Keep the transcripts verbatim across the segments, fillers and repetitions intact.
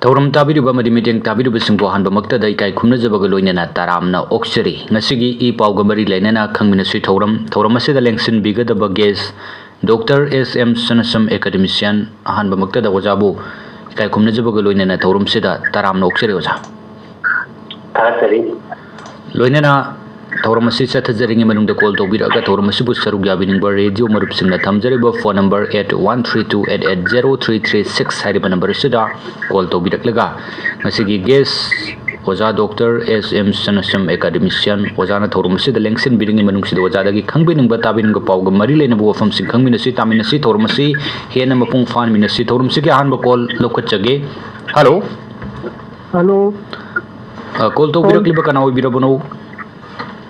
ꯊꯧꯔꯝ ꯇꯥꯕꯤꯔꯤꯕ ꯑꯃꯗꯤ ꯃꯤꯠꯌꯦꯡ ꯇꯥꯕꯤꯔꯤꯕꯁꯤꯡꯕꯨ ꯑꯍꯥꯟꯕꯃꯛꯇꯗ ꯏꯀꯥꯏ ꯈꯨꯝꯅꯖꯕꯒ ꯂꯣꯏꯅꯅ ꯇꯔꯥꯝꯅ ꯑꯣꯛꯆꯔꯤ꯫ ꯉꯁꯤꯒꯤ ꯏ ꯄꯥꯎꯒ ꯃꯔꯤ ꯂꯩꯅꯅ ꯈꯪꯃꯤꯟꯅꯁꯤ ꯊꯧꯔꯝ, ꯊꯧꯔꯝ ꯑꯁꯤꯗ ꯂꯦꯡꯁꯤꯟꯕꯤꯒꯗꯕ ꯒꯦꯁ ꯗꯣꯛꯇꯔ ꯑꯦꯁ ꯑꯦꯝ ꯁꯅꯥꯁꯝ, ꯑꯦꯀꯥꯗꯦꯃꯤꯁꯤꯌꯥꯟ꯫ ꯑꯍꯥꯟꯕꯃꯛꯇꯗ ꯑꯣꯖꯥꯕꯨ ꯏꯀꯥꯏ ꯈꯨꯝꯅꯖꯕꯒ ꯂꯣꯏꯅꯅ ꯊꯧꯔꯝꯁꯤꯗ ꯇꯔꯥꯝꯅ ꯑꯣꯛꯆꯔꯤ ꯑꯣꯖꯥ꯫ ꯊꯥꯒꯠꯆꯔꯤ꯫ ꯂꯣꯏꯅꯅ ꯊꯧꯔꯝ ꯑꯁꯤ ꯆꯠꯊꯖꯔꯤꯉꯩ ꯃꯅꯨꯡꯗ ꯀꯣꯜ ꯇꯧꯕꯤꯔꯛꯑꯒ ꯊꯧꯔꯝ ꯑꯁꯤꯕꯨ ꯁꯔꯨꯛ ꯌꯥꯕꯤꯅꯤꯡꯕ ꯔꯦꯗꯤꯑꯣ ꯃꯔꯨꯞꯁꯤꯡꯅ ꯊꯝꯖꯔꯤꯕ phone number eight one three two eight eight zero three three six ꯍꯥꯏꯔꯤꯕ ꯅꯝꯕꯔ ꯑꯁꯤꯗ ꯀꯣꯜ ꯇꯧꯕꯤꯔꯛꯂꯒ ꯉꯁꯤꯒꯤ ꯒꯦꯁ ꯑꯣꯖꯥ ꯗꯣꯛꯇꯔ ꯑꯦꯁ ꯑꯦꯝ ꯁꯅꯥꯁꯝ, ꯑꯦꯀꯥꯗꯦꯃꯤꯁꯤꯌꯥꯟ, ꯑꯣꯖꯥꯅ ꯊꯧꯔꯝ ꯑꯁꯤꯗ ꯂꯦꯡꯁꯤꯟꯕꯤꯔꯤꯉꯩ ꯃꯅꯨꯡꯁꯤꯗ ꯑꯣꯖꯥꯗꯒꯤ ꯈꯪꯕꯤꯅꯤꯡꯕ ꯇꯥꯕꯤꯅꯤꯡꯕ ꯄꯥꯎꯒ ꯃꯔꯤ ꯂꯩꯅꯕ ꯋꯥꯐꯝꯁꯤꯡ ꯈꯪꯃꯤꯟꯅꯁꯤ, ꯇꯥꯃꯤꯟꯅꯁꯤ꯫ ꯊꯧꯔꯝ ꯑꯁꯤ ꯍꯦꯟꯅ ꯃꯄꯨꯡ ꯐꯥꯍꯟꯃꯤꯟꯅꯁꯤ꯫ ꯊꯧꯔꯝꯁꯤꯒꯤ ꯑꯍꯥꯟꯕ ꯀꯣꯜ ꯂꯧꯈꯠꯆꯒꯦ꯫ ꯍꯜꯂꯣ꯫ ꯍꯜꯂꯣ꯫ ꯑ, ꯀꯣꯜ ꯇꯧꯕꯤꯔꯛꯂꯤꯕ ꯀꯅꯥ ꯑꯣꯏꯕꯤꯔꯕꯅꯣ?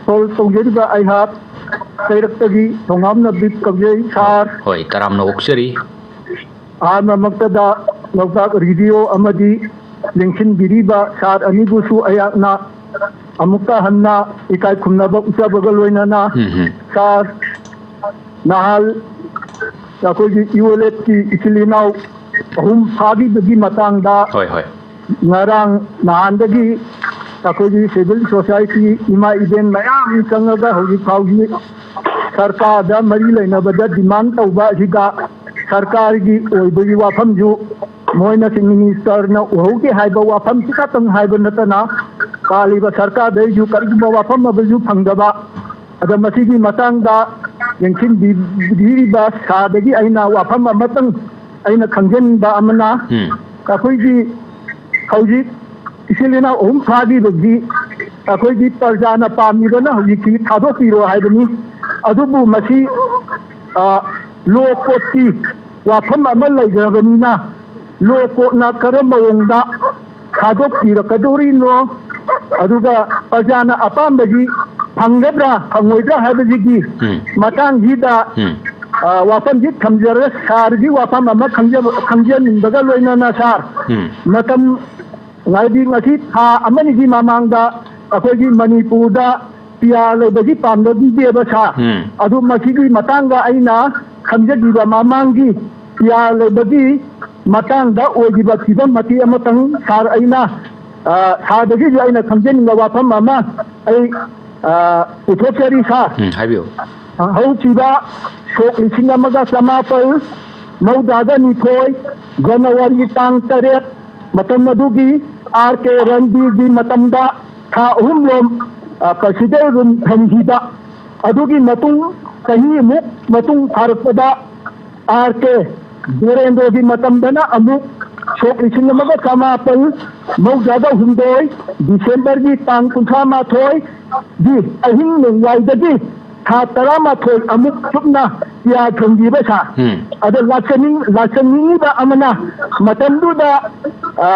ꯀꯣꯜ ꯇꯧꯖꯔꯤꯕ ꯑꯩꯍꯥꯛ ꯀꯩꯔꯛꯇꯒꯤ ꯊꯣꯉꯥꯝ ꯅꯕꯤꯞ ꯀꯧꯖꯩ, ꯁꯥꯔ꯫ ꯍꯣꯏ, ꯇꯔꯥꯝꯅ ꯑꯣꯛꯆꯔꯤ꯫ ꯑꯍꯥꯟꯕꯃꯛꯇꯗ ꯂꯣꯛꯇꯥꯛ ꯔꯦꯗꯤꯑꯣ ꯑꯃꯗꯤ ꯂꯦꯡꯁꯤꯟꯕꯤꯔꯤꯕ ꯁꯥꯔ ꯑꯅꯤꯕꯨꯁꯨ ꯑꯩꯍꯥꯛꯅ ꯑꯃꯨꯛꯀ ꯍꯟꯅ ꯏꯀꯥꯏ ꯈꯨꯝꯅꯕ ꯎꯠꯆꯕꯒ ꯂꯣꯏꯅꯅ, ꯎꯝ, ꯎꯝ꯫ ꯁꯥꯔ, ꯅꯍꯥꯟ ꯑꯩꯈꯣꯏꯒꯤ ꯌꯨ ꯑꯦꯜ ꯑꯦꯐꯀꯤ ꯏꯆꯤꯜ ꯏꯅꯥꯎ ꯑꯍꯨꯝ ꯐꯥꯈꯤꯕꯒꯤ ꯃꯇꯥꯡꯗ ꯍꯣꯏ, ꯍꯣꯏ꯫ ꯉꯔꯥꯡ ꯅꯍꯥꯟꯗꯒꯤ ꯑꯩꯈꯣꯏꯒꯤ ꯁꯤꯚꯤꯜ ꯁꯣꯁꯥꯏꯇꯤ ꯏꯃꯥ ꯏꯕꯦꯟ ꯃꯌꯥꯝ ꯆꯪꯉꯒ ꯍꯧꯖꯤꯛ ꯐꯥꯎꯒꯤ ꯁꯔꯀꯥꯔꯗ ꯃꯔꯤ ꯂꯩꯅꯕꯗ ꯗꯤꯃꯥꯟ ꯇꯧꯕ ꯑꯁꯤꯗ ꯁꯔꯀꯥꯔꯒꯤ ꯑꯣꯏꯕꯒꯤ ꯋꯥꯐꯝꯁꯨ ꯃꯣꯏꯅ ꯆꯤꯐ ꯃꯤꯅꯤꯁꯇꯔꯅ ꯎꯍꯧꯗꯦ ꯍꯥꯏꯕ ꯋꯥꯐꯝꯁꯤ ꯈꯛꯇꯪ ꯍꯥꯏꯕ ꯅꯠꯇꯅ ꯄꯥꯜꯂꯤꯕ ꯁꯔꯀꯥꯔꯗꯩꯁꯨ ꯀꯔꯤꯒꯨꯝꯕ ꯋꯥꯐꯝ ꯑꯃꯁꯨ ꯐꯪꯗꯕ꯫ ꯑꯗ ꯃꯁꯤꯒꯤ ꯃꯇꯥꯡꯗ ꯌꯦꯡꯁꯤꯟꯕꯤꯔꯤꯕ ꯁꯥꯔꯗꯒꯤ ꯑꯩꯅ ꯋꯥꯐꯝ ꯑꯃꯇꯪ ꯑꯩꯅ ꯈꯪꯖꯅꯤꯡꯕ ꯑꯃꯅ, ꯎꯝ꯫ ꯑꯩꯈꯣꯏꯒꯤ ꯍꯧꯖꯤꯛ ꯏꯆꯤꯜ ꯏꯅꯥꯎ ꯑꯍꯨꯝ ꯐꯥꯈꯤꯕꯒꯤ ꯑꯩꯈꯣꯏꯒꯤ ꯄ꯭ꯔꯖꯥꯅ ꯄꯥꯝꯃꯤꯕꯅ ꯍꯧꯖꯤꯛꯇꯤ ꯊꯥꯗꯣꯛꯄꯤꯔꯣ ꯍꯥꯏꯕꯅꯤ꯫ ꯑꯗꯨꯕꯨ ꯃꯁꯤ, ꯑ, ꯂꯣ ꯀꯣꯔꯠꯀꯤ ꯋꯥꯐꯝ ꯑꯃ ꯂꯩꯈ꯭ꯔꯕꯅꯤꯅ ꯂꯣ ꯀꯣꯔꯠꯅ ꯀꯔꯝꯕ ꯃꯑꯣꯡꯗ ꯊꯥꯗꯣꯛꯄꯤꯔꯛꯀꯗꯧꯔꯤꯅꯣ, ꯑꯗꯨꯒ ꯄ꯭ꯔꯖꯥꯅ ꯑꯄꯥꯝꯕꯒꯤ ꯐꯪꯒꯗ꯭ꯔꯥ ꯐꯪꯉꯣꯏꯗ꯭ꯔꯥ ꯍꯥꯏꯕꯁꯤꯒꯤ ꯎꯝ꯫ ꯃꯇꯥꯡꯁꯤꯗ, ꯎꯝ꯫ ꯑ, ꯋꯥꯐꯝꯁꯤ ꯊꯝꯖꯔꯒ ꯁꯥꯔꯒꯤ ꯋꯥꯐꯝ ꯑꯃ ꯈꯪꯖꯕ-, ꯈꯪꯖꯅꯤꯡꯕꯒ ꯂꯣꯏꯅꯅ ꯁꯥꯔ, ꯎꯝ꯫ ꯃꯇꯝ ꯍꯥꯏꯗꯤ ꯉꯁꯤ ꯊꯥ ꯑꯃꯅꯤꯒꯤ ꯃꯃꯥꯡꯗ ꯑꯩꯈꯣꯏꯒꯤ ꯃꯅꯤꯄꯨꯔꯗ ꯄꯤ ꯑꯥꯔ ꯂꯩꯕꯒꯤ ꯄꯥꯝꯅꯕꯤꯗꯦꯕ ꯁꯥꯔ꯫ ꯎꯝ꯫ ꯑꯗꯨ ꯃꯁꯤꯒꯤ ꯃꯇꯥꯡꯗ ꯑꯩꯅ ꯈꯪꯖꯈꯤꯕ ꯃꯃꯥꯡꯒꯤ ꯄꯤ ꯑꯥꯔ ꯂꯩꯕꯒꯤ ꯃꯇꯥꯡꯗ ꯑꯣꯏꯔꯤꯕ ꯐꯤꯕꯝ ꯃꯇꯦꯛ ꯑꯃꯇꯪ ꯁꯥꯔ ꯑꯩꯅ, ꯑ, ꯁꯥꯔꯗꯒꯤꯁꯨ ꯑꯩꯅ ꯈꯪꯖꯅꯤꯡꯕ ꯋꯥꯐꯝ ꯑꯃ ꯑꯩ, ꯑ, ꯄꯨꯊꯣꯛꯆꯔꯤ ꯁꯥꯔ꯫ ꯎꯝ, ꯍꯥꯏꯕꯤꯌꯨ꯫ ꯍꯧꯈꯤꯕ ꯁꯣꯛ ꯂꯤꯁꯤꯡ ꯑꯃꯒ ꯆꯃꯥꯄꯜ ꯃꯧꯗ꯭ꯔꯥꯒ ꯅꯤꯊꯣꯏ ꯖꯅꯋꯥꯔꯤ ꯇꯥꯡ ꯇꯔꯦꯠ, ꯃꯇꯝ ꯑꯗꯨꯒꯤ ꯑꯥꯔ ꯀꯦ ꯔꯟꯕꯤꯔꯒꯤ ꯃꯇꯝꯗ ꯊꯥ ꯑꯍꯨꯝ ꯔꯣꯝ, ꯑ, ꯄ꯭ꯔꯁꯤꯗꯦꯟ ꯔꯨꯝ ꯊꯝꯈꯤꯕ꯫ ꯑꯗꯨꯒꯤ ꯃꯇꯨꯡ ꯆꯍꯤꯃꯨꯛ ꯃꯇꯨꯡ ꯐꯥꯔꯛꯄꯗ ꯑꯥꯔ ꯀꯦ ꯕꯤꯔꯦꯟꯗ꯭ꯔꯣꯒꯤ ꯃꯇꯝꯗꯅ ꯑꯃꯨꯛ ꯁꯣꯛ ꯂꯤꯁꯤꯡ ꯑꯃꯒ ꯆꯃꯥꯄꯜ ꯃꯧꯗ꯭ꯔꯥꯒ ꯍꯨꯝꯗꯣꯏ ꯗꯤꯁꯦꯝꯕꯔꯒꯤ ꯇꯥꯡ ꯀꯨꯟꯊ꯭ꯔꯥ ꯃꯥꯊꯣꯏꯒꯤ ꯑꯍꯤꯡ ꯅꯣꯡꯌꯥꯏꯗꯒꯤ ꯊꯥ ꯇꯔꯥꯃꯥꯊꯣꯏ ꯑꯃꯨꯛ ꯆꯨꯞꯅ ꯄꯤꯌꯥ ꯊꯝꯈꯤꯕ ꯁꯥꯔ꯫ ꯎꯝ꯫ ꯑꯗꯣ ꯂꯥꯛꯆꯅꯤꯡ-, ꯂꯥꯛꯆꯅꯤꯡꯉꯤꯕ ꯑꯃꯅ ꯃꯇꯝꯗꯨꯗ, ꯑ,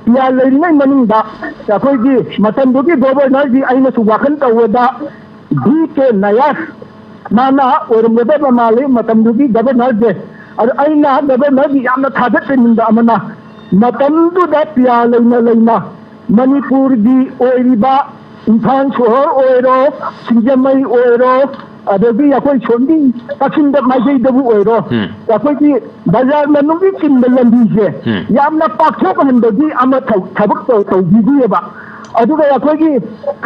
ꯄꯤꯌꯥ ꯂꯩꯔꯤꯉꯩ ꯃꯅꯨꯡꯗ ꯑꯩꯈꯣꯏꯒꯤ ꯃꯇꯝꯗꯨꯒꯤ ꯒꯣꯕꯔꯅꯔꯁꯤ ꯑꯩꯅꯁꯨ ꯋꯥꯈꯜ ꯇꯧꯕꯗ ꯚꯤ ꯀꯦ ꯅꯥꯌꯔ ꯃꯥꯅ ꯑꯣꯏꯔꯝꯒꯗꯕ ꯃꯥꯜꯂꯤ ꯃꯇꯝꯗꯨꯒꯤ ꯒꯕꯔꯅꯔꯁꯦ꯫ ꯑꯗꯣ ꯑꯩꯅ ꯒꯕꯔꯅꯔꯒꯤ ꯌꯥꯝꯅ ꯊꯥꯒꯠꯆꯅꯤꯡꯕ ꯑꯃꯅ, ꯃꯇꯝꯗꯨꯗ ꯄꯤꯌꯥ ꯂꯩꯅ ꯂꯩꯅ ꯃꯅꯤꯄꯨꯔꯒꯤ ꯑꯣꯏꯔꯤꯕ ꯏꯝꯐꯥꯜ ꯁꯣꯍꯣꯔ ꯑꯣꯏꯔꯣ, ꯁꯤꯡꯖꯃꯩ ꯑꯣꯏꯔꯣ, ꯑꯗꯒꯤ ꯑꯩꯈꯣꯏ ꯁꯣꯝꯒꯤ ꯀꯛꯆꯤꯡꯗ ꯃꯥꯏꯀꯩꯗꯕꯨ ꯑꯣꯏꯔꯣ, ꯎꯝ꯫ ꯑꯩꯈꯣꯏꯒꯤ ꯕꯖꯥꯔ ꯃꯅꯨꯡꯒꯤ ꯆꯤꯟꯕ ꯂꯝꯕꯤꯁꯦ ꯎꯝ꯫ ꯌꯥꯝꯅ ꯄꯥꯛꯊꯣꯛꯍꯟꯕꯒꯤ ꯑꯃ ꯊꯧ-, ꯊꯕꯛ ꯇꯧ-, ꯇꯧꯕꯤꯔꯤꯑꯕ꯫ ꯑꯗꯨꯒ ꯑꯩꯈꯣꯏꯒꯤ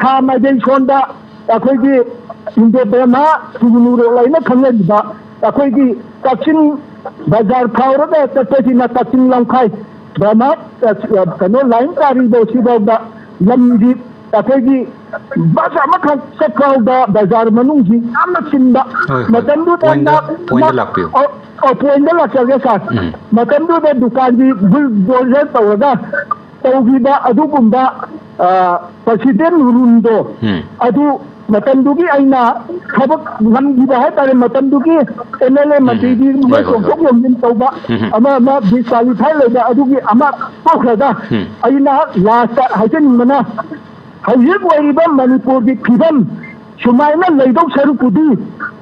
ꯈꯥ ꯃꯥꯏꯀꯩ ꯁꯣꯝꯗ ꯑꯩꯈꯣꯏꯒꯤ ꯏꯟꯗꯣ ꯕꯔꯃꯥ ꯁꯨꯒꯨꯅꯨ ꯔꯣꯗ ꯍꯥꯏꯅ ꯈꯪꯅꯔꯤꯕ ꯑꯩꯈꯣꯏꯒꯤ ꯀꯛꯆꯤꯡ ꯕꯖꯥꯔ ꯐꯥꯎꯔꯒ ꯆꯠꯄꯁꯤꯅ ꯀꯛꯆꯤꯡ ꯂꯝꯈꯥꯏ ꯕꯔꯃꯥ, ꯑ, ꯀꯩꯅꯣ ꯂꯥꯏꯟ ꯇꯥꯔꯤꯕ ꯁꯤꯐꯥꯎꯗ ꯂꯝꯒꯤ ꯑꯩꯈꯣꯏꯒꯤ ꯕꯁ ꯑꯃꯈꯛ ꯆꯠꯐꯥꯎꯗ ꯕꯖꯥꯔ ꯃꯅꯨꯡꯁꯤ ꯌꯥꯝꯅ ꯆꯤꯟꯕ꯫ ꯍꯣꯏ, ꯍꯣꯏ꯫ ꯃꯇꯝꯗꯨꯗ ꯄꯣꯏꯟꯗ, ꯅ-, ꯄꯣꯏꯟꯗ ꯅ-, ꯂꯥꯛꯄꯤꯌꯨ꯫ ꯑꯣ, ꯑꯣ, ꯄꯣꯏꯟꯗ ꯂꯥꯛꯆꯒꯦ ꯁꯥꯔ꯫ ꯎꯝ꯫ ꯃꯇꯝꯗꯨꯗ ꯗꯨꯀꯥꯟꯒꯤ ꯕꯨꯜꯗꯣꯖꯔ ꯇꯧꯔꯒ ꯇꯧꯈꯤꯕ ꯑꯗꯨꯒꯨꯝꯕ, ꯑ, ꯄ꯭ꯔꯁꯤꯗꯦꯟ ꯔꯨꯝꯗꯣ, ꯎꯝ꯫ ꯑꯗꯨ ꯃꯇꯝꯗꯨꯒꯤ ꯑꯩꯅ ꯊꯕꯛ ꯉꯝꯈꯤꯕ ꯍꯥꯏꯇꯥꯔꯦ, ꯃꯇꯝꯗꯨꯒꯤ ꯑꯦꯝ ꯑꯦꯜ ꯑꯦ ꯎꯝ, ꯃꯟꯇ꯭ꯔꯤꯒꯤ ꯎꯝ꯫ ꯍꯣꯏ, ꯍꯣꯏ, ꯆꯣꯡꯊꯣꯛ ꯆꯣꯡꯁꯤꯟ ꯇꯧꯕ, ꯎꯝ, ꯎꯝ꯫ ꯑꯃ ꯑꯃ ꯗꯤꯁꯀ꯭ꯋꯥꯂꯤꯐꯥꯏ ꯂꯩꯕ ꯑꯗꯨꯒꯤ ꯑꯃ ꯇꯣꯛꯈ꯭ꯔꯒ, ꯎꯝ꯫ ꯑꯩꯅ ꯂꯥꯁꯇ ꯍꯥꯏꯖꯅꯤꯡꯕꯅ, ꯍꯧꯖꯤꯛ ꯑꯣꯏꯔꯤꯕ ꯃꯅꯤꯄꯨꯔꯒꯤ ꯐꯤꯕꯝ ꯁꯨꯃꯥꯏꯅ ꯂꯩꯗꯧ ꯁꯔꯨꯛꯄꯨꯗꯤ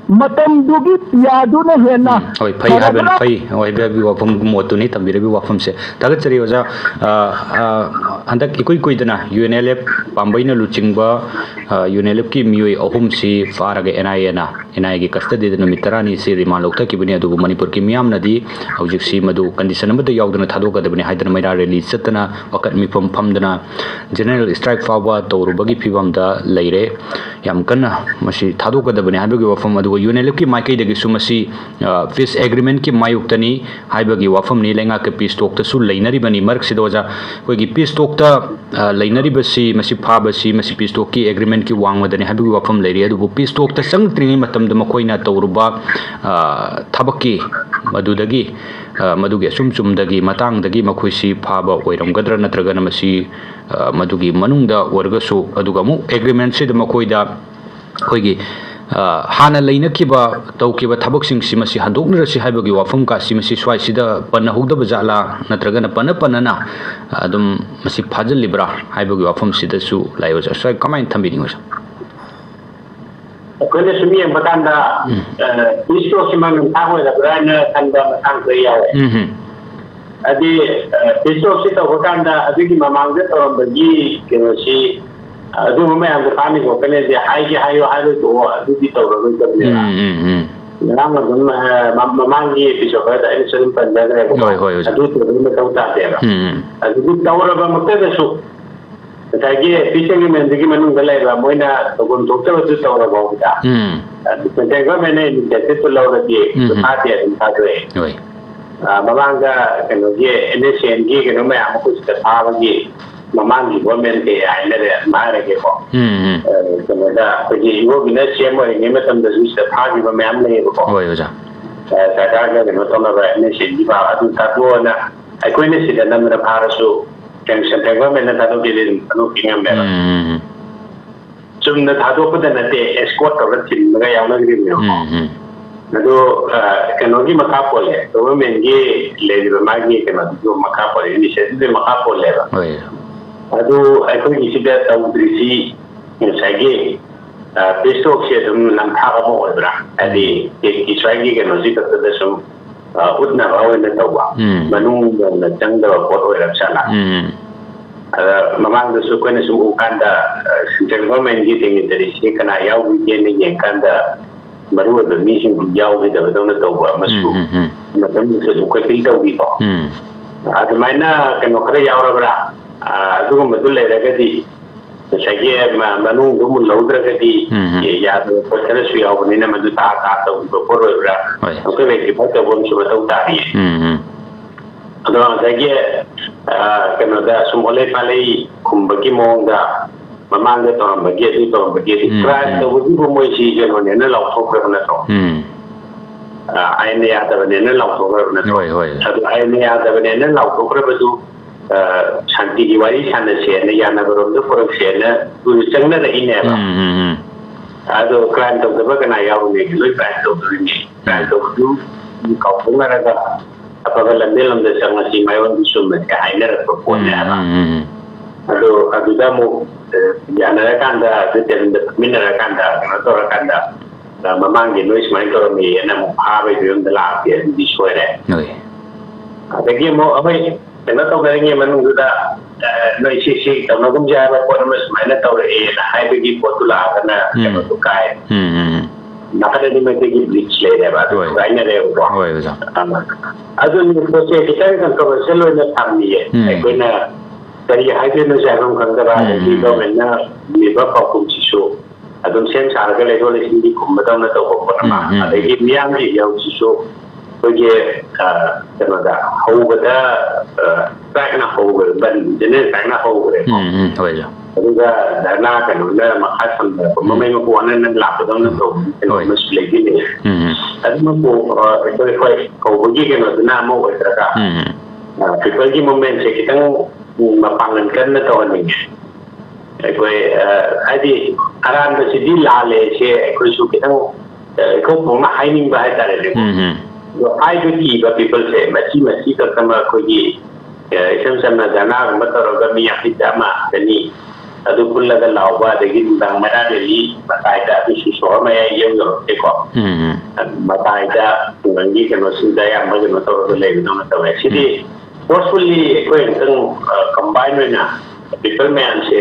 ꯃꯇꯝꯗꯨꯒꯤ ꯄꯤꯌꯥꯗꯨꯅ ꯍꯦꯟꯅ ꯎꯝ, ꯍꯣꯏ, ꯐꯩ ꯍꯥꯏꯕ, ꯐꯩ, ꯍꯣꯏ, ꯍꯥꯏꯕꯤꯕ ꯋꯥꯐꯝ, ꯃꯣꯠꯇꯨꯅꯤ, ꯊꯝꯕꯤꯔꯤꯕ ꯋꯥꯐꯝꯁꯦ꯫ ꯊꯥꯒꯠꯆꯔꯤ ꯑꯣꯖꯥ꯫ ꯑ, ꯑ, ꯍꯟꯗꯛ ꯏꯀꯨꯏ ꯀꯨꯏꯗꯅ U N L F ꯄꯥꯝꯕꯩꯅ ꯂꯨꯆꯤꯡꯕ, ꯑ, U N L F ꯀꯤ ꯃꯤꯑꯣꯏ ꯑꯍꯨꯝꯁꯤ ꯐꯥꯔꯒ N I A ꯅ, N I A ꯒꯤ custody ꯗ ꯅꯨꯃꯤꯠ ꯇꯔꯥꯅꯤ ꯁꯤ remand ꯂꯧꯊꯈꯤꯕꯅꯤ꯫ ꯑꯗꯨꯕꯨ ꯃꯅꯤꯄꯨꯔꯒꯤ ꯃꯤꯌꯥꯝꯅꯗꯤ ꯍꯧꯖꯤꯛꯁꯤ ꯃꯗꯨ condition ꯑꯃꯠꯇ ꯌꯥꯎꯗꯅ ꯊꯥꯗꯣꯛꯀꯗꯕꯅꯤ ꯍꯥꯏꯗꯅ ꯃꯩꯔꯥ rally ꯆꯠꯇꯅ, ꯋꯥꯀꯠ ꯃꯤꯐꯝ ꯐꯝꯗꯅ, general strike ꯐꯥꯎꯕ ꯇꯧꯔꯨꯕꯒꯤ ꯐꯤꯕꯝꯗ ꯂꯩꯔꯦ꯫ ꯌꯥꯝ ꯀꯟꯅ ꯃꯁꯤ ꯊꯥꯗꯣꯛꯀꯗꯕꯅꯤ ꯍꯥꯏꯕꯒꯤ ꯋꯥꯐꯝ, ꯑꯗꯨꯒ U N L F ꯀꯤ ꯃꯥꯏꯀꯩꯗꯒꯤꯁꯨ ꯃꯁꯤ, ꯑ, peace agreement ꯀꯤ ꯃꯥꯌꯣꯛꯇꯅꯤ ꯍꯥꯏꯕꯒꯤ ꯋꯥꯐꯝꯅꯤ꯫ ꯂꯩꯉꯥꯛꯀ peace talk ꯇꯁꯨ ꯂꯩꯅꯔꯤꯕꯅꯤ꯫ ꯃꯔꯛꯁꯤꯗ ꯑꯣꯖꯥ, ꯑꯩꯈꯣꯏꯒꯤ peace talk ꯇ, ꯑ, ꯂꯩꯅꯔꯤꯕꯁꯤ, ꯃꯁꯤ ꯐꯥꯕꯁꯤ, ꯃꯁꯤ peace talk ꯀꯤ agreement ꯀꯤ ꯋꯥꯡꯃꯗꯅꯤ ꯍꯥꯏꯕꯒꯤ ꯋꯥꯐꯝ ꯂꯩꯔꯤ꯫ ꯑꯗꯨꯕꯨ peace talk ꯇ ꯆꯪꯂꯛꯇ꯭ꯔꯤꯉꯩ ꯃꯇꯝꯗ ꯃꯈꯣꯏꯅ ꯇꯧꯔꯨꯕ, ꯑ, ꯊꯕꯛꯀꯤ, ꯃꯗꯨꯗꯒꯤ, ꯑ, ꯃꯗꯨꯒꯤ ꯑꯁꯨꯝ ꯆꯨꯝꯗꯒꯤ ꯃꯇꯥꯡꯗꯒꯤ ꯃꯈꯣꯏꯁꯤ ꯐꯥꯕ ꯑꯣꯏꯔꯝꯒꯗ꯭ꯔꯥ, ꯅꯠꯇ꯭ꯔꯒꯅ ꯃꯁꯤ, ꯑ, ꯃꯗꯨꯒꯤ ꯃꯅꯨꯡꯗ ꯑꯣꯏꯔꯒꯁꯨ, ꯑꯗꯨꯒ ꯑꯃꯨꯛ agreement ꯁꯤꯗ ꯃꯈꯣꯏꯗ ꯑꯩꯈꯣꯏꯒꯤ, ꯑ, ꯍꯥꯟꯅ ꯂꯩꯅꯈꯤꯕ, ꯇꯧꯈꯤꯕ ꯊꯕꯛꯁꯤꯡꯁꯤ ꯃꯁꯤ ꯍꯟꯗꯣꯛꯅꯔꯁꯤ ꯍꯥꯏꯕꯒꯤ ꯋꯥꯐꯝ ꯀꯥꯁꯤ ꯃꯁꯤ ꯁ꯭ꯋꯥꯏꯁꯤꯗ ꯄꯟꯅꯍꯧꯗꯕ ꯖꯥꯠꯂꯥ, ꯅꯠꯇ꯭ꯔꯒꯅ ꯄꯟꯅ ꯄꯟꯅꯅ ꯑꯗꯨꯝ ꯃꯁꯤ ꯐꯥꯖꯤꯜꯂꯤꯕ꯭ꯔꯥ ꯍꯥꯏꯕꯒꯤ ꯋꯥꯐꯝꯁꯤꯗꯁꯨ ꯂꯥꯛꯏ ꯑꯣꯖꯥ꯫ ꯁ꯭ꯋꯥꯏ ꯀꯃꯥꯏꯅ ꯊꯝꯕꯤꯅꯤꯡꯉꯤ ꯑꯣꯖꯥ? ꯑꯩꯈꯣꯏꯅ ꯁꯨꯝ ꯌꯦꯡꯕ ꯀꯥꯟꯗ, ꯎꯝ꯫ ꯑ, peace talk ꯁꯤꯃ ꯅꯨꯡꯊꯥꯡ ꯑꯣꯏꯔꯕ꯭ꯔꯥ ꯍꯥꯏꯅ ꯈꯟꯕ ꯃꯇꯥꯡꯁꯨ ꯌꯥꯎꯋꯦ꯫ ꯎꯝ ꯍꯝ꯫ ꯍꯥꯏꯗꯤ, ꯑ, peace talk ꯁꯤ ꯇꯧꯕ ꯀꯥꯟꯗ ꯑꯗꯨꯒꯤ ꯃꯃꯥꯡꯗ ꯇꯧꯔꯝꯕꯒꯤ ꯀꯩꯅꯣꯁꯤ, ꯑ, ꯑꯗꯨꯒꯨꯝꯕ ꯃꯌꯥꯝꯗꯣ ꯐꯥꯅꯤ ꯈꯣꯠꯀꯅꯤꯗꯤ ꯍꯥꯏꯒꯦ ꯍꯥꯏꯌꯣ ꯍꯥꯏꯔꯣꯏ ꯇꯣꯛꯑꯣ, ꯑꯗꯨꯗꯤ ꯇꯧꯔꯔꯣꯏꯗꯕꯅꯦꯕ꯫ ꯎꯝ ꯎꯝ ꯎꯝ꯫ ꯉꯔꯥꯡ ꯑꯗꯨꯝ, ꯑ, ꯃ-, ꯃꯃꯥꯡꯒꯤ episode ꯈꯔꯗ ꯑꯩꯅꯁꯨ ꯑꯗꯨꯝ ꯄꯟꯖꯈ꯭ꯔꯦꯕꯀꯣ꯫ ꯍꯣꯏ, ꯍꯣꯏ, ꯑꯣꯖꯥ꯫ ꯑꯗꯨ ꯇꯧꯕꯒꯤ ꯃꯊꯧ ꯇꯥꯗꯦꯕ꯫ ꯎꯝ ꯎꯝ꯫ ꯑꯗꯨꯗꯤ ꯇꯧꯔꯕꯃꯛꯇꯗꯁꯨ ꯉꯁꯥꯏꯒꯤ peace agreement ꯗꯨꯒꯤ ꯃꯅꯨꯡꯗ ꯂꯩꯕ ꯃꯣꯏꯅ ꯇꯧꯐꯝ ꯊꯣꯛꯇꯕꯗꯨ ꯇꯧꯔ ꯐꯥꯎꯕꯗ, ꯎꯝ꯫ ꯑ, central government ꯅ initiative ꯇꯨ ꯂꯧꯔꯗꯤ ꯎꯝ ꯎꯝ꯫ ꯐꯥꯗꯦ ꯑꯗꯨꯝ ꯊꯥꯗꯣꯛꯑꯦ꯫ ꯍꯣꯏ꯫ ꯑ, ꯃꯃꯥꯡꯗ ꯀꯩꯅꯣꯒꯤ N S C N ꯒꯤ ꯀꯩꯅꯣ ꯃꯌꯥꯝ ꯑꯩꯈꯣꯏ ꯁꯤꯗ ꯐꯥꯕꯒꯤ ꯃꯃꯥꯡꯒꯤ government ꯀꯩ ꯍꯥꯏꯅꯔꯦ ꯑꯗꯨꯝ ꯍꯥꯏꯔꯒꯦꯀꯣ꯫ ꯎꯝ ꯎꯝ꯫ ꯑ, ꯀꯩꯅꯣꯗ ꯑꯩꯈꯣꯏꯒꯤ ꯏꯕꯣꯕꯤꯅ C M ꯑꯣꯏꯔꯤꯉꯩ ꯃꯇꯝꯗꯁꯨ ꯁꯤꯗ ꯐꯥꯈꯤꯕ ꯃꯌꯥꯝ ꯂꯩꯌꯦꯕꯀꯣ꯫ ꯍꯣꯏ ꯑꯣꯖꯥ꯫ ꯑ, ꯁꯔꯀꯥꯔꯒ ꯀꯩꯅꯣ ꯇꯧꯅꯕ N S C N ꯒꯤ ꯄꯥꯎ ꯑꯗꯨ ꯊꯥꯗꯣꯛꯑꯣꯅ ꯑꯩꯈꯣꯏꯅ ꯁꯤꯗ ꯅꯝꯗꯅ ꯐꯥꯔꯁꯨ central government ꯅ ꯊꯥꯗꯣꯛꯀꯦꯗꯤ ꯑꯗꯨꯝ ꯊꯥꯗꯣꯛꯄꯤ ꯉꯝꯃꯦꯕ꯫ ꯎꯝ ꯎꯝ ꯎꯝ꯫ ꯆꯨꯝꯅ ꯊꯥꯗꯣꯛꯄꯗ ꯅꯠꯇꯦ, escort ꯇꯧꯔꯒ ꯊꯤꯟꯕꯒ ꯌꯥꯎꯅꯈ꯭ꯔꯤꯕꯅꯦꯕꯀꯣ꯫ ꯎꯝ ꯎꯝ꯫ ꯑꯗꯨ, ꯑ, ꯀꯩꯅꯣꯒꯤ ꯃꯈꯥ ꯄꯣꯜꯂꯦ, government ꯒꯤ ꯂꯩꯔꯤꯕ ꯃꯥꯒꯤ ꯀꯩꯅꯣꯗꯨꯁꯨ ꯃꯈꯥ ꯄꯣꯜꯂꯦ, initiative ꯗꯨꯒꯤ ꯃꯈꯥ ꯄꯣꯜꯂꯦꯕ꯫ ꯍꯣꯏ꯫ ꯑꯗꯨ ꯑꯩꯈꯣꯏꯒꯤ ꯁꯤꯗ ꯇꯧꯗ꯭ꯔꯤꯁꯤ ꯉꯁꯥꯏꯒꯤ ꯄꯤꯁ ꯇꯣꯛꯁꯦ ꯑꯗꯨꯝ ꯅꯝꯊꯥꯛ ꯑꯃ ꯑꯣꯏꯕ꯭ꯔꯥ? ꯍꯥꯏꯗꯤ ꯁ꯭ꯋꯥꯏꯒꯤ ꯀꯩꯅꯣꯁꯤ ꯈꯛꯇꯗ ꯁꯨꯝ ꯎꯠꯅꯕ ꯑꯣꯏꯅ ꯇꯧꯕ, ꯃꯅꯨꯡ ꯌꯧꯅ ꯆꯪꯗꯕ ꯄꯣꯠ ꯑꯣꯏꯔꯞ ꯆꯠꯂ? ꯑꯗ ꯃꯃꯥꯡꯗꯁꯨ ꯑꯩꯈꯣꯏꯅ ꯁꯨꯝ ꯎꯀꯥꯟꯗ, ꯁꯦꯟꯇ꯭ꯔꯦꯜ ꯒꯣꯔꯃꯦꯟꯒꯤ ꯗꯤꯒꯅꯤꯇꯔꯤꯁꯤ ꯀꯅꯥ ꯌꯥꯎꯈꯤꯒꯦꯅ ꯌꯦꯡꯀꯥꯟꯗ, ꯃꯔꯨ ꯑꯣꯏꯕ ꯃꯤꯁꯤꯡ ꯌꯥꯎꯈꯤꯗꯕꯗꯧꯅ ꯇꯧꯕ ꯑꯃꯁꯨ ꯃꯇꯝꯗꯨꯗ ꯑꯗꯨꯝ ꯑꯩꯈꯣꯏ ꯐꯤꯜ ꯇꯧꯈꯤꯀꯣ꯫ ꯑꯗꯨꯃꯥꯏꯅ ꯀꯩꯅꯣ ꯈꯔ ꯌꯥꯎꯔꯕ꯭ꯔꯥ? ꯑꯗꯨꯒꯨꯝꯕꯗꯨ ꯂꯩꯔꯒꯗꯤ ꯉꯁꯥꯏꯒꯤ ꯃꯅꯨꯡꯗꯨ ꯃꯨꯜꯍꯧꯗ꯭ꯔꯒꯗꯤ ꯌꯥꯗꯕ ꯄꯣꯠ ꯈꯔꯁꯨ ꯌꯥꯎꯕꯅꯤꯅ, ꯃꯗꯨ ꯇꯥ ꯇꯥ ꯇꯧꯕ ꯄꯣꯠ ꯑꯣꯏꯕ꯭ꯔꯥ? ꯑꯩꯈꯣꯏ ꯔꯦꯛꯇꯤꯐꯥꯏ ꯇꯧꯕ ꯑꯃꯁꯨ ꯃꯊꯧ ꯇꯥꯔꯤꯌꯦ꯫ ꯑꯗꯣ ꯉꯁꯥꯏꯒꯤ ꯀꯩꯅꯣꯗ ꯁꯨꯝ ꯑꯣꯂꯩ ꯄꯥꯂꯩ ꯈꯨꯝꯕꯒꯤ ꯃꯑꯣꯡꯗ, ꯃꯃꯥꯡꯗ ꯇꯧꯔꯝꯕꯒꯤ, ꯑꯗꯨ ꯇꯧꯔꯝꯕꯒꯤ, ꯑꯗꯨ ꯀ꯭ꯔꯥꯏꯝ ꯇꯧꯕꯒꯤꯕꯨ ꯃꯣꯏꯁꯤ ꯀꯩꯅꯣꯅꯦꯅ ꯂꯥꯎꯊꯣꯛꯈ꯭ꯔꯕ ꯅꯠꯇ꯭ꯔꯣ? ꯑꯥꯏꯟꯅ ꯌꯥꯗꯕꯅꯦꯅ ꯂꯥꯎꯊꯣꯛꯈ꯭ꯔꯕ ꯅꯠꯇ꯭ꯔꯣ? ꯑꯗꯨ ꯑꯥꯏꯟꯅ ꯌꯥꯗꯕꯅꯦꯅ ꯂꯥꯎꯊꯣꯛꯈ꯭ꯔꯕꯗꯨ, ꯁꯥꯟꯇꯤꯒꯤ ꯋꯥꯔꯤ ꯁꯥꯟꯅꯁꯦꯅ, ꯌꯥꯅꯕꯔꯣꯝꯗ ꯄꯨꯔꯛꯁꯦꯅ ꯆꯪꯅꯔꯛꯏꯅꯦꯕ꯫ ꯑꯗꯣ ꯀ꯭ꯔꯥꯏꯝ ꯇꯧꯗꯕ ꯀꯅꯥ ꯌꯥꯎꯔꯨꯅꯦꯒꯦ? ꯂꯣꯏ ꯀ꯭ꯔꯥꯏꯝ ꯇꯧꯗꯣꯔꯤꯅꯦ꯫ ꯀ꯭ꯔꯥꯏꯝ ꯇꯧꯕꯗꯨ ꯀꯥꯎꯊꯣꯛꯅꯔꯒ ꯑꯐꯕ ꯂꯝꯕꯦꯜ ꯂꯣꯝꯗ ꯆꯪꯉꯁꯤ, ꯃꯥꯏꯑꯣꯟꯕ ꯆꯨꯝꯃꯁꯤ ꯍꯥꯏꯅꯔꯛꯄ ꯄꯣꯠꯅꯦ ꯍꯥꯏꯕ꯫ ꯑꯗꯣ ꯑꯗꯨꯗ ꯑꯃꯨꯛ ꯌꯥꯅꯔꯀꯥꯟꯗ, ꯑꯗꯨ ꯇꯦꯕꯜꯗ ꯐꯝꯃꯤꯟꯅꯔꯀꯥꯟꯗ, ꯀꯩꯅꯣ ꯇꯧꯔꯀꯥꯟꯗ, ꯃꯃꯥꯡꯒꯤ ꯅꯣꯏ ꯁꯨꯃꯥꯏꯅ ꯇꯧꯔꯝꯃꯤꯅ ꯑꯃꯨꯛ ꯐꯥꯕꯒꯤ ꯐꯤꯕꯝꯗ ꯂꯥꯛꯑꯗꯤ ꯑꯗꯨꯗꯤ ꯁꯣꯏꯔꯦ꯫ ꯑꯗꯒꯤ ꯑꯃꯨꯛ ꯑꯩꯈꯣꯏ ꯀꯩꯅꯣ ꯇꯧꯅꯔꯤꯉꯩ ꯃꯅꯨꯡꯗꯨꯗ, ꯅꯣꯏ ꯁꯤ ꯁꯤ ꯇꯧꯅꯒꯨꯝꯁꯦ ꯍꯥꯏꯕ ꯄꯣꯠ ꯑꯃ ꯁꯨꯃꯥꯏꯅ ꯇꯧꯔꯛꯑꯦꯅ ꯍꯥꯏꯕꯒꯤ ꯄꯣꯠꯇꯨ ꯂꯥꯛꯑꯒꯅ ꯀꯩꯅꯣꯗꯨ ꯀꯥꯏ꯫ ꯅꯥꯀꯟ ꯑꯅꯤꯃꯛꯇꯒꯤ ꯕ꯭ꯔꯤꯖ ꯂꯩꯔꯦꯕ, ꯑꯗꯨ ꯊꯨꯒꯥꯏꯅꯔꯦꯕꯀꯣ꯫ ꯑꯗꯨꯅꯤ ꯄꯣꯠꯁꯦ ꯈꯤꯇꯪ ꯀꯟꯇ꯭ꯔꯣꯚꯔꯁꯤꯌꯦꯜ ꯑꯣꯏꯅ ꯊꯝꯃꯤꯌꯦ꯫ ꯑꯩꯈꯣꯏꯅ ꯀꯔꯤ ꯍꯥꯏꯗꯣꯏꯅꯣꯁꯦ ꯍꯥꯏꯐꯝ ꯈꯪꯗꯕ, ꯑꯗꯒꯤ ꯒꯚꯔꯟꯃꯦꯟꯅ ꯄꯤꯕ ꯄꯥꯎꯈꯨꯝꯁꯤꯁꯨ ꯑꯗꯨꯝ ꯁꯦꯝ ꯁꯥꯔꯒ ꯂꯩꯊꯣꯛ ꯂꯩꯁꯤꯟꯒꯤ ꯈꯨꯝꯕꯗꯧꯅ ꯇꯧꯕ ꯄꯣꯠ ꯑꯃ, ꯑꯗꯒꯤ ꯃꯤꯌꯥꯝꯒꯤ ꯏꯍꯧꯁꯤꯁꯨ ꯑꯩꯈꯣꯏꯒꯤ ꯀꯩꯅꯣꯗ ꯍꯧꯕꯗ ꯁ꯭ꯇ꯭ꯔꯥꯏꯛꯅ ꯍꯧꯈ꯭ꯔꯦ, ꯕꯟ ꯖꯦꯅꯔꯦꯜ ꯁ꯭ꯇ꯭ꯔꯥꯏꯛꯅ ꯍꯧꯈ꯭ꯔꯦꯀꯣ꯫ ꯑꯗꯨꯒ ꯙꯔꯅꯥ ꯀꯩꯅꯣꯅ ꯃꯈꯥ ꯁꯝꯊꯔꯛꯄ, ꯃꯃꯩ ꯃꯀꯣꯛ ꯑꯅꯟꯅ ꯂꯥꯛꯄꯗꯧꯅ ꯇꯧꯕꯒꯤ ꯀꯩꯅꯣ ꯑꯃꯁꯨ ꯂꯩꯈꯤꯅꯦ꯫ ꯑꯗꯨꯃꯛꯄꯨ ꯑꯩꯈꯣꯏ ꯍꯣꯏ ꯍꯧꯕꯒꯤ ꯀꯩꯅꯣꯗꯨꯅ ꯑꯃ ꯑꯣꯏꯈ꯭ꯔꯒ, ꯄꯤꯄꯜꯒꯤ ꯃꯨꯞꯃꯦꯟꯁꯦ ꯈꯤꯇꯪ ꯃꯄꯥꯡꯒꯜ ꯀꯟꯅ ꯇꯧꯍꯟꯅꯤꯡꯉꯦ꯫ ꯑꯩꯈꯣꯏ ꯍꯥꯏꯗꯤ ꯑꯔꯥꯟꯕꯁꯤꯗꯤ ꯂꯥꯜꯂꯦꯁꯦ ꯑꯩꯈꯣꯏꯁꯨ ꯈꯤꯇꯪ ꯏꯀꯧ ꯈꯣꯡꯅ ꯍꯥꯏꯅꯤꯡꯕ ꯍꯥꯏꯇꯥꯔꯦꯅꯦꯀꯣ꯫ ꯑꯗꯣ ꯍꯥꯏꯕ ꯀꯤꯕ ꯄꯤꯄꯜꯁꯦ ꯃꯁꯤ ꯃꯁꯤ ꯈꯛꯇꯃꯛ ꯑꯩꯈꯣꯏꯒꯤ ꯏꯆꯝ ꯆꯝꯅ ꯙꯔꯅꯥꯒꯨꯝꯕ ꯇꯧꯔꯒ ꯃꯤ ꯌꯥꯡꯈꯩ ꯆꯥꯝꯃ ꯆꯅꯤ ꯑꯗꯨ ꯄꯨꯜꯂꯒ ꯂꯥꯎꯕ, ꯑꯗꯒꯤ ꯅꯨꯡꯗꯥꯡ ꯃꯩꯔꯥ ꯔꯦꯂꯤ ꯃꯇꯥꯏꯗ, ꯑꯗꯨꯁꯨ ꯁꯣꯍꯣꯔ ꯃꯌꯥꯏ ꯌꯧ ꯌꯧꯔꯛꯇꯦꯀꯣ꯫ ꯎꯝ, ꯎꯝ꯫ ꯃꯇꯥꯏꯗ ꯈꯨꯡꯒꯪꯒꯤ ꯀꯩꯅꯣꯁꯤꯡꯗ ꯑꯌꯥꯝꯕ ꯀꯩꯅꯣ ꯇꯧꯔꯒ ꯂꯩꯕꯗꯧꯅ ꯇꯧꯋꯦ꯫ ꯁꯤꯗꯤ ꯎꯝ꯫ Forcefully ꯑꯩꯈꯣꯏ ꯑꯃꯨꯛꯇꯪ, ꯑ, combine ꯑꯣꯏꯅ people ꯃꯌꯥꯝꯁꯦ,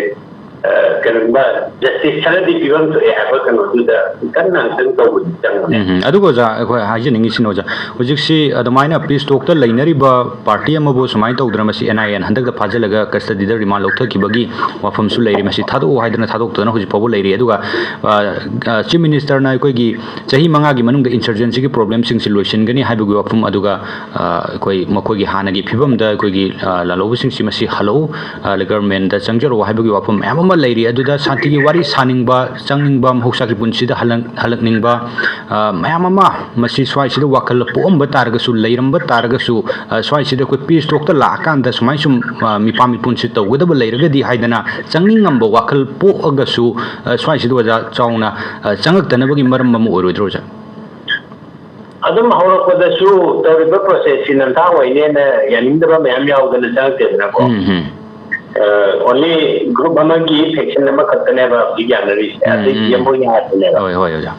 ꯑ, ꯀꯔꯤꯒꯨꯝꯕ justice ꯈꯔꯗꯤ ꯄꯤꯐꯝ ꯊꯣꯛꯑꯦ ꯍꯥꯏꯕ ꯀꯩꯅꯣꯗꯨꯗ ꯀꯟꯅ ꯑꯃꯨꯛꯇꯪ ꯇꯧꯕꯗꯤ ꯆꯪꯕꯅꯦ꯫ ꯎꯝ, ꯎꯝ꯫ ꯑꯗꯨꯒ ꯑꯣꯖꯥ, ꯑꯩꯈꯣꯏ ꯍꯥꯏꯖꯅꯤꯡꯉꯤꯁꯤꯅ, ꯑꯣꯖꯥ, ꯍꯧꯖꯤꯛꯁꯤ ꯑꯗꯨꯃꯥꯏꯅ peace talkꯇ ꯂꯩꯅꯔꯤꯕ party ꯑꯃꯕꯨ ꯁꯨꯃꯥꯏꯅ ꯇꯧꯗꯅ ꯃꯁꯤ N I Aꯅ ꯍꯟꯗꯛꯇ ꯐꯥꯖꯤꯜꯂꯒ custodyꯗ remand ꯂꯧꯊꯈꯤꯕꯒꯤ ꯋꯥꯐꯝꯁꯨ ꯂꯩꯔꯤ꯫ ꯃꯁꯤ ꯊꯥꯗꯣꯛꯎ ꯍꯥꯏꯗꯅ ꯊꯥꯗꯣꯛꯇꯗꯅ ꯍꯧꯖꯤꯛ ꯐꯥꯎꯕ ꯂꯩꯔꯤ꯫ ꯑꯗꯨꯒ, ꯑ, ꯑ, Chief Ministerꯅ ꯑꯩꯈꯣꯏꯒꯤ ꯆꯍꯤ ꯃꯉꯥꯒꯤ ꯃꯅꯨꯡꯗ insurgencyꯒꯤ problemꯁꯤꯡꯁꯤ ꯂꯣꯏꯁꯤꯟꯒꯅꯤ ꯍꯥꯏꯕꯒꯤ ꯋꯥꯐꯝ, ꯑꯗꯨꯒ, ꯑ, ꯑꯩꯈꯣꯏ ꯃꯈꯣꯏꯒꯤ ꯍꯥꯟꯅꯒꯤ ꯐꯤꯕꯝꯗ ꯑꯩꯈꯣꯏꯒꯤ, ꯑ, ꯂꯥꯜꯍꯧꯕꯁꯤꯡꯁꯤ ꯃꯁꯤ ꯍꯜꯂꯛꯎ, ꯑ, governmentꯗ ꯆꯪꯖꯔꯛꯎ ꯍꯥꯏꯕꯒꯤ ꯋꯥꯐꯝ ꯃꯌꯥꯝ ꯑꯃ ꯂꯩꯔꯤ꯫ ꯑꯗꯨꯗ ꯁꯥꯟꯇꯤꯒꯤ ꯋꯥꯔꯤ ꯁꯥꯅꯤꯡꯕ, ꯆꯪꯅꯤꯡꯕ, ꯃꯍꯧꯁꯥꯒꯤ ꯄꯨꯟꯁꯤꯗ ꯍꯜꯂꯛ-, ꯍꯜꯂꯛꯅꯤꯡꯕ, ꯑ, ꯃꯌꯥꯝ ꯑꯃ ꯃꯁꯤ ꯁ꯭ꯋꯥꯏꯁꯤꯗ ꯋꯥꯈꯜ ꯄꯣꯛꯑꯝꯕ ꯇꯥꯔꯒꯁꯨ, ꯂꯩꯔꯝꯕ ꯇꯥꯔꯒꯁꯨ, ꯑ, ꯁ꯭ꯋꯥꯏꯁꯤꯗ ꯑꯩꯈꯣꯏ peace talkꯇ ꯂꯥꯛꯑꯀꯥꯟꯗ ꯁꯨꯃꯥꯏ ꯁꯨꯝ, ꯑ, ꯃꯤꯄꯥ ꯃꯤꯄꯨꯟꯁꯤ ꯇꯧꯒꯗꯕ ꯂꯩꯔꯒꯗꯤ ꯍꯥꯏꯗꯅ ꯆꯪꯅꯤꯡꯉꯝꯕ ꯋꯥꯈꯜ ꯄꯣꯛꯑꯒꯁꯨ, ꯑ, ꯁ꯭ꯋꯥꯏꯁꯤꯗ ꯑꯣꯖꯥ ꯆꯥꯎꯅ, ꯑ, ꯆꯪꯉꯛꯇꯅꯕꯒꯤ ꯃꯔꯝ ꯑꯃ ꯑꯣꯏꯔꯣꯏꯗ꯭ꯔꯣ ꯑꯣꯖꯥ? ꯑꯗꯨꯝ ꯍꯧꯔꯛꯄꯗꯁꯨ ꯇꯧꯔꯤꯕ processꯁꯤ ꯅꯝꯊꯥꯛ ꯑꯣꯏꯅꯦꯅ ꯌꯥꯅꯤꯡꯗꯕ ꯃꯌꯥꯝ ꯌꯥꯎꯗꯅ ꯆꯪꯉꯛꯇꯦꯗꯅꯀꯣ꯫ ꯎꯝ, ꯎꯝ꯫ ꯑ, only group ꯑꯃꯒꯤ faction ꯑꯃꯈꯛꯇꯅꯦꯕ ꯍꯧꯖꯤꯛ ꯌꯥꯅꯔꯤꯁꯦ, ꯎꯝ, ꯑꯇꯩꯗꯤ ꯎꯝ꯫ ꯌꯥꯝꯕꯨ ꯌꯥꯗꯕꯅꯦꯕ꯫ ꯍꯣꯏ, ꯍꯣꯏ, ꯑꯣꯖꯥ꯫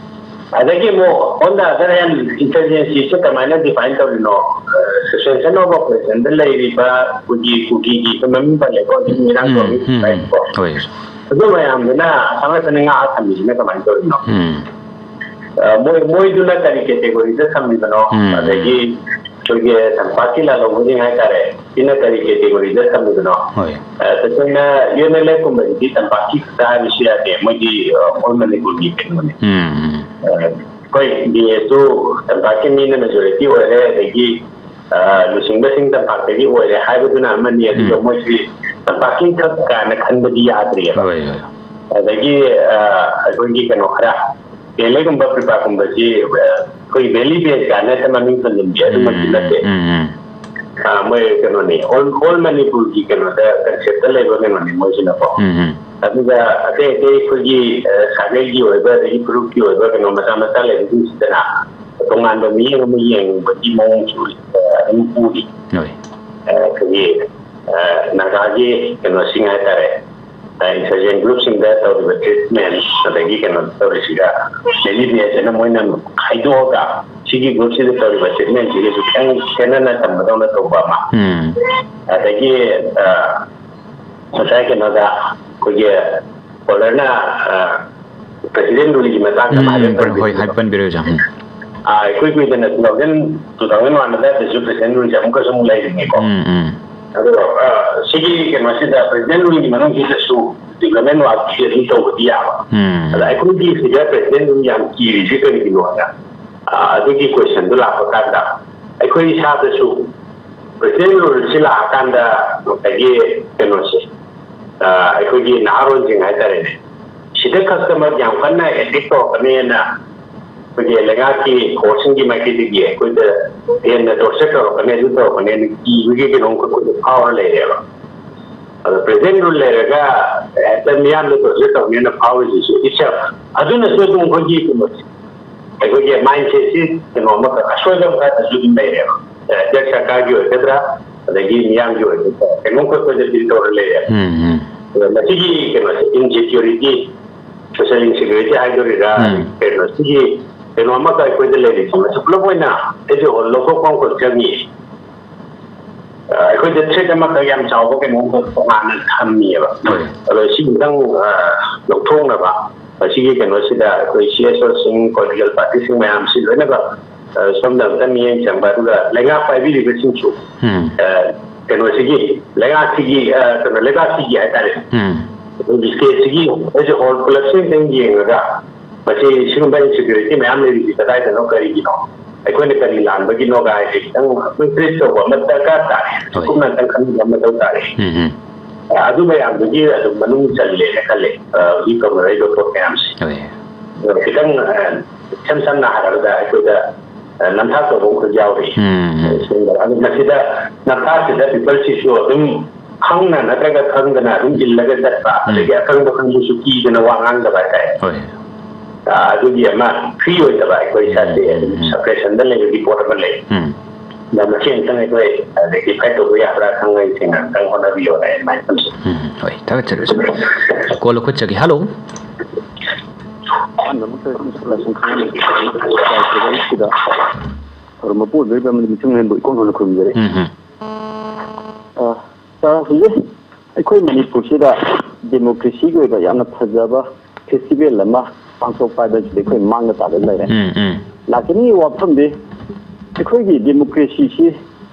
ꯑꯗꯒꯤ ꯑꯃꯨꯛ on the other hand, insurgencyꯁꯦ ꯀꯃꯥꯏꯅ define ꯇꯧꯔꯤꯅꯣ? ꯑ, suspension of operationꯗ ꯂꯩꯔꯤꯕ ꯀꯨꯀꯤ, ꯀꯨꯀꯤꯒꯤ ꯑꯩꯈꯣꯏ ꯃꯃꯤꯡ ꯄꯜꯂꯦꯀꯣ, ꯍꯧꯖꯤꯛ ꯎꯝ, ꯏꯔꯥꯡ ꯎꯝ, ꯇꯧꯔꯤ ꯎꯝ, ꯎꯝ꯫ ꯍꯥꯏꯀꯣ꯫ ꯍꯣꯏ꯫ ꯑꯗꯨ ꯃꯌꯥꯝꯗꯨꯅ ꯑꯁꯥꯝ ꯔꯥꯏꯐꯜꯅ ꯉꯥꯛꯑ ꯊꯝꯃꯤꯁꯤꯅ ꯀꯃꯥꯏꯅ ꯇꯧꯔꯤꯅꯣ? ꯎꯝ꯫ ꯑ, ꯃꯣꯏ, ꯃꯣꯏꯗꯨꯅ ꯀꯔꯤ categoryꯗ ꯊꯝꯃꯤꯕꯅꯣ? ꯎꯝ, ꯎꯝ꯫ ꯑꯗꯒꯤ ꯑꯩꯈꯣꯏꯒꯤ ꯇꯝꯄꯥꯛꯀꯤ ꯂꯥꯜꯍꯧꯕꯁꯤꯡ ꯍꯥꯏꯇꯥꯔꯦ, ꯁꯤꯅ ꯀꯔꯤ categoryꯗ ꯊꯝꯃꯤꯕꯅꯣ? ꯍꯣꯏ꯫ ꯑ, ꯇꯁꯦꯡꯅ UNLF ꯀꯨꯝꯕꯁꯤꯗꯤ ꯇꯝꯄꯥꯛꯀꯤ ꯈꯛꯇ ꯍꯥꯏꯕꯁꯨ ꯌꯥꯗꯦ, ꯃꯣꯏꯗꯤ, ꯑ, all ꯃꯅꯤꯄꯨꯔꯒꯤ ꯀꯩꯅꯣꯅꯤ꯫ ꯎꯝ, ꯎꯝ꯫ ꯑ, ꯑꯩꯈꯣꯏ BSꯁꯨ ꯇꯝꯄꯥꯛꯀꯤ ꯃꯤꯅ majority ꯑꯣꯏꯔꯦ, ꯑꯗꯒꯤ, ꯑ, ꯂꯨꯆꯤꯡꯕꯁꯤꯡ ꯇꯝꯄꯥꯛꯇꯒꯤ ꯑꯣꯏꯔꯦ ꯍꯥꯏꯕꯗꯨꯅ ꯑꯃꯅꯤ, ꯑꯗꯨꯒ ꯎꯝ꯫ ꯃꯣꯏꯁꯤ ꯇꯝꯄꯥꯛꯀꯤ ꯈꯛ ꯀꯥꯏꯅ ꯈꯟꯕꯗꯤ ꯌꯥꯗ꯭ꯔꯤꯑꯕ꯫ ꯍꯣꯏ, ꯍꯣꯏ꯫ ꯑꯗꯒꯤ, ꯑ, ꯑꯩꯈꯣꯏꯒꯤ ꯀꯩꯅꯣ ꯈꯔ, ꯇꯦꯂꯦꯒꯨꯝꯕ ꯄ꯭ꯔꯤꯄꯥꯒꯨꯝꯕꯁꯤ, ꯑ, ꯑꯩꯈꯣꯏ valley based ꯀꯥꯏꯅ ꯍꯦꯛꯇ ꯃꯃꯤꯡ ꯊꯣꯟꯖꯤꯟꯕꯤ ꯑꯗꯨꯃꯛꯇꯤ ꯎꯝ, ꯅꯠꯇꯦ꯫ ꯎꯝ, ꯎꯝ꯫ ꯑ, ꯃꯣꯏ ꯀꯩꯅꯣꯅꯤ, all, all ꯃꯅꯤꯄꯨꯔꯒꯤ ꯀꯩꯅꯣꯗ conceptꯇ ꯂꯩꯕ ꯀꯩꯅꯣꯅꯤ ꯃꯣꯏꯁꯤꯅꯀꯣ꯫ ꯎꯝ, ꯎꯝ꯫ ꯑꯗꯨꯒ ꯑꯇꯩ ꯑꯇꯩ ꯑꯩꯈꯣꯏꯒꯤ, ꯑ, ꯁꯥꯒꯩꯒꯤ ꯑꯣꯏꯕ, ꯑꯗꯒꯤ ꯐꯨꯔꯨꯞꯀꯤ ꯑꯣꯏꯕ ꯀꯩꯅꯣ ꯃꯆꯥ ꯃꯆꯥ ꯂꯩꯕꯁꯤꯡꯁꯤꯗꯅ ꯇꯣꯉꯥꯟꯕ ꯃꯤꯠꯌꯦꯡ ꯑꯃ ꯌꯦꯡꯕꯒꯤ ꯃꯑꯣꯡꯁꯨ, ꯑ, ꯑꯗꯨꯝ ꯎꯔꯤ꯫ ꯍꯣꯏ꯫ ꯑ, ꯑꯩꯈꯣꯏꯒꯤ, ꯑ, ꯅꯥꯒꯥꯒꯤ ꯀꯩꯅꯣꯁꯤꯡ ꯍꯥꯏꯇꯥꯔꯦ, ꯏꯟꯁꯔꯖꯦꯟ ꯒ꯭ꯔꯨꯞꯁꯤꯡꯗ ꯇꯧꯔꯤꯕ ꯇ꯭ꯔꯤꯠꯃꯦꯟ, ꯑꯗꯒꯤ ꯀꯩꯅꯣ ꯇꯧꯔꯤꯁꯤꯒ, ꯃꯦꯂꯤꯕꯤꯌꯥꯁꯤꯅ ꯃꯣꯏꯅ ꯈꯥꯏꯗꯣꯛꯑꯒ ꯁꯤꯒꯤ ꯒ꯭ꯔꯨꯞꯁꯤꯗ ꯇꯧꯔꯤꯕ ꯇ꯭ꯔꯤꯠꯃꯦꯟꯁꯤꯒꯁꯨ ꯈꯤꯇꯪ ꯈꯦꯠꯅꯅ ꯊꯝꯕꯗꯧꯅ ꯇꯧꯕ ꯑꯃ, ꯎꯝ ꯑꯗꯒꯤ ꯑ, ꯉꯁꯥꯏ ꯀꯩꯅꯣꯗ ꯑꯩꯈꯣꯏꯒꯤ ꯀꯣꯂꯔꯅ ꯄ꯭ꯔꯦꯁꯤꯗꯦꯟ ꯔꯨꯜꯒꯤ ꯃꯇꯥꯡꯗ ꯑꯃ ꯎꯝ ꯍꯥꯏꯐꯦꯠ ꯄꯟꯕꯤꯔꯣ꯫ ꯍꯣꯏ, ꯄꯟꯕꯤꯔꯣ꯫ ꯍꯥꯏꯐꯦꯠ ꯄꯟꯕꯤꯔꯣ, ꯑꯣꯖꯥ꯫ ꯎꯝ ꯑ, ꯑꯩꯈꯣꯏ ꯀꯨꯏꯗꯅ two thousand, two thousand one ꯑꯗꯨꯗꯥꯏꯗꯁꯨ ꯄ꯭ꯔꯦꯁꯤꯗꯦꯟ ꯔꯨꯜꯁꯦ ꯑꯃꯨꯛꯀꯁꯨ ꯑꯃꯨꯛ ꯂꯩꯔꯤꯅꯤꯀꯣ꯫ ꯎꯝ ꯎꯝ ꯑꯗꯣ ꯑ, ꯁꯤꯒꯤ ꯀꯩꯅꯣꯁꯤꯗ ꯄ꯭ꯔꯦꯁꯤꯗꯦꯟ ꯔꯨꯜꯒꯤ ꯃꯅꯨꯡꯁꯤꯗꯁꯨ ꯗꯤꯕ꯭ꯂꯞꯃꯦꯟ ꯋꯥꯔꯛꯁꯤ ꯑꯗꯨꯝ ꯇꯧꯕꯗꯤ ꯌꯥꯕ꯫ ꯎꯝ ꯑꯗ ꯑꯩꯈꯣꯏꯒꯤ ꯁꯤꯗ ꯄ꯭ꯔꯦꯁꯤꯗꯦꯟ ꯔꯨꯜ ꯌꯥꯝ ꯀꯤꯔꯤꯁꯦ ꯀꯔꯤꯒꯤꯅꯣ ꯍꯥꯏꯅ, ꯑ, ꯑꯗꯨꯒꯤ ꯀꯣꯏꯁꯟꯗꯨ ꯂꯥꯛꯄ ꯀꯥꯟꯗ ꯑꯩꯈꯣꯏ ꯏꯁꯥꯗꯁꯨ ꯄ꯭ꯔꯦꯁꯤꯗꯦꯟ ꯔꯨꯜꯁꯤ ꯂꯥꯛꯑꯀꯥꯟꯗ ꯉꯁꯥꯏꯒꯤ ꯀꯩꯅꯣꯁꯦ, ꯑ, ꯑꯩꯈꯣꯏꯒꯤ ꯅꯍꯥꯔꯣꯜꯁꯤꯡ ꯍꯥꯏꯇꯥꯔꯦꯅꯦ, ꯁꯤꯗ ꯈꯛꯇꯃꯛ ꯌꯥꯝ ꯀꯟꯅ ꯑꯦꯇꯦꯛ ꯇꯧꯔꯛꯀꯅꯤꯅ ꯑꯩꯈꯣꯏꯒꯤ ꯂꯩꯉꯥꯛꯀꯤ ꯐꯣꯔꯁꯁꯤꯡꯒꯤ ꯃꯥꯏꯀꯩꯗꯒꯤ ꯑꯩꯈꯣꯏꯗ ꯍꯦꯟꯅ ꯇꯣꯔꯆꯔ ꯇꯧꯔꯛꯀꯅꯤ, ꯑꯗꯨ ꯇꯧꯔꯛꯀꯅꯤꯅ ꯀꯤꯕꯒꯤ ꯀꯩꯅꯣꯝꯈꯛ ꯑꯩꯈꯣꯏꯗ ꯐꯥꯎꯔ ꯂꯩꯔꯦꯕ꯫ ꯑꯗꯣ ꯄ꯭ꯔꯦꯁꯤꯗꯦꯟ ꯔꯨꯜ ꯂꯩꯔꯒ ꯍꯦꯛꯇ ꯃꯤꯌꯥꯝꯗ ꯇꯣꯔꯆꯔ ꯇꯧꯅꯦꯅ ꯐꯥꯎꯔꯤꯁꯤꯁꯨ ꯏꯠꯁꯦꯜꯐ ꯑꯗꯨꯅꯁꯨ ꯑꯗꯨꯝ ꯑꯩꯈꯣꯏꯒꯤ ꯀꯩꯅꯣꯁꯦ, ꯑꯩꯈꯣꯏꯒꯤ ꯃꯥꯏꯟꯁꯦꯠꯁꯤ ꯀꯩꯅꯣ ꯑꯃꯈꯛ ꯑꯁꯣꯏꯕ ꯑꯃꯈꯛꯇꯁꯨ ꯑꯗꯨꯝ ꯂꯩꯔꯦꯕ꯫ ꯁꯦꯟꯇꯔ ꯁꯔꯀꯥꯔꯒꯤ ꯑꯣꯏꯒꯗ꯭ꯔꯥ, ꯑꯗꯒꯤ ꯃꯤꯌꯥꯝꯒꯤ ꯑꯣꯏꯒꯗ꯭ꯔꯥ, ꯀꯩꯅꯣꯝꯈꯛ ꯑꯩꯈꯣꯏꯗ ꯗꯤꯜ ꯇꯧꯔ ꯂꯩꯔꯦꯕ꯫ ꯎꯝ ꯎꯝ ꯑꯗꯣ ꯃꯁꯤꯒꯤ ꯀꯩꯅꯣꯁꯦ, ꯏꯟꯁꯦꯀ꯭ꯌꯨꯔꯤꯇꯤ, ꯁꯣꯁꯤꯌꯦꯜ ꯏꯟꯁꯦꯀ꯭ꯌꯨꯔꯤꯇꯤ ꯍꯥꯏꯗꯣꯔꯤꯔꯥ, ꯎꯝ꯫ ꯀꯩꯅꯣ, ꯁꯤꯒꯤ ꯀꯩꯅꯣ ꯑꯃꯈꯛ ꯑꯩꯈꯣꯏꯗ ꯂꯩꯔꯤꯁꯦ, ꯃꯁꯤ ꯄꯨꯂꯞ ꯑꯣꯏꯅ ꯑꯩꯁꯦ ꯂꯧꯊꯣꯛꯄ ꯑꯃꯈꯛ ꯆꯪꯉꯤ꯫ ꯑ, ꯑꯩꯈꯣꯏꯗ ꯊ꯭ꯔꯦꯠ ꯑꯃꯈꯛ ꯌꯥꯝ ꯆꯥꯎꯕ ꯀꯩꯅꯣꯝꯈꯛ ꯇꯣꯉꯥꯟꯅ ꯊꯝꯃꯤꯑꯕ꯫ ꯍꯣꯏ꯫ ꯑꯗꯣ ꯁꯤꯒꯤꯗꯪ, ꯑ, ꯂꯧꯊꯣꯛꯅꯕ ꯃꯁꯤꯒꯤ ꯀꯩꯅꯣꯁꯤꯗ ꯑꯩꯈꯣꯏ ꯁꯤ ꯑꯦꯁ ꯑꯣꯁꯤꯡ, ꯄꯣꯂꯤꯇꯤꯀꯦꯜ ꯄꯥꯔꯇꯤꯁꯤꯡ ꯃꯌꯥꯝꯁꯤ ꯂꯣꯏꯅꯃꯛ, ꯑ, ꯁꯣꯝꯗ ꯑꯝꯇ ꯃꯤꯠꯌꯦꯡ ꯆꯪꯕ, ꯑꯗꯨꯒ ꯂꯩꯉꯥꯛ ꯄꯥꯏꯕꯤꯔꯤꯕꯁꯤꯡꯁꯨ, ꯎꯝ ꯑ, ꯀꯩꯅꯣꯁꯤꯒꯤ, ꯂꯩꯉꯥꯛꯁꯤꯒꯤ, ꯑ, ꯀꯩꯅꯣ, ꯂꯩꯕꯥꯛꯁꯤꯒꯤ ꯍꯥꯏꯇꯥꯔꯦ, ꯎꯝ ꯑꯩꯈꯣꯏꯒꯤ ꯁ꯭ꯇꯦꯠꯁꯤꯒꯤ ꯑꯦꯁ ꯑꯦ ꯍꯣꯜ ꯄꯨꯂꯞꯁꯤ ꯑꯝꯇꯪ ꯌꯦꯡꯉꯒ ꯃꯁꯤ ꯁꯤꯒꯨꯝꯕ ꯏꯟꯁꯦꯀ꯭ꯌꯨꯔꯤꯇꯤ ꯃꯌꯥꯝ ꯂꯩꯔꯤꯁꯤ ꯀꯗꯥꯏꯗꯅꯣ, ꯀꯔꯤꯒꯤꯅꯣ, ꯑꯩꯈꯣꯏꯅ ꯀꯔꯤ ꯂꯥꯟꯕꯒꯤꯅꯣ ꯍꯥꯏꯁꯦ ꯈꯤꯇꯪ ꯑꯩꯈꯣꯏ ꯇ꯭ꯔꯦꯁ ꯇꯧꯕ ꯑꯃ ꯗꯔꯀꯥꯔ ꯇꯥꯔꯦ꯫ ꯍꯣꯏ꯫ ꯀꯨꯞꯅ ꯑꯝꯇꯪ ꯈꯟꯕ ꯑꯃ ꯃꯊꯧ ꯇꯥꯔꯦ꯫ ꯎꯝ ꯎꯝ ꯑꯗꯨ ꯃꯌꯥꯝꯗꯨꯒꯤ ꯑꯗꯨꯝ ꯃꯅꯨꯡ ꯆꯜꯂꯦꯅ ꯈꯜꯂꯦ, ꯑ, ꯍꯧꯖꯤꯛ ꯇꯧꯅꯔꯤꯕ ꯄꯣꯠ ꯃꯌꯥꯝꯁꯦ꯫ ꯍꯣꯏ꯫ ꯑꯗꯣ ꯈꯤꯇꯪ, ꯑ, ꯏꯁꯝ ꯁꯝꯅ ꯍꯥꯏꯔꯕꯗ ꯑꯩꯈꯣꯏꯗ, ꯑ, ꯅꯝꯊꯥꯛ ꯇꯧꯕ ꯑꯃꯈꯛ ꯌꯥꯎꯔꯤ꯫ ꯎꯝ ꯎꯝ ꯑꯗꯣ ꯃꯁꯤꯗ ꯅꯝꯊꯥꯛꯁꯤꯗ ꯄꯤꯄꯜꯁꯤꯁꯨ ꯑꯗꯨꯝ ꯈꯪꯅ ꯅꯠꯇ꯭ꯔꯒ ꯈꯪꯗꯅ ꯑꯗꯨꯝ ꯏꯜꯂꯒ ꯆꯠꯄ, ꯎꯝ꯫ ꯑꯗꯒꯤ ꯑꯈꯪꯕ ꯈꯪꯕꯁꯨ ꯀꯤꯗꯅ ꯋꯥ ꯉꯥꯡꯗꯕ ꯍꯥꯏꯇꯥꯔꯦ꯫ ꯍꯣꯏ꯫ ꯑ, ꯑꯗꯨꯒꯤ ꯑꯃ ꯐ꯭ꯔꯤ ꯑꯣꯏꯗꯕ ꯑꯩꯈꯣꯏ ꯏꯁꯥꯁꯦ ꯎꯝ, ꯑꯗꯨꯝ ꯎꯝ, ꯎꯝ꯫ ꯁꯄ꯭ꯔꯦꯁꯟꯗ ꯂꯩꯕꯒꯤ ꯄꯣꯠ ꯑꯃ ꯂꯩ꯫ ꯎꯝ ꯃꯁꯤ ꯑꯃꯇꯪ ꯑꯩꯈꯣꯏ ꯔꯦꯛꯇꯤꯐꯥꯏ ꯇꯧꯕ ꯌꯥꯕ꯭ꯔꯥ ꯈꯪꯕꯒꯤ ꯁꯦꯡꯅ ꯑꯝꯇꯪ ꯍꯣꯠꯅꯕꯤꯌꯣꯅ ꯑꯦꯗꯚꯥꯏꯁ ꯇꯧꯖꯩ꯫ ꯎꯝ, ꯍꯣꯏ, ꯊꯥꯒꯠꯆꯔꯤ꯫ ꯀꯣꯜ ꯂꯧꯈꯠꯆꯒꯦ꯫ ꯍꯜꯂꯣ꯫ ꯑꯍꯥꯟꯕ ꯑꯃ ꯁꯤꯗ ꯊꯧꯔꯝ ꯃꯄꯨ ꯑꯣꯏꯕꯤꯔꯤꯕ ꯑꯃꯗꯤ ꯃꯤꯊꯨꯡ ꯍꯦꯟꯕ ꯏꯀꯣꯟ ꯍꯣꯟꯅ ꯈꯨꯔꯨꯝꯖꯔꯤ꯫ ꯎꯝ, ꯎꯝ꯫ ꯑ, ꯁꯥꯔ, ꯍꯧꯖꯤꯛ ꯑꯩꯈꯣꯏ ꯃꯅꯤꯄꯨꯔꯁꯤꯗ ꯗꯦꯃꯣꯀ꯭ꯔꯦꯁꯤꯒꯤ ꯑꯣꯏꯕ ꯌꯥꯝꯅ ꯐꯖꯕ ꯐꯦꯁꯇꯤꯚꯦꯜ ꯑꯃ ꯄꯥꯡꯊꯣꯛꯄ ꯍꯥꯏꯕꯁꯤꯗꯤ ꯑꯩꯈꯣꯏ ꯃꯥꯡꯗ ꯇꯥꯗꯅ ꯂꯩꯔꯦ꯫ ꯎꯝ, ꯎꯝ꯫ ꯂꯥꯛꯀꯅꯤ ꯋꯥꯐꯝꯗꯤ ꯑꯩꯈꯣꯏꯒꯤ ꯗꯦꯃꯣꯀ꯭ꯔꯦꯁꯤꯁꯤ,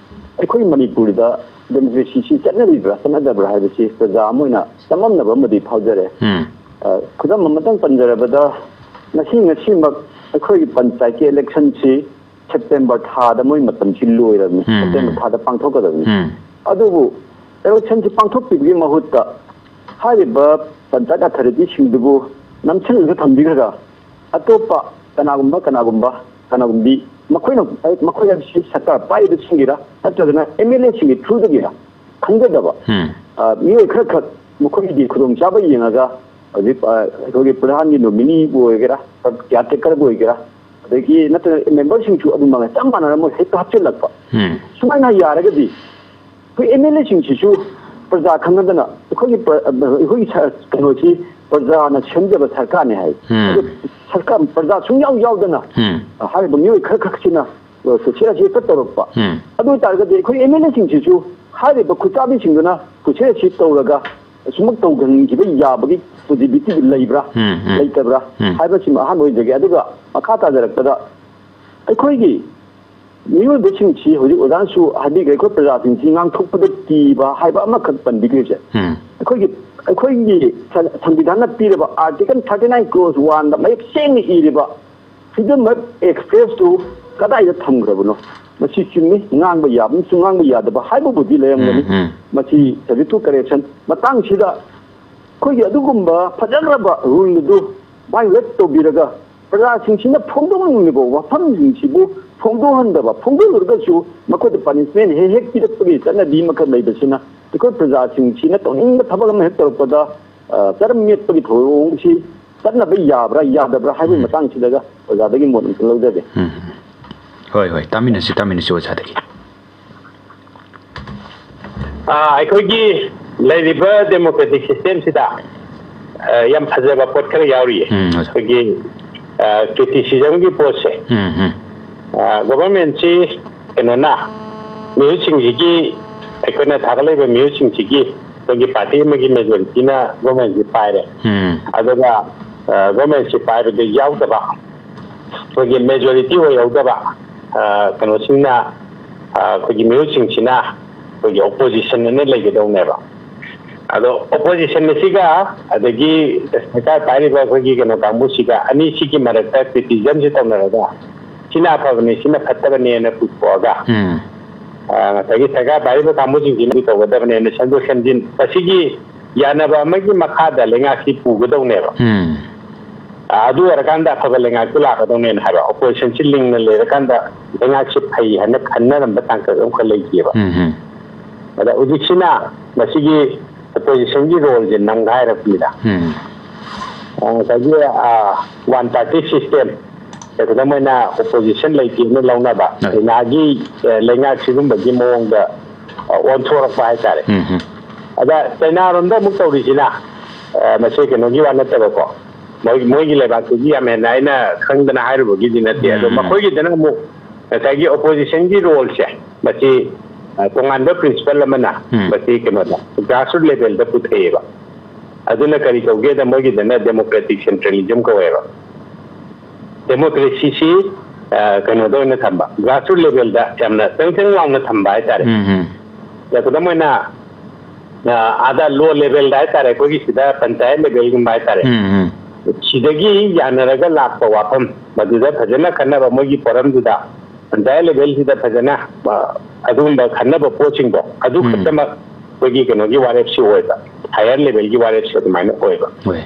ꯑꯩꯈꯣꯏ ꯃꯅꯤꯄꯨꯔꯗ ꯗꯦꯃꯣꯀ꯭ꯔꯦꯁꯤꯁꯤ ꯆꯠꯅꯔꯤꯕ꯭ꯔꯥ ꯆꯠꯅꯗꯕ꯭ꯔꯥ ꯍꯥꯏꯕꯁꯤ ꯄ꯭ꯔꯖꯥ ꯑꯃ ꯑꯣꯏꯅ ꯆꯃꯝꯅꯕ ꯑꯃꯗꯤ ꯐꯥꯎꯖꯔꯦ꯫ ꯎꯝ꯫ ꯑ, ꯈꯨꯗꯝ ꯑꯃꯇꯪ ꯄꯟꯖꯔꯕꯗ, ꯉꯁꯤ, ꯉꯁꯤꯃꯛ ꯑꯩꯈꯣꯏꯒꯤ ꯄꯟꯆꯥꯌꯠꯀꯤ ꯏꯂꯦꯛꯁꯟꯁꯤ ꯁꯦꯞꯇꯦꯝꯕꯔ ꯊꯥꯗ ꯃꯣꯏ ꯃꯇꯝꯁꯤ ꯂꯣꯏꯔꯕꯅꯤ꯫ ꯎꯝ, ꯁꯦꯞꯇꯦꯝꯕꯔ ꯎꯝ꯫ ꯊꯥꯗ ꯄꯥꯡꯊꯣꯛꯀꯗꯕꯅꯤ꯫ ꯎꯝ꯫ ꯑꯗꯨꯕꯨ ꯏꯂꯦꯛꯁꯟꯁꯤ ꯄꯥꯡꯊꯣꯛꯄꯤꯕꯒꯤ ꯃꯍꯨꯠꯇ ꯍꯥꯏꯔꯤꯕ ꯄꯟꯆꯥꯌꯠ ꯑꯊꯣꯔꯤꯇꯤꯁꯤꯡꯗꯨꯕꯨ ꯅꯝꯁꯤꯜꯂꯒ ꯊꯝꯕꯤꯈ꯭ꯔꯒ ꯑꯇꯣꯞꯄ ꯀꯅꯥꯒꯨꯝꯕ, ꯀꯅꯥꯒꯨꯝꯕ, ꯀꯅꯥꯒꯨꯝꯕꯤ ꯃꯈꯣꯏꯅ, ꯃꯈꯣꯏ ꯍꯥꯏꯕꯁꯤ ꯁꯔꯀꯥꯔ ꯄꯥꯏꯔꯤꯕꯁꯤꯡꯒꯤꯔ ꯅꯠꯇ꯭ꯔꯒꯅ ꯑꯦꯝ ꯑꯦꯜ ꯑꯦꯁꯤꯡꯒꯤ ꯊ꯭ꯔꯨꯗꯒꯤꯔ ꯈꯪꯖꯗꯕ, ꯎꯝ꯫ ꯑ, ꯃꯤꯑꯣꯏ ꯈꯔ ꯈꯛ ꯃꯈꯣꯏꯒꯤ ꯈꯨꯗꯣꯡꯆꯥꯕ ꯌꯦꯡꯉꯒ ꯍꯧꯖꯤꯛ, ꯑ, ꯑꯩꯈꯣꯏꯒꯤ ꯄ꯭ꯔꯙꯥꯟꯒꯤ ꯅꯣꯃꯤꯅꯤꯕꯨ ꯑꯣꯏꯒꯦꯔꯥ, ꯀꯤꯌꯥꯔ ꯇꯦꯀꯔꯕꯨ ꯑꯣꯏꯒꯦꯔꯥ, ꯑꯗꯒꯤ ꯅꯠꯇ꯭ꯔꯒ ꯃꯦꯝꯕꯔꯁꯤꯡꯁꯨ ꯑꯗꯨꯃꯛ ꯆꯞ ꯃꯥꯟꯅꯅ ꯃꯣꯏ ꯍꯦꯛꯇ ꯍꯥꯞꯆꯤꯜꯂꯛꯄ꯫ ꯎꯝ꯫ ꯁꯨꯃꯥꯏꯅ ꯌꯥꯔꯒꯗꯤ ꯑꯩꯈꯣꯏ ꯑꯦꯝ ꯑꯦꯜ ꯑꯦꯁꯤꯡꯁꯤꯁꯨ ꯄ꯭ꯔꯖꯥ ꯈꯪꯅꯗꯅ ꯑꯩꯈꯣꯏꯒꯤ ꯄ꯭ꯔ-, ꯑꯩꯈꯣꯏꯒꯤ ꯁ-, ꯀꯩꯅꯣꯁꯤ ꯄ꯭ꯔꯖꯥꯅ ꯁꯦꯝꯖꯕ ꯁꯔꯀꯥꯔꯅꯤ ꯍꯥꯏ꯫ ꯎꯝ꯫ ꯑꯗꯨ ꯁꯔꯀꯥꯔ ꯄ꯭ꯔꯖꯥ ꯁꯨꯡꯌꯥꯎ ꯌꯥꯎꯗꯅ ꯎꯝ꯫ ꯍꯥꯏꯔꯤꯕ ꯃꯤꯑꯣꯏ ꯈꯔ ꯈꯛꯁꯤꯅ ꯀꯨꯁꯤ ꯔꯥꯁꯤ ꯍꯦꯛꯇ ꯇꯧꯔꯛꯄ꯫ ꯎꯝ꯫ ꯑꯗꯨ ꯑꯣꯏꯇꯥꯔꯒꯗꯤ ꯑꯩꯈꯣꯏ ꯑꯦꯝ ꯑꯦꯜ ꯑꯦꯁꯤꯡꯁꯤꯁꯨ ꯍꯥꯏꯔꯤꯕ ꯈꯨꯠꯆꯥꯕꯤꯁꯤꯡꯗꯨꯅ ꯀꯨꯁꯤ ꯔꯥꯁꯤ ꯇꯧꯔꯒ ꯑꯁꯨꯃꯛ ꯇꯧꯍꯟꯈꯤꯕ ꯌꯥꯕꯒꯤ ꯄꯣꯁꯤꯕꯤꯂꯤꯇꯤ ꯂꯩꯕ꯭ꯔꯥ, ꯎꯝ, ꯎꯝ꯫ ꯂꯩꯇꯕ꯭ꯔꯥ ꯎꯝ꯫ ꯍꯥꯏꯕꯁꯤꯃ ꯑꯍꯥꯟꯕ ꯑꯣꯏꯖꯒꯦ꯫ ꯑꯗꯨꯒ ꯃꯈꯥ ꯇꯥꯖꯔꯛꯄꯗ ꯑꯩꯈꯣꯏꯒꯤ ꯃꯤꯑꯣꯏꯕꯁꯤꯡꯁꯤ ꯍꯧꯖꯤꯛ ꯑꯣꯖꯥꯅꯁꯨ ꯍꯥꯏꯕꯤꯈ꯭ꯔꯦ, ꯑꯩꯈꯣꯏ ꯄ꯭ꯔꯖꯥꯁꯤꯡꯁꯤ ꯉꯥꯡꯊꯣꯛꯄꯗ ꯀꯤꯕ ꯍꯥꯏꯕ ꯑꯃꯈꯛ ꯄꯟꯕꯤꯈ꯭ꯔꯤꯁꯦ꯫ ꯎꯝ꯫ ꯑꯩꯈꯣꯏꯒꯤ, ꯑꯩꯈꯣꯏꯒꯤ ꯁ-, ꯁꯪꯕꯤꯙꯥꯟꯅ ꯄꯤꯔꯕ Article thirty nine clause one ꯗ ꯃꯌꯦꯛ ꯁꯦꯡꯅ ꯏꯔꯤꯕ freedom of express ꯇꯨ ꯀꯗꯥꯏꯗ ꯊꯝꯈ꯭ꯔꯕꯅꯣ? ꯃꯁꯤ ꯆꯨꯝꯃꯤ, ꯉꯥꯡꯕ ꯌꯥꯕ ꯑꯃꯁꯨꯡ ꯉꯥꯡꯕ ꯌꯥꯗꯕ ꯍꯥꯏꯕꯕꯨꯗꯤ ꯂꯩꯔꯝꯒꯅꯤ꯫ ꯎꯝ, ꯎꯝ꯫ ꯃꯁꯤ subject to correction꯫ ꯃꯇꯥꯡꯁꯤꯗ ꯑꯩꯈꯣꯏꯒꯤ ꯑꯗꯨꯒꯨꯝꯕ ꯐꯖꯈ꯭ꯔꯕ rule ꯑꯗꯨ violate ꯇꯧꯕꯤꯔꯒ ꯄ꯭ꯔꯖꯥꯁꯤꯡꯁꯤꯅ ꯐꯣꯡꯗꯣꯛꯅꯤꯡꯂꯤꯕ ꯋꯥꯐꯝꯁꯤꯡꯁꯤꯕꯨ ꯐꯣꯡꯗꯣꯛꯍꯟꯗꯕ, ꯐꯣꯡꯗꯣꯛꯂꯨꯔꯒꯁꯨ ꯃꯈꯣꯏꯗ punishment ꯍꯦꯛ ꯍꯦꯛ ꯄꯤꯔꯛꯄꯒꯤ ꯆꯠꯅꯕꯤ ꯑꯃꯈꯛ ꯂꯩꯕꯁꯤꯅ ꯑꯩꯈꯣꯏ ꯄ꯭ꯔꯖꯥꯁꯤꯡꯁꯤꯅ ꯇꯧꯅꯤꯡꯕ ꯊꯕꯛ ꯑꯃ ꯍꯦꯛ ꯇꯧꯔꯛꯄꯗ, ꯑ, ꯆꯔꯝ ꯃꯦꯠꯄꯒꯤ ꯊꯧꯑꯣꯡꯁꯤ ꯆꯠꯅꯕ ꯌꯥꯕ꯭ꯔꯥ ꯌꯥꯗꯕ꯭ꯔꯥ ꯍꯥꯏꯕꯒꯤ ꯎꯝ꯫ ꯃꯇꯥꯡꯁꯤꯗꯒ ꯑꯣꯖꯥꯗꯒꯤ ꯃꯣꯠ ꯑꯃꯇ ꯂꯧꯖꯒꯦ꯫ ꯎꯝ꯫ ꯍꯣꯏ, ꯍꯣꯏ, ꯇꯥꯃꯤꯟꯅꯁꯤ, ꯇꯥꯃꯤꯟꯅꯁꯤ ꯑꯣꯖꯥꯗꯒꯤ꯫ ꯑꯥ, ꯑꯩꯈꯣꯏꯒꯤ ꯂꯩꯔꯤꯕ democratic system ꯁꯤꯗ, ꯑꯥ, ꯌꯥꯝ ꯐꯖꯕ ꯄꯣꯠ ꯈꯔ ꯌꯥꯎꯔꯤꯌꯦ꯫ ꯎꯝ, ꯑꯣꯖꯥ꯫ ꯑꯩꯈꯣꯏꯒꯤ, ꯑꯥ, criticism ꯒꯤ ꯄꯣꯠꯁꯦ꯫ ꯎꯝ, ꯎꯝ꯫ ꯑꯥ, government ꯁꯤ ꯀꯩꯅꯣꯅ, ꯃꯤꯍꯨꯠꯁꯤꯡꯁꯤꯒꯤ, ꯑꯩꯈꯣꯏꯅ ꯊꯥꯒꯠꯂꯛꯏꯕ ꯃꯤꯍꯨꯠꯁꯤꯡꯁꯤꯒꯤ, ꯑꯩꯈꯣꯏꯒꯤ party ꯑꯃꯒꯤ majority ꯅ government ꯁꯤ ꯄꯥꯏꯔꯦ꯫ ꯎꯝ꯫ ꯑꯗꯨꯒ, ꯑꯥ, government ꯁꯤ ꯄꯥꯏꯕꯗ ꯌꯥꯎꯗꯕ, ꯑꯩꯈꯣꯏꯒꯤ majority ꯑꯣꯏꯍꯧꯗꯕ, ꯑꯥ, ꯀꯩꯅꯣꯁꯤꯡꯅ, ꯑꯥ, ꯑꯩꯈꯣꯏꯒꯤ ꯃꯤꯍꯨꯠꯁꯤꯡꯁꯤꯅ ꯑꯩꯈꯣꯏꯒꯤ opposition ꯑꯅ ꯂꯩꯒꯗꯧꯅꯦꯕ꯫ ꯑꯗꯣ opposition ꯑꯁꯤꯒ ꯑꯗꯒꯤ ꯁꯔꯀꯥꯔ ꯄꯥꯏꯔꯤꯕ ꯑꯩꯈꯣꯏꯒꯤ ꯀꯩꯅꯣ ꯀꯥꯡꯕꯨꯁꯤꯒ, ꯑꯅꯤꯁꯤꯒꯤ ꯃꯔꯛꯇ criticism ꯁꯤ ꯇꯧꯅꯔꯒ, ꯁꯤꯅ ꯑꯐꯕꯅꯤ, ꯁꯤꯅ ꯐꯠꯇꯕꯅꯦꯅ ꯄꯨꯊꯣꯛꯑꯒ, ꯎꯝ꯫ ꯑꯥ, ꯉꯁꯥꯏꯒꯤ ꯁꯔꯀꯥꯔ ꯄꯥꯏꯔꯤꯕ ꯀꯥꯡꯕꯨꯁꯤꯡꯁꯤꯅ ꯇꯧꯒꯗꯕꯅꯦꯅ ꯁꯦꯝꯗꯣꯛ ꯁꯦꯝꯖꯤꯟ, ꯃꯁꯤꯒꯤ ꯌꯥꯅꯕ ꯑꯃꯒꯤ ꯃꯈꯥꯗ ꯂꯩꯉꯥꯛꯁꯤ ꯄꯨꯒꯗꯧꯅꯦꯕ꯫ ꯎꯝ꯫ ꯑꯥ, ꯑꯗꯨ ꯑꯣꯏꯔꯀꯥꯟꯗ ꯑꯐꯕ ꯂꯩꯉꯥꯛꯇꯨ ꯂꯥꯛꯀꯗꯧꯅꯦꯅ ꯍꯥꯏꯕ꯫ Opposition ꯁꯤ ꯂꯤꯡꯅ ꯂꯩꯔꯀꯥꯟꯗ ꯂꯩꯉꯥꯛꯁꯤ ꯐꯩ ꯍꯥꯏꯅ ꯈꯟꯅꯔꯝꯕ ꯇꯥꯡꯀꯛ ꯑꯃꯈꯛ ꯂꯩꯈꯤꯑꯕ꯫ ꯎꯝ, ꯎꯝ꯫ ꯑꯗ ꯍꯧꯖꯤꯛꯁꯤꯅ ꯃꯁꯤꯒꯤ opposition ꯒꯤ role ꯁꯦ ꯅꯝꯒꯥꯏꯔꯛꯄꯅꯤꯗ꯫ ꯎꯝ꯫ ꯑꯥ, ꯉꯁꯥꯏꯒꯤ, ꯑꯥ, one party system, ꯈꯨꯗꯝ ꯑꯣꯏꯅ opposition ꯂꯩꯇꯦꯅ ꯂꯧꯅꯕ, ꯍꯣꯏ꯫ ꯆꯩꯅꯥꯒꯤ, ꯑꯥ, ꯂꯩꯉꯥꯛ ꯁꯤꯒꯨꯝꯕꯒꯤ ꯃꯑꯣꯡꯗ, ꯑꯥ, ꯑꯣꯟꯊꯣꯔꯛꯄ ꯍꯥꯏꯇꯥꯔꯦ꯫ ꯎꯝ, ꯎꯝ꯫ ꯑꯗ ꯆꯩꯅꯥꯔꯣꯝꯗ ꯑꯃꯨꯛ ꯇꯧꯔꯤꯁꯤꯅ, ꯑꯥ, ꯃꯁꯤ ꯀꯩꯅꯣꯒꯤ ꯋꯥ ꯅꯠꯇꯕꯀꯣ, ꯃꯣꯏ-, ꯃꯣꯏꯒꯤ ꯂꯩꯕꯥꯛꯇꯨꯒꯤ ꯌꯥꯝ ꯍꯦꯟꯅ ꯑꯩꯅ ꯈꯪꯗꯅ ꯍꯥꯏꯔꯨꯕꯒꯤꯗꯤ ꯅꯠꯇꯦ꯫ ꯑꯗꯣ ꯎꯝ꯫ ꯃꯈꯣꯏꯒꯤꯗꯅ ꯑꯃꯨꯛ ꯉꯁꯥꯏꯒꯤ opposition ꯒꯤ role ꯁꯦ, ꯃꯁꯤ, ꯑ, ꯇꯣꯉꯥꯟꯕ principle ꯑꯃꯅ ꯎꯝ꯫ ꯃꯁꯤ ꯀꯩꯅꯣꯗ, grassroot level ꯗ ꯄꯨꯊꯣꯛꯑꯦꯕ꯫ ꯑꯗꯨꯅ ꯀꯔꯤ ꯀꯧꯒꯦꯗ, ꯃꯣꯏꯒꯤꯗꯅ democratic centralism ꯀꯧꯋꯦꯕ꯫ Democracy ꯁꯤ, ꯑ, ꯀꯩꯅꯣꯗ ꯑꯣꯏꯅ ꯊꯝꯕ, grassroot level ꯗ ꯌꯥꯝꯅ ꯆꯪ ꯆꯪ ꯂꯥꯎꯅ ꯊꯝꯕ ꯍꯥꯏꯇꯥꯔꯦ꯫ ꯎꯝ, ꯎꯝ꯫ ꯑꯗ ꯈꯨꯗꯝ ꯑꯣꯏꯅ, ꯑ, ꯑꯥꯗ low level ꯗ ꯍꯥꯏꯇꯥꯔꯦ, ꯑꯩꯈꯣꯏꯒꯤ ꯁꯤꯗ ꯄꯟꯆꯥꯌꯠ level ꯒꯨꯝꯕ ꯍꯥꯏꯇꯥꯔꯦ꯫ ꯎꯝ, ꯎꯝ꯫ ꯁꯤꯗꯒꯤ ꯌꯥꯅꯔꯒ ꯂꯥꯛꯄ ꯋꯥꯐꯝ, ꯃꯗꯨꯗ ꯐꯖꯅ ꯈꯟꯅꯕ, ꯃꯣꯏꯒꯤ forum ꯗꯨꯗ ꯄꯟꯆꯥꯌꯠ level ꯁꯤꯗ ꯐꯖꯅ, ꯑ, ꯑꯗꯨꯒꯨꯝꯕ ꯈꯟꯅꯕ ꯄꯣꯠꯁꯤꯡꯗꯣ, ꯑꯗꯨ ꯎꯝ꯫ ꯈꯛꯇꯃꯛ ꯑꯩꯈꯣꯏꯒꯤ ꯀꯩꯅꯣꯒꯤ ꯋꯥꯔꯦꯞꯁꯤ ꯑꯣꯏꯕ, higher level ꯒꯤ ꯋꯥꯔꯦꯞꯁꯤ ꯑꯗꯨꯃꯥꯏꯅ ꯑꯣꯏꯕ꯫ ꯍꯣꯏ꯫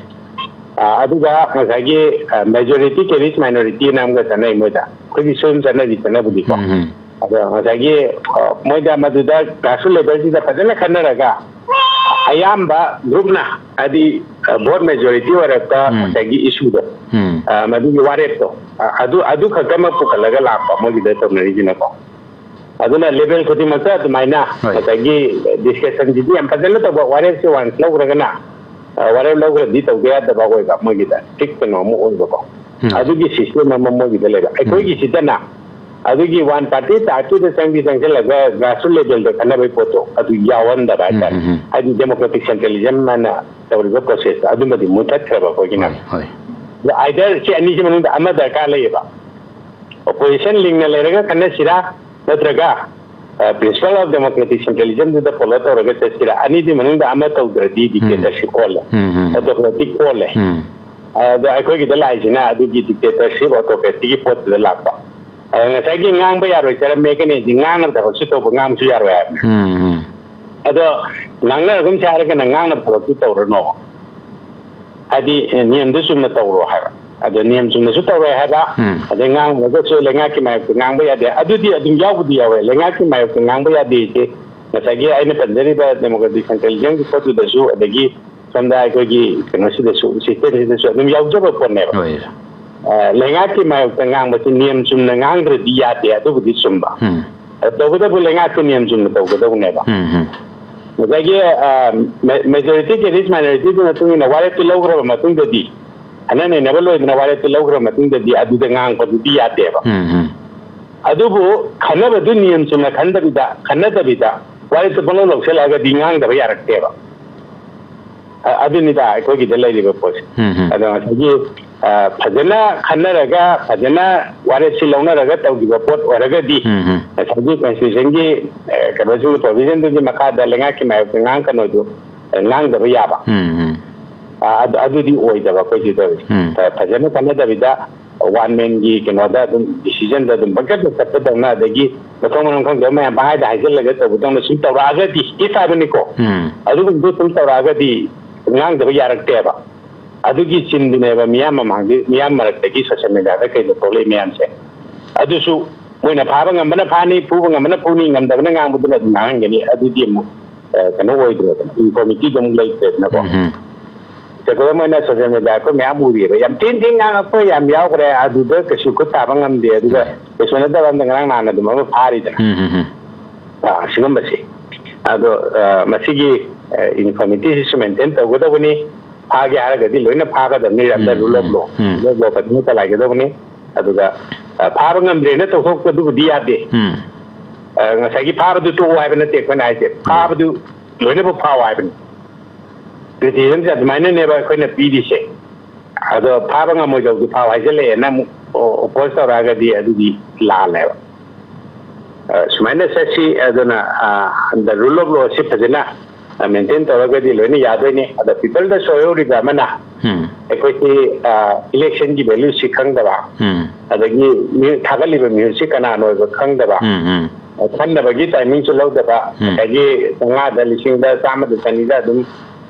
ꯑ, ꯑꯗꯨꯒ ꯉꯁꯥꯏꯒꯤ, ꯑ, majority carries minority ꯅ ꯑꯃꯒ ꯆꯠꯅꯩ ꯃꯣꯏꯗ, ꯑꯩꯈꯣꯏꯒꯤꯁꯨ ꯑꯗꯨꯝ ꯆꯠꯅꯔꯤ, ꯆꯠꯅꯕꯨꯗꯤꯀꯣ꯫ ꯎꯝ, ꯎꯝ꯫ ꯑꯗꯣ ꯉꯁꯥꯏꯒꯤ, ꯑ, ꯃꯣꯏꯗ ꯃꯗꯨꯗ grassroot level ꯁꯤꯗ ꯐꯖꯅ ꯈꯟꯅꯔꯒ, ꯑꯌꯥꯝꯕ group ꯅ, ꯍꯥꯏꯗꯤ, ꯑ, vote majority ꯑꯣꯏꯔꯛꯄ ꯎꯝ꯫ ꯉꯁꯥꯏꯒꯤ issue ꯗꯣ, ꯎꯝ꯫ ꯑ, ꯃꯗꯨꯒꯤ ꯋꯥꯔꯦꯞꯇꯣ, ꯑ, ꯑꯗꯨ, ꯑꯗꯨ ꯈꯛꯇꯃꯛ ꯄꯨꯈꯠꯂꯒ ꯂꯥꯛꯄ ꯃꯣꯏꯒꯤꯗ ꯇꯧꯅꯔꯤꯁꯤꯅꯀꯣ꯫ ꯑꯗꯨꯅ ꯂꯦꯚꯦꯜ ꯈꯨꯗꯤꯡꯃꯛꯇ ꯑꯗꯨꯃꯥꯏꯅ ꯍꯣꯏ꯫ ꯉꯁꯥꯏꯒꯤ ꯗꯤꯁꯀꯁꯟꯁꯤꯗꯤ ꯌꯥꯝ ꯐꯖꯅ ꯇꯧꯕ, ꯋꯥꯔꯦꯞꯁꯦ ꯋꯥꯟꯁ ꯂꯧꯈ꯭ꯔꯒꯅ, ꯑ, ꯋꯥꯔꯦꯞ ꯂꯧꯈ꯭ꯔꯗꯤ ꯇꯧꯗ ꯌꯥꯗꯕ ꯑꯣꯏꯕ, ꯃꯣꯏꯒꯤꯗ ꯏꯁꯇ꯭ꯔꯤꯛ ꯀꯩꯅꯣ ꯑꯃ ꯑꯣꯏꯕꯀꯣ꯫ ꯎꯝ꯫ ꯑꯗꯨꯒꯤ ꯁꯤꯁꯇꯦꯝ ꯑꯃ ꯃꯣꯏꯒꯤꯗ ꯂꯩꯕ꯫ ꯎꯝ꯫ ꯑꯩꯈꯣꯏꯒꯤꯁꯤꯗꯅ ꯑꯗꯨꯒꯤ ꯋꯥꯟ ꯄꯥꯔꯇꯤ ꯇꯥꯏꯞꯇꯨꯗ ꯆꯪꯗꯤ ꯆꯪꯁꯤꯜꯂꯒ ꯒ꯭ꯔꯥꯁꯔꯨꯠ ꯂꯦꯚꯦꯜꯗ ꯈꯟꯅꯕꯒꯤ ꯄꯣꯠꯇꯣ ꯑꯗꯨ ꯌꯥꯎꯍꯟꯗꯕ ꯍꯥꯏꯇꯥꯔꯦ꯫ ꯎꯝ, ꯎꯝ, ꯎꯝ꯫ ꯍꯥꯏꯗꯤ ꯗꯦꯃꯣꯀ꯭ꯔꯦꯇꯤꯛ ꯁꯦꯟꯇ꯭ꯔꯦꯂꯤꯖꯝ ꯍꯥꯏꯅ ꯇꯧꯔꯤꯕ ꯄ꯭ꯔꯣꯁꯦꯁꯇꯣ ꯑꯗꯨꯃꯗꯤ ꯃꯨꯊꯠꯈ꯭ꯔꯕ ꯑꯩꯈꯣꯏꯒꯤꯅ꯫ ꯍꯣꯏ, ꯍꯣꯏ꯫ ꯑꯗꯣ ꯑꯥꯏꯗꯔ ꯁꯤ ꯑꯅꯤꯁꯤ ꯃꯅꯨꯡꯗ ꯑꯃ ꯗꯔꯀꯥꯔ ꯂꯩꯌꯦꯕ꯫ ꯑꯣꯄꯣꯖꯤꯁꯟ ꯂꯤꯡꯅ ꯂꯩꯔꯒ ꯈꯟꯅꯁꯤꯔꯥ, ꯅꯠꯇ꯭ꯔꯒ, ꯑ, principle of democratic centralism ꯗꯨꯗ ꯐꯣꯂꯣ ꯇꯧꯔꯒ ꯆꯠꯁꯤꯔꯥ? ꯑꯅꯤꯗꯤ ꯃꯅꯨꯡꯗ ꯑꯃ ꯇꯧꯗ꯭ꯔꯗꯤ ꯎꯝ꯫ ꯗꯤꯛꯇꯦꯇꯔꯁꯤꯞ ꯑꯣꯜꯂꯦ, ꯎꯝ, ꯎꯝ꯫ ꯑꯣꯇꯣꯀ꯭ꯔꯦꯇꯤꯛ ꯑꯣꯜꯂꯦ꯫ ꯎꯝ꯫ ꯑꯗꯣ ꯑꯩꯈꯣꯏꯒꯤꯗ ꯂꯥꯛꯏꯁꯤꯅ ꯑꯗꯨꯒꯤ ꯗꯤꯛꯇꯦꯇꯔꯁꯤꯞ, ꯑꯣꯇꯣꯀ꯭ꯔꯦꯇꯤꯛꯀꯤ ꯄꯣꯠꯇꯨꯗ ꯂꯥꯛꯄ꯫ ꯑꯗꯣ ꯉꯁꯥꯏꯒꯤ ꯉꯥꯡꯕ ꯌꯥꯔꯣꯏ ꯆꯠꯂꯝꯃꯦ ꯀꯅꯦꯗꯤ ꯉꯥꯡꯅꯕ ꯊꯕꯛꯁꯨ ꯇꯧꯕ, ꯉꯥꯡꯕꯁꯨ ꯌꯥꯔꯣꯏ ꯍꯥꯏꯕꯅꯤ꯫ ꯎꯝ, ꯎꯝ꯫ ꯑꯗꯣ ꯉꯥꯡꯅꯔꯒꯨꯝꯁꯦ ꯍꯥꯏꯔꯒꯅ ꯉꯥꯡꯅꯕ ꯊꯕꯛꯇꯨ ꯇꯧꯔꯅꯣ꯫ ꯍꯥꯏꯗꯤ, ꯑꯦ, ꯅꯤꯌꯝꯗꯨ ꯆꯨꯝꯅ ꯇꯧꯔꯣ ꯍꯥꯏꯕ꯫ ꯑꯗꯣ ꯅꯤꯌꯝ ꯆꯨꯝꯅꯁꯨ ꯇꯧꯔꯣꯏ ꯍꯥꯏꯕ, ꯎꯝ꯫ ꯑꯗꯩ ꯉꯥꯡꯉꯨꯔꯒꯁꯨ ꯂꯩꯉꯥꯛꯀꯤ ꯃꯥꯌꯣꯛꯇ ꯉꯥꯡꯕ ꯌꯥꯗꯦ꯫ ꯑꯗꯨꯗꯤ ꯑꯗꯨꯝ ꯌꯥꯎꯕꯨꯗꯤ ꯌꯥꯎꯋꯦ꯫ ꯂꯩꯉꯥꯛꯀꯤ ꯃꯥꯌꯣꯛꯇ ꯉꯥꯡꯕ ꯌꯥꯗꯦꯁꯦ ꯉꯁꯥꯏꯒꯤ ꯑꯩꯅ ꯄꯟꯖꯔꯤꯕ ꯗꯦꯃꯣꯀ꯭ꯔꯦꯇꯤꯛ ꯁꯦꯟꯇ꯭ꯔꯦꯂꯤꯖꯝꯒꯤ ꯄꯣꯠꯇꯨꯗꯁꯨ, ꯑꯗꯒꯤ ꯁꯣꯝꯗ ꯑꯩꯈꯣꯏꯒꯤ ꯀꯩꯅꯣꯁꯤꯗꯁꯨ, ꯁꯤꯁꯇꯦꯝꯁꯤꯗꯁꯨ ꯑꯗꯨꯝ ꯌꯥꯎꯖꯕ ꯄꯣꯠꯅꯦꯕ꯫ ꯍꯣꯏ꯫ ꯑ, ꯂꯩꯉꯥꯛꯀꯤ ꯃꯥꯌꯣꯛꯇ ꯉꯥꯡꯕꯁꯤ ꯅꯤꯌꯝ ꯆꯨꯝꯅ ꯉꯥꯡꯗ꯭ꯔꯗꯤ ꯌꯥꯗꯦ, ꯑꯗꯨꯕꯨꯗꯤ ꯆꯨꯝꯕ꯫ ꯎꯝ꯫ ꯑ, ꯇꯧꯕꯇꯕꯨ ꯂꯩꯉꯥꯛꯇ ꯅꯤꯌꯝ ꯆꯨꯝꯅ ꯇꯧꯒꯗꯧꯅꯦꯕ꯫ ꯎꯝ, ꯎꯝ꯫ ꯉꯁꯥꯏꯒꯤ, ꯑ, ꯃꯦ-, majority against minority ꯗꯨ ꯃꯇꯨꯡ ꯏꯟꯅ ꯋꯥꯔꯦꯞꯇꯨ ꯂꯧꯈ꯭ꯔꯕ ꯃꯇꯨꯡꯗꯗꯤ, ꯈꯟꯅ ꯅꯩꯅꯕ ꯂꯣꯏꯗꯅ ꯋꯥꯔꯦꯞꯇꯨ ꯂꯧꯈ꯭ꯔꯕ ꯃꯇꯨꯡꯗꯗꯤ ꯑꯗꯨꯗ ꯉꯥꯡꯕꯗꯨꯗꯤ ꯌꯥꯗꯦꯕ꯫ ꯎꯝ, ꯎꯝ꯫ ꯑꯗꯨꯕꯨ ꯈꯟꯅꯕꯗꯨ ꯅꯤꯌꯝ ꯆꯨꯝꯅ ꯈꯟꯗꯕꯤꯗ, ꯈꯟꯅꯗꯕꯤꯗ ꯋꯥꯔꯦꯞꯇꯨ ꯄꯪꯂꯧ ꯂꯧꯁꯤꯜꯂꯛꯑꯒꯗꯤ ꯉꯥꯡꯗꯕ ꯌꯥꯔꯛꯇꯦꯕ꯫ ꯑ-, ꯑꯗꯨꯅꯤꯗ ꯑꯩꯈꯣꯏꯒꯤꯗ ꯂꯩꯔꯤꯕ ꯄꯣꯠꯁꯦ꯫ ꯎꯝ, ꯎꯝ꯫ ꯑꯗꯣ ꯉꯁꯥꯏꯒꯤ, ꯑ, ꯐꯖꯅ ꯈꯟꯅꯔꯒ, ꯐꯖꯅ ꯋꯥꯔꯦꯞꯁꯤ ꯂꯧꯅꯔꯒ ꯇꯧꯈꯤꯕ ꯄꯣꯠ ꯑꯣꯏꯔꯒꯗꯤ, ꯎꯝ, ꯎꯝ꯫ ꯉꯁꯥꯏꯒꯤ constitution ꯒꯤ, ꯑ, ꯀꯩꯅꯣꯁꯤꯡ, provision ꯗꯨꯒꯤ ꯃꯈꯥꯗ ꯂꯩꯉꯥꯛꯀꯤ ꯃꯥꯌꯣꯛꯇ ꯉꯥꯡꯀꯅꯣꯗꯨ, ꯑ, ꯉꯥꯡꯗꯕ ꯌꯥꯕ꯫ ꯎꯝ, ꯎꯝ꯫ ꯑ, ꯑꯗꯨ, ꯑꯗꯨꯗꯤ ꯑꯣꯏꯗꯕ ꯑꯩꯈꯣꯏꯁꯤ ꯇꯧꯔꯤꯁꯦ꯫ ꯎꯝ꯫ ꯑ, ꯐꯖꯅ ꯈꯟꯅꯗꯕꯤꯗ, ꯋꯥꯟ ꯃꯦꯟꯒꯤ ꯀꯩꯅꯣꯗ ꯑꯗꯨꯝ decision ꯗ ꯑꯗꯨꯝ ꯄꯪꯆꯠꯇ ꯆꯠꯄꯗꯧꯅ, ꯑꯗꯒꯤ ꯃꯊꯣꯡ ꯃꯔꯝ ꯈꯪꯗꯕ ꯃꯌꯥꯝ ꯄꯪꯍꯥꯏꯗ ꯍꯥꯏꯖꯤꯜꯂꯒ ꯇꯧꯕꯗꯧꯅ ꯁꯨꯝ ꯇꯧꯔꯛꯑꯒꯗꯤ, if ꯍꯥꯏꯕꯅꯤꯀꯣ, ꯎꯝ꯫ ꯑꯗꯨꯒꯨꯝꯕꯗꯨ ꯁꯨꯝ ꯇꯧꯔꯛꯑꯒꯗꯤ ꯉꯥꯡꯗꯕ ꯌꯥꯔꯛꯇꯦꯕ꯫ ꯑꯗꯨꯒꯤ ꯆꯤꯟꯗꯨꯅꯦꯕ ꯃꯤꯌꯥꯝ ꯃꯃꯥꯡꯗ, ꯃꯤꯌꯥꯝ ꯃꯔꯛꯇꯒꯤ social media ꯗ ꯀꯩꯗ ꯊꯣꯛꯂꯛꯏ ꯃꯌꯥꯝꯁꯦ꯫ ꯑꯗꯨꯁꯨ ꯃꯣꯏꯅ ꯐꯥꯕ ꯉꯝꯕꯅ ꯐꯥꯅꯤ, ꯐꯨꯕ ꯉꯝꯕꯅ ꯐꯨꯅꯤ, ꯉꯝꯗꯕꯅ ꯉꯥꯡꯕꯗꯨꯅ ꯑꯗꯨꯝ ꯉꯥꯡꯍꯟꯒꯅꯤ꯫ ꯑꯗꯨꯗꯤ ꯑꯃꯨꯛ, ꯑ, ꯀꯩꯅꯣ ꯑꯣꯏꯗ꯭ꯔꯦꯗꯅ, uniformity ꯗꯣ ꯑꯃꯨꯛ ꯂꯩꯇ꯭ꯔꯦꯗꯅꯀꯣ꯫ ꯎꯝ, ꯎꯝ꯫ ꯆꯠꯄꯗ ꯃꯣꯏꯅ ꯁꯣꯁꯤꯌꯦꯜ ꯃꯦꯗꯤꯌꯥ ꯑꯩꯈꯣꯏ ꯃꯌꯥꯝ ꯎꯔꯤꯑꯕ, ꯌꯥꯝ ꯊꯤꯅ ꯊꯤꯅ ꯉꯥꯡꯉꯛꯄ ꯌꯥꯝ ꯌꯥꯎꯈ꯭ꯔꯦ, ꯑꯗꯨꯗ ꯀꯩꯁꯨ ꯈꯨꯠ ꯊꯥꯕ ꯉꯝꯗꯦ꯫ ꯑꯗꯨꯒ ꯀꯩꯁꯨ ꯅꯠꯇꯕ ꯑꯝꯗ ꯉꯔꯥꯡ ꯅꯍꯥꯟ ꯑꯗꯨꯝ ꯑꯃ ꯐꯥꯔꯤꯗꯅ꯫ ꯎꯝ, ꯎꯝ, ꯎꯝ꯫ ꯑꯥ, ꯁꯤꯒꯨꯝꯕꯁꯤ꯫ ꯑꯗꯣ, ꯑꯥ, ꯃꯁꯤꯒꯤ, ꯑꯥ, ꯏꯟꯐꯣꯔꯃꯤꯇꯤꯁꯤꯁꯨ ꯃꯦꯟꯇꯦꯟ ꯇꯧꯒꯗꯧꯕꯅꯤ꯫ ꯐꯥꯒꯦ ꯍꯥꯏꯔꯒꯗꯤ ꯂꯣꯏꯅ ꯐꯥꯒꯗꯕꯅꯤ, under um, rule of um, law꯫ Um. Rule of law ꯐꯖꯅ ꯆꯂꯥꯏꯒꯗꯧꯕꯅꯤ꯫ ꯑꯗꯨꯒ, ꯑꯥ, ꯐꯥꯕ ꯉꯝꯗ꯭ꯔꯦꯅ ꯇꯧꯊꯣꯛꯄꯗꯨꯕꯨꯗꯤ ꯌꯥꯗꯦ꯫ ꯎꯝ꯫ ꯑꯥ, ꯉꯁꯥꯏꯒꯤ ꯐꯥꯕꯗꯨ ꯇꯣꯛꯑꯣ ꯍꯥꯏꯕ ꯅꯠꯇꯦ ꯑꯩꯈꯣꯏꯅ ꯍꯥꯏꯁꯦ, ꯎꯝ꯫ ꯐꯥꯕꯗꯨ ꯂꯣꯏꯅꯃꯛ ꯐꯥꯎ ꯍꯥꯏꯕꯅꯤ꯫ ꯀ꯭ꯔꯤꯇꯤꯁꯤꯖꯝꯁꯦ ꯑꯗꯨꯃꯥꯏꯅꯅꯦꯕ ꯑꯩꯈꯣꯏꯅ ꯄꯤꯔꯤꯁꯦ꯫ ꯑꯗꯣ ꯐꯥꯕ ꯉꯝꯃꯣꯏꯗꯧꯗꯨ ꯐꯥꯎ ꯍꯥꯏꯖꯜꯂꯛꯑꯦꯅ ꯑꯃꯨꯛ ꯑꯣ-, ꯑꯣꯄꯣꯖ ꯇꯧꯔꯛꯑꯒꯗꯤ ꯑꯗꯨꯗꯤ ꯂꯥꯜꯂꯦꯕ꯫ ꯑ, ꯁꯨꯃꯥꯏꯅ ꯆꯠꯁꯤ, ꯑꯗꯨꯅ, ꯑ, the rule of law ꯁꯤ ꯐꯖꯅ, ꯑ, ꯃꯦꯟꯇꯦꯟ ꯇꯧꯔꯒꯗꯤ ꯂꯣꯏꯅ ꯌꯥꯗꯣꯏꯅꯤ꯫ ꯑꯗ ꯄꯤꯄꯜꯗ ꯁꯣꯏꯍꯧꯔꯤꯕ ꯑꯃꯅ ꯎꯝ꯫ ꯑꯩꯈꯣꯏꯁꯤ, ꯑ, ꯏꯂꯦꯛꯁꯟꯒꯤ ꯚꯦꯂꯨꯁꯤ ꯈꯪꯗꯕ, ꯎꯝ꯫ ꯑꯗꯒꯤ ꯃꯤ-, ꯊꯥꯒꯠꯂꯤꯕ ꯃꯤꯍꯨꯠꯁꯤ ꯀꯅꯥꯅꯣ ꯑꯣꯏꯕ ꯈꯪꯗꯕ, ꯎꯝ, ꯎꯝ꯫ ꯑ, ꯈꯟꯅꯕꯒꯤ ꯇꯥꯏꯃꯤꯡꯁꯨ ꯂꯧꯗꯕ, ꯎꯝ꯫ ꯉꯁꯥꯏꯒꯤ ꯆꯥꯝꯃꯉꯥꯗ, ꯂꯤꯁꯤꯡꯗ, ꯆꯥꯝꯃꯗ, ꯆꯅꯤꯗ ꯑꯗꯨꯝ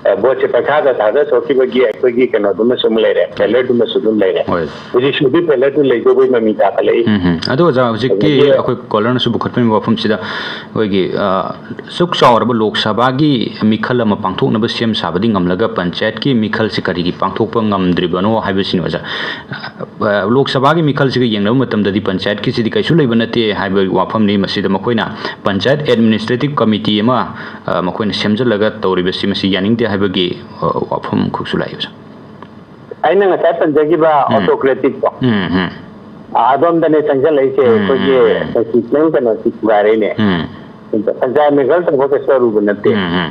ꯑ, ꯚꯣꯠꯁꯦ ꯄꯪꯊꯥꯗ ꯊꯥꯗ ꯊꯣꯛꯈꯤꯕꯒꯤ ꯑꯩꯈꯣꯏꯒꯤ ꯀꯩꯅꯣꯗꯨꯃꯁꯨ ꯑꯃ ꯂꯩꯔꯦ, ꯐꯦꯂꯔꯗꯨꯃꯁꯨ ꯑꯗꯨꯝ ꯂꯩꯔꯦ꯫ ꯍꯣꯏ꯫ ꯍꯧꯖꯤꯛ ꯁꯨꯗꯤ ꯐꯦꯂꯔꯗꯨ ꯂꯩꯗꯧꯕꯩ ꯃꯃꯤ ꯇꯥꯈꯠꯂꯛꯏ꯫ ꯎꯝ, ꯎꯝ꯫ ꯑꯗꯣ ꯑꯣꯖꯥ, ꯍꯧꯖꯤꯛꯀꯤ ꯑꯗꯒꯤ ꯑꯩꯈꯣꯏ ꯀꯣꯂꯔꯅꯁꯨ ꯄꯨꯈꯠꯄꯤꯕ ꯋꯥꯐꯝꯁꯤꯗ ꯑꯩꯈꯣꯏꯒꯤ, ꯑ, ꯑꯁꯨꯛ ꯆꯥꯎꯔꯕ ꯂꯣꯛ ꯁꯚꯥꯒꯤ ꯃꯤꯈꯜ ꯑꯃ ꯄꯥꯡꯊꯣꯛꯅꯕ ꯁꯦꯝ ꯁꯥꯕꯗꯤ ꯉꯝꯂꯒ ꯄꯟꯆꯥꯌꯠꯀꯤ ꯃꯤꯈꯜꯁꯤ ꯀꯔꯤꯒꯤ ꯄꯥꯡꯊꯣꯛꯄ ꯉꯝꯗ꯭ꯔꯤꯕꯅꯣ ꯍꯥꯏꯕꯁꯤꯅꯤ ꯑꯣꯖꯥ꯫ ꯑ, ꯂꯣꯛ ꯁꯚꯥꯒꯤ ꯃꯤꯈꯜꯁꯤꯒ ꯌꯦꯡꯅꯕ ꯃꯇꯝꯗꯗꯤ ꯄꯟꯆꯥꯌꯠꯀꯤꯁꯤꯗꯤ ꯀꯩꯁꯨ ꯂꯩꯕ ꯅꯠꯇꯦ ꯍꯥꯏꯕ ꯋꯥꯐꯝꯅꯤ꯫ ꯃꯁꯤꯗ ꯃꯈꯣꯏꯅ ꯄꯟꯆꯥꯌꯠ ꯑꯦꯗꯃꯤꯅꯤꯁꯇ꯭ꯔꯦꯇꯤꯚ ꯀꯃꯤꯇꯤ ꯑꯃ, ꯑ, ꯃꯈꯣꯏꯅ ꯁꯦꯝꯖꯤꯜꯂꯒ ꯇꯧꯔꯤꯕꯁꯤ ꯃꯁꯤ ꯌꯥꯅꯤꯡꯗꯦ ꯍꯥꯏꯕꯒꯤ, ꯑ, ꯋꯥꯐꯝ ꯑꯃꯈꯛꯁꯨ ꯂꯥꯛꯏ ꯑꯣꯖꯥ꯫ ꯑꯩꯅ ꯉꯁꯥꯏ ꯄꯟꯖꯈꯤꯕ ꯎꯝ꯫ ꯑꯣꯇꯣꯀ꯭ꯔꯦꯇꯤꯛꯇꯣ, ꯎꯝ, ꯎꯝ꯫ ꯑ, ꯑꯗꯣꯝꯗꯅꯦ ꯆꯪꯁꯤꯜꯂꯛꯏꯁꯦ꯫ ꯎꯝ, ꯑꯩꯈꯣꯏꯒꯤ ꯎꯝ, ꯎꯝ꯫ ꯀꯟꯁꯇꯤꯇ꯭ꯌꯨꯁꯟ ꯀꯩꯅꯣꯁꯤ ꯊꯨꯒꯥꯏꯔꯛꯏꯅꯦ꯫ ꯎꯝ꯫ ꯄꯟꯆꯥꯌꯠ ꯃꯤꯈꯜ ꯇꯧꯕ ꯀꯩꯁꯨ ꯑꯔꯨꯕ ꯅꯠꯇꯦ꯫ ꯎꯝ, ꯎꯝ꯫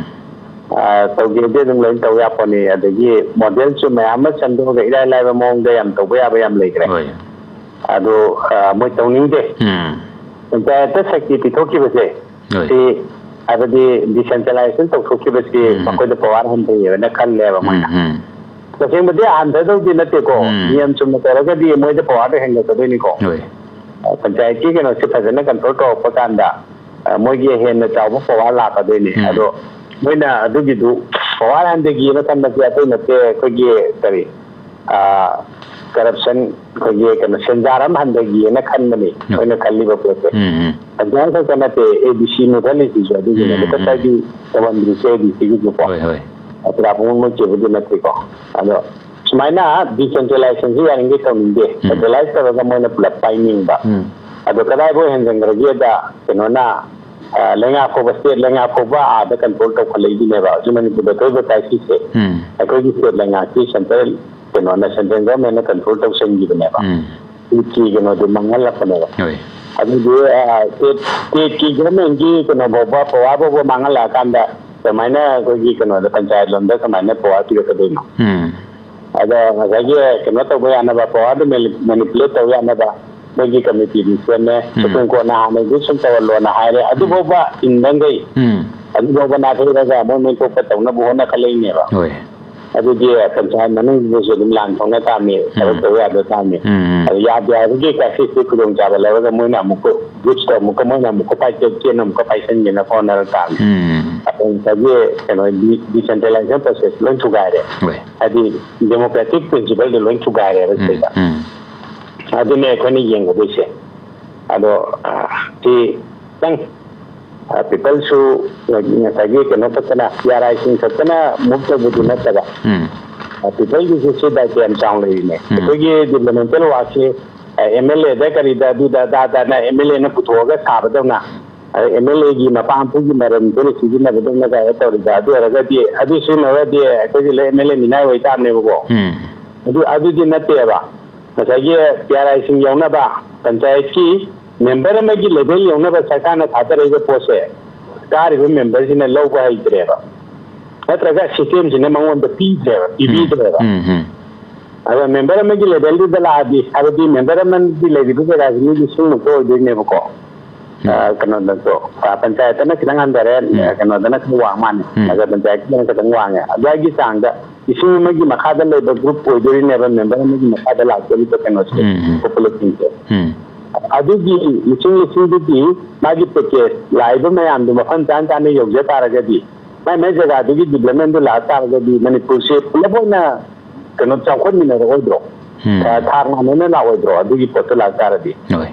ꯑ, ꯇꯧꯒꯦꯗꯤ ꯑꯗꯨꯝ ꯂꯣꯏꯅ ꯇꯧ ꯌꯥꯄꯣꯠꯅꯤ꯫ ꯑꯗꯒꯤ ꯃꯣꯗꯦꯜꯁꯨ ꯃꯌꯥꯝ ꯑꯃ ꯁꯦꯝꯗꯣꯛꯑꯒ ꯏꯔꯥꯏ ꯂꯥꯏꯕ ꯃꯑꯣꯡꯗ ꯌꯥꯝ ꯇꯧꯕ ꯌꯥꯕ ꯌꯥꯝ ꯂꯩꯈ꯭ꯔꯦ꯫ ꯍꯣꯏ꯫ ꯑꯗꯣ, ꯑ, ꯃꯣꯏ ꯇꯧꯅꯤꯡꯗꯦ꯫ ꯎꯝ꯫ ꯄꯟꯆꯥꯌꯠꯇ ꯁꯛꯇꯤ ꯄꯤꯊꯣꯛꯈꯤꯕꯁꯦ, ꯍꯣꯏ꯫ ꯁꯤ, ꯍꯥꯏꯕꯗꯤ ꯗꯤꯁꯦꯟꯇ꯭ꯔꯦꯂꯥꯏꯖꯦꯁꯟ ꯇꯧꯊꯣꯛꯈꯤꯕꯁꯤ ꯎꯝ, ꯎꯝ꯫ ꯃꯈꯣꯏꯗ ꯄꯋꯥꯔ ꯍꯟꯊꯩꯌꯦꯅ ꯈꯜꯂꯦꯕ ꯃꯣꯏꯅ꯫ ꯎꯝ, ꯎꯝ꯫ ꯇꯁꯦꯡꯕꯗꯤ ꯍꯟꯊꯗꯧꯗꯤ ꯅꯠꯇꯦꯀꯣ꯫ ꯎꯝ꯫ ꯅꯤꯌꯝ ꯆꯨꯝꯅ ꯇꯧꯔꯒꯗꯤ ꯃꯣꯏꯗ ꯄꯋꯥꯔꯗꯣ ꯍꯦꯟꯒꯠꯀꯗꯣꯏꯅꯤꯀꯣ꯫ ꯍꯣꯏ꯫ ꯑ, ꯄꯟꯆꯥꯌꯠꯀꯤ ꯀꯩꯅꯣꯁꯦ ꯐꯖꯅ ꯀꯟꯇ꯭ꯔꯣꯜ ꯇꯧꯔꯛꯄ ꯀꯥꯟꯗ, ꯑ, ꯃꯣꯏꯒꯤ ꯍꯦꯟꯅ ꯆꯥꯎꯕ ꯄꯋꯥꯔ ꯂꯥꯛꯀꯗꯣꯏꯅꯤ꯫ ꯎꯝ꯫ ꯑꯗꯣ ꯃꯣꯏꯅ ꯑꯗꯨꯒꯤꯗꯨ ꯄꯋꯥꯔ ꯍꯟꯊꯒꯦꯅ ꯈꯟꯕꯁꯦ ꯑꯇꯩ ꯅꯠꯇꯦ, ꯑꯩꯈꯣꯏꯒꯤ ꯀꯔꯤ, ꯑ, ꯀꯔꯞꯁꯟ, ꯑꯩꯈꯣꯏꯒꯤ ꯀꯩꯅꯣ, ꯁꯦꯟꯖꯥꯔ ꯑꯃ ꯍꯟꯊꯒꯦꯅ ꯈꯟꯕꯅꯤ ꯎꯝ꯫ ꯃꯣꯏꯅ ꯈꯜꯂꯤꯕ ꯄꯣꯠꯁꯦ꯫ ꯎꯝ, ꯎꯝ꯫ ꯄꯟꯆꯥꯌꯠ ꯈꯛꯇ ꯅꯠꯇꯦ, ꯑꯦ ꯗꯤ ꯁꯤ ꯃꯨꯊꯠꯂꯤꯁꯤꯁꯨ ꯑꯗꯨꯒꯤꯅꯦ꯫ ꯎꯝ, ꯎꯝ꯫ ꯉꯁꯥꯏꯒꯤ ꯇꯧꯍꯟꯗ꯭ꯔꯤꯁꯦ ꯑꯦ ꯗꯤ ꯁꯤꯒꯤꯁꯨꯀꯣ꯫ ꯍꯣꯏ, ꯍꯣꯏ꯫ ꯄꯨꯔꯥ ꯄꯨꯡꯃꯨꯠ ꯃꯨꯠꯈꯤꯕꯗꯤ ꯅꯠꯇꯦꯀꯣ꯫ ꯑꯗꯣ ꯁꯨꯃꯥꯏꯅ ꯗꯤꯁꯦꯟꯇ꯭ꯔꯦꯂꯥꯏꯖꯦꯁꯟꯁꯤ ꯌꯥꯔꯤꯈꯩ ꯇꯧꯅꯤꯡꯗꯦ, ꯎꯝ꯫ ꯁꯦꯟꯇ꯭ꯔꯦꯂꯥꯏꯁ ꯇꯧꯔꯒ ꯃꯣꯏꯅ ꯄꯨꯂꯞ ꯄꯥꯏꯅꯤꯡꯕ꯫ ꯎꯝ꯫ ꯑꯗꯣ ꯀꯗꯥꯏꯐꯥꯎ ꯍꯦꯟꯖꯟꯈ꯭ꯔꯒꯦꯗ ꯀꯩꯅꯣꯅ, ꯑ, ꯂꯩꯉꯥꯛ ꯐꯥꯎꯕ, ꯁ꯭ꯇꯦꯠ ꯂꯩꯉꯥꯛ ꯐꯥꯎꯕ ꯑꯥꯗ ꯀꯟꯇ꯭ꯔꯣꯜ ꯇꯧꯈꯠꯂꯛꯏꯅꯦꯕ꯫ ꯍꯧꯖꯤꯛ ꯃꯅꯤꯄꯨꯔꯗ ꯊꯣꯛꯏꯕ ꯀ꯭ꯔꯥꯏꯁꯤꯁꯁꯦ ꯎꯝ꯫ ꯑꯩꯈꯣꯏꯒꯤ ꯁ꯭ꯇꯦꯠ ꯂꯩꯉꯥꯛꯀꯤ ꯁꯦꯟꯇ꯭ꯔꯦꯜ ꯀꯩꯅꯣꯅ, ꯁꯦꯟꯇ꯭ꯔꯦꯜ ꯒꯚꯔꯟꯃꯦꯟꯅ ꯀꯟꯇ꯭ꯔꯣꯜ ꯇꯧꯁꯟꯈꯤꯕꯅꯦꯕ꯫ ꯎꯝ꯫ ꯁ꯭ꯇꯦꯠꯀꯤ ꯀꯩꯅꯣꯗꯨ ꯃꯥꯡꯍꯜꯂꯛꯄꯅꯦꯕ꯫ ꯍꯣꯏ꯫ ꯑꯗꯨꯗꯤ, ꯑ, ꯁ꯭ꯇꯦꯠ, ꯁ꯭ꯇꯦꯠꯀꯤ ꯒꯚꯔꯟꯃꯦꯟꯒꯤ ꯀꯩꯅꯣ ꯐꯥꯎꯕ, ꯄꯋꯥꯔ ꯐꯥꯎꯕ ꯃꯥꯡꯍꯜꯂꯛꯑꯀꯥꯟꯗ ꯀꯃꯥꯏꯅ ꯑꯩꯈꯣꯏꯒꯤ ꯀꯩꯅꯣꯗ, ꯄꯟꯆꯥꯌꯠ ꯂꯣꯝꯗ ꯀꯃꯥꯏꯅ ꯄꯋꯥꯔ ꯄꯤꯔꯛꯀꯗꯣꯏꯅꯣ? ꯎꯝ꯫ ꯑꯗ ꯉꯁꯥꯏꯒꯤ ꯀꯩꯅꯣ ꯇꯧꯕ ꯌꯥꯅꯕ, ꯄꯋꯥꯔꯗꯨ ꯃꯦꯅꯤ-, ꯃꯦꯅꯤꯄꯨꯂꯦꯠ ꯇꯧꯕ ꯌꯥꯅꯕ ꯃꯣꯏꯒꯤ ꯀꯃꯤꯇꯤꯗꯤ ꯁꯦꯝꯃꯦ꯫ ꯎꯝ꯫ ꯁꯨꯄ꯭ꯔꯤꯝ ꯀꯣꯔꯠꯅ ꯍꯥꯟꯅꯗꯤ ꯁꯨꯝ ꯇꯧꯍꯜꯂꯣꯅ ꯍꯥꯏꯔꯦ, ꯑꯗꯨꯐꯥꯎꯕ ꯏꯟꯗꯪꯒꯩ, ꯎꯝ꯫ ꯑꯗꯨꯐꯥꯎꯕ ꯅꯥꯊꯩꯔꯒ ꯃꯣꯏ ꯃꯣꯏ ꯊꯣꯛꯄ ꯇꯧꯅꯕ ꯍꯣꯠꯅꯈꯠꯂꯛꯏꯅꯦꯕ꯫ ꯍꯣꯏ꯫ ꯑꯗꯨꯗꯤ ꯄꯟꯆꯥꯌꯠ ꯃꯅꯨꯡꯗꯨꯗꯁꯨ ꯑꯗꯨꯝ ꯂꯥꯟ ꯊꯣꯛꯅ ꯇꯥꯕꯅꯤ, ꯊꯕꯛ ꯎꯝ꯫ ꯇꯧ ꯌꯥꯗ ꯇꯥꯕꯅꯤ꯫ ꯎꯝ꯫ ꯑꯗꯨ ꯌꯥꯗꯦ ꯍꯥꯏꯕꯒꯤ ꯀ꯭ꯔꯥꯏꯁꯤꯁꯇꯨ ꯈꯨꯗꯣꯡꯆꯥꯕ ꯂꯧꯔꯒ ꯃꯣꯏꯅ ꯑꯃꯨꯛꯀ ꯒ꯭ꯔꯨꯞꯁꯇ ꯑꯃꯨꯛꯀ, ꯃꯣꯏꯅ ꯑꯃꯨꯛꯀ ꯄꯥꯏꯆꯦꯠ ꯆꯦꯟꯅ ꯑꯃꯨꯛꯀ ꯄꯥꯏꯁꯟꯒꯦꯅ ꯍꯣꯠꯅꯔ ꯇꯥꯕꯅꯤ꯫ ꯎꯝ꯫ ꯑꯗꯣ ꯉꯁꯥꯏꯒꯤ ꯀꯩꯅꯣ, ꯗꯤ-, ꯗꯤꯁꯦꯟꯇ꯭ꯔꯦꯂꯥꯏꯖꯦꯁꯟ ꯄ꯭ꯔꯣꯁꯦꯁ ꯂꯣꯏ ꯊꯨꯒꯥꯏꯔꯦ꯫ ꯍꯣꯏ꯫ ꯍꯥꯏꯗꯤ ꯗꯦꯃꯣꯀ꯭ꯔꯦꯇꯤꯛ ꯄ꯭ꯔꯤꯟꯁꯤꯄꯜꯗꯨ ꯂꯣꯏ ꯊꯨꯒꯥꯏꯔꯦꯕ ꯎꯝ꯫ ꯁꯤꯗꯩꯗ꯫ ꯎꯝ꯫ ꯑꯗꯨꯅꯦ ꯑꯩꯈꯣꯏꯅ ꯌꯦꯡꯒꯗꯣꯏꯁꯦ꯫ ꯑꯗꯣ, ꯑ, ꯁꯤ ꯈꯤꯇꯪ, ꯑ, ꯄꯤꯄꯜꯁꯨ ꯉꯁꯥꯏꯒꯤ ꯀꯩꯅꯣ ꯈꯛꯇꯅ, ꯄꯤ ꯑꯥꯔ ꯑꯥꯏꯁꯤꯡ ꯈꯛꯇꯅ ꯃꯨꯚ ꯇꯧꯕꯗꯨ ꯅꯠꯇꯕ, ꯎꯝ꯫ ꯑ, ꯄꯤꯄꯜꯒꯤꯁꯨ ꯁꯤ ꯗꯥꯏꯇ ꯌꯥꯝ ꯆꯥꯎꯅ ꯂꯩꯔꯤꯅꯦ꯫ ꯎꯝ꯫ ꯑꯩꯈꯣꯏꯒꯤ ꯗꯤꯕ꯭ꯂꯞꯃꯦꯟꯇꯦꯜ ꯋꯥꯔꯛꯁꯦ, ꯑ, ꯑꯦꯝ ꯑꯦꯜ ꯑꯦꯗ ꯀꯔꯤꯗ ꯑꯗꯨꯗ ꯑꯗꯥꯗꯅ ꯑꯦꯝ ꯑꯦꯜ ꯑꯦꯅ ꯄꯨꯊꯣꯛꯑꯒ ꯁꯥꯕꯗꯧꯅ, ꯑ, ꯑꯦꯝ ꯑꯦꯜ ꯑꯦꯒꯤ ꯃꯄꯥ ꯃꯄꯨꯒꯤ ꯃꯔꯟꯗꯨꯅ ꯁꯤꯖꯤꯟꯅꯕꯗꯧꯅ ꯀꯥꯏꯅ ꯇꯧꯔꯤꯗ, ꯑꯗꯨ ꯑꯣꯏꯔꯒꯗꯤ ꯑꯗꯨ ꯁꯤꯖꯤꯟꯅꯔꯒꯗꯤ ꯑꯩꯈꯣꯏꯒꯤ ꯂꯣꯏ ꯑꯦꯝ ꯑꯦꯜ ꯑꯦ ꯃꯤꯅꯥꯏ ꯑꯣꯏ ꯇꯥꯕꯅꯦꯕꯀꯣ꯫ ꯎꯝ꯫ ꯑꯗꯨ, ꯑꯗꯨꯗꯤ ꯅꯠꯇꯦꯕ꯫ ꯉꯁꯥꯏꯒꯤ ꯄꯤ ꯑꯥꯔ ꯑꯥꯏꯁꯤꯡ ꯌꯧꯅꯕ, ꯄꯟꯆꯥꯌꯠꯀꯤ ꯃꯦꯝꯕꯔ ꯑꯃꯒꯤ ꯂꯦꯚꯦꯜ ꯌꯧꯅꯕ ꯁꯔꯀꯥꯔꯅ ꯊꯥꯗꯔꯛꯏꯕ ꯄꯣꯠꯁꯦ ꯀꯥꯔꯤꯕ ꯃꯦꯝꯕꯔꯁꯤꯅ ꯂꯧꯕ ꯍꯩꯇ꯭ꯔꯦꯕ, ꯅꯠꯇ꯭ꯔꯒ ꯁꯤꯁꯇꯦꯝꯁꯤꯅ ꯃꯉꯣꯟꯗ ꯄꯤꯗ꯭ꯔꯦꯕ, ꯄꯤꯕꯤꯗ꯭ꯔꯦꯕ꯫ ꯎꯝ, ꯎꯝ꯫ ꯑꯗꯣ ꯃꯦꯝꯕꯔ ꯑꯃꯒꯤ ꯂꯦꯚꯦꯜꯗꯨꯗ ꯂꯥꯛꯑꯗꯤ, ꯍꯥꯏꯕꯗꯤ ꯃꯦꯝꯕꯔ ꯑꯃꯒꯤ ꯂꯩꯔꯤꯕ ꯖꯒꯥꯁꯤ ꯃꯤ ꯂꯤꯁꯤꯡꯃꯨꯛꯇ ꯑꯣꯏꯗꯣꯏꯅꯦꯕꯀꯣ꯫ ꯎꯝ꯫ ꯑ, ꯀꯩꯅꯣꯗꯁꯨ, ꯑ, ꯄꯟꯆꯥꯌꯠꯇꯅ ꯈꯤꯇꯪ ꯍꯟꯊꯔꯦ, ꯎꯝ꯫ ꯀꯩꯅꯣꯗꯅ ꯈꯤꯇꯪ ꯋꯥꯡ ꯃꯥꯅꯤ꯫ ꯎꯝ꯫ ꯑꯗ ꯄꯟꯆꯥꯌꯠꯀꯤꯗꯅ ꯈꯤꯇꯪ ꯋꯥꯡꯉꯦ꯫ ꯑꯗꯨꯋꯥꯏꯒꯤ ꯆꯥꯡꯗ ꯂꯤꯁꯤꯡ ꯑꯃꯒꯤ ꯃꯈꯥꯗ ꯂꯩꯕ ꯒ꯭ꯔꯨꯞ ꯑꯣꯏꯗꯣꯏꯅꯦꯕ ꯃꯦꯝꯕꯔ ꯑꯃꯒꯤ ꯃꯈꯥꯗ ꯂꯥꯛꯇꯣꯔꯤꯕ ꯀꯩꯅꯣꯁꯦ, ꯎꯝ, ꯎꯝ꯫ ꯄꯣꯄꯨꯂꯦꯁꯟꯁꯦ꯫ ꯎꯝ꯫ ꯑꯗꯨꯒꯤ ꯂꯤꯁꯤꯡ ꯂꯤꯁꯤꯡꯗꯨꯒꯤ ꯃꯥꯒꯤ ꯄꯦꯀꯦꯖ ꯂꯥꯛꯏꯕ ꯃꯌꯥꯝꯗꯨ ꯃꯐꯝ ꯆꯥꯅ ꯆꯥꯅ ꯌꯧꯖ ꯇꯥꯔꯒꯗꯤ, ꯃꯥꯏ ꯃꯥꯏ ꯖꯒꯥꯗꯨꯒꯤ ꯗꯤꯕ꯭ꯂꯞꯃꯦꯟꯗꯨ ꯂꯥꯛ ꯇꯥꯔꯒꯗꯤ ꯃꯅꯤꯄꯨꯔꯁꯦ ꯄꯨꯂꯞ ꯑꯣꯏꯅ ꯀꯩꯅꯣ ꯆꯥꯎꯈꯠꯃꯤꯟꯅꯔꯛꯑꯣꯏꯗ꯭ꯔꯣ? ꯎꯝ꯫ ꯊꯥ-, ꯊꯥꯛ ꯃꯥꯟꯅꯅ ꯂꯥꯛꯑꯣꯏꯗ꯭ꯔꯣ ꯑꯗꯨꯒꯤ ꯄꯣꯠꯇꯨ ꯂꯥꯛ ꯇꯥꯔꯗꯤ? ꯍꯣꯏ꯫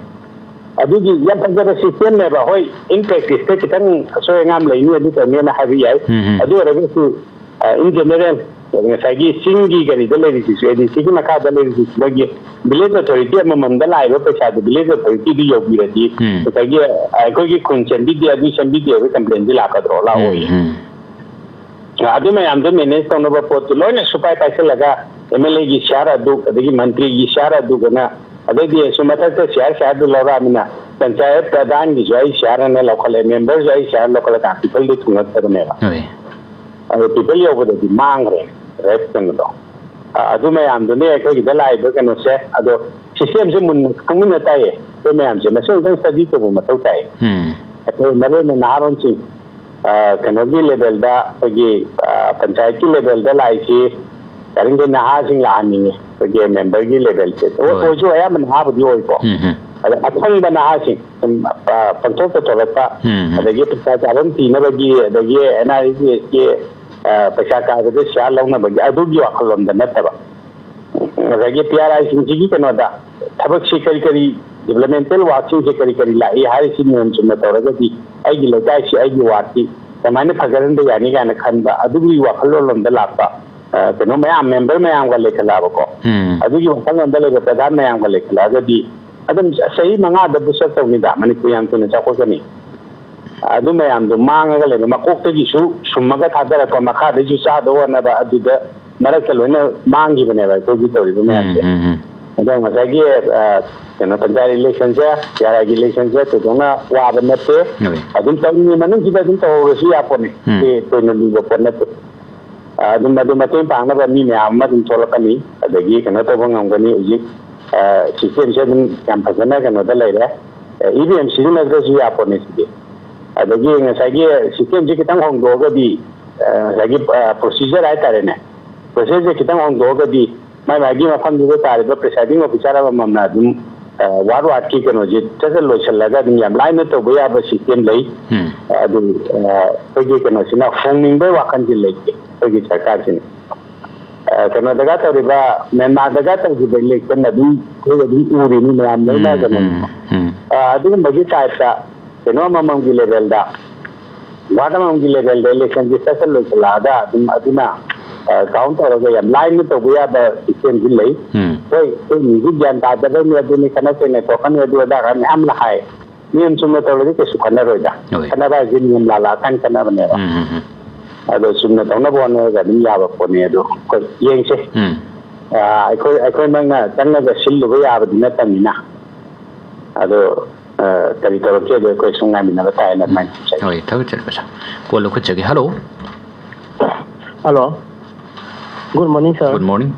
ꯑꯗꯨꯒꯤ ꯌꯥꯝ ꯐꯖꯕ ꯁꯤꯁꯇꯦꯝꯅꯦꯕ꯫ ꯍꯣꯏ, ꯏꯟ ꯄ꯭ꯔꯦꯛꯇꯤꯁꯇ ꯈꯤꯇꯪ ꯑꯁꯣꯏ ꯑꯉꯥꯝ ꯂꯩꯅꯤ, ꯑꯗꯨ ꯇꯧꯅꯦꯅ ꯍꯥꯏꯕ ꯌꯥꯏ꯫ ꯎꯝ, ꯎꯝ꯫ ꯑꯗꯨ ꯑꯣꯏꯔꯒꯁꯨ ꯏꯟ ꯖꯦꯅꯔꯦꯜ ꯉꯁꯥꯏꯒꯤ ꯆꯤꯡꯒꯤ ꯀꯔꯤꯗ ꯂꯩꯔꯤꯁꯤꯁꯨ, ꯑꯦ ꯗꯤ ꯁꯤꯒꯤ ꯃꯈꯥꯗ ꯂꯩꯔꯤꯁꯤꯁꯨ, ꯃꯣꯏꯒꯤ ꯚꯤꯂꯦꯖ ꯑꯣꯊꯣꯔꯤꯇꯤ ꯑꯃꯃꯝꯗ ꯂꯥꯛꯏꯕ ꯄꯩꯁꯥꯗꯨ ꯚꯤꯂꯦꯖ ꯑꯣꯊꯣꯔꯤꯇꯤꯗꯨ ꯌꯧꯕꯤꯔꯗꯤ, ꯎꯝ꯫ ꯉꯁꯥꯏꯒꯤ ꯑꯩꯈꯣꯏꯒꯤ ꯈꯨꯟ ꯁꯦꯝꯕꯤꯗꯦ, ꯑꯗꯨ ꯁꯦꯝꯕꯤꯗꯦ ꯍꯥꯏꯕ ꯀꯝꯄ꯭ꯂꯦꯟꯗꯤ ꯂꯥꯛꯀꯗ꯭ꯔꯣ? ꯂꯥꯛꯑꯣꯏ꯫ ꯎꯝ꯫ ꯑꯗꯨ ꯃꯌꯥꯝꯗꯣ ꯃꯦꯅꯦꯖ ꯇꯧꯅꯕ ꯄꯣꯠꯇꯨ ꯂꯣꯏꯅ ꯁꯨꯄꯥꯏ ꯄꯥꯏꯁꯤꯜꯂꯒ ꯑꯦꯝ ꯑꯦꯜ ꯑꯦꯒꯤ ꯁꯤꯌꯥꯔ ꯑꯗꯨ, ꯑꯗꯒꯤ ꯃꯟꯇ꯭ꯔꯤꯒꯤ ꯁꯤꯌꯥꯔ ꯑꯗꯨꯒꯅ, ꯑꯗꯩꯗꯤ ꯑꯁꯨꯝ ꯃꯊꯛꯇ ꯁꯤꯌꯥꯔ ꯁꯤꯌꯥꯔꯗꯨ ꯂꯧꯔꯛꯑꯃꯤꯅ ꯄꯟꯆꯥꯌꯠ ꯄ꯭ꯔꯙꯥꯟꯒꯤꯁꯨ ꯑꯩ ꯁꯤꯌꯥꯔ ꯑꯅ ꯂꯧꯈꯠꯂꯦ, ꯃꯦꯝꯕꯔꯁꯨ ꯑꯩ ꯁꯤꯌꯥꯔ ꯂꯧꯈꯠꯂꯀꯥꯟꯗ ꯄꯤꯄꯜꯗꯨ ꯊꯨꯡꯉꯛꯇꯕꯅꯦꯕ꯫ ꯍꯣꯏ꯫ ꯑꯗꯣ ꯄꯤꯄꯜ ꯌꯧꯕꯗꯗꯤ ꯃꯥꯡꯈ꯭ꯔꯦ ꯔꯦꯠ ꯀꯩꯅꯣꯗꯣ꯫ ꯑ, ꯑꯗꯨ ꯃꯌꯥꯝꯗꯨꯅꯦ ꯑꯩꯈꯣꯏꯒꯤꯗ ꯂꯥꯛꯏꯕ ꯀꯩꯅꯣꯁꯦ꯫ ꯑꯗꯣ ꯁꯤꯁꯇꯦꯝꯁꯦ ꯃꯨꯟꯅ ꯈꯪꯃꯤꯟꯅ ꯇꯥꯏꯌꯦ꯫ ꯑꯩꯈꯣꯏ ꯃꯌꯥꯝꯁꯦ ꯃꯁꯤ ꯑꯃꯨꯛꯇꯪ ꯁ꯭ꯇꯗꯤ ꯇꯧꯕ ꯃꯊꯧ ꯇꯥꯏ꯫ ꯎꯝ꯫ ꯑꯩꯈꯣꯏ ꯃꯔꯨ ꯑꯣꯏꯅ ꯅꯍꯥꯔꯣꯟꯁꯤꯡ, ꯑ, ꯀꯩꯅꯣꯒꯤ ꯂꯦꯚꯦꯜꯗ, ꯑꯩꯈꯣꯏꯒꯤ, ꯑ, ꯄꯟꯆꯥꯌꯠꯀꯤ ꯂꯦꯚꯦꯜꯗ ꯂꯥꯛꯏꯁꯤ ꯌꯥꯔꯤꯈꯩ ꯅꯍꯥꯁꯤꯡ ꯂꯥꯛꯍꯟꯅꯤꯡꯉꯤ, ꯑꯩꯈꯣꯏꯒꯤ ꯃꯦꯝꯕꯔꯒꯤ ꯂꯦꯚꯦꯜꯁꯦ꯫ ꯑꯣꯏ-, ꯍꯣꯏ꯫ ꯑꯣꯏꯁꯨ ꯑꯌꯥꯝꯕ ꯅꯍꯥꯕꯨꯗꯤ ꯑꯣꯏꯀꯣ꯫ ꯎꯝ, ꯎꯝ꯫ ꯑꯗ ꯑꯈꯪꯕ ꯅꯍꯥꯁꯤꯡ, ꯁꯨꯝ, ꯑ, ꯄꯪꯊꯣꯛꯇ ꯊꯣꯛꯂꯛꯄ, ꯎꯝ, ꯎꯝ꯫ ꯑꯗꯒꯤ ꯄꯩꯁꯥ ꯆꯥꯐꯝ ꯊꯤꯅꯕꯒꯤ, ꯑꯗꯒꯤ ꯑꯦꯟ ꯑꯥꯔ ꯏ ꯖꯤ ꯑꯦꯁꯀꯤ, ꯑ, ꯄꯩꯁꯥ ꯀꯥꯏꯕꯗ ꯁꯤꯌꯥꯔ ꯂꯧꯅꯕꯒꯤ ꯑꯗꯨꯒꯤ ꯋꯥꯈꯜꯂꯣꯟꯗ ꯅꯠꯇꯕ, ꯉꯁꯥꯏꯒꯤ ꯄꯤ ꯑꯥꯔ ꯑꯥꯏꯁꯤꯡꯁꯤꯒꯤ ꯀꯩꯅꯣꯗ ꯊꯕꯛꯁꯤ ꯀꯔꯤ ꯀꯔꯤ, ꯗꯤꯕꯂꯞꯃꯦꯟꯇꯦꯜ ꯋꯥꯔꯛꯁꯤꯡꯁꯦ ꯀꯔꯤ ꯀꯔꯤ ꯂꯥꯛꯏ ꯍꯥꯏꯔꯤꯁꯤ ꯅꯤꯌꯣꯝ ꯆꯨꯝꯅ ꯇꯧꯔꯒꯗꯤ ꯑꯩꯒꯤ ꯂꯩꯀꯥꯏꯁꯤ, ꯑꯩꯒꯤ ꯋꯥꯔꯗꯁꯤ ꯀꯃꯥꯏꯅ ꯐꯒꯠꯍꯟꯕ ꯌꯥꯅꯤ ꯀꯥꯏꯅ ꯈꯟꯕ ꯑꯗꯨꯒꯤ ꯋꯥꯈꯜꯂꯣꯟꯂꯣꯝꯗ ꯂꯥꯛꯄ, ꯑ, ꯀꯩꯅꯣ ꯃꯌꯥꯝ, ꯃꯦꯝꯕꯔ ꯃꯌꯥꯝꯒ ꯂꯩꯈꯠꯂꯛꯑꯕꯀꯣ꯫ ꯎꯝ꯫ ꯑꯗꯨꯒꯤ ꯋꯥꯈꯜꯂꯣꯟꯗ ꯂꯩꯕ ꯄ꯭ꯔꯙꯥꯟ ꯃꯌꯥꯝꯒ ꯂꯩꯈꯠꯂꯛꯑꯒꯗꯤ ꯑꯗꯨꯝ ꯆꯍꯤ ꯃꯉꯥꯗ ꯕꯨꯁ ꯑꯞ ꯇꯧꯅꯤꯗ, ꯃꯅꯤꯄꯨꯔ ꯌꯥꯝ ꯊꯨꯅ ꯆꯥꯎꯈꯠꯀꯅꯤ꯫ ꯑꯗꯨ ꯃꯌꯥꯝꯗꯣ ꯃꯥꯡꯉꯒ ꯂꯩꯕ, ꯃꯀꯣꯛꯇꯒꯤꯁꯨ ꯁꯨꯝꯃꯒ ꯊꯥꯗꯔꯛꯄ, ꯃꯈꯥꯗꯩꯁꯨ ꯆꯥꯗꯕ ꯍꯣꯠꯅꯕ, ꯑꯗꯨꯗ ꯃꯔꯛꯇ ꯂꯣꯏꯅ ꯃꯥꯡꯈꯤꯕꯅꯦꯕ ꯑꯩꯈꯣꯏꯒꯤ ꯇꯧꯔꯤꯕ ꯃꯌꯥꯝꯁꯦ꯫ ꯎꯝ, ꯎꯝ, ꯎꯝ꯫ ꯑꯗꯣ ꯉꯁꯥꯏꯒꯤ, ꯑ, ꯀꯩꯅꯣ, ꯄꯟꯆꯥꯌꯠ ꯏꯂꯦꯛꯁꯟꯁꯦ, ꯄꯤ ꯑꯥꯔ ꯑꯥꯏꯒꯤ ꯏꯂꯦꯛꯁꯟꯁꯦ ꯊꯣꯏꯗꯣꯛꯅ ꯋꯥꯕ ꯅꯠꯇꯦ꯫ ꯍꯣꯏ꯫ ꯑꯗꯨꯝ ꯇꯧꯔꯤꯉꯩ ꯃꯅꯨꯡꯁꯤꯗ ꯑꯗꯨꯝ ꯇꯧꯍꯧꯔꯁꯨ ꯌꯥꯄꯣꯠꯅꯤ꯫ ꯎꯝ꯫ ꯁꯤ ꯊꯣꯏꯅ ꯂꯨꯕ ꯄꯣꯠ ꯅꯠꯇꯦ꯫ ꯑ, ꯑꯗꯨꯝ ꯑꯗꯨ ꯃꯇꯦꯡ ꯄꯥꯡꯅꯕ ꯃꯤ ꯃꯌꯥꯝ ꯑꯃ ꯑꯗꯨꯝ ꯊꯣꯛꯂꯛꯀꯅꯤ, ꯑꯗꯒꯤ ꯀꯩꯅꯣ ꯇꯧꯕ ꯉꯝꯒꯅꯤ꯫ ꯍꯧꯖꯤꯛ, ꯑ, ꯁꯤꯁꯇꯦꯝꯁꯦ ꯑꯗꯨꯝ ꯌꯥꯝ ꯐꯖꯅ ꯀꯩꯅꯣꯗ ꯂꯩꯔꯦ꯫ ꯏ ꯚꯤ ꯑꯦꯝ ꯁꯤꯖꯤꯟꯅꯗ꯭ꯔꯁꯨ ꯌꯥꯄꯣꯠꯅꯤ ꯁꯤꯗꯤ꯫ ꯑꯗꯒꯤ ꯉꯁꯥꯏꯒꯤ ꯁꯤꯁꯇꯦꯝꯁꯦ ꯈꯤꯇꯪ ꯍꯣꯡꯗꯣꯛꯑꯒꯗꯤ, ꯑ, ꯉꯁꯥꯏꯒꯤ, ꯑ, ꯄ꯭ꯔꯣꯁꯤꯖꯔ ꯍꯥꯏꯇꯥꯔꯦꯅꯦ, ꯄ꯭ꯔꯣꯁꯦꯁꯁꯦ ꯈꯤꯇꯪ ꯍꯣꯡꯗꯣꯛꯑꯒꯗꯤ ꯃꯥꯏ ꯃꯥꯒꯤ ꯃꯐꯝꯗꯨꯗ ꯇꯥꯔꯤꯕ ꯄ꯭ꯔꯤꯁꯥꯏꯗꯤꯡ ꯑꯣꯐꯤꯁꯔ ꯑꯃꯃꯝꯅ ꯑꯗꯨꯝ, ꯑ, ꯋꯥꯔꯗ ꯋꯥꯔꯗꯀꯤ ꯀꯩꯅꯣꯁꯦ ꯁꯠ ꯁꯠ ꯂꯣꯏꯁꯤꯜꯂꯒ ꯑꯗꯨꯝ ꯌꯥꯝ ꯂꯥꯏꯅ ꯇꯧꯕ ꯌꯥꯕ ꯁꯤꯁꯇꯦꯝ ꯂꯩ꯫ ꯎꯝ꯫ ꯑꯗꯨ, ꯑ, ꯑꯩꯈꯣꯏꯒꯤ ꯀꯩꯅꯣꯁꯤꯅ ꯍꯣꯡꯅꯤꯡꯕꯒꯤ ꯋꯥꯈꯜꯁꯤ ꯂꯩꯇꯦ ꯑꯩꯈꯣꯏꯒꯤ ꯁꯔꯀꯥꯔꯁꯤꯅ꯫ ꯑ, ꯀꯩꯅꯣꯗꯒ ꯇꯧꯔꯤꯕ, ꯃ꯭ꯌꯥꯟꯃꯥꯔꯗꯒ ꯇꯧꯈꯤꯕ ꯏꯂꯦꯛꯁꯟ ꯑꯗꯨꯝ ꯑꯩꯈꯣꯏ ꯑꯗꯨꯝ ꯎꯔꯤꯅꯤ ꯃꯌꯥꯝ ꯂꯣꯏꯅ ꯎꯝ, ꯀꯩꯅꯣ꯫ ꯎꯝ, ꯎꯝ꯫ ꯑ, ꯑꯗꯨꯒꯨꯝꯕꯒꯤ ꯇꯥꯏꯞꯇ ꯀꯩꯅꯣ ꯑꯃꯃꯝꯒꯤ ꯂꯦꯚꯦꯜꯗ ꯋꯥꯔꯗ ꯑꯃꯃꯝꯒꯤ ꯂꯦꯚꯦꯜꯗ ꯏꯂꯦꯛꯁꯟꯁꯦ ꯁꯠ ꯁꯠ ꯂꯣꯏꯁꯤꯜꯂꯛꯑꯒ ꯑꯗꯨꯝ ꯑꯗꯨꯅ ꯀꯥꯎꯟ ꯇꯧꯔꯒ ꯌꯥꯝ ꯂꯥꯏꯅ ꯇꯧꯕ ꯌꯥꯕ ꯁꯤꯁꯇꯦꯝꯁꯤ ꯂꯩ꯫ ꯎꯝ꯫ ꯍꯣꯏ, ꯑꯩꯈꯣꯏ ꯃꯤꯁꯨ ꯒ꯭ꯌꯥꯟ ꯇꯥꯗꯕꯩꯅꯤ, ꯑꯗꯨꯅꯤ ꯈꯠꯅ ꯆꯩꯅ ꯊꯣꯛꯀꯅꯤ, ꯑꯗꯨ ꯑꯗꯥ ꯀꯥꯏꯅ ꯃꯌꯥꯝ ꯑꯃ ꯍꯥꯏ꯫ ꯅꯤꯌꯝ ꯆꯨꯝꯅ ꯇꯧꯔꯗꯤ ꯀꯩꯁꯨ ꯈꯠꯅꯔꯣꯏꯗ꯫ ꯍꯣꯏ꯫ ꯈꯠꯅꯕ ꯍꯥꯏꯁꯦ ꯅꯤꯌꯝ ꯂꯥꯜꯂꯛꯑꯀꯥꯟ ꯈꯠꯅꯕꯅꯦꯕ꯫ ꯎꯝ, ꯎꯝ, ꯎꯝ꯫ ꯑꯗꯣ ꯆꯨꯝꯅ ꯇꯧꯅꯕ ꯍꯣꯠꯅꯔꯒ ꯑꯗꯨꯝ ꯌꯥꯕ ꯄꯣꯠꯅꯤ꯫ ꯑꯗꯣ ꯑꯩꯈꯣꯏ ꯌꯦꯡꯁꯦ꯫ ꯎꯝ꯫ ꯑꯥ, ꯑꯩꯈꯣꯏ, ꯑꯩꯈꯣꯏꯃꯛꯅ ꯆꯪꯉꯒ ꯁꯤꯜꯂꯨꯕ ꯌꯥꯕꯗꯤ ꯅꯠꯇꯕꯅꯤꯅ꯫ ꯑꯗꯣ, ꯑ, ꯀꯔꯤ ꯇꯧꯔꯛꯀꯦꯗꯣ ꯑꯩꯈꯣꯏ ꯁꯨꯝ ꯉꯥꯏꯃꯤꯟꯅꯕ ꯇꯥꯏꯅ ꯑꯗꯨꯃꯥꯏꯅ ꯈꯟꯖꯩ꯫ ꯍꯣꯏ, ꯊꯥꯒꯠꯆꯔꯤ ꯄꯩꯁꯥ꯫ ꯀꯣꯜ ꯂꯧꯈꯠꯆꯒꯦ꯫ Hello. Hello. Good morning sir. Good morning.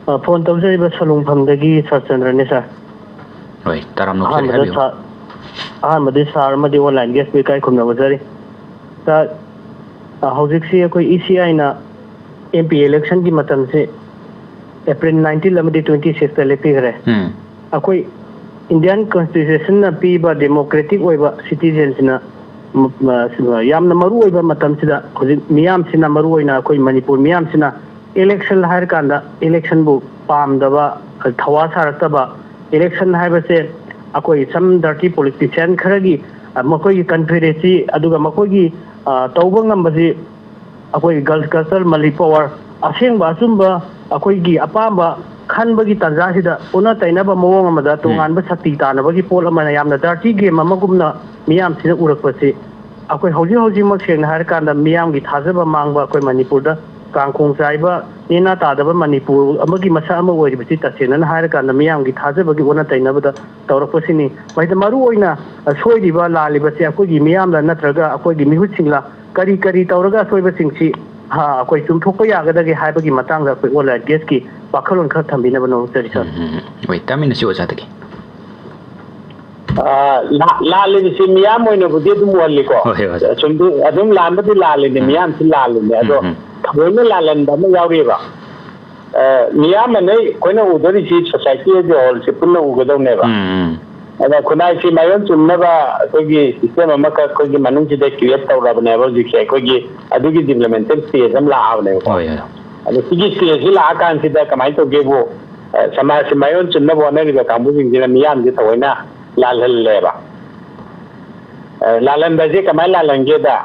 ꯑ, ꯐꯣꯟ ꯇꯧꯖꯔꯤꯕ ꯁꯂꯨꯡꯐꯝꯗꯒꯤ ꯁꯔꯆꯟꯗ꯭ꯔꯅꯤ ꯁꯥꯔ꯫ ꯍꯣꯏ, ꯇꯔꯥꯝꯅ ꯑꯣꯛꯆꯔꯤ, ꯑꯍꯥꯟꯕꯗ ꯍꯥꯏꯕꯤꯌꯨ꯫ ꯁꯥꯔ, ꯑꯍꯥꯟꯕꯗ ꯁꯥꯔ ꯑꯃꯗꯤ ꯑꯣꯟꯂꯥꯏꯟ ꯒꯦꯁꯄꯨ ꯏꯀꯥꯏ ꯈꯨꯝꯅꯕ ꯖꯔꯤ꯫ ꯁꯥꯔ, ꯑ, ꯍꯧꯖꯤꯛꯁꯤ ꯑꯩꯈꯣꯏ ꯏ ꯁꯤ ꯑꯥꯏꯅ ꯑꯦꯝ ꯄꯤ ꯏꯂꯦꯛꯁꯟꯒꯤ ꯃꯇꯝꯁꯤ ꯑꯦꯄ꯭ꯔꯤꯜ ꯅꯥꯏꯟꯇꯤꯟ ꯑꯃꯗꯤ ꯇ꯭ꯋꯦꯟꯇꯤ ꯁꯤꯛꯁꯇ ꯂꯦꯞꯄꯤꯈ꯭ꯔꯦ꯫ ꯎꯝ꯫ ꯑꯩꯈꯣꯏ ꯏꯟꯗꯤꯌꯥꯟ ꯀꯟꯁꯇꯤꯇ꯭ꯌꯨꯁꯟꯅ ꯄꯤꯕ ꯗꯦꯃꯣꯀ꯭ꯔꯦꯇꯤꯛ ꯑꯣꯏꯕ ꯁꯤꯇꯤꯖꯦꯟꯁꯤꯅ, ꯎꯝ, ꯑ, ꯌꯥꯝꯅ ꯃꯔꯨ ꯑꯣꯏꯕ ꯃꯇꯝꯁꯤꯗ ꯍꯧꯖꯤꯛ ꯃꯤꯌꯥꯝꯁꯤꯅ, ꯃꯔꯨ ꯑꯣꯏꯅ ꯑꯩꯈꯣꯏ ꯃꯅꯤꯄꯨꯔ ꯃꯤꯌꯥꯝꯁꯤꯅ ꯏꯂꯦꯛꯁꯟ ꯍꯥꯏꯔꯀꯥꯟꯗ ꯏꯂꯦꯛꯁꯟꯕꯨ ꯄꯥꯝꯗꯕ, ꯊꯋꯥ ꯁꯥꯔꯛꯇꯕ, ꯏꯂꯦꯛꯁꯟ ꯍꯥꯏꯕꯁꯦ ꯑꯩꯈꯣꯏ some dirty politician ꯈꯔꯒꯤ, ꯑ, ꯃꯈꯣꯏꯒꯤ ꯀꯟꯐꯤꯗꯦꯟꯁꯤ, ꯑꯗꯨꯒ ꯃꯈꯣꯏꯒꯤ, ꯑ, ꯇꯧꯕ ꯉꯝꯕꯁꯤ ꯑꯩꯈꯣꯏ ꯒꯜ ꯀꯜꯆꯔ, ꯃꯂꯤ ꯄꯋꯥꯔ, ꯑꯁꯦꯡꯕ ꯑꯆꯨꯝꯕ ꯑꯩꯈꯣꯏꯒꯤ ꯑꯄꯥꯝꯕ ꯈꯟꯕꯒꯤ ꯇꯥꯟꯖꯥꯁꯤꯗ ꯑꯣꯟꯅ ꯇꯩꯅꯕ ꯃꯑꯣꯡ ꯑꯃꯗ ꯇꯣꯉꯥꯟꯕ ꯁꯛꯇꯤ ꯇꯥꯟꯅꯕꯒꯤ ꯄꯣꯠ ꯑꯃꯅ ꯌꯥꯝꯅ dirty game ꯑꯃꯒꯨꯝꯅ ꯃꯤꯌꯥꯝꯁꯤꯅ ꯎꯔꯛꯄꯁꯤ ꯑꯩꯈꯣꯏ ꯍꯧꯖꯤꯛ ꯍꯧꯖꯤꯛꯃꯛ ꯁꯦꯡꯅ ꯍꯥꯏꯔꯀꯥꯟꯗ ꯃꯤꯌꯥꯝꯒꯤ ꯊꯥꯖꯕ ꯃꯥꯡꯕ, ꯑꯩꯈꯣꯏ ꯃꯅꯤꯄꯨꯔꯗ ꯀꯥꯡꯈꯣꯡ ꯆꯥꯏꯕ, ꯅꯦꯅꯥ ꯇꯥꯗꯕ ꯃꯅꯤꯄꯨꯔ ꯑꯃꯒꯤ ꯃꯁꯛ ꯑꯃ ꯑꯣꯏꯔꯤꯕꯁꯤ ꯇꯁꯦꯡꯅꯅ ꯍꯥꯏꯔꯀꯥꯟꯗ ꯃꯤꯌꯥꯝꯒꯤ ꯊꯥꯖꯕꯒꯤ ꯑꯣꯟꯅ ꯇꯩꯅꯕꯗ ꯇꯧꯔꯛꯄꯁꯤꯅꯤ꯫ ꯃꯁꯤꯗ ꯃꯔꯨ ꯑꯣꯏꯅ ꯁꯣꯏꯔꯤꯕ, ꯂꯥꯜꯂꯤꯕꯁꯦ ꯑꯩꯈꯣꯏꯒꯤ ꯃꯤꯌꯥꯝꯂ ꯅꯠꯇ꯭ꯔꯒ ꯑꯩꯈꯣꯏꯒꯤ ꯃꯤꯍꯨꯠꯁꯤꯡꯂ, ꯀꯔꯤ ꯀꯔꯤ ꯇꯧꯔꯒ ꯑꯁꯣꯏꯕꯁꯤꯡꯁꯤ, ꯍꯥ, ꯑꯩꯈꯣꯏ ꯆꯨꯝꯊꯣꯛꯄ ꯌꯥꯒꯗꯒꯦ ꯍꯥꯏꯕꯒꯤ ꯃꯇꯥꯡꯗ ꯑꯩꯈꯣꯏ ꯑꯣꯟꯂꯥꯏꯟ ꯒꯦꯁꯀꯤ ꯋꯥꯈꯜꯂꯣꯟ ꯈꯔ ꯊꯝꯕꯤꯅꯕ ꯅꯣꯡꯖꯔꯤ ꯁꯥꯔ꯫ ꯎꯝ, ꯎꯝ, ꯎꯝ꯫ ꯍꯣꯏ, ꯇꯥꯃꯤꯟꯅꯁꯤ ꯑꯣꯖꯥꯗꯒꯤ꯫ ꯑꯥ, ꯂꯥ-, ꯂꯥꯜꯂꯤꯕꯁꯤ ꯃꯤꯌꯥꯝ ꯑꯣꯏꯅꯕꯨꯗꯤ ꯑꯗꯨꯝ ꯎꯍꯜꯂꯤꯀꯣ꯫ ꯍꯣꯏ, ꯍꯣꯏ, ꯑꯣꯖꯥ꯫ ꯑꯆꯨꯝꯕ ꯑꯗꯨꯝ ꯂꯥꯟꯕꯗꯤ ꯂꯥꯜꯂꯤꯅꯦ, ꯎꯝ꯫ ꯃꯤꯌꯥꯝꯁꯤ ꯂꯥꯜꯂꯤꯅꯦ꯫ ꯑꯗꯣ ꯎꯝ, ꯎꯝ꯫ ꯊꯑꯣꯏꯅ ꯂꯥꯜꯍꯟꯕ ꯑꯃ ꯌꯥꯎꯔꯤꯑꯕ꯫ ꯑ, ꯃꯤꯌꯥꯝ ꯑꯅꯩ ꯑꯩꯈꯣꯏꯅ ꯎꯗꯣꯔꯤꯁꯤ society as a whole ꯁꯤ ꯄꯨꯟꯅ ꯎꯒꯗꯧꯅꯦꯕ꯫ ꯎꯝ, ꯎꯝ꯫ ꯑꯗ ꯈꯨꯟꯅꯥꯏꯁꯤ ꯃꯥꯏꯑꯣꯟ ꯆꯨꯝꯅꯕ ꯑꯩꯈꯣꯏꯒꯤ system ꯑꯃꯈꯛ ꯑꯩꯈꯣꯏꯒꯤ ꯃꯅꯨꯡꯁꯤꯗ create ꯇꯧꯔꯕꯅꯦꯕ ꯍꯧꯖꯤꯛꯁꯦ꯫ ꯑꯩꯈꯣꯏꯒꯤ ꯑꯗꯨꯒꯤ developmental stage ꯑꯃ ꯂꯥꯛꯑꯕꯅꯦꯕꯀꯣ꯫ ꯍꯣꯏ, ꯍꯣꯏ꯫ ꯑꯗꯣ ꯁꯤꯒꯤ stageꯁꯤ ꯂꯥꯛꯑꯀꯥꯟꯁꯤꯗ ꯀꯃꯥꯏꯅ ꯇꯧꯒꯦꯕꯨ, ꯑ, ꯁꯃꯥꯖꯁꯤ ꯃꯥꯏꯑꯣꯟ ꯆꯨꯝꯅꯕ ꯍꯣꯠꯅꯔꯤꯕ ꯀꯥꯡꯕꯨꯁꯤꯡꯁꯤꯅ ꯃꯤꯌꯥꯝꯁꯦ ꯊꯑꯣꯏꯅ ꯂꯥꯜꯍꯜꯂꯦꯕ꯫ ꯂꯥꯜꯍꯟꯕꯁꯦ ꯀꯃꯥꯏꯅ ꯂꯥꯜꯍꯟꯒꯦꯗ,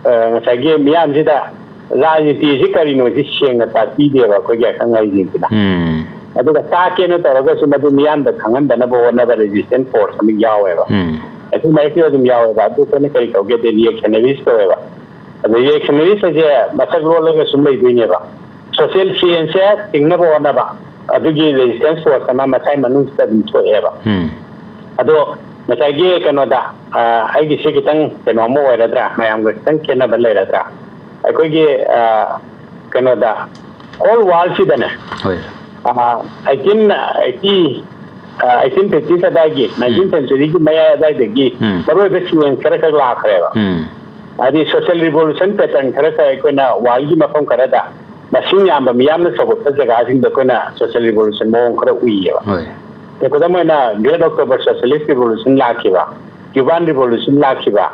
ꯉꯁꯥꯏꯒꯤ ꯃꯤꯌꯥꯝꯁꯤꯗ ꯔꯥꯖꯅꯤꯇꯤꯁꯤ ꯀꯔꯤꯅꯣ ꯁꯤ ꯁꯦꯡꯅ ꯇꯥꯛꯄꯤꯗꯦꯕ ꯑꯩꯈꯣꯏꯒꯤ ꯑꯈꯪ ꯑꯍꯩꯁꯤꯡꯁꯤꯅ꯫ ꯑꯗꯨꯒ ꯇꯥꯛꯀꯦꯅ ꯇꯧꯔꯒꯁꯨ ꯃꯗꯨ ꯃꯤꯌꯥꯝꯗ ꯈꯪꯍꯟꯗꯅꯕ ꯍꯣꯠꯅꯕ ꯔꯦꯖꯤꯁꯇꯦꯟ ꯐꯣꯔꯁ ꯑꯃ ꯌꯥꯎꯋꯦꯕ꯫ ꯑꯩꯈꯣꯏ ꯃꯔꯛꯇ ꯑꯗꯨꯝ ꯌꯥꯎꯋꯦꯕ꯫ ꯑꯗꯨ ꯑꯩꯈꯣꯏꯅ ꯀꯔꯤ ꯀꯧꯒꯦꯗ, ꯔꯤꯑꯦꯛꯁꯅꯔꯤꯁ ꯀꯧꯋꯦꯕ꯫ ꯑꯗ ꯔꯤꯑꯦꯛꯁꯅꯔꯤꯁ ꯍꯥꯏꯁꯦ ꯃꯁꯛ ꯂꯣꯜꯂꯒ ꯁꯨꯝ ꯂꯩꯗꯣꯏꯅꯦꯕ꯫ ꯁꯣꯁꯤꯌꯦꯜ ꯆꯦꯟꯖꯁꯦ ꯊꯤꯡꯅꯕ ꯍꯣꯠꯅꯕ ꯑꯗꯨꯒꯤ ꯔꯦꯖꯤꯁꯇꯦꯟꯁ ꯐꯣꯔꯁ ꯑꯃ ꯃꯁꯥꯏ ꯃꯅꯨꯡꯁꯤꯗ ꯑꯗꯨꯝ ꯊꯣꯛꯑꯦꯕ꯫ ꯑꯗꯣ ꯉꯁꯥꯏꯒꯤ ꯀꯩꯅꯣꯗ, ꯑꯩꯒꯤꯁꯦ ꯈꯤꯇꯪ ꯀꯩꯅꯣ ꯑꯃ ꯑꯣꯏꯔꯗ꯭ꯔꯥ, ꯃꯌꯥꯝꯒ ꯈꯤꯇꯪ ꯈꯦꯠꯅꯕ ꯂꯩꯔꯗ꯭ꯔꯥ? ꯑꯩꯈꯣꯏꯒꯤ ꯀꯩꯅꯣꯗ, ꯍꯣꯜ ꯋꯥꯔꯜꯁꯤꯗꯅꯦ, ꯍꯣꯏ꯫ ꯑꯩꯠꯇꯤꯟ ꯑꯩꯠꯇꯤ ꯑꯩꯠꯇꯤꯟ ꯐꯤꯐꯇꯤꯁ ꯑꯗꯥꯏꯒꯤ, ꯅꯥꯏꯟꯇꯤꯟ ꯁꯦꯟꯆꯨꯔꯤꯒꯤ ꯃꯌꯥꯏ ꯑꯗꯥꯏꯗꯒꯤ ꯎꯝ꯫ ꯃꯔꯨꯑꯣꯏꯕ ꯆꯦꯟꯖ ꯈꯔ ꯈꯛ ꯂꯥꯛꯈ꯭ꯔꯦꯕ꯫ ꯎꯝ꯫ ꯍꯥꯏꯗꯤ ꯁꯣꯁꯤꯌꯦꯜ ꯔꯤꯚꯣꯂꯨꯁꯟ ꯄꯦꯇꯔꯟ ꯈꯔ ꯈꯛ ꯑꯩꯈꯣꯏꯅ ꯋꯥꯔꯜꯒꯤ ꯃꯐꯝ ꯈꯔꯗ ꯃꯁꯤꯡ ꯌꯥꯝꯕ ꯃꯤꯌꯥꯝꯅ ꯁꯧꯒꯠꯄ ꯖꯒꯥꯁꯤꯡꯗ ꯑꯩꯈꯣꯏꯅ ꯁꯣꯁꯤꯌꯦꯜ ꯔꯤꯚꯣꯂꯨꯁꯟ ꯃꯑꯣꯡ ꯈꯔ ꯎꯏꯌꯦꯕ꯫ ꯍꯣꯏ꯫ ꯈꯨꯗꯝ ꯑꯣꯏꯅ, ꯒ꯭ꯔꯦꯠ ꯑꯣꯛꯇꯣꯕꯔ ꯁꯣꯁꯤꯌꯦꯂꯤꯁ ꯔꯤꯚꯣꯂꯨꯁꯟ ꯂꯥꯛꯈꯤꯕ, ꯀ꯭ꯌꯨꯕꯥꯟ ꯔꯤꯚꯣꯂꯨꯁꯟ ꯂꯥꯛꯈꯤꯕ,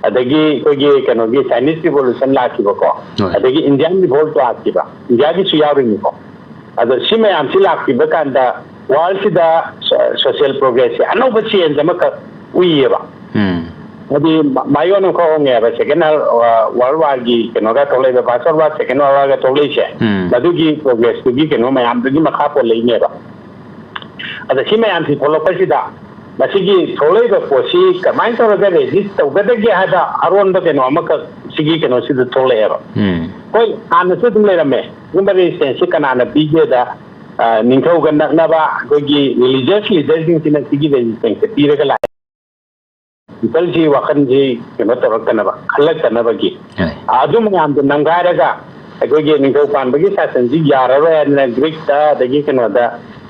ꯑꯗꯒꯤ ꯑꯩꯈꯣꯏꯒꯤ ꯀꯩꯅꯣꯒꯤ ꯆꯥꯏꯅꯤꯁ ꯔꯤꯚꯣꯂꯨꯁꯟ ꯂꯥꯛꯈꯤꯕꯀꯣ, ꯍꯣꯏ꯫ ꯑꯗꯒꯤ ꯏꯟꯗꯤꯌꯥꯟ ꯔꯤꯚꯣꯜꯠ ꯂꯥꯛꯈꯤꯕ, ꯏꯟꯗꯤꯌꯥꯒꯤꯁꯨ ꯌꯥꯎꯔꯤꯅꯤꯀꯣ꯫ ꯑꯗꯣ ꯁꯤ ꯃꯌꯥꯝꯁꯤ ꯂꯥꯛꯈꯤꯕ ꯀꯥꯟꯗ ꯋꯥꯔꯜꯁꯤꯗ ꯁꯣ-, ꯁꯣꯁꯤꯌꯦꯜ ꯄ꯭ꯔꯣꯒ꯭ꯔꯦꯁꯁꯦ ꯑꯅꯧꯕ ꯆꯦꯟꯖ ꯑꯃꯈꯛ ꯎꯏꯌꯦꯕ꯫ ꯎꯝ꯫ ꯍꯥꯏꯗꯤ ꯃ-, ꯃꯥꯏꯑꯣꯟ ꯑꯃꯈꯛ ꯍꯣꯡꯉꯦꯕ꯫ ꯁꯦꯀꯦꯟ ꯋꯥꯔꯜ ꯋꯥꯔꯒꯤ ꯀꯩꯅꯣꯒ ꯊꯣꯛꯂꯛꯏꯕ, ꯐꯥꯔꯁ ꯋꯥꯔꯜ ꯋꯥꯔ, ꯁꯦꯀꯦꯟ ꯋꯥꯔꯜ ꯋꯥꯔꯒ ꯊꯣꯛꯂꯛꯏꯁꯦ, ꯎꯝ꯫ ꯃꯗꯨꯒꯤ ꯄ꯭ꯔꯣꯒ꯭ꯔꯦꯁꯇꯨꯒꯤ ꯀꯩꯅꯣ ꯃꯌꯥꯝꯗꯨꯒꯤ ꯃꯈꯥ ꯄꯣꯜꯂꯛꯏꯅꯦꯕ꯫ ꯑꯗ ꯁꯤ ꯃꯌꯥꯝꯁꯤ ꯊꯣꯛꯂꯛꯄꯁꯤꯗ ꯃꯁꯤꯒꯤ ꯊꯣꯛꯂꯛꯏꯕ ꯄꯣꯠꯁꯤ ꯀꯃꯥꯏꯅ ꯇꯧꯔꯒ ꯔꯦꯖꯤꯁ ꯇꯧꯒꯗꯒꯦ ꯍꯥꯏꯕ ꯑꯔꯣꯟꯕ ꯀꯩꯅꯣ ꯑꯃꯈꯛ ꯁꯤꯒꯤ ꯀꯩꯅꯣꯁꯤꯗ ꯊꯣꯛꯂꯛꯑꯦꯕ꯫ ꯎꯝ꯫ ꯍꯣꯏ, ꯍꯥꯟꯅꯁꯨ ꯑꯗꯨꯝ ꯂꯩꯔꯝꯃꯦ꯫ ꯁꯤꯒꯨꯝꯕ ꯔꯦꯖꯤꯁꯇꯦꯟꯁꯁꯤ ꯀꯅꯥꯅ ꯄꯤꯒꯦꯗ, ꯑ, ꯅꯤꯡꯊꯧꯒ ꯅꯛꯅꯕ ꯑꯩꯈꯣꯏꯒꯤ ꯔꯤꯂꯤꯖꯤꯌꯁ ꯂꯤꯗꯔꯁꯤꯡꯁꯤꯅ ꯁꯤꯒꯤ ꯔꯦꯖꯤꯁꯇꯦꯟꯁꯁꯦ ꯄꯤꯔꯒ ꯂꯥꯛꯑꯦ꯫ ꯄꯤꯄꯜꯁꯤ ꯋꯥꯈꯜꯁꯤ ꯀꯩꯅꯣ ꯇꯧꯔꯛꯇꯅꯕ, ꯈꯜꯂꯛꯇꯅꯕꯒꯤ꯫ ꯍꯣꯏ꯫ ꯑꯗꯨ ꯃꯌꯥꯝꯗꯣ ꯅꯝꯒꯥꯏꯔꯒ ꯑꯩꯈꯣꯏꯒꯤ ꯅꯤꯡꯊꯧ ꯄꯥꯟꯕꯒꯤ ꯁꯥꯁꯟꯁꯤ ꯌꯥꯔꯔꯣꯏ ꯍꯥꯏꯗꯅ ꯒ꯭ꯔꯤꯛꯇ ꯑꯗꯒꯤ ꯀꯩꯅꯣꯗ,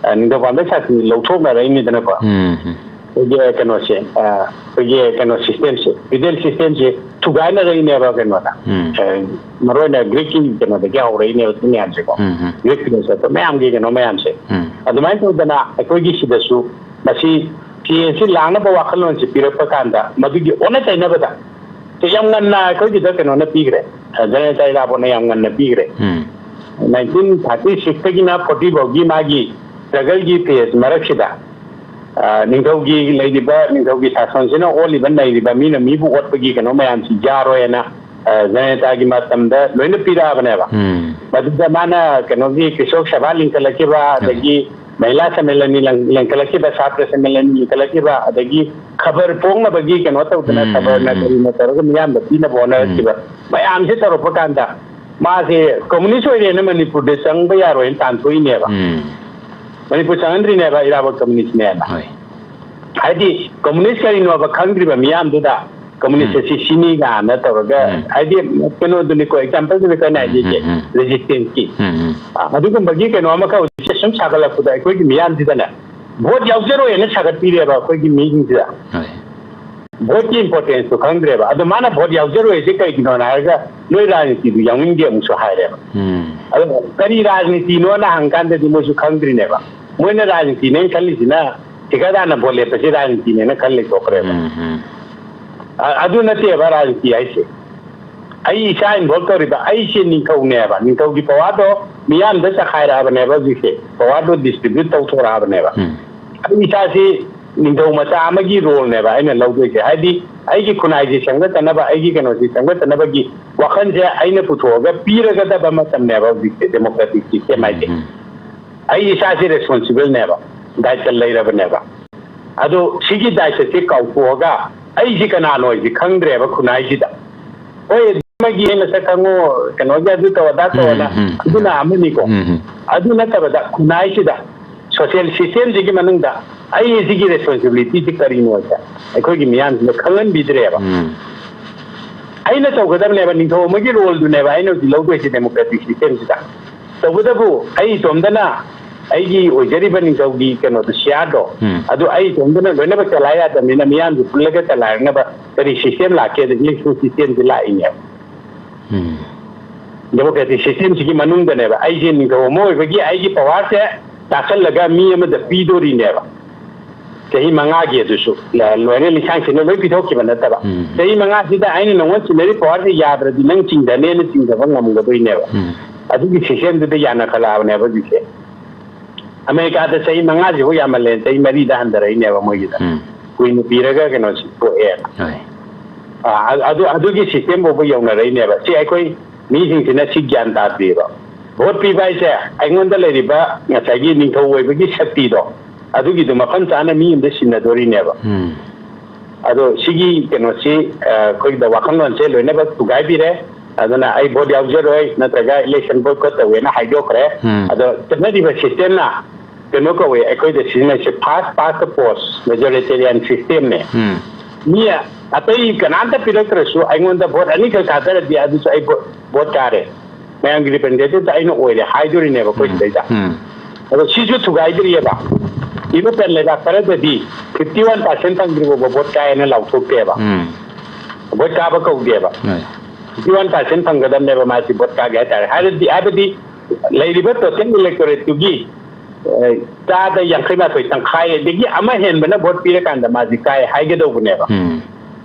ꯑ, ꯅꯤꯡꯊꯧ ꯄꯥꯟꯕꯒꯤ ꯁꯥꯁꯟꯁꯤ ꯂꯧꯊꯣꯛꯅꯔꯛꯏꯅꯤꯗꯅꯀꯣ꯫ ꯎꯝ, ꯎꯝ꯫ ꯑꯩꯈꯣꯏꯒꯤ ꯀꯩꯅꯣꯁꯦ, ꯑ, ꯑꯩꯈꯣꯏꯒꯤ ꯀꯩꯅꯣ ꯁꯤꯁꯇꯦꯝꯁꯦ, ꯐꯤꯗꯦꯜ ꯁꯤꯁꯇꯦꯝꯁꯦ ꯊꯨꯒꯥꯏꯅꯔꯛꯏꯅꯦꯕ ꯀꯩꯅꯣꯗ꯫ ꯎꯝ꯫ ꯑ, ꯃꯔꯨꯑꯣꯏꯅ ꯒ꯭ꯔꯤꯛꯀꯤ ꯀꯩꯅꯣꯗꯒꯤ ꯍꯧꯔꯛꯏꯅꯦꯕ ꯁꯤ ꯃꯌꯥꯝꯁꯦꯀꯣ꯫ ꯎꯝ, ꯎꯝ꯫ ꯒ꯭ꯔꯤꯛ ꯐꯤꯂꯣꯁꯣꯐꯔ ꯃꯌꯥꯝꯒꯤ ꯀꯩꯅꯣ ꯃꯌꯥꯝꯁꯦ꯫ ꯎꯝ꯫ ꯑꯗꯨꯃꯥꯏꯅ ꯇꯧꯗꯅ ꯑꯩꯈꯣꯏꯒꯤ ꯁꯤꯗꯁꯨ ꯃꯁꯤ ꯆꯦꯟꯖꯁꯤ ꯂꯥꯛꯅꯕ ꯋꯥꯈꯜꯂꯣꯟꯁꯤ ꯄꯤꯔꯛꯄ ꯀꯥꯟꯗ ꯃꯗꯨꯒꯤ ꯑꯣꯟꯅ ꯇꯩꯅꯕꯗ ꯁꯤ ꯌꯥꯝ ꯉꯟꯅ ꯑꯩꯈꯣꯏꯒꯤꯗ ꯀꯩꯅꯣꯅ ꯄꯤꯈ꯭ꯔꯦ, ꯖꯦꯅꯔꯦꯜ ꯆꯥꯏꯔꯥꯕꯣꯠꯅ ꯌꯥꯝ ꯉꯟꯅ ꯄꯤꯈ꯭ꯔꯦ꯫ ꯎꯝ꯫ ꯅꯥꯏꯟꯇꯤꯟ ꯊꯥꯔꯇꯤ ꯁꯤꯛꯁꯇꯒꯤꯅ ꯐꯣꯔꯇꯤ ꯐꯥꯎꯒꯤ ꯃꯥꯒꯤ ꯁ꯭ꯇ꯭ꯔꯒꯜꯒꯤ ꯐꯦꯖ ꯃꯔꯛꯁꯤꯗ ꯑ, ꯅꯤꯡꯊꯧꯒꯤ ꯂꯩꯔꯤꯕ, ꯅꯤꯡꯊꯧꯒꯤ ꯁꯥꯁꯣꯟꯁꯤꯅ ꯑꯣꯜꯂꯤꯕ ꯅꯩꯔꯤꯕ ꯃꯤꯅ ꯃꯤꯕꯨ ꯑꯣꯠꯄꯒꯤ ꯀꯩꯅꯣ ꯃꯌꯥꯝꯁꯤ ꯌꯥꯔꯣꯏꯅ, ꯑ, ꯖꯅꯇꯥꯒꯤ ꯃꯇꯝꯗ ꯂꯣꯏꯅ ꯄꯤꯔꯛꯑꯕꯅꯦꯕ꯫ ꯎꯝ꯫ ꯃꯗꯨꯗ ꯃꯥꯅ ꯀꯩꯅꯣꯒꯤ ꯀ꯭ꯔꯤꯁꯣꯛ ꯁꯚꯥ ꯂꯤꯡꯈꯠꯂꯛꯈꯤꯕ, ꯎꯝ꯫ ꯑꯗꯒꯤ ꯃꯍꯤꯂꯥ ꯁꯝꯃꯦꯂꯟꯅꯤ ꯂꯤꯡ-, ꯂꯤꯡꯈꯠꯂꯛꯈꯤꯕ, ꯁꯥꯇ꯭ꯔ ꯁꯝꯃꯦꯂꯟꯅꯤ ꯂꯤꯡꯈꯠꯂꯛꯈꯤꯕ, ꯑꯗꯒꯤ ꯈꯕꯔ ꯐꯣꯡꯅꯕꯒꯤ ꯀꯩꯅꯣ ꯇꯧꯗꯅ, ꯎꯝ, ꯈꯕꯔꯅ ꯎꯝ, ꯎꯝ꯫ ꯀꯔꯤꯅ ꯇꯧꯔꯒ ꯃꯤꯌꯥꯝꯗ ꯄꯤꯅꯕ ꯍꯣꯠꯅꯔꯛꯈꯤꯕ, ꯎꯝ꯫ ꯃꯌꯥꯝꯁꯦ ꯇꯧꯔꯛꯄ ꯀꯥꯟꯗ ꯃꯥꯁꯦ ꯀꯝꯃꯨꯅꯤꯁ ꯑꯣꯏꯔꯦꯅ ꯃꯅꯤꯄꯨꯔꯗ ꯆꯪꯕ ꯌꯥꯔꯣꯏꯅ ꯇꯥꯟꯊꯣꯛꯏꯅꯦꯕ꯫ ꯎꯝ꯫ ꯃꯅꯤꯄꯨꯔ ꯆꯪꯍꯟꯗ꯭ꯔꯤꯅꯦꯕ ꯏꯔꯥꯕꯣꯠ ꯀꯝꯃꯨꯅꯤꯁꯅꯦꯅ꯫ ꯍꯣꯏ꯫ ꯍꯥꯏꯗꯤ ꯀꯝꯃꯨꯅꯤꯁ ꯀꯔꯤꯅꯣꯕ ꯈꯪꯗ꯭ꯔꯤꯕ ꯃꯤꯌꯥꯝꯗꯨꯗ ꯀꯝꯃꯨꯅꯤꯁ ꯎꯝ꯫ ꯑꯁꯤ ꯁꯤꯅꯤ ꯀꯥꯏꯅ ꯇꯧꯔꯒ, ꯎꯝ꯫ ꯍꯥꯏꯗꯤ ꯀꯩꯅꯣꯗꯨꯅꯤꯀꯣ, ꯑꯦꯛꯖꯥꯝꯄꯜꯗꯨꯅꯤꯀꯣ ꯑꯩꯅ ꯎꯝ, ꯍꯥꯏꯖꯩꯁꯦ, ꯎꯝ, ꯎꯝ꯫ ꯔꯦꯖꯤꯁꯇꯦꯟꯁꯀꯤ꯫ ꯎꯝ, ꯎꯝ꯫ ꯑ, ꯑꯗꯨꯒꯨꯝꯕꯒꯤ ꯀꯩꯅꯣ ꯑꯃꯈꯛ ꯍꯧꯖꯤꯛꯁꯦ ꯁꯨꯝ ꯁꯥꯒꯠꯂꯛꯄꯗ ꯑꯩꯈꯣꯏꯒꯤ ꯃꯤꯌꯥꯝꯁꯤꯗꯅꯦ, ꯚꯣꯠ ꯌꯥꯎꯖꯔꯣꯏꯅ ꯁꯥꯒꯠꯄꯤꯔꯦꯕ ꯑꯩꯈꯣꯏꯒꯤ ꯃꯤꯁꯤꯡꯁꯤꯗ꯫ ꯍꯣꯏ꯫ ꯚꯣꯠꯀꯤ ꯏꯝꯄꯣꯔꯇꯦꯟꯁꯇꯣ ꯈꯪꯗ꯭ꯔꯦꯕ꯫ ꯑꯗꯣ ꯃꯥꯅ ꯚꯣꯠ ꯌꯥꯎꯖꯔꯣꯏꯁꯦ ꯀꯩꯒꯤꯅꯣꯅ ꯍꯥꯏꯔꯒ, "ꯅꯣꯏ ꯔꯥꯖꯅꯤꯇꯤꯗꯨ ꯌꯥꯎꯅꯤꯡꯗꯦ" ꯑꯃꯨꯛꯁꯨ ꯍꯥꯏꯔꯦꯕ꯫ ꯎꯝ꯫ ꯑꯗꯣ ꯀꯔꯤ ꯔꯥꯖꯅꯤꯇꯤꯅꯣꯅ ꯍꯪꯀꯥꯟꯗꯗꯤ ꯃꯣꯏꯁꯨ ꯈꯪꯗ꯭ꯔꯤꯅꯦꯕ꯫ ꯃꯣꯏꯅ ꯔꯥꯖꯅꯤꯇꯤꯅꯦꯅ ꯈꯜꯂꯤꯁꯤꯅ ꯊꯤꯀꯥꯗꯥꯔꯅ ꯚꯣꯠ ꯂꯦꯞꯄꯁꯦ ꯔꯥꯖꯅꯤꯇꯤꯅꯦꯅ ꯈꯜ ꯂꯩꯊꯣꯛꯈ꯭ꯔꯦꯕ꯫ ꯎꯝ, ꯎꯝ꯫ ꯑ-, ꯑꯗꯨ ꯅꯠꯇꯦꯕ ꯔꯥꯖꯅꯤꯇꯤ ꯍꯥꯏꯁꯦ꯫ ꯑꯩ ꯏꯁꯥ ꯏꯟꯚꯣꯜꯕ ꯇꯧꯔꯤꯕ, ꯑꯩꯁꯦ ꯅꯤꯡꯊꯧꯅꯦꯕ, ꯅꯤꯡꯊꯧꯒꯤ ꯄꯋꯥꯔꯗꯣ ꯃꯤꯌꯥꯝꯗ ꯆꯈꯥꯏꯔꯛꯑꯕꯅꯦꯕ ꯍꯧꯖꯤꯛꯁꯦ, ꯄꯋꯥꯔꯗꯣ ꯗꯤꯁꯇ꯭ꯔꯤꯕ꯭ꯌꯨꯠ ꯇꯧꯊꯣꯔꯛꯑꯕꯅꯦꯕ꯫ ꯎꯝ꯫ ꯑꯩ ꯏꯁꯥꯁꯤ ꯅꯤꯡꯊꯧ ꯃꯆꯥ ꯑꯃꯒꯤ ꯔꯣꯜꯅꯦꯕ ꯑꯩꯅ ꯂꯧꯗꯣꯏꯁꯦ, ꯍꯥꯏꯗꯤ ꯑꯩꯒꯤ ꯈꯨꯟꯅꯥꯏꯁꯦ ꯁꯦꯝꯒꯠꯇꯅꯕ, ꯑꯩꯒꯤ ꯀꯩꯅꯣꯁꯤ ꯁꯦꯝꯒꯠꯇꯅꯕꯒꯤ ꯋꯥꯈꯜꯁꯦ ꯑꯩꯅ ꯄꯨꯊꯣꯛꯑꯒ ꯄꯤꯔꯒꯗꯕ ꯃꯇꯝꯅꯦꯕ ꯍꯧꯖꯤꯛꯁꯦ ꯗꯦꯃꯣꯀ꯭ꯔꯦꯇꯤꯛ ꯁꯤꯁꯇꯦꯝ ꯍꯥꯏꯁꯦ꯫ ꯎꯝ꯫ ꯑꯩ ꯏꯁꯥꯁꯤ ꯔꯦꯁꯄꯣꯟꯁꯤꯕꯜꯅꯦꯕ, ꯗꯥꯏꯇ ꯂꯩꯔꯕꯅꯦꯕ꯫ ꯑꯗꯣ ꯁꯤꯒꯤ ꯗꯥꯏꯇꯁꯦ ꯀꯥꯎꯊꯣꯛꯑꯒ ꯑꯩꯁꯤ ꯀꯅꯥꯅꯣ ꯍꯥꯏꯁꯤ ꯈꯪꯗ꯭ꯔꯦꯕ ꯈꯨꯟꯅꯥꯏꯁꯤꯗ꯫ ꯍꯣꯏ, ꯑꯃꯒꯤ ꯃꯁꯛ ꯈꯪꯉꯣ, ꯀꯩꯅꯣꯒꯤ ꯑꯗꯨ ꯇꯧ ꯑꯗꯥ ꯇꯧꯑꯅ, ꯎꯝ, ꯎꯝ, ꯎꯝ꯫ ꯑꯗꯨꯅ ꯑꯃꯅꯤꯀꯣ꯫ ꯎꯝ, ꯎꯝ꯫ ꯑꯗꯨ ꯅꯠꯇꯕꯗ ꯈꯨꯟꯅꯥꯏꯁꯤꯗ ꯁꯣꯁꯤꯌꯦꯜ ꯁꯤꯁꯇꯦꯝꯁꯤꯒꯤ ꯃꯅꯨꯡꯗ ꯑꯩ ꯁꯤꯒꯤ ꯔꯦꯁꯄꯣꯟꯁꯤꯕꯤꯂꯤꯇꯤꯁꯤ ꯀꯔꯤꯅꯣ ꯍꯥꯏꯁꯦ ꯑꯩꯈꯣꯏꯒꯤ ꯃꯤꯌꯥꯝꯁꯤꯗ ꯈꯪꯍꯟꯕꯤꯗ꯭ꯔꯦꯕ꯫ ꯎꯝ꯫ ꯑꯩꯅ ꯇꯧꯒꯗꯕꯅꯦꯕ, ꯅꯤꯡꯊꯧ ꯑꯃꯒꯤ ꯔꯣꯜꯗꯨꯅꯦꯕ ꯑꯩꯅ ꯍꯧꯖꯤꯛ ꯂꯧꯗꯣꯏꯁꯦ ꯗꯦꯃꯣꯀ꯭ꯔꯦꯇꯤꯛ ꯁꯤꯁꯇꯦꯝꯁꯤꯗ꯫ ꯇꯧꯕꯇꯕꯨ ꯑꯩ ꯏꯇꯣꯝꯗꯅ ꯑꯩꯒꯤ ꯑꯣꯏꯖꯔꯤꯕ ꯅꯤꯡꯊꯧꯒꯤ ꯀꯩꯅꯣꯗꯣ, ꯁꯤꯌꯥꯔꯗꯣ, ꯎꯝ꯫ ꯑꯗꯨ ꯑꯩ ꯏꯇꯣꯝꯗꯅ ꯂꯣꯏꯅꯃꯛ ꯆꯂꯥꯏ ꯌꯥꯗꯕꯅꯤꯅ ꯃꯤꯌꯥꯝꯁꯦ ꯄꯨꯜꯂꯒ ꯆꯂꯥꯏꯔꯛꯅꯕ ꯀꯔꯤ ꯁꯤꯁꯇꯦꯝ ꯂꯥꯛꯀꯦꯗ ꯏꯂꯦꯛꯁꯟ ꯁꯤꯁꯇꯦꯝꯁꯤ ꯂꯥꯛꯏꯅꯦꯕ꯫ ꯎꯝ꯫ ꯗꯦꯃꯣꯀ꯭ꯔꯦꯇꯤꯛ ꯁꯤꯁꯇꯦꯝꯁꯤꯒꯤ ꯃꯅꯨꯡꯗꯅꯦꯕ ꯑꯩꯁꯦ ꯅꯤꯡꯊꯧ ꯑꯃ ꯑꯣꯏꯕꯒꯤ ꯑꯩꯒꯤ ꯄꯋꯥꯔꯁꯦ ꯇꯥꯁꯜꯂꯒ ꯃꯤ ꯑꯃꯗ ꯄꯤꯗꯣꯔꯤꯅꯦꯕ꯫ ꯆꯍꯤ ꯃꯉꯥꯒꯤ ꯑꯗꯨꯁꯨ ꯂ-, ꯂꯣꯏꯅ ꯂꯤꯁꯥꯡ ꯁꯤꯠꯅ ꯂꯣꯏ ꯄꯤꯊꯣꯛꯈꯤꯕ ꯅꯠꯇꯕ꯫ ꯎꯝ꯫ ꯆꯍꯤ ꯃꯉꯥꯁꯤꯗ ꯑꯩꯅ ꯅꯉꯣꯟ ꯁꯤꯟꯅꯔꯤ ꯄꯋꯥꯔꯁꯦ ꯌꯥꯗ꯭ꯔꯗꯤ ꯅꯪ ꯆꯤꯡꯊꯅꯦꯅ ꯆꯤꯡꯊꯕ ꯉꯝꯒꯗꯣꯏꯅꯦꯕ꯫ ꯎꯝ꯫ ꯑꯗꯨꯒꯤ ꯁꯤꯁꯇꯦꯝꯗꯨꯗ ꯌꯥꯅꯈꯠꯂꯛꯑꯕꯅꯦꯕ ꯍꯧꯖꯤꯛꯁꯦ꯫ ꯑꯃꯦꯔꯤꯀꯥꯗ ꯆꯍꯤ ꯃꯉꯥꯁꯤꯕꯨ ꯌꯥꯝꯃꯜꯂꯦ, ꯆꯍꯤ ꯃꯔꯤꯗ ꯍꯟꯊꯔꯛꯏꯅꯦꯕ ꯃꯣꯏꯒꯤꯗ꯫ ꯎꯝ꯫ ꯀꯨꯏꯅ ꯄꯤꯔꯒ ꯀꯩꯅꯣꯁꯤ ꯊꯣꯛꯑꯦꯅ꯫ ꯍꯣꯏ꯫ ꯑꯥ, ꯑ-, ꯑꯗꯨ, ꯑꯗꯨꯒꯤ system ꯐꯥꯎꯕ ꯌꯧꯅꯔꯛꯏꯅꯦꯕ꯫ ꯁꯤ ꯑꯩꯈꯣꯏ ꯃꯤꯁꯤꯡꯁꯤꯅ ꯁꯤ ꯒ꯭ꯌꯥꯟ ꯇꯥꯗꯦꯕ꯫ ꯚꯣꯠ ꯄꯤꯕ ꯍꯥꯏꯁꯦ ꯑꯩꯉꯣꯟꯗ ꯂꯩꯔꯤꯕ ꯉꯁꯥꯏꯒꯤ ꯅꯤꯡꯊꯧ ꯑꯣꯏꯕꯒꯤ ꯁꯛꯇꯤꯗꯣ, ꯑꯗꯨꯒꯤꯗꯣ ꯃꯐꯝ ꯆꯥꯅ ꯃꯤ ꯑꯃꯗ ꯁꯤꯟꯅꯗꯣꯔꯤꯅꯦꯕ꯫ ꯎꯝ꯫ ꯑꯗꯣ ꯁꯤꯒꯤ ꯀꯩꯅꯣꯁꯤ, ꯑ, ꯑꯩꯈꯣꯏꯗ ꯋꯥꯈꯜꯂꯣꯟꯁꯦ ꯂꯣꯏꯅꯃꯛ ꯊꯨꯒꯥꯏꯕꯤꯔꯦ꯫ ꯑꯗꯨꯅ ꯑꯩ ꯚꯣꯠ ꯌꯥꯎꯖꯔꯣꯏ, ꯅꯠꯇ꯭ꯔꯒ election boycott ꯇꯧꯋꯦꯅ ꯍꯥꯏꯗꯣꯛꯈ꯭ꯔꯦ꯫ ꯎꯝ꯫ ꯑꯗꯣ ꯆꯠꯅꯔꯤꯕ system ꯅ ꯀꯩꯅꯣ ꯀꯧꯋꯦ, ꯑꯩꯈꯣꯏꯗ ꯁꯤꯖꯤꯟꯅꯩꯁꯦ first past the post majoritarian system ꯅꯦ꯫ ꯎꯝ꯫ ꯃꯤ ꯑꯇꯩ ꯀꯅꯥꯝꯇ ꯄꯤꯔꯛꯇ꯭ꯔꯁꯨ ꯑꯩꯉꯣꯟꯗ ꯚꯣꯠ ꯑꯅꯤꯈꯛ ꯊꯥꯗꯔꯗꯤ ꯑꯗꯨꯁꯨ ꯑꯩ ꯚꯣꯠ, ꯚꯣꯠ ꯀꯥꯔꯦ, ꯃꯌꯥꯝꯒꯤ representative ꯑꯩꯅ ꯑꯣꯏꯔꯦ ꯍꯥꯏꯗꯣꯔꯤꯅꯦꯕ ꯑꯩꯈꯣꯏ ꯎꯝ꯫ ꯁꯤꯗꯩꯗ꯫ ꯎꯝ꯫ ꯑꯗꯣ ꯁꯤꯁꯨ ꯊꯨꯒꯥꯏꯗ꯭ꯔꯤꯑꯕ꯫ European ꯂꯩꯕꯥꯛ ꯈꯔꯗꯗꯤ fifty one percent ꯐꯪꯗ꯭ꯔꯤ ꯐꯥꯎꯕ ꯚꯣꯠ ꯀꯥꯏ ꯍꯥꯏꯅ ꯂꯥꯎꯊꯣꯛꯇꯦꯕ꯫ ꯎꯝ꯫ ꯚꯣꯠ ꯀꯥꯕ ꯀꯧꯗꯦꯕ꯫ ꯍꯣꯏ꯫ Fifty one percent ꯐꯪꯒꯗꯕꯅꯦꯕ ꯃꯥꯁꯤ ꯚꯣꯠ ꯀꯥꯒꯦ ꯍꯥꯏꯇꯥꯔꯦ꯫ ꯍꯥꯏꯔꯗꯤ, ꯍꯥꯏꯕꯗꯤ ꯂꯩꯔꯤꯕ total electorate ꯇꯨꯒꯤ, ꯑ, ꯆꯥꯗ ꯌꯥꯡꯈꯩ ꯃꯥꯊꯣꯏ, ꯇꯪꯈꯥꯏ, ꯑꯗꯒꯤ ꯑꯃ ꯍꯦꯟꯕꯅ ꯚꯣꯠ ꯄꯤꯔꯀꯥꯟꯗ ꯃꯥꯁꯤ ꯀꯥꯏ ꯍꯥꯏꯒꯗꯧꯕꯅꯦꯕ꯫ ꯎꯝ꯫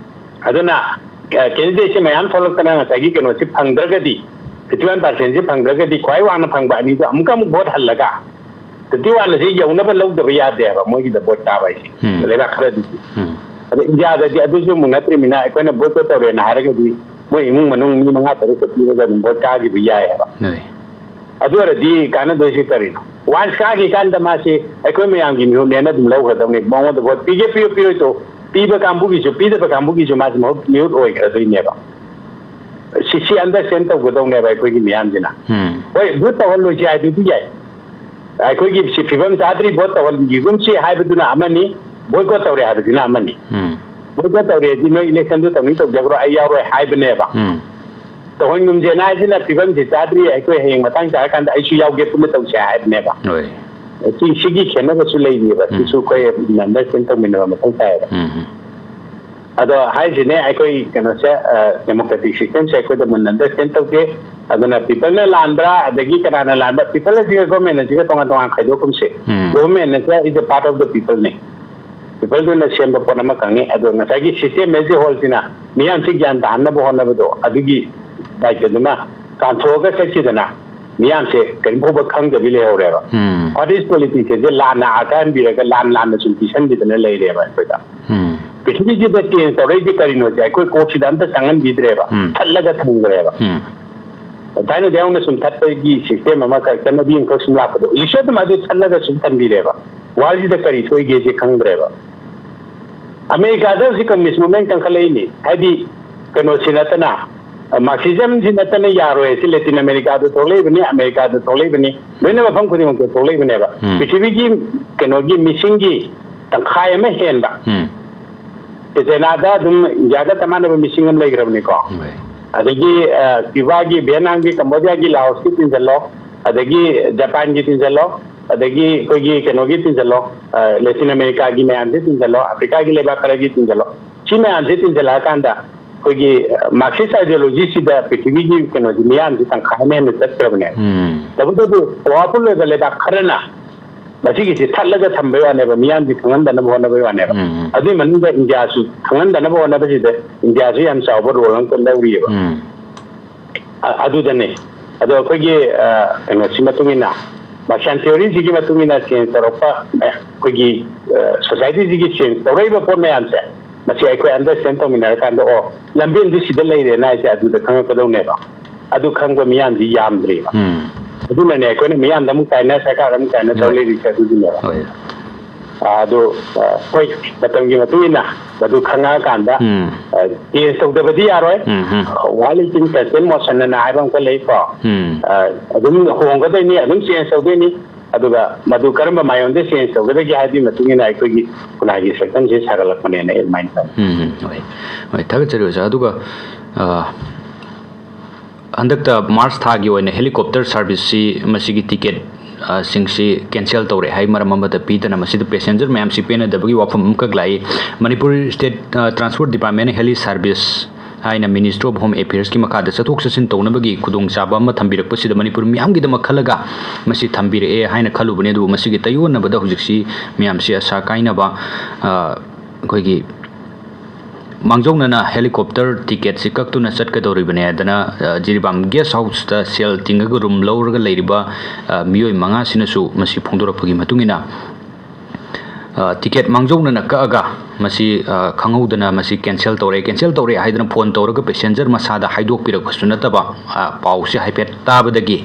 ꯑꯗꯨꯅ, ꯑ, candidate ꯁꯤ ꯃꯌꯥꯝ ꯊꯣꯛꯂꯛꯇꯅ ꯉꯁꯥꯏꯒꯤ ꯀꯩꯅꯣꯁꯤ ꯐꯪꯗ꯭ꯔꯒꯗꯤ, fifty one percent ꯁꯤ ꯐꯪꯗ꯭ꯔꯒꯗꯤ ꯈ꯭ꯋꯥꯏ ꯋꯥꯡꯅ ꯐꯪꯕ ꯑꯅꯤꯗꯣ ꯑꯃꯨꯛꯀ ꯑꯃꯨꯛ ꯚꯣꯠ ꯍꯜꯂꯒ fifty one ꯑꯁꯤ ꯌꯧꯅꯕ ꯂꯧꯗꯕ ꯌꯥꯗꯦ ꯍꯥꯏꯕ ꯃꯣꯏꯒꯤꯗ ꯚꯣꯠ ꯀꯥꯕ ꯍꯥꯏꯁꯦ꯫ ꯎꯝ꯫ ꯂꯩꯕꯥꯛ ꯈꯔꯗꯤ꯫ ꯎꯝ꯫ ꯑꯗꯣ ꯏꯟꯗꯤꯌꯥꯗꯗꯤ ꯑꯗꯨꯁꯨ ꯑꯃꯨꯛ ꯅꯠꯇ꯭ꯔꯤꯃꯤꯅ ꯑꯩꯈꯣꯏꯅ ꯚꯣꯠꯇꯣ ꯇꯧꯔꯦꯅ ꯍꯥꯏꯔꯒꯗꯤ ꯃꯣꯏ ꯏꯃꯨꯡ ꯃꯅꯨꯡ ꯃꯤ ꯃꯉꯥ ꯇꯔꯨꯛ ꯈꯛ ꯄꯤꯔꯒ ꯑꯗꯨꯝ ꯚꯣꯠ ꯀꯥꯈꯤꯕ ꯌꯥꯏ ꯍꯥꯏꯕ꯫ ꯍꯣꯏ꯫ ꯑꯗꯨ ꯑꯣꯏꯔꯗꯤ ꯀꯥꯟꯅꯗꯣꯏꯁꯤ ꯀꯔꯤꯅꯣ? Once ꯀꯥꯈꯤ ꯀꯥꯟꯗ ꯃꯥꯁꯤ ꯑꯩꯈꯣꯏ ꯃꯌꯥꯝꯒꯤ ꯃꯤꯍꯨꯠꯅꯦꯅ ꯑꯗꯨꯝ ꯂꯧꯈ꯭ꯔꯗꯧꯅꯤ꯫ ꯃꯉꯣꯟꯗ ꯚꯣꯠ ꯄꯤꯒꯦ ꯄꯤꯌꯨ ꯄꯤꯔꯣꯏ ꯇꯣ, ꯄꯤꯕ ꯀꯥꯡꯕꯨꯒꯤꯁꯨ ꯄꯤꯗꯕ ꯀꯥꯡꯕꯨꯒꯤꯁꯨ ꯃꯥꯁꯤ ꯃꯍꯨꯠ, ꯃꯤꯍꯨꯠ ꯑꯣꯏꯈ꯭ꯔꯗꯣꯏꯅꯦꯕ꯫ ꯁꯤ, ꯁꯤ understand ꯇꯧꯒꯗꯧꯅꯦꯕ ꯑꯩꯈꯣꯏꯒꯤ ꯃꯤꯌꯥꯝꯁꯤꯅ꯫ ꯎꯝ꯫ ꯍꯣꯏ, ꯚꯣꯠ ꯇꯧꯍꯜꯂꯣꯏꯁꯤ ꯍꯥꯏꯗꯨꯗꯤ ꯌꯥꯏ꯫ ꯑꯩꯈꯣꯏꯒꯤ ꯁꯤ ꯐꯤꯕꯝ ꯆꯥꯗ꯭ꯔꯤ, ꯚꯣꯠ ꯇꯧꯍꯟꯈꯤꯒꯨꯝꯁꯤ ꯍꯥꯏꯕꯗꯨꯅ ꯑꯃꯅꯤ, boycott ꯇꯧꯔꯦ ꯍꯥꯏꯕꯗꯨꯅ ꯑꯃꯅꯤ꯫ ꯎꯝ꯫ Boycott ꯇꯧꯔꯦꯗꯤ ꯅꯣꯏ election ꯗꯨ ꯇꯧꯅꯤꯡ ꯇꯧꯖꯈ꯭ꯔꯣ, ꯑꯩ ꯌꯥꯎꯔꯣꯏ ꯍꯥꯏꯕꯅꯦꯕ꯫ ꯎꯝ꯫ ꯇꯧꯍꯟꯒꯨꯝꯁꯦꯅ ꯍꯥꯏꯁꯤꯅ ꯐꯤꯕꯝꯁꯤ ꯆꯥꯗ꯭ꯔꯤ, ꯑꯩꯈꯣꯏ ꯍꯌꯦꯡ ꯃꯇꯥꯡ ꯆꯥꯔꯀꯥꯟꯗ ꯑꯩꯁꯨ ꯌꯥꯎꯒꯦ, ꯄꯨꯟꯅ ꯇꯧꯁꯦ ꯍꯥꯏꯕꯅꯦꯕ꯫ ꯍꯣꯏ꯫ ꯁꯤ, ꯁꯤꯒꯤ ꯈꯦꯠꯅꯕꯁꯨ ꯂꯩꯔꯤꯑꯕ꯫ ꯎꯝ꯫ ꯁꯤꯁꯨ ꯑꯩꯈꯣꯏ understand ꯇꯧꯃꯤꯟꯅꯕ ꯃꯊꯧ ꯇꯥꯏꯌꯦꯕ꯫ ꯎꯝ, ꯎꯝ꯫ ꯑꯗꯣ ꯍꯥꯏꯁꯤꯅꯦ, ꯑꯩꯈꯣꯏ ꯀꯩꯅꯣꯁꯦ, ꯑ, democratic system ꯁꯦ ꯑꯩꯈꯣꯏꯗ ꯃꯨꯟꯅ understand ꯇꯧꯗꯦ꯫ ꯑꯗꯨꯅ people ꯅ ꯂꯥꯟꯕ꯭ꯔꯥ, ꯑꯗꯒꯤ ꯀꯅꯥꯅ ꯂꯥꯟꯕ꯭ꯔꯥ, people ꯑꯁꯤꯒ government ꯑꯁꯤꯒ ꯇꯣꯉꯥꯟ ꯇꯣꯉꯥꯟ ꯈꯥꯏꯗꯣꯛꯀꯨꯝꯁꯦ꯫ ꯎꯝ꯫ Government ꯑꯁꯦ is a part of the people ꯅꯤ꯫ People ꯗꯨꯅ ꯁꯦꯝꯕ ꯄꯣꯠ ꯑꯃꯈꯛꯅꯤ꯫ ꯑꯗꯣ ꯉꯁꯥꯏꯒꯤ system as a whole ꯁꯤꯅ ꯃꯤꯌꯥꯝꯁꯤ ꯒ꯭ꯌꯥꯟ ꯇꯥꯍꯟꯅꯕ ꯍꯣꯠꯅꯕꯗꯣ, ꯑꯗꯨꯒꯤ ꯗꯥꯏꯇꯗꯨꯃ ꯀꯥꯟꯊꯣꯛꯑꯒ ꯆꯠꯈꯤꯗꯅ, ꯃꯤꯌꯥꯝꯁꯦ ꯀꯔꯤꯝ ꯐꯥꯎꯕ ꯈꯪꯗꯕꯤ ꯂꯩꯍꯧꯔꯦꯕ꯫ ꯎꯝ. What is politics ꯁꯦ ꯂꯥꯟꯅ ꯑꯥ ꯀꯥꯍꯟꯕꯤꯔꯒ ꯂꯥꯟ ꯂꯥꯟꯅ ꯁꯨꯝ ꯄꯤꯁꯟꯕꯤꯗꯅ ꯂꯩꯔꯦꯕ ꯑꯩꯈꯣꯏꯗ꯫ ꯎꯝ. ꯄ꯭ꯔꯤꯊꯤꯕꯤꯁꯤꯗ change ꯇꯧꯔꯛꯏꯁꯦ ꯀꯔꯤꯅꯣꯁꯦ ꯑꯩꯈꯣꯏ ꯀꯣꯛꯁꯤꯗ ꯑꯝꯇ ꯆꯪꯍꯟꯕꯤꯗ꯭ꯔꯦꯕ꯫ ꯎꯝ. ꯊꯠꯂꯒ ꯊꯝꯈ꯭ꯔꯦꯕ꯫ ꯎꯝ. ꯊꯥꯏꯅꯗꯤ ꯍꯧꯅ ꯁꯨꯝ ꯊꯠꯄꯒꯤ system ꯑꯃꯈꯛ, ꯆꯠꯅꯕꯤ ꯑꯃꯈꯛ ꯁꯨꯝ ꯂꯥꯛꯄꯗꯣ, ꯍꯧꯖꯤꯛꯁꯨ ꯑꯗꯨꯝ ꯑꯗꯨ ꯊꯠꯂꯒ ꯁꯨꯝ ꯊꯝꯕꯤꯔꯦꯕ꯫ World ꯁꯤꯗ ꯀꯔꯤ ꯁꯣꯏꯒꯦꯁꯦ ꯈꯪꯗ꯭ꯔꯦꯕ꯫ ꯑꯃꯦꯔꯤꯀꯥꯗ ꯍꯧꯖꯤꯛ communist movement ꯀꯟꯈꯠꯂꯛꯏꯅꯤ꯫ ꯍꯥꯏꯗꯤ ꯀꯩꯅꯣꯁꯤ ꯅꯠꯇꯅ, Marxism ꯁꯤ ꯅꯠꯇꯅ ꯌꯥꯔꯣꯏ꯫ ꯁꯤ Latin America ꯗ ꯊꯣꯛꯂꯛꯏꯕꯅꯤ, ꯑꯃꯦꯔꯤꯀꯥꯗ ꯊꯣꯛꯂꯛꯏꯕꯅꯤ, ꯂꯣꯏꯅ ꯃꯐꯝ ꯈꯨꯗꯤꯡꯃꯛꯇ ꯊꯣꯛꯂꯛꯏꯕꯅꯦꯕ꯫ ꯎꯝ. ꯄ꯭ꯔꯤꯊꯤꯕꯤꯒꯤ ꯀꯩꯅꯣꯒꯤ ꯃꯤꯁꯤꯡꯒꯤ ꯇꯪꯈꯥꯏ ꯑꯃ ꯍꯦꯟꯕ ꯎꯝ. ꯆꯥꯏꯅꯥꯗ ꯑꯗꯨꯝ ꯏꯟꯗꯤꯌꯥꯒ ꯆꯞ ꯃꯥꯟꯅꯕ ꯃꯤꯁꯤꯡ ꯑꯃ ꯂꯩꯈ꯭ꯔꯕꯅꯤꯀꯣ꯫ ꯍꯣꯏ. ꯑꯗꯒꯤ, ꯑ, ꯀ꯭ꯌꯨꯕꯥꯒꯤ, ꯚꯤꯌꯦꯠꯅꯥꯝꯒꯤ, ꯀꯝꯕꯣꯗꯤꯌꯥꯒꯤ, ꯂꯥꯑꯣꯁꯀꯤ ꯇꯤꯟꯁꯤꯜꯂꯣ, ꯑꯗꯒꯤ ꯖꯄꯥꯟꯒꯤ ꯇꯤꯟꯁꯤꯜꯂꯣ, ꯑꯗꯒꯤ ꯑꯩꯈꯣꯏꯒꯤ ꯀꯩꯅꯣꯒꯤ ꯇꯤꯟꯁꯤꯜꯂꯣ, ꯑ, ꯂꯦꯇꯤꯟ ꯑꯃꯦꯔꯤꯀꯥꯒꯤ ꯃꯌꯥꯝꯁꯦ ꯇꯤꯟꯁꯤꯜꯂꯣ, ꯑꯐ꯭ꯔꯤꯀꯥꯒꯤ ꯂꯩꯕꯥꯛ ꯈꯔꯒꯤ ꯇꯤꯟꯁꯤꯜꯂꯣ꯫ ꯁꯤ ꯃꯌꯥꯝꯁꯦ ꯇꯤꯟꯁꯤꯜꯂꯛꯑꯀꯥꯟꯗ ꯑꯩꯈꯣꯏꯒꯤ, ꯑ, Marxist ideology ꯁꯤꯗ ꯄ꯭ꯔꯤꯊꯤꯕꯤꯒꯤ ꯀꯩꯅꯣꯁꯤ ꯃꯤꯌꯥꯝꯁꯤ ꯇꯪꯈꯥꯏ ꯑꯃ ꯍꯦꯟꯅ ꯆꯠꯈ꯭ꯔꯕꯅꯦ꯫ ꯎꯝ. ꯇꯧꯕꯇꯕꯨ powerful ꯑꯣꯏꯕ ꯂꯩꯕꯥꯛ ꯈꯔꯅ ꯃꯁꯤꯒꯤꯁꯤ ꯊꯠꯂꯒ ꯊꯝꯕꯩ ꯋꯥꯅꯦꯕ, ꯃꯤꯌꯥꯝꯁꯤ ꯈꯪꯍꯟꯗꯅꯕ ꯍꯣꯠꯅꯕꯩ ꯋꯥꯅꯦꯕ꯫ ꯎꯝ, ꯎꯝ. ꯑꯗꯨꯏ ꯃꯅꯨꯡꯗ ꯏꯟꯗꯤꯌꯥꯁꯨ ꯈꯪꯍꯟꯗꯅꯕ ꯍꯣꯠꯅꯕꯁꯤꯗ ꯏꯟꯗꯤꯌꯥꯁꯨ ꯌꯥꯝ ꯆꯥꯎꯕ role ꯑꯃ ꯂꯧꯔꯤꯑꯕ꯫ ꯎꯝ. ꯑ-, ꯑꯗꯨꯗꯅꯦ꯫ ꯑꯗꯣ ꯑꯩꯈꯣꯏꯒꯤ, ꯑ, ꯀꯩꯅꯣꯁꯤ ꯃꯇꯨꯡ ꯏꯟꯅ, Marxian theory ꯁꯤꯒꯤ ꯃꯇꯨꯡ ꯏꯟꯅ change ꯇꯧꯔꯛꯄ, ꯑ, ꯑꯩꯈꯣꯏꯒꯤ, ꯑ, society ꯁꯤꯒꯤ change ꯇꯧꯔꯛꯏꯕ ꯄꯣꯠ ꯃꯌꯥꯝꯁꯦ, ꯃꯁꯤ ꯑꯩꯈꯣꯏ understand ꯇꯧꯃꯤꯟꯅꯔꯀꯥꯟꯗ, ꯑꯣ, ꯂꯝꯕꯦꯟꯗꯤ ꯁꯤꯗ ꯂꯩꯔꯦꯅ ꯍꯥꯏꯁꯦ ꯑꯗꯨꯗ ꯈꯪꯉꯛꯀꯗꯧꯅꯦꯕ꯫ ꯑꯗꯨ ꯈꯪꯕ ꯃꯤꯌꯥꯝꯗꯤ ꯌꯥꯝꯗ꯭ꯔꯤꯕ꯫ ꯎꯝ. ꯑꯗꯨꯅꯅꯦ ꯑꯩꯈꯣꯏꯅ ꯃꯤꯌꯥꯝꯗ ꯑꯃꯨꯛ ꯇꯥꯏꯅ, ꯁꯔꯀꯥꯔꯗ ꯑꯃꯨꯛ ꯇꯥꯏꯅ ꯇꯧ ꯍꯣꯏ. ꯂꯩꯔꯤꯁꯦ ꯑꯗꯨꯒꯤꯅꯦꯕ꯫ ꯍꯣꯏ. ꯑ, ꯑꯗꯨ, ꯑ, ꯍꯣꯏ, ꯃꯇꯝꯒꯤ ꯃꯇꯨꯡ ꯏꯟꯅ ꯃꯗꯨ ꯈꯪꯉꯛꯑꯀꯥꯟꯗ, ꯎꯝ. ꯑ, change ꯇꯧꯗꯕꯗꯤ ꯌꯥꯔꯣꯏ꯫ ꯎꯝ, ꯎꯝ. ꯑ, ꯋꯥꯔꯜ ꯏꯁ ꯏꯟ ꯀꯟꯁꯇꯦꯟ ꯃꯣꯁꯟ ꯑꯅ ꯍꯥꯏꯕ ꯑꯃꯈꯛ ꯂꯩꯀꯣ꯫ ꯎꯝ. ꯑ, ꯑꯗꯨꯝ ꯍꯣꯡꯒꯗꯣꯏꯅꯤ, ꯑꯗꯨꯝ change ꯇꯧꯗꯣꯏꯅꯤ꯫ ꯑꯗꯨꯒ ꯃꯗꯨ ꯀꯔꯝꯕ ꯃꯥꯏꯑꯣꯟꯗ change ꯇꯧꯒꯗꯒꯦ ꯍꯥꯏꯕꯒꯤ ꯃꯇꯨꯡ ꯏꯟꯅ ꯑꯩꯈꯣꯏꯒꯤ ꯈꯨꯟꯅꯥꯏꯒꯤ ꯁꯛꯇꯝꯁꯦ ꯁꯥꯒꯠꯂꯛꯄꯅꯦꯅ ꯑꯩ ꯑꯗꯨꯃꯥꯏꯅ ꯈꯜꯂꯤ꯫ ꯎꯝ, ꯎꯝ. ꯍꯣꯏ. ꯍꯣꯏ, ꯊꯥꯒꯠꯆꯔꯤ ꯑꯣꯖꯥ꯫ ꯑꯗꯨꯒ, ꯑ, ꯍꯟꯗꯛꯇ ꯃꯥꯔꯆ ꯊꯥꯒꯤ ꯑꯣꯏꯅ helicopter service ꯁꯤ ꯃꯁꯤꯒꯤ ticket, ꯑ, ꯁꯤꯡꯁꯤ cancel ꯇꯧꯔꯦ ꯍꯥꯏ ꯃꯔꯝ ꯑꯃꯗ ꯄꯤꯗꯅ ꯃꯁꯤꯗ passenger ꯃꯌꯥꯝꯁꯤ ꯄꯦꯟꯅꯗꯕꯒꯤ ꯋꯥꯐꯝ ꯑꯃꯈꯛ ꯂꯥꯛꯏ꯫ ꯃꯅꯤꯄꯨꯔ state, ꯑ, transport department ꯅ heli service ꯍꯥꯏꯅ Ministry of Home Affairs ꯀꯤ ꯃꯈꯥꯗ ꯆꯠꯊꯣꯛ ꯆꯠꯁꯤꯟ ꯇꯧꯅꯕꯒꯤ ꯈꯨꯗꯣꯡꯆꯥꯕ ꯑꯃ ꯊꯝꯕꯤꯔꯛꯄꯁꯤꯗ ꯃꯅꯤꯄꯨꯔ ꯃꯤꯌꯥꯝꯒꯤꯗꯃꯛ ꯈꯜꯂꯒ ꯃꯁꯤ ꯊꯝꯕꯤꯔꯛꯑꯦ ꯍꯥꯏꯅ ꯈꯜꯂꯨꯕꯅꯤ, ꯑꯗꯨꯕꯨ ꯃꯁꯤꯒꯤ ꯇꯩꯑꯣꯟꯅꯕꯗ ꯍꯧꯖꯤꯛꯁꯤ ꯃꯌꯥꯝꯁꯤ ꯑꯁꯥ ꯀꯥꯏꯅꯕ, ꯑ, ꯑꯩꯈꯣꯏꯒꯤ ꯃꯥꯡꯖꯧꯅꯅ helicopter ticketꯁꯤ ꯀꯛꯇꯨꯅ ꯆꯠꯀꯗꯧꯔꯤꯕꯅꯦ ꯍꯥꯏꯗꯅ, ꯑ, ꯖꯤꯔꯤꯕꯥꯝ guest houseꯇ ꯁꯦꯜ ꯇꯤꯡꯉꯒ room ꯂꯧꯔꯒ ꯂꯩꯔꯤꯕ, ꯑ, ꯃꯤꯑꯣꯏ ꯃꯉꯥꯁꯤꯅꯁꯨ ꯃꯁꯤ ꯐꯣꯡꯗꯣꯔꯛꯄꯒꯤ ꯃꯇꯨꯡ ꯏꯟꯅ, ꯑ, ticket ꯃꯥꯡꯖꯧꯅꯅ ꯀꯛꯑꯒ ꯃꯁꯤ, ꯑ, ꯈꯪꯍꯧꯗꯅ ꯃꯁꯤ cancel ꯇꯧꯔꯦ, cancel ꯇꯧꯔꯦ ꯍꯥꯏꯗꯅ phone ꯇꯧꯔꯒ passenger ꯃꯁꯥꯗ ꯍꯥꯏꯗꯣꯛꯄꯤꯔꯛꯄꯁꯨ ꯅꯠꯇꯕ, ꯑ, ꯄꯥꯎꯁꯦ ꯍꯥꯏꯐꯦꯠ ꯇꯥꯕꯗꯒꯤ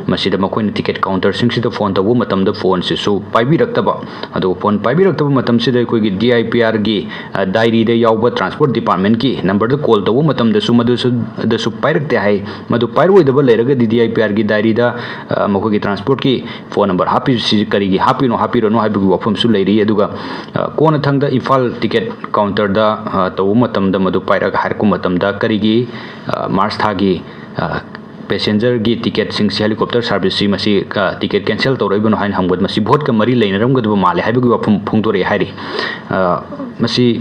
ꯃꯁꯤꯗ ꯃꯈꯣꯏꯅ ticket counterꯁꯤꯡꯁꯤꯗ phone ꯇꯧꯕ ꯃꯇꯝꯗ phoneꯁꯤꯁꯨ ꯄꯥꯏꯕꯤꯔꯛꯇꯕ, ꯑꯗꯨꯒ phone ꯄꯥꯏꯕꯤꯔꯛꯇꯕ ꯃꯇꯝꯁꯤꯗ ꯑꯩꯈꯣꯏꯒꯤ DIPRꯒꯤ, ꯑ, diaryꯗ ꯌꯥꯎꯕ transport departmentꯀꯤ numberꯗ call ꯇꯧꯕ ꯃꯇꯝꯗꯁꯨ ꯃꯗꯨꯁꯨ, ꯗꯁꯨ ꯄꯥꯏꯔꯛꯇꯦ ꯍꯥꯏ꯫ ꯃꯗꯨ ꯄꯥꯏꯔꯛꯑꯣꯏꯗꯕ ꯂꯩꯔꯒꯗꯤ DIPRꯒꯤ diaryꯗ, ꯑ, ꯃꯈꯣꯏꯒꯤ transportꯀꯤ phone number ꯍꯥꯞꯄꯤꯕꯁꯤ ꯀꯔꯤꯒꯤ ꯍꯥꯞꯄꯤꯅꯣ, ꯍꯥꯞꯄꯤꯔꯅꯨ ꯍꯥꯏꯕꯒꯤ ꯋꯥꯐꯝꯁꯨ ꯂꯩꯔꯤ꯫ ꯑꯗꯨꯒ, ꯑ, ꯀꯣꯟꯅꯊꯪꯗ ꯏꯝꯐꯥꯜ ticket counterꯗ, ꯑ, ꯇꯧꯕ ꯃꯇꯝꯗ ꯃꯗꯨ ꯄꯥꯏꯔꯛꯑꯒ ꯍꯥꯏꯔꯛꯄ ꯃꯇꯝꯗ ꯀꯔꯤꯒꯤ, ꯑ, March ꯊꯥꯒꯤ, ꯑ, passengerꯒꯤ ticketꯁꯤꯡꯁꯤ, helicopter serviceꯁꯤ ꯃꯁꯤ, ꯑ, ticket cancel ꯇꯧꯔꯛꯏꯕꯅꯣ ꯍꯥꯏꯅ ꯍꯪꯕꯗ ꯃꯁꯤ voteꯀ ꯃꯔꯤ ꯂꯩꯅꯔꯝꯒꯗꯕ ꯃꯥꯜꯂꯦ ꯍꯥꯏꯕꯒꯤ ꯋꯥꯐꯝ ꯐꯣꯡꯗꯣꯔꯛꯑꯦ ꯍꯥꯏꯔꯤ꯫ ꯑ, ꯃꯁꯤ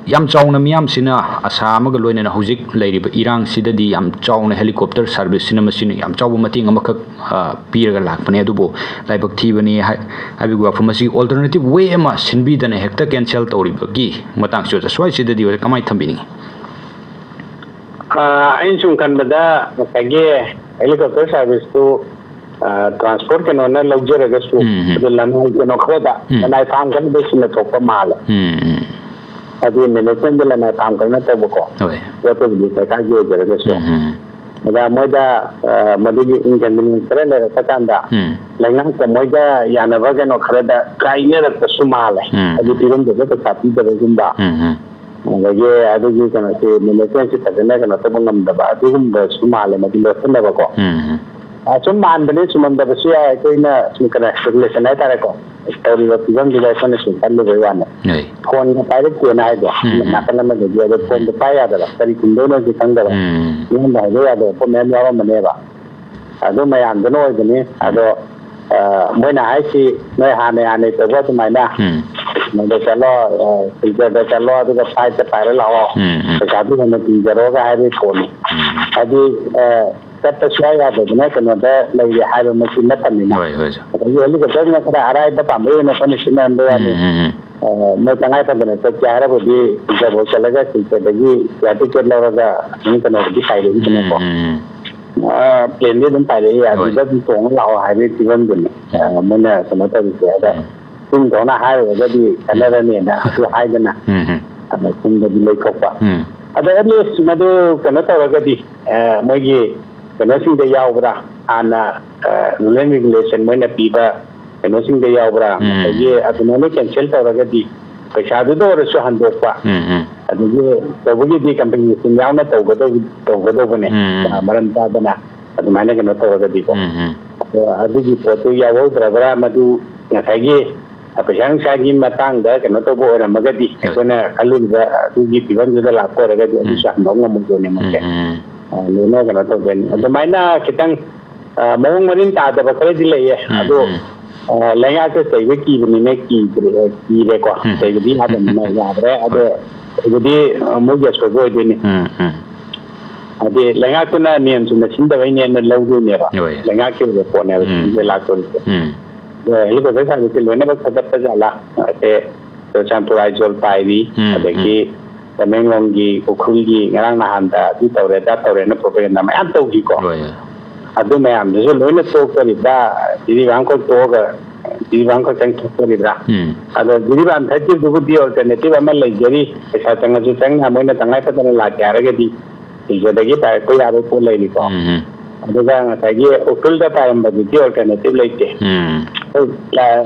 ꯌꯥꯝ ꯆꯥꯎꯅ ꯃꯤꯌꯥꯝꯁꯤꯅ ꯑꯁꯥ ꯑꯃꯒ ꯂꯣꯏꯅꯅ ꯍꯧꯖꯤꯛ ꯂꯩꯔꯤꯕ ꯏꯔꯥꯡꯁꯤꯗꯗꯤ ꯌꯥꯝ ꯆꯥꯎꯅ helicopter serviceꯁꯤꯅ ꯃꯁꯤꯅ ꯌꯥꯝ ꯆꯥꯎꯕ ꯃꯇꯦꯡ ꯑꯃꯈꯛ, ꯑ, ꯄꯤꯔꯒ ꯂꯥꯛꯄꯅꯦ꯫ ꯑꯗꯨꯕꯨ ꯂꯥꯏꯕꯛ ꯊꯤꯕꯅꯤ ꯍꯥꯏ-, ꯍꯥꯏꯕꯒꯤ ꯋꯥꯐꯝ ꯑꯁꯤ alternative way ꯑꯃ ꯁꯤꯟꯕꯤꯗꯅ ꯍꯦꯛꯇ cancel ꯇꯧꯔꯤꯕꯒꯤ ꯃꯇꯥꯡꯁꯤ ꯑꯣꯖꯥ ꯁ꯭ꯋꯥꯏꯁꯤꯗꯗꯤ ꯑꯣꯖꯥ ꯀꯃꯥꯏꯅ ꯊꯝꯕꯤꯅꯤꯡꯉꯤ? ꯑ, ꯑꯩꯅ ꯁꯨꯝ ꯈꯟꯕꯗ ꯉꯁꯥꯏꯒꯤ helicopter serviceꯇꯨ, ꯑ, transport ꯀꯩꯅꯣꯅ ꯂꯧꯖꯔꯒꯁꯨ, ꯎꯝ, ꯎꯝ꯫ ꯑꯗꯨ ꯂꯅꯥꯏ ꯀꯩꯅꯣ ꯈꯔꯗ, ꯎꯝ꯫ ꯂꯅꯥꯏ farm ꯈꯔꯗ ꯁꯤꯟꯅꯊꯣꯛꯄ ꯃꯥꯜꯂꯦ꯫ ꯎꯝ, ꯎꯝ꯫ ꯍꯥꯏꯗꯤ managementꯗ ꯂꯅꯥꯏ farm ꯈꯔ ꯅꯠꯇꯕꯀꯣ꯫ ꯍꯣꯏ꯫ ꯄꯣꯠꯇꯨꯕꯨꯗꯤ ꯁꯔꯀꯥꯔꯒꯤ ꯑꯣꯏꯖꯔꯒꯁꯨ꯫ ꯎꯝ, ꯎꯝ꯫ ꯑꯗ ꯃꯣꯏꯗ, ꯑ, ꯃꯗꯨꯒꯤ inconvenience ꯈꯔ ꯂꯩꯔꯛꯄ ꯀꯥꯟꯗ, ꯎꯝ꯫ ꯂꯩꯉꯥꯛꯇ ꯃꯣꯏꯗ ꯌꯥꯅꯕ ꯀꯩꯅꯣ ꯈꯔꯗ ꯀꯥꯏꯅꯔꯛꯄꯁꯨ ꯃꯥꯜꯂꯦ꯫ ꯎꯝ꯫ ꯍꯥꯏꯗꯤ ꯄꯤꯔꯝꯗꯕ ꯄꯩꯁꯥ ꯄꯤꯗꯕꯒꯨꯝꯕ꯫ ꯎꯝ, ꯎꯝ꯫ ꯑꯗꯒꯤ ꯑꯗꯨꯒꯤ ꯀꯩꯅꯣꯁꯤ managementꯁꯤ ꯐꯖꯅ ꯀꯩꯅꯣ ꯇꯧꯕ ꯉꯝꯗꯕ ꯑꯗꯨꯒꯨꯝꯕꯁꯨ ꯃꯥꯜꯂꯦ ꯃꯗꯨ ꯂꯣꯠꯁꯤꯟꯅꯕꯀꯣ꯫ ꯎꯝ꯫ ꯑ, ꯁꯨꯝ ꯃꯥꯟꯕꯅꯤ, ꯆꯨꯝꯃꯝꯗꯕꯁꯨ ꯌꯥꯏ, ꯑꯩꯈꯣꯏꯅ ꯁꯨꯝ ꯀꯩꯅꯣ speculation ꯍꯥꯏꯇꯥꯔꯦꯀꯣ, ꯇꯧꯔꯤꯕ ꯐꯤꯕꯝꯗꯨꯗ ꯑꯩꯈꯣꯏꯅ ꯁꯨꯝ ꯈꯜꯂꯨꯕꯩ ꯋꯥꯅꯤ꯫ ꯍꯣꯏ꯫ Phoneꯒ ꯄꯥꯏꯔꯛꯇꯦꯅ ꯍꯥꯏꯗꯣ, ꯎꯝ, ꯎꯝ꯫ ꯅꯥꯀꯟ ꯑꯃꯗꯒꯤ ꯑꯗꯣ phoneꯗꯣ ꯄꯥꯏ ꯌꯥꯗꯕ, ꯀꯔꯤ ꯈꯨꯝꯗꯣꯏꯅꯣꯁꯨ ꯈꯪꯗꯕ, ꯎꯝ꯫ ꯃꯤꯉꯣꯟꯗ ꯍꯥꯏꯕ ꯌꯥꯗꯕ ꯄꯣꯠ ꯃꯌꯥꯝ ꯌꯥꯎꯔꯝꯕꯅꯦꯕ꯫ ꯑꯗꯨ ꯃꯌꯥꯝꯗꯨꯅ ꯑꯣꯏꯕꯅꯤ꯫ ꯑꯗꯣ, ꯑ, ꯃꯣꯏꯅ ꯍꯥꯏꯁꯤ ꯅꯣꯏ ꯍꯥꯟꯅ ꯍꯥꯟꯅ ꯇꯧꯕ ꯑꯗꯨꯃꯥꯏꯅ ꯎꯝ꯫ ꯀꯩꯅꯣꯗ ꯆꯠꯂꯣ, ꯑ, ꯁꯦꯟꯇꯔꯗ ꯆꯠꯂꯣ, ꯑꯗꯨꯒ flightꯇ ꯄꯥꯏꯔ ꯂꯥꯛꯑꯣ, ꯎꯝ, ꯎꯝ꯫ ꯄꯩꯁꯥꯗꯨ ꯍꯦꯟꯅ ꯇꯤꯡꯖꯔꯣꯒ ꯍꯥꯏꯕꯒꯤ ꯐꯣꯟꯅꯤ꯫ ꯎꯝ꯫ ꯍꯥꯏꯗꯤ, ꯑ, ꯆꯠꯄ ꯁꯨꯡꯌꯥ ꯌꯥꯗꯗꯅ ꯀꯩꯅꯣꯗ ꯂꯩꯔꯦ ꯍꯥꯏꯕꯃꯛꯇꯤ ꯅꯠꯇꯕꯅꯤꯅ꯫ ꯍꯣꯏ, ꯍꯣꯏ, ꯁꯥꯔ꯫ ꯑꯗꯒꯤ helicopterꯅ ꯈꯔ ꯑꯔꯥꯏꯕ ꯄꯥꯝꯕꯩ ꯑꯣꯏꯅ ꯑꯩꯈꯣꯏꯅ ꯁꯤꯖꯤꯟꯅꯍꯟꯕ ꯋꯥꯅꯤ꯫ ꯎꯝ, ꯎꯝ, ꯎꯝ꯫ ꯑ, ꯃꯣꯏ ꯇꯉꯥꯏ ꯐꯗꯅ ꯆꯠꯀꯦ ꯍꯥꯏꯔꯕꯗꯤ ꯁꯤꯜꯆꯔꯐꯥꯎ ꯆꯠꯂꯒ ꯁꯤꯜꯆꯔꯗꯒꯤ ꯇꯤꯀꯦꯠ ꯂꯧꯔꯒ ꯑꯗꯨꯝ ꯀꯩꯅꯣꯗꯤ ꯄꯥꯏꯔꯛꯏꯗꯅꯀꯣ꯫ ꯎꯝ, ꯎꯝ꯫ ꯑ, ꯄ꯭ꯂꯦꯟꯗꯤ ꯑꯗꯨꯝ ꯄꯥꯏꯔꯛꯏ, ꯍꯣꯏ꯫ ꯑꯗꯨꯗ ꯑꯗꯨꯝ ꯇꯣꯡꯉ ꯂꯥꯛꯑꯣ ꯍꯥꯏꯕꯒꯤ ꯐꯤꯕꯝꯗꯨꯅꯤ꯫ ꯎꯝ꯫ ꯑ, ꯃꯣꯏꯅ ꯀꯩꯅꯣ ꯇꯧꯔꯤꯁꯦ꯫ ꯑꯗ ꯎꯝ꯫ ꯆꯤꯟ ꯊꯣꯛꯅ ꯍꯥꯏꯔꯨꯔꯒꯗꯤ ꯈꯟꯅꯔꯅꯤꯅ ꯑꯗꯨ ꯍꯥꯏꯗꯅ ꯎꯝ, ꯎꯝ꯫ ꯑꯗ ꯆꯤꯟꯗꯗꯤ ꯂꯩꯊꯣꯛꯄ꯫ ꯎꯝ꯫ ꯑꯗꯣ at least ꯃꯗꯨ ꯀꯩꯅꯣ ꯇꯧꯔꯒꯗꯤ, ꯑ, ꯃꯣꯏꯒꯤ ꯀꯩꯅꯣꯁꯤꯡꯗ ꯌꯥꯎꯕ꯭ꯔꯥ, ꯍꯥꯟꯅ, ꯑ, rule and regulation ꯃꯣꯏꯅ ꯄꯤꯕ ꯀꯩꯅꯣꯁꯤꯡꯗ ꯌꯥꯎꯕ꯭ꯔꯥ, ꯎꯝ꯫ ꯑꯗꯒꯤ ꯑꯗꯨꯃꯥꯏꯅ cancel ꯇꯧꯔꯒꯗꯤ ꯄꯩꯁꯥꯗꯨꯗ ꯑꯣꯏꯔꯁꯨ ꯍꯟꯗꯣꯛꯄ, ꯎꯝ, ꯎꯝ꯫ ꯑꯗꯒꯤ ꯇꯧꯕꯒꯤꯗꯤ compensation ꯌꯥꯎꯅ ꯇꯧꯒꯗꯧ-, ꯇꯧꯒꯗꯧꯕꯅꯦ, ꯎꯝ, ꯎꯝ꯫ ꯑ, ꯃꯔꯝ ꯆꯥꯗꯅ ꯑꯗꯨꯃꯥꯏꯅ ꯀꯩꯅꯣ ꯇꯧꯔꯒꯗꯤꯀꯣ꯫ ꯎꯝ, ꯎꯝ꯫ ꯑꯗꯣ ꯑꯗꯨꯒꯤ ꯄꯣꯠꯇꯨ ꯌꯥꯎꯍꯧꯗ꯭ꯔꯕ꯭ꯔꯥ, ꯃꯗꯨ ꯉꯁꯥꯏꯒꯤ ꯄꯩꯁꯥ ꯅꯨꯡꯁꯥꯒꯤ ꯃꯇꯥꯡꯗ ꯀꯩꯅꯣ ꯇꯧꯕ ꯑꯣꯏꯔꯝꯃꯒꯗꯤ, ꯍꯣꯏ꯫ ꯑꯩꯈꯣꯏꯅ ꯈꯜꯂꯨꯔꯤꯕ ꯑꯗꯨꯒꯤ ꯐꯤꯕꯝꯗꯨꯗ ꯂꯥꯛꯄ ꯑꯣꯏꯔꯒꯗꯤ ꯑꯗꯨꯁꯨ ꯎꯝ꯫ ꯍꯟꯗꯣꯛ ꯉꯝꯃꯣꯏꯗꯣꯏꯅꯦ ꯃꯣꯏꯁꯦ꯫ ꯎꯝ, ꯎꯝ꯫ ꯑ, ꯂꯣꯏꯅ ꯀꯩꯅꯣ ꯇꯧꯗꯣꯏꯅꯤ꯫ ꯑꯗꯨꯃꯥꯏꯅ ꯈꯤꯇꯪ, ꯑ, ꯃꯑꯣꯡ ꯃꯔꯤꯟ ꯇꯥꯗꯕ ꯈꯔꯗꯤ ꯂꯩꯌꯦ꯫ ꯎꯝ, ꯑꯗꯣ, ꯎꯝ꯫ ꯑ, ꯂꯩꯉꯥꯛꯁꯦ ꯆꯩꯕ ꯀꯤꯕꯅꯤꯅ ꯀꯤꯗ꯭ꯔꯦ, ꯀꯤꯔꯦꯀꯣ꯫ ꯎꯝ꯫ ꯆꯩꯕꯗꯤ ꯌꯥꯗꯕꯅꯤꯅ ꯌꯥꯗ꯭ꯔꯦ꯫ ꯑꯗꯣ ꯍꯣꯏ꯫ ꯆꯩꯕꯗꯤ, ꯑ, ꯃꯣꯏꯒꯤ ꯑꯁꯣꯏꯕ ꯑꯣꯏꯗꯣꯏꯅꯤ꯫ ꯎꯝ, ꯎꯝ꯫ ꯍꯥꯏꯗꯤ ꯂꯩꯉꯥꯛꯇꯨꯅ ꯅꯤꯌꯝ ꯆꯨꯝꯅ ꯁꯤꯟꯗꯕꯩꯅꯦꯅ ꯂꯧꯗꯣꯏꯅꯦꯕ꯫ ꯍꯣꯏ꯫ ꯂꯩꯉꯥꯛꯀꯤ ꯑꯣꯏꯕ ꯄꯣꯠꯅꯦꯕ ꯎꯝ꯫ ꯁꯤꯒꯤꯗ ꯂꯥꯛꯇꯣꯏꯁꯦ꯫ ꯎꯝ꯫ ꯑꯗꯣ helicopter service ꯁꯦ ꯂꯣꯏꯅꯃꯛ ꯊꯥꯒꯠꯄ ꯖꯥꯠꯂꯥ? ꯁꯦ ꯆꯨꯔꯆꯥꯟꯄꯨꯔ, ꯑꯥꯏꯖꯣꯜ ꯄꯥꯏꯔꯤ, ꯎꯝ, ꯑꯗꯒꯤ ꯎꯝ꯫ ꯇꯃꯦꯡꯂꯣꯡꯒꯤ, ꯎꯈ꯭ꯔꯨꯜꯒꯤ ꯉꯔꯥꯡ ꯅꯍꯥꯟꯗ ꯑꯗꯨ ꯇꯧꯔꯦ, ꯑꯗꯥ ꯇꯧꯔꯦꯅ propaganda ꯃꯌꯥꯝ ꯇꯧꯈꯤꯀꯣ꯫ ꯍꯣꯏ꯫ ꯑꯗꯨ ꯃꯌꯥꯝꯗꯨꯁꯨ ꯂꯣꯏꯅ ꯇꯣꯛꯇꯣꯔꯤꯕ꯭ꯔꯥ? ꯖꯤꯔꯤꯕꯥꯝꯈꯛ ꯇꯣꯛꯑꯒ ꯖꯤꯔꯤꯕꯥꯝ ꯈꯛꯇꯪ ꯊꯣꯛꯇꯣꯔꯤꯕ꯭ꯔꯥ? ꯎꯝ꯫ ꯑꯗꯣ ꯖꯤꯔꯤꯕꯥꯝ ꯊꯥꯔꯇꯤꯗꯨꯕꯨꯗꯤ alternative ꯑꯃ ꯂꯩꯖꯔꯤ꯫ ꯄꯩꯁꯥ ꯆꯪꯉꯁꯨ ꯆꯪꯅ ꯃꯣꯏꯅ ꯇꯉꯥꯏ ꯐꯗꯅ ꯂꯥꯛꯀꯦ ꯍꯥꯏꯔꯒꯗꯤ ꯁꯤꯜꯆꯔꯗꯒꯤ ꯄꯥꯏꯔꯛꯄ ꯌꯥꯕ ꯄꯣꯠ ꯂꯩꯔꯤꯀꯣ꯫ ꯎꯝ, ꯎꯝ꯫ ꯑꯗꯨꯒ ꯉꯁꯥꯏꯒꯤ ꯎꯈ꯭ꯔꯨꯜꯗ ꯄꯥꯏꯔꯝꯕꯗꯨꯗꯤ alternative ꯂꯩꯇꯦ꯫ ꯎꯝ꯫ ꯍꯣꯏ,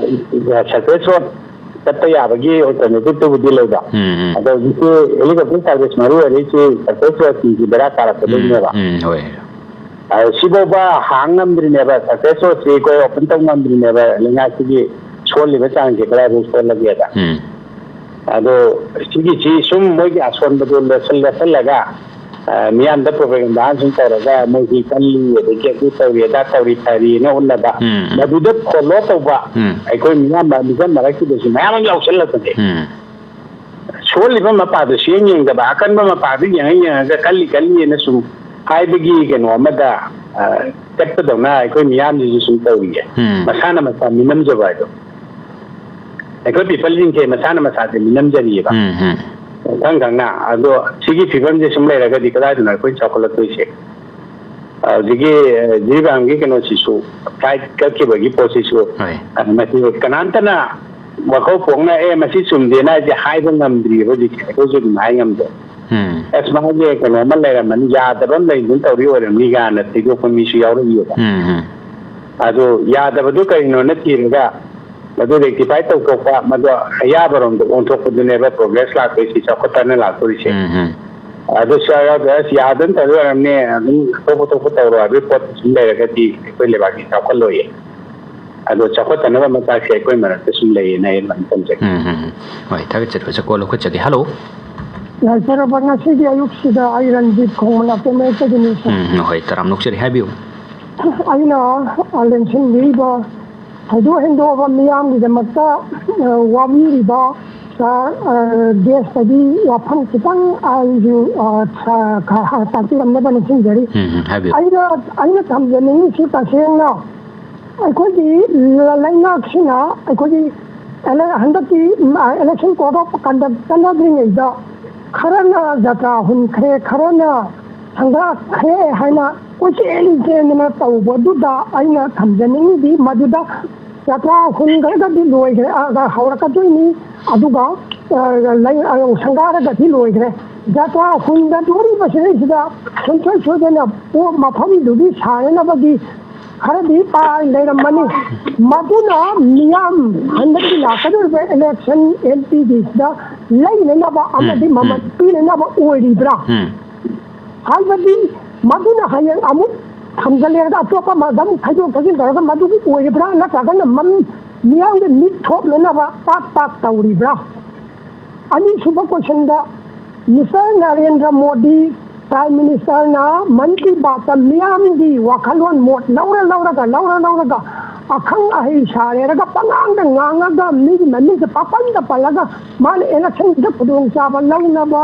ꯑ, surface road ꯆꯠꯄ ꯌꯥꯕꯒꯤ alternative ꯇꯨꯕꯨꯗꯤ ꯂꯩꯕ꯫ ꯎꯝ, ꯎꯝ꯫ ꯑꯗꯣ ꯍꯧꯖꯤꯛꯀꯤ helicopter service ꯃꯔꯨ ꯑꯣꯏꯔꯤꯁꯤ surface road ꯁꯤꯡꯁꯤ ꯕꯦꯔꯥ ꯀꯥꯔꯛꯀꯗꯣꯏꯅꯦꯕ꯫ ꯎꯝ, ꯎꯝ, ꯍꯣꯏ꯫ ꯑ, ꯁꯤꯐꯥꯎꯕ ꯍꯥꯡ ꯉꯝꯗ꯭ꯔꯤꯅꯦꯕ, surface road ꯁꯤ ꯑꯩꯈꯣꯏ open ꯇꯧ ꯉꯝꯗ꯭ꯔꯤꯅꯦꯕ, ꯂꯩꯉꯥꯛꯁꯤꯒꯤ ꯁꯣꯜꯂꯤꯕ ꯆꯥꯡꯁꯦ ꯀꯗꯥꯏꯐꯥꯎ ꯁꯣꯜꯂꯒꯦꯗ꯫ ꯎꯝ꯫ ꯑꯗꯣ ꯁꯤꯒꯤꯁꯤ ꯁꯨꯝ ꯃꯣꯏꯒꯤ ꯑꯁꯣꯟꯕꯗꯣ ꯂꯦꯞꯁꯜ-, ꯂꯦꯞꯁꯜꯂꯒ, ꯑ, ꯃꯤꯌꯥꯝꯗ propaganda ꯁꯨꯝ ꯇꯧꯔꯒ ꯃꯣꯏꯒꯤ ꯀꯜꯂꯤ, ꯑꯗꯒꯤ ꯑꯗꯨ ꯇꯧꯔꯤ, ꯑꯗꯥ ꯇꯧꯔꯤ, ꯐꯔꯤꯅ ꯎꯠꯅꯕ, ꯎꯝ, ꯎꯝ꯫ ꯃꯗꯨꯗ follow ꯇꯧꯕ ꯎꯝ꯫ ꯑꯩꯈꯣꯏ ꯃꯤꯌꯥꯝ, ꯃꯤꯆꯝ ꯃꯔꯛꯁꯤꯗꯁꯨ ꯃꯌꯥꯝ ꯑꯃ ꯌꯥꯎꯁꯜꯂꯛꯄꯁꯦ꯫ ꯎꯝ꯫ ꯁꯣꯜꯂꯤꯕ ꯃꯄꯥꯗꯨ ꯁꯨꯡꯌꯦꯡ ꯌꯦꯡꯗꯕ, ꯑꯀꯟꯕ ꯃꯄꯥꯗꯨ ꯌꯦꯡꯉ ꯌꯦꯡꯉꯒ ꯀꯜꯂꯤ ꯀꯜꯂꯤꯅ ꯁꯨꯝ ꯍꯥꯏꯕꯒꯤ ꯀꯩꯅꯣ ꯑꯃꯗ, ꯑ, ꯆꯠꯄꯗꯧꯅ ꯑꯩꯈꯣꯏ ꯃꯤꯌꯥꯝꯁꯤꯁꯨ ꯁꯨꯝ ꯇꯧꯔꯤꯌꯦ꯫ ꯎꯝ꯫ ꯃꯁꯥꯅ ꯃꯁꯥ ꯃꯤꯅꯝꯖꯕ ꯍꯥꯏꯗꯣ꯫ ꯑꯩꯈꯣꯏ ꯄꯤꯄꯜꯁꯤꯡꯁꯦ ꯃꯁꯥꯅ ꯃꯁꯥꯁꯦ ꯃꯤꯅꯝꯖꯔꯤꯑꯕ꯫ ꯎꯝ ꯎꯝ ꯈꯪ ꯈꯪꯅ꯫ ꯑꯗꯣ ꯁꯤꯒꯤ ꯐꯤꯕꯝꯁꯦ ꯁꯨꯝ ꯂꯩꯔꯒꯗꯤ ꯀꯗꯥꯏꯗꯅꯣ ꯑꯩꯈꯣꯏ ꯆꯥꯎꯈꯠꯂꯛꯇꯣꯏꯁꯦ? ꯍꯧꯖꯤꯛꯀꯤ ꯖꯤꯔꯤꯕꯥꯝꯒꯤ ꯀꯩꯅꯣꯁꯤꯁꯨ, ꯐ꯭ꯂꯥꯏꯠ ꯀꯛꯈꯤꯕꯒꯤ ꯄꯣꯠꯁꯤꯁꯨ, ꯍꯣꯏ ꯃꯁꯤ ꯀꯅꯥꯝꯇꯅ ꯋꯥꯈꯜ ꯄꯣꯛꯅ ꯑꯦ ꯃꯁꯤ ꯆꯨꯝꯗꯦꯅ ꯍꯥꯏꯁꯦ ꯍꯥꯏꯕ ꯉꯝꯗ꯭ꯔꯤꯑꯕ ꯍꯧꯖꯤꯛꯁꯦ꯫ ꯑꯩꯈꯣꯏꯁꯨ ꯑꯗꯨꯝ ꯍꯥꯏ ꯉꯝꯗꯦ꯫ ꯎꯝ ꯑꯁ ꯃꯥꯒꯤ ꯀꯩꯅꯣꯝꯃ ꯂꯩꯔꯝꯃꯅꯤ, ꯌꯥꯗꯕ ꯑꯃ ꯂꯩꯗꯅ ꯇꯧꯔꯤ ꯑꯣꯏꯔꯝꯅꯤ ꯀꯥꯏꯅ ꯊꯤꯗꯣꯛꯄ ꯃꯤꯁꯨ ꯌꯥꯎꯔꯛꯏꯑꯕ꯫ ꯎꯝ ꯎꯝ ꯑꯗꯨ ꯌꯥꯗꯕꯗꯨ ꯀꯔꯤꯅꯣꯅ ꯊꯤꯔꯒ ꯃꯗꯨ ꯔꯦꯛꯇꯤꯐꯥꯏ ꯇꯧꯊꯣꯛꯄ, ꯃꯗꯨ ꯑꯌꯥꯕꯔꯣꯝꯗ ꯑꯣꯟꯊꯣꯛꯄꯗꯨꯅꯦꯕ ꯄ꯭ꯔꯣꯒ꯭ꯔꯦꯁ ꯂꯥꯛꯇꯣꯏꯁꯤ, ꯆꯥꯎꯈꯠꯇꯅ ꯂꯥꯛꯇꯣꯏꯁꯦ꯫ ꯎꯝ ꯎꯝ ꯑꯗꯨ ꯁꯥꯔ ꯌꯥꯎꯗ꯭ꯔꯦ, ꯑꯁ ꯌꯥꯗꯅ ꯇꯧꯔꯤ ꯑꯣꯏꯔꯝꯅꯤ, ꯑꯗꯨꯝ ꯑꯇꯣꯞ ꯑꯇꯣꯞꯄ ꯇꯧꯔꯣ ꯍꯥꯏꯕꯒꯤ ꯄꯣꯠ ꯁꯨꯝ ꯂꯩꯔꯒꯗꯤ ꯑꯩꯈꯣꯏ ꯂꯩꯕꯥꯛꯇꯤ ꯆꯥꯎꯈꯠꯂꯣꯏꯌꯦ꯫ ꯑꯗꯣ ꯆꯥꯎꯈꯠꯇꯅꯕ ꯃꯆꯥꯛꯁꯦ ꯑꯩꯈꯣꯏ ꯃꯔꯛꯇ ꯁꯨꯝ ꯂꯩꯌꯦꯅ ꯑꯩ ꯑꯗꯨꯃꯥꯏꯅ ꯊꯝꯖꯒꯦ꯫ ꯎꯝ ꯎꯝ ꯎꯝ꯫ ꯍꯣꯏ, ꯊꯥꯒꯠꯆꯔꯤ ꯑꯣꯖꯥ꯫ ꯀꯣꯜ ꯂꯧꯈꯠꯆꯒꯦ꯫ ꯍꯜꯂꯣ꯫ ꯌꯥꯏꯐꯔꯕ ꯉꯁꯤꯒꯤ ꯑꯌꯨꯛꯁꯤꯗ ꯑꯩ ꯔꯟꯖꯤꯠ ꯈꯣꯡꯃꯟ ꯑꯣꯇꯣꯃꯦꯇꯦꯛꯇꯒꯤꯅꯤ ꯁꯥꯔ꯫ ꯎꯝ ꯎꯝ꯫ ꯍꯣꯏ, ꯇꯔꯥꯝꯅ ꯑꯣꯛꯆꯔꯤ, ꯍꯥꯏꯕꯤꯌꯨ꯫ ꯑꯩꯅ ꯂꯦꯡꯁꯤꯟꯕꯤꯔꯤꯕ ꯊꯣꯏꯗꯣꯛ ꯍꯦꯟꯗꯣꯛꯑꯕ ꯃꯤꯌꯥꯝꯒꯤꯗꯃꯛꯇ ꯋꯥꯕꯤꯔꯤꯕ ꯁꯥꯔ ꯒꯦꯁꯇꯗꯤ ꯋꯥꯐꯝ ꯈꯤꯇꯪ ꯑꯩꯁꯨ ꯈꯔ ꯇꯥꯛꯄꯤꯔꯝꯅꯕ ꯅꯤꯡꯁꯤꯡꯖꯔꯤ꯫ ꯎꯝ ꯎꯝ꯫ ꯍꯥꯏꯕꯤꯌꯨ꯫ ꯑꯩꯅ ꯑꯩꯅ ꯊꯝꯖꯅꯤꯡꯉꯤꯁꯤ ꯇꯁꯦꯡꯅ ꯑꯩꯈꯣꯏꯒꯤ ꯂꯩꯉꯥꯛꯁꯤꯅ ꯑꯩꯈꯣꯏꯒꯤ ꯍꯟꯗꯛꯀꯤ election code of conduct ꯆꯠꯅꯗ꯭ꯔꯤꯉꯩꯗ ꯈꯔꯅ ꯖꯇ꯭ꯔꯥ ꯍꯨꯟꯈ꯭ꯔꯦ, ꯈꯔꯅ ꯁꯪꯒꯥꯈ꯭ꯔꯦ ꯍꯥꯏꯅ ꯀꯣꯏꯆꯦꯟ ꯆꯦꯟꯗꯅ ꯇꯧꯕꯗꯨꯗ ꯑꯩꯅ ꯊꯝꯖꯅꯤꯡꯉꯤꯗꯤ ꯃꯗꯨꯗ ꯖꯇ꯭ꯔꯥ ꯍꯨꯟꯈ꯭ꯔꯒꯗꯤ ꯂꯣꯏꯈ꯭ꯔꯦ, ꯑ, ꯍꯧꯔꯛꯀꯗꯣꯏꯅꯤ, ꯑꯗꯨꯒ, ꯑ, ꯂꯩ-, ꯑ, ꯁꯪꯒꯥꯔꯒꯗꯤ ꯂꯣꯏꯈ꯭ꯔꯦ꯫ ꯖꯇ꯭ꯔꯥ ꯍꯨꯟꯒꯗꯣꯔꯤꯕꯁꯤꯗꯩꯁꯤꯗ ꯁꯨꯡꯁꯣꯏ ꯁꯣꯏꯗꯅ ꯄꯣꯠ ꯃꯐꯝꯗꯨꯒꯤ ꯁꯥꯟꯅꯅꯕꯒꯤ ꯈꯔꯗꯤ ꯄꯥꯏ ꯂꯩꯔꯝꯃꯅꯤ꯫ ꯃꯗꯨꯅ ꯃꯤꯌꯥꯝ ꯍꯟꯗꯛꯀꯤ ꯂꯥꯛꯀꯗꯧꯔꯤꯕ election, M P ꯒꯤꯁꯤꯗ ꯂꯩꯅꯅꯕ ꯑꯃꯗꯤ ꯎꯝ, ꯃꯃꯜ ꯎꯝ꯫ ꯄꯤꯅꯅꯕ ꯑꯣꯏꯔꯤꯕ꯭ꯔꯥ? ꯎꯝ꯫ ꯍꯥꯏꯕꯗꯤ ꯃꯗꯨꯅ ꯍꯌꯦꯡ ꯑꯃꯨꯛ ꯊꯝꯖꯜꯂꯦ ꯑꯗ ꯑꯇꯣꯞꯄ ꯑꯃꯗ ꯑꯃꯨꯛ ꯊꯩꯗꯣꯛ ꯊꯩꯖꯤꯟ ꯇꯧꯔꯒ ꯃꯗꯨꯒꯤ ꯑꯣꯏꯔꯤꯕ꯭ꯔꯥ, ꯅꯠꯇ꯭ꯔꯒꯅ ꯃꯝ-, ꯃꯤꯌꯥꯝꯒꯤ ꯃꯤꯠ ꯊꯣꯛꯅꯅꯕ ꯄꯥꯛ ꯄꯥꯛ ꯇꯧꯔꯤꯕ꯭ꯔꯥ? ꯑꯅꯤꯁꯨꯕ questionꯗ Mister ꯅꯔꯦꯟꯗ꯭ꯔ ꯃꯣꯗꯤ Prime Ministerꯅ ꯃꯟ ꯀꯤ ꯕꯥꯠꯇ ꯃꯤꯌꯥꯝꯒꯤ ꯋꯥꯈꯜꯂꯣꯟ ꯃꯣꯠ ꯂꯧꯔ ꯂꯧꯔꯒ, ꯂꯧꯔ ꯂꯧꯔꯒ, ꯑꯈꯪ ꯑꯍꯩ ꯁꯥꯔꯦꯔꯒ ꯄꯉꯥꯡꯗ ꯉꯥꯡꯉꯒ ꯃꯤꯒꯤ ꯃꯃꯤꯡꯁꯦ ꯄꯥꯄꯟꯗ ꯄꯜꯂꯒ ꯃꯥꯅ electionꯁꯤꯗ ꯈꯨꯗꯣꯡꯆꯥꯕ ꯂꯧꯅꯕ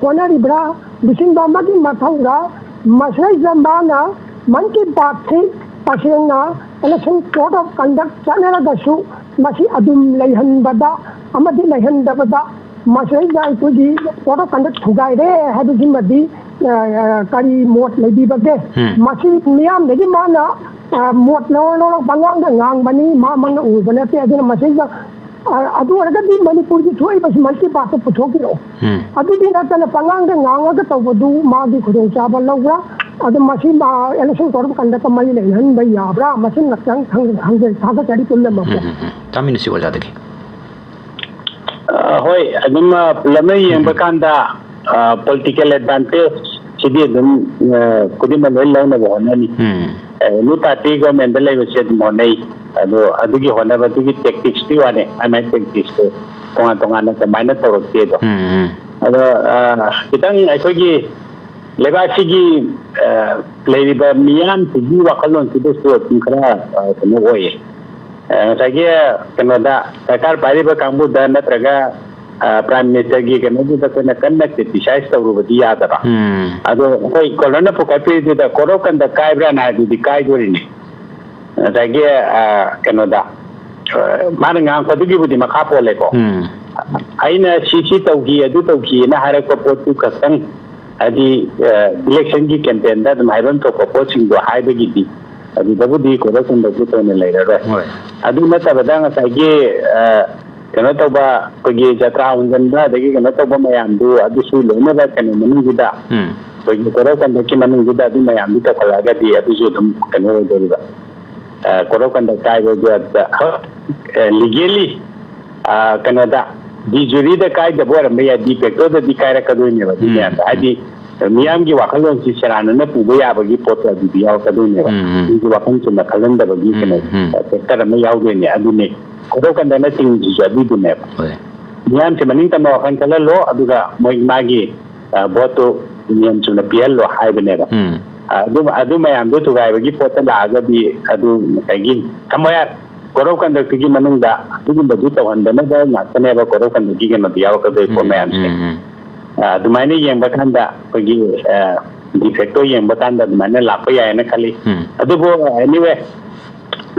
ꯍꯣꯠꯅꯔꯤꯕ꯭ꯔꯥ? ꯂꯨꯆꯤꯡꯕ ꯑꯃꯒꯤ ꯃꯊꯧꯔꯥ? ꯃꯁꯤꯗꯩꯗ ꯃꯥꯅ ꯃꯟ ꯀꯤ ꯕꯥꯠꯁꯤ ꯇꯁꯦꯡꯅ election code of conduct ꯆꯠꯅꯔꯒꯁꯨ ꯃꯁꯤ ꯑꯗꯨꯝ ꯂꯩꯍꯟꯕꯗ ꯑꯃꯗꯤ ꯂꯩꯍꯟꯗꯕꯗ ꯃꯁꯤꯗꯩꯗ ꯑꯩꯈꯣꯏꯒꯤ code of conduct ꯊꯨꯒꯥꯏꯔꯦ ꯍꯥꯏꯕꯁꯤꯃꯗꯤ, ꯑ, ꯑ, ꯀꯔꯤ ꯃꯣꯠ ꯂꯩꯕꯤꯕꯒꯦ? ꯎꯝ꯫ ꯃꯁꯤ ꯃꯤꯌꯥꯝꯗꯒꯤ ꯃꯥꯅ, ꯑ, ꯃꯣꯠ ꯂꯧꯔ ꯂꯧꯔ ꯄꯉꯥꯡꯗ ꯉꯥꯡꯕꯅꯤ, ꯃꯥꯃꯛꯅ ꯎꯕ ꯅꯠꯇꯦ꯫ ꯑꯗꯨꯅ ꯃꯁꯤꯗ, ꯑ, ꯑꯗꯨ ꯑꯣꯏꯔꯒꯗꯤ ꯃꯅꯤꯄꯨꯔꯒꯤ ꯊꯣꯛꯏꯕꯁꯤ ꯃꯟ ꯀꯤ ꯕꯥꯠꯇ ꯄꯨꯊꯣꯛꯄꯤꯔꯛꯑꯣ꯫ ꯎꯝ꯫ ꯑꯗꯨꯗꯤ ꯅꯠꯇꯅ ꯄꯉꯥꯡꯗ ꯉꯥꯡꯉꯒ ꯇꯧꯕꯗꯨ ꯃꯥꯒꯤ ꯈꯨꯗꯣꯡꯆꯥꯕ ꯂꯧꯕ꯭ꯔꯥ? ꯑꯗꯨ ꯃꯁꯤ, ꯑ, election code of conduct ꯃꯔꯤ ꯂꯩꯅꯍꯟꯕ ꯌꯥꯕ꯭ꯔꯥ? ꯃꯁꯤꯃꯇꯪ ꯈꯪ-, ꯈꯪꯖꯩ꯫ ꯊꯥꯒꯠꯆꯔꯤ ꯄꯨꯝꯅꯃꯛꯄꯨ꯫ ꯎꯝ, ꯎꯝ, ꯎꯝ꯫ ꯇꯥꯃꯤꯟꯅꯁꯤ ꯑꯣꯖꯥꯗꯒꯤ꯫ ꯑ, ꯍꯣꯏ, ꯑꯗꯨꯝ, ꯑ, ꯄꯨꯂꯞꯅ ꯌꯦꯡꯕ ꯎꯝ꯫ ꯀꯥꯟꯗ, ꯑ, political advantage ꯁꯤꯗꯤ ꯑꯗꯨꯝ, ꯑ, ꯈꯨꯗꯤꯡꯃꯛ ꯂꯣꯏ ꯂꯧꯅꯕ ꯍꯣꯠꯅꯅꯤ꯫ ꯎꯝ꯫ ꯑ, new party government ꯂꯩꯕꯁꯦ ꯑꯗꯨꯝ ꯍꯣꯠꯅꯩ꯫ ꯑꯗꯣ ꯑꯗꯨꯒꯤ ꯍꯣꯠꯅꯕꯗꯨꯒꯤ tactics ꯇꯤ ꯋꯥꯅꯤ, ꯃꯥꯏ ꯃꯥꯏ tactics ꯇꯣ ꯇꯣꯉꯥꯟ ꯇꯣꯉꯥꯟꯅ ꯀꯃꯥꯏꯅ ꯇꯧꯔꯛꯀꯦꯗꯣ꯫ ꯎꯝ, ꯎꯝ꯫ ꯑꯗꯣ, ꯑ, ꯈꯤꯇꯪ ꯑꯩꯈꯣꯏꯒꯤ ꯂꯩꯕꯥꯛꯁꯤꯒꯤ, ꯑ, ꯂꯩꯔꯤꯕ ꯃꯤꯌꯥꯝꯁꯤꯒꯤ ꯋꯥꯈꯜꯂꯣꯟꯁꯤꯗꯁꯨ ꯑꯗꯨꯝ ꯈꯔ, ꯑ, ꯀꯩꯅꯣ ꯑꯣꯏꯌꯦ꯫ ꯑ, ꯉꯁꯥꯏꯒꯤ ꯀꯩꯅꯣꯗ ꯁꯔꯀꯥꯔ ꯄꯥꯏꯔꯤꯕ ꯀꯥꯡꯕꯨꯗ ꯅꯠꯇ꯭ꯔꯒ, ꯑ, Prime Minister ꯒꯤ ꯀꯩꯅꯣꯗꯨꯗ ꯑꯩꯈꯣꯏꯅ ꯀꯟꯅ criticize ꯇꯧꯔꯨꯕꯗꯤ ꯌꯥꯗꯕ꯫ ꯎꯝ꯫ ꯑꯗꯣ ꯑꯩꯈꯣꯏ ꯀꯣꯂꯔꯅ ꯄꯨꯈꯠꯄꯤꯔꯤꯗꯨꯗ code of conduct ꯀꯥꯏꯕ꯭ꯔꯥꯅ ꯍꯥꯏꯗꯨꯗꯤ ꯀꯥꯏꯗꯣꯔꯤꯅꯤ꯫ ꯉꯁꯥꯏꯒꯤ, ꯑ, ꯀꯩꯅꯣꯗ, ꯑ, ꯃꯥꯅ ꯉꯥꯡꯉꯛꯄꯗꯨꯒꯤꯕꯨꯗꯤ ꯃꯈꯥ ꯄꯣꯜꯂꯦꯀꯣ꯫ ꯎꯝ꯫ ꯑꯩꯅ ꯁꯤ ꯁꯤ ꯇꯧꯈꯤ, ꯑꯗꯨ ꯇꯧꯈꯤꯅ ꯍꯥꯏꯔꯛꯄ ꯄꯣꯠꯇꯨ ꯈꯛꯇꯪ, ꯍꯥꯏꯗꯤ, ꯑ, election ꯒꯤ campaign ꯗ ꯑꯗꯨꯝ ꯍꯥꯏꯐꯝ ꯊꯣꯛꯄ ꯄꯣꯠꯁꯤꯡꯗꯣ ꯍꯥꯏꯕꯒꯤꯗꯤ ꯑꯗꯨꯗꯕꯨꯗꯤ code of conduct ꯇꯧꯅ ꯂꯩꯔꯔꯣꯏ꯫ ꯍꯣꯏ꯫ ꯑꯗꯨ ꯅꯠꯇꯕꯗ ꯉꯁꯥꯏꯒꯤ, ꯑ, ꯀꯩꯅꯣ ꯇꯧꯕ, ꯑꯩꯈꯣꯏꯒꯤ ꯖꯇ꯭ꯔꯥ ꯍꯣꯟꯖꯟꯕ ꯑꯗꯒꯤ ꯀꯩꯅꯣ ꯇꯧꯕ ꯃꯌꯥꯝꯗꯨ, ꯑꯗꯨꯁꯨ ꯂꯣꯏꯅꯃꯛ ꯀꯩꯅꯣ ꯃꯅꯨꯡꯁꯤꯗ, ꯎꯝ꯫ ꯑꯩꯈꯣꯏꯒꯤ code of conduct ꯀꯤ ꯃꯅꯨꯡꯁꯤꯗ ꯑꯗꯨ ꯃꯌꯥꯝꯗꯨ ꯇꯧꯈꯠꯂꯛꯑꯒꯗꯤ ꯑꯗꯨꯁꯨ ꯑꯗꯨꯝ ꯀꯩꯅꯣ ꯑꯣꯏꯗꯣꯔꯤꯕ꯫ ꯑ, code of conduct ꯀꯥꯏꯕꯗꯨ ꯑꯗꯨꯗ, ꯑ, legally, ꯑ, ꯀꯩꯅꯣꯗ, de jure ꯗ ꯀꯥꯏꯗꯕ ꯑꯣꯏꯔꯝꯕ ꯌꯥꯏ, de facto ꯗꯗꯤ ꯀꯥꯏꯔꯛꯀꯗꯣꯏꯅꯦꯕ ꯑꯗꯨ ꯎꯝ, ꯃꯌꯥꯝꯗꯣ꯫ ꯎꯝ꯫ ꯍꯥꯏꯗꯤ, ꯃꯤꯌꯥꯝꯒꯤ ꯋꯥꯈꯜꯂꯣꯟꯁꯤ ꯁꯦꯔꯥꯟꯅꯅ ꯄꯨꯕ ꯌꯥꯕꯒꯤ ꯄꯣꯠꯇꯣ ꯑꯗꯨꯗꯤ ꯌꯥꯎꯔꯛꯀꯗꯣꯏꯅꯦꯕ꯫ ꯎꯝ, ꯎꯝ꯫ ꯃꯤꯒꯤ ꯋꯥꯈꯜ ꯆꯨꯝꯅ ꯈꯜꯍꯟꯗꯕꯒꯤ ꯎꯝ, ꯀꯩꯅꯣ, ꯎꯝ꯫ ꯑ, factor ꯑꯃ ꯌꯥꯎꯗꯣꯏꯅꯦ꯫ ꯑꯗꯨꯅꯦ code of conduct ꯅ ꯆꯤꯡꯉꯤꯁꯤꯁꯨ ꯑꯗꯨꯏꯗꯨꯅꯦꯕ꯫ ꯍꯣꯏ꯫ ꯃꯤꯌꯥꯝꯁꯦ ꯃꯅꯤꯡ ꯇꯝꯅ ꯋꯥꯈꯜ ꯈꯜꯍꯜꯂꯣ, ꯑꯗꯨꯒ ꯃꯣꯏ ꯃꯥꯒꯤ, ꯑ, vote ꯇꯨ ꯅꯤꯌꯝ ꯆꯨꯝꯅ ꯄꯤꯍꯜꯂꯣ ꯍꯥꯏꯕꯅꯦꯕ꯫ ꯎꯝ꯫ ꯑ, ꯑꯗꯨ, ꯑꯗꯨ ꯃꯌꯥꯝꯗꯣ ꯊꯨꯒꯥꯏꯕꯒꯤ ꯄꯣꯠꯇ ꯂꯥꯛꯑꯒꯗꯤ ꯑꯗꯨ ꯉꯁꯥꯏꯒꯤ ꯊꯝꯃꯣ ꯌꯥꯔꯦ꯫ Code of conduct ꯀꯤ ꯃꯅꯨꯡꯗ ꯑꯗꯨꯒꯨꯝꯕꯗꯨ ꯇꯧꯍꯟꯗꯅꯕ ꯉꯥꯛꯇꯅꯦꯕ code of conduct ꯀꯤ ꯀꯩꯅꯣꯗ ꯌꯥꯎꯔꯛꯀꯗꯣꯏ ꯄꯣꯠ ꯎꯝ, ꯃꯌꯥꯝꯁꯦ꯫ ꯎꯝ, ꯎꯝ꯫ ꯑ, ꯑꯗꯨꯃꯥꯏꯅ ꯌꯦꯡꯕ ꯀꯥꯟꯗ ꯑꯩꯈꯣꯏꯒꯤ, ꯑ, de facto ꯌꯦꯡꯕ ꯀꯥꯟꯗ ꯑꯗꯨꯃꯥꯏꯅ ꯂꯥꯛꯄ ꯌꯥꯏꯌꯦꯅ ꯈꯜꯂꯤ꯫ ꯎꯝ꯫ ꯑꯗꯨꯕꯨ anyway,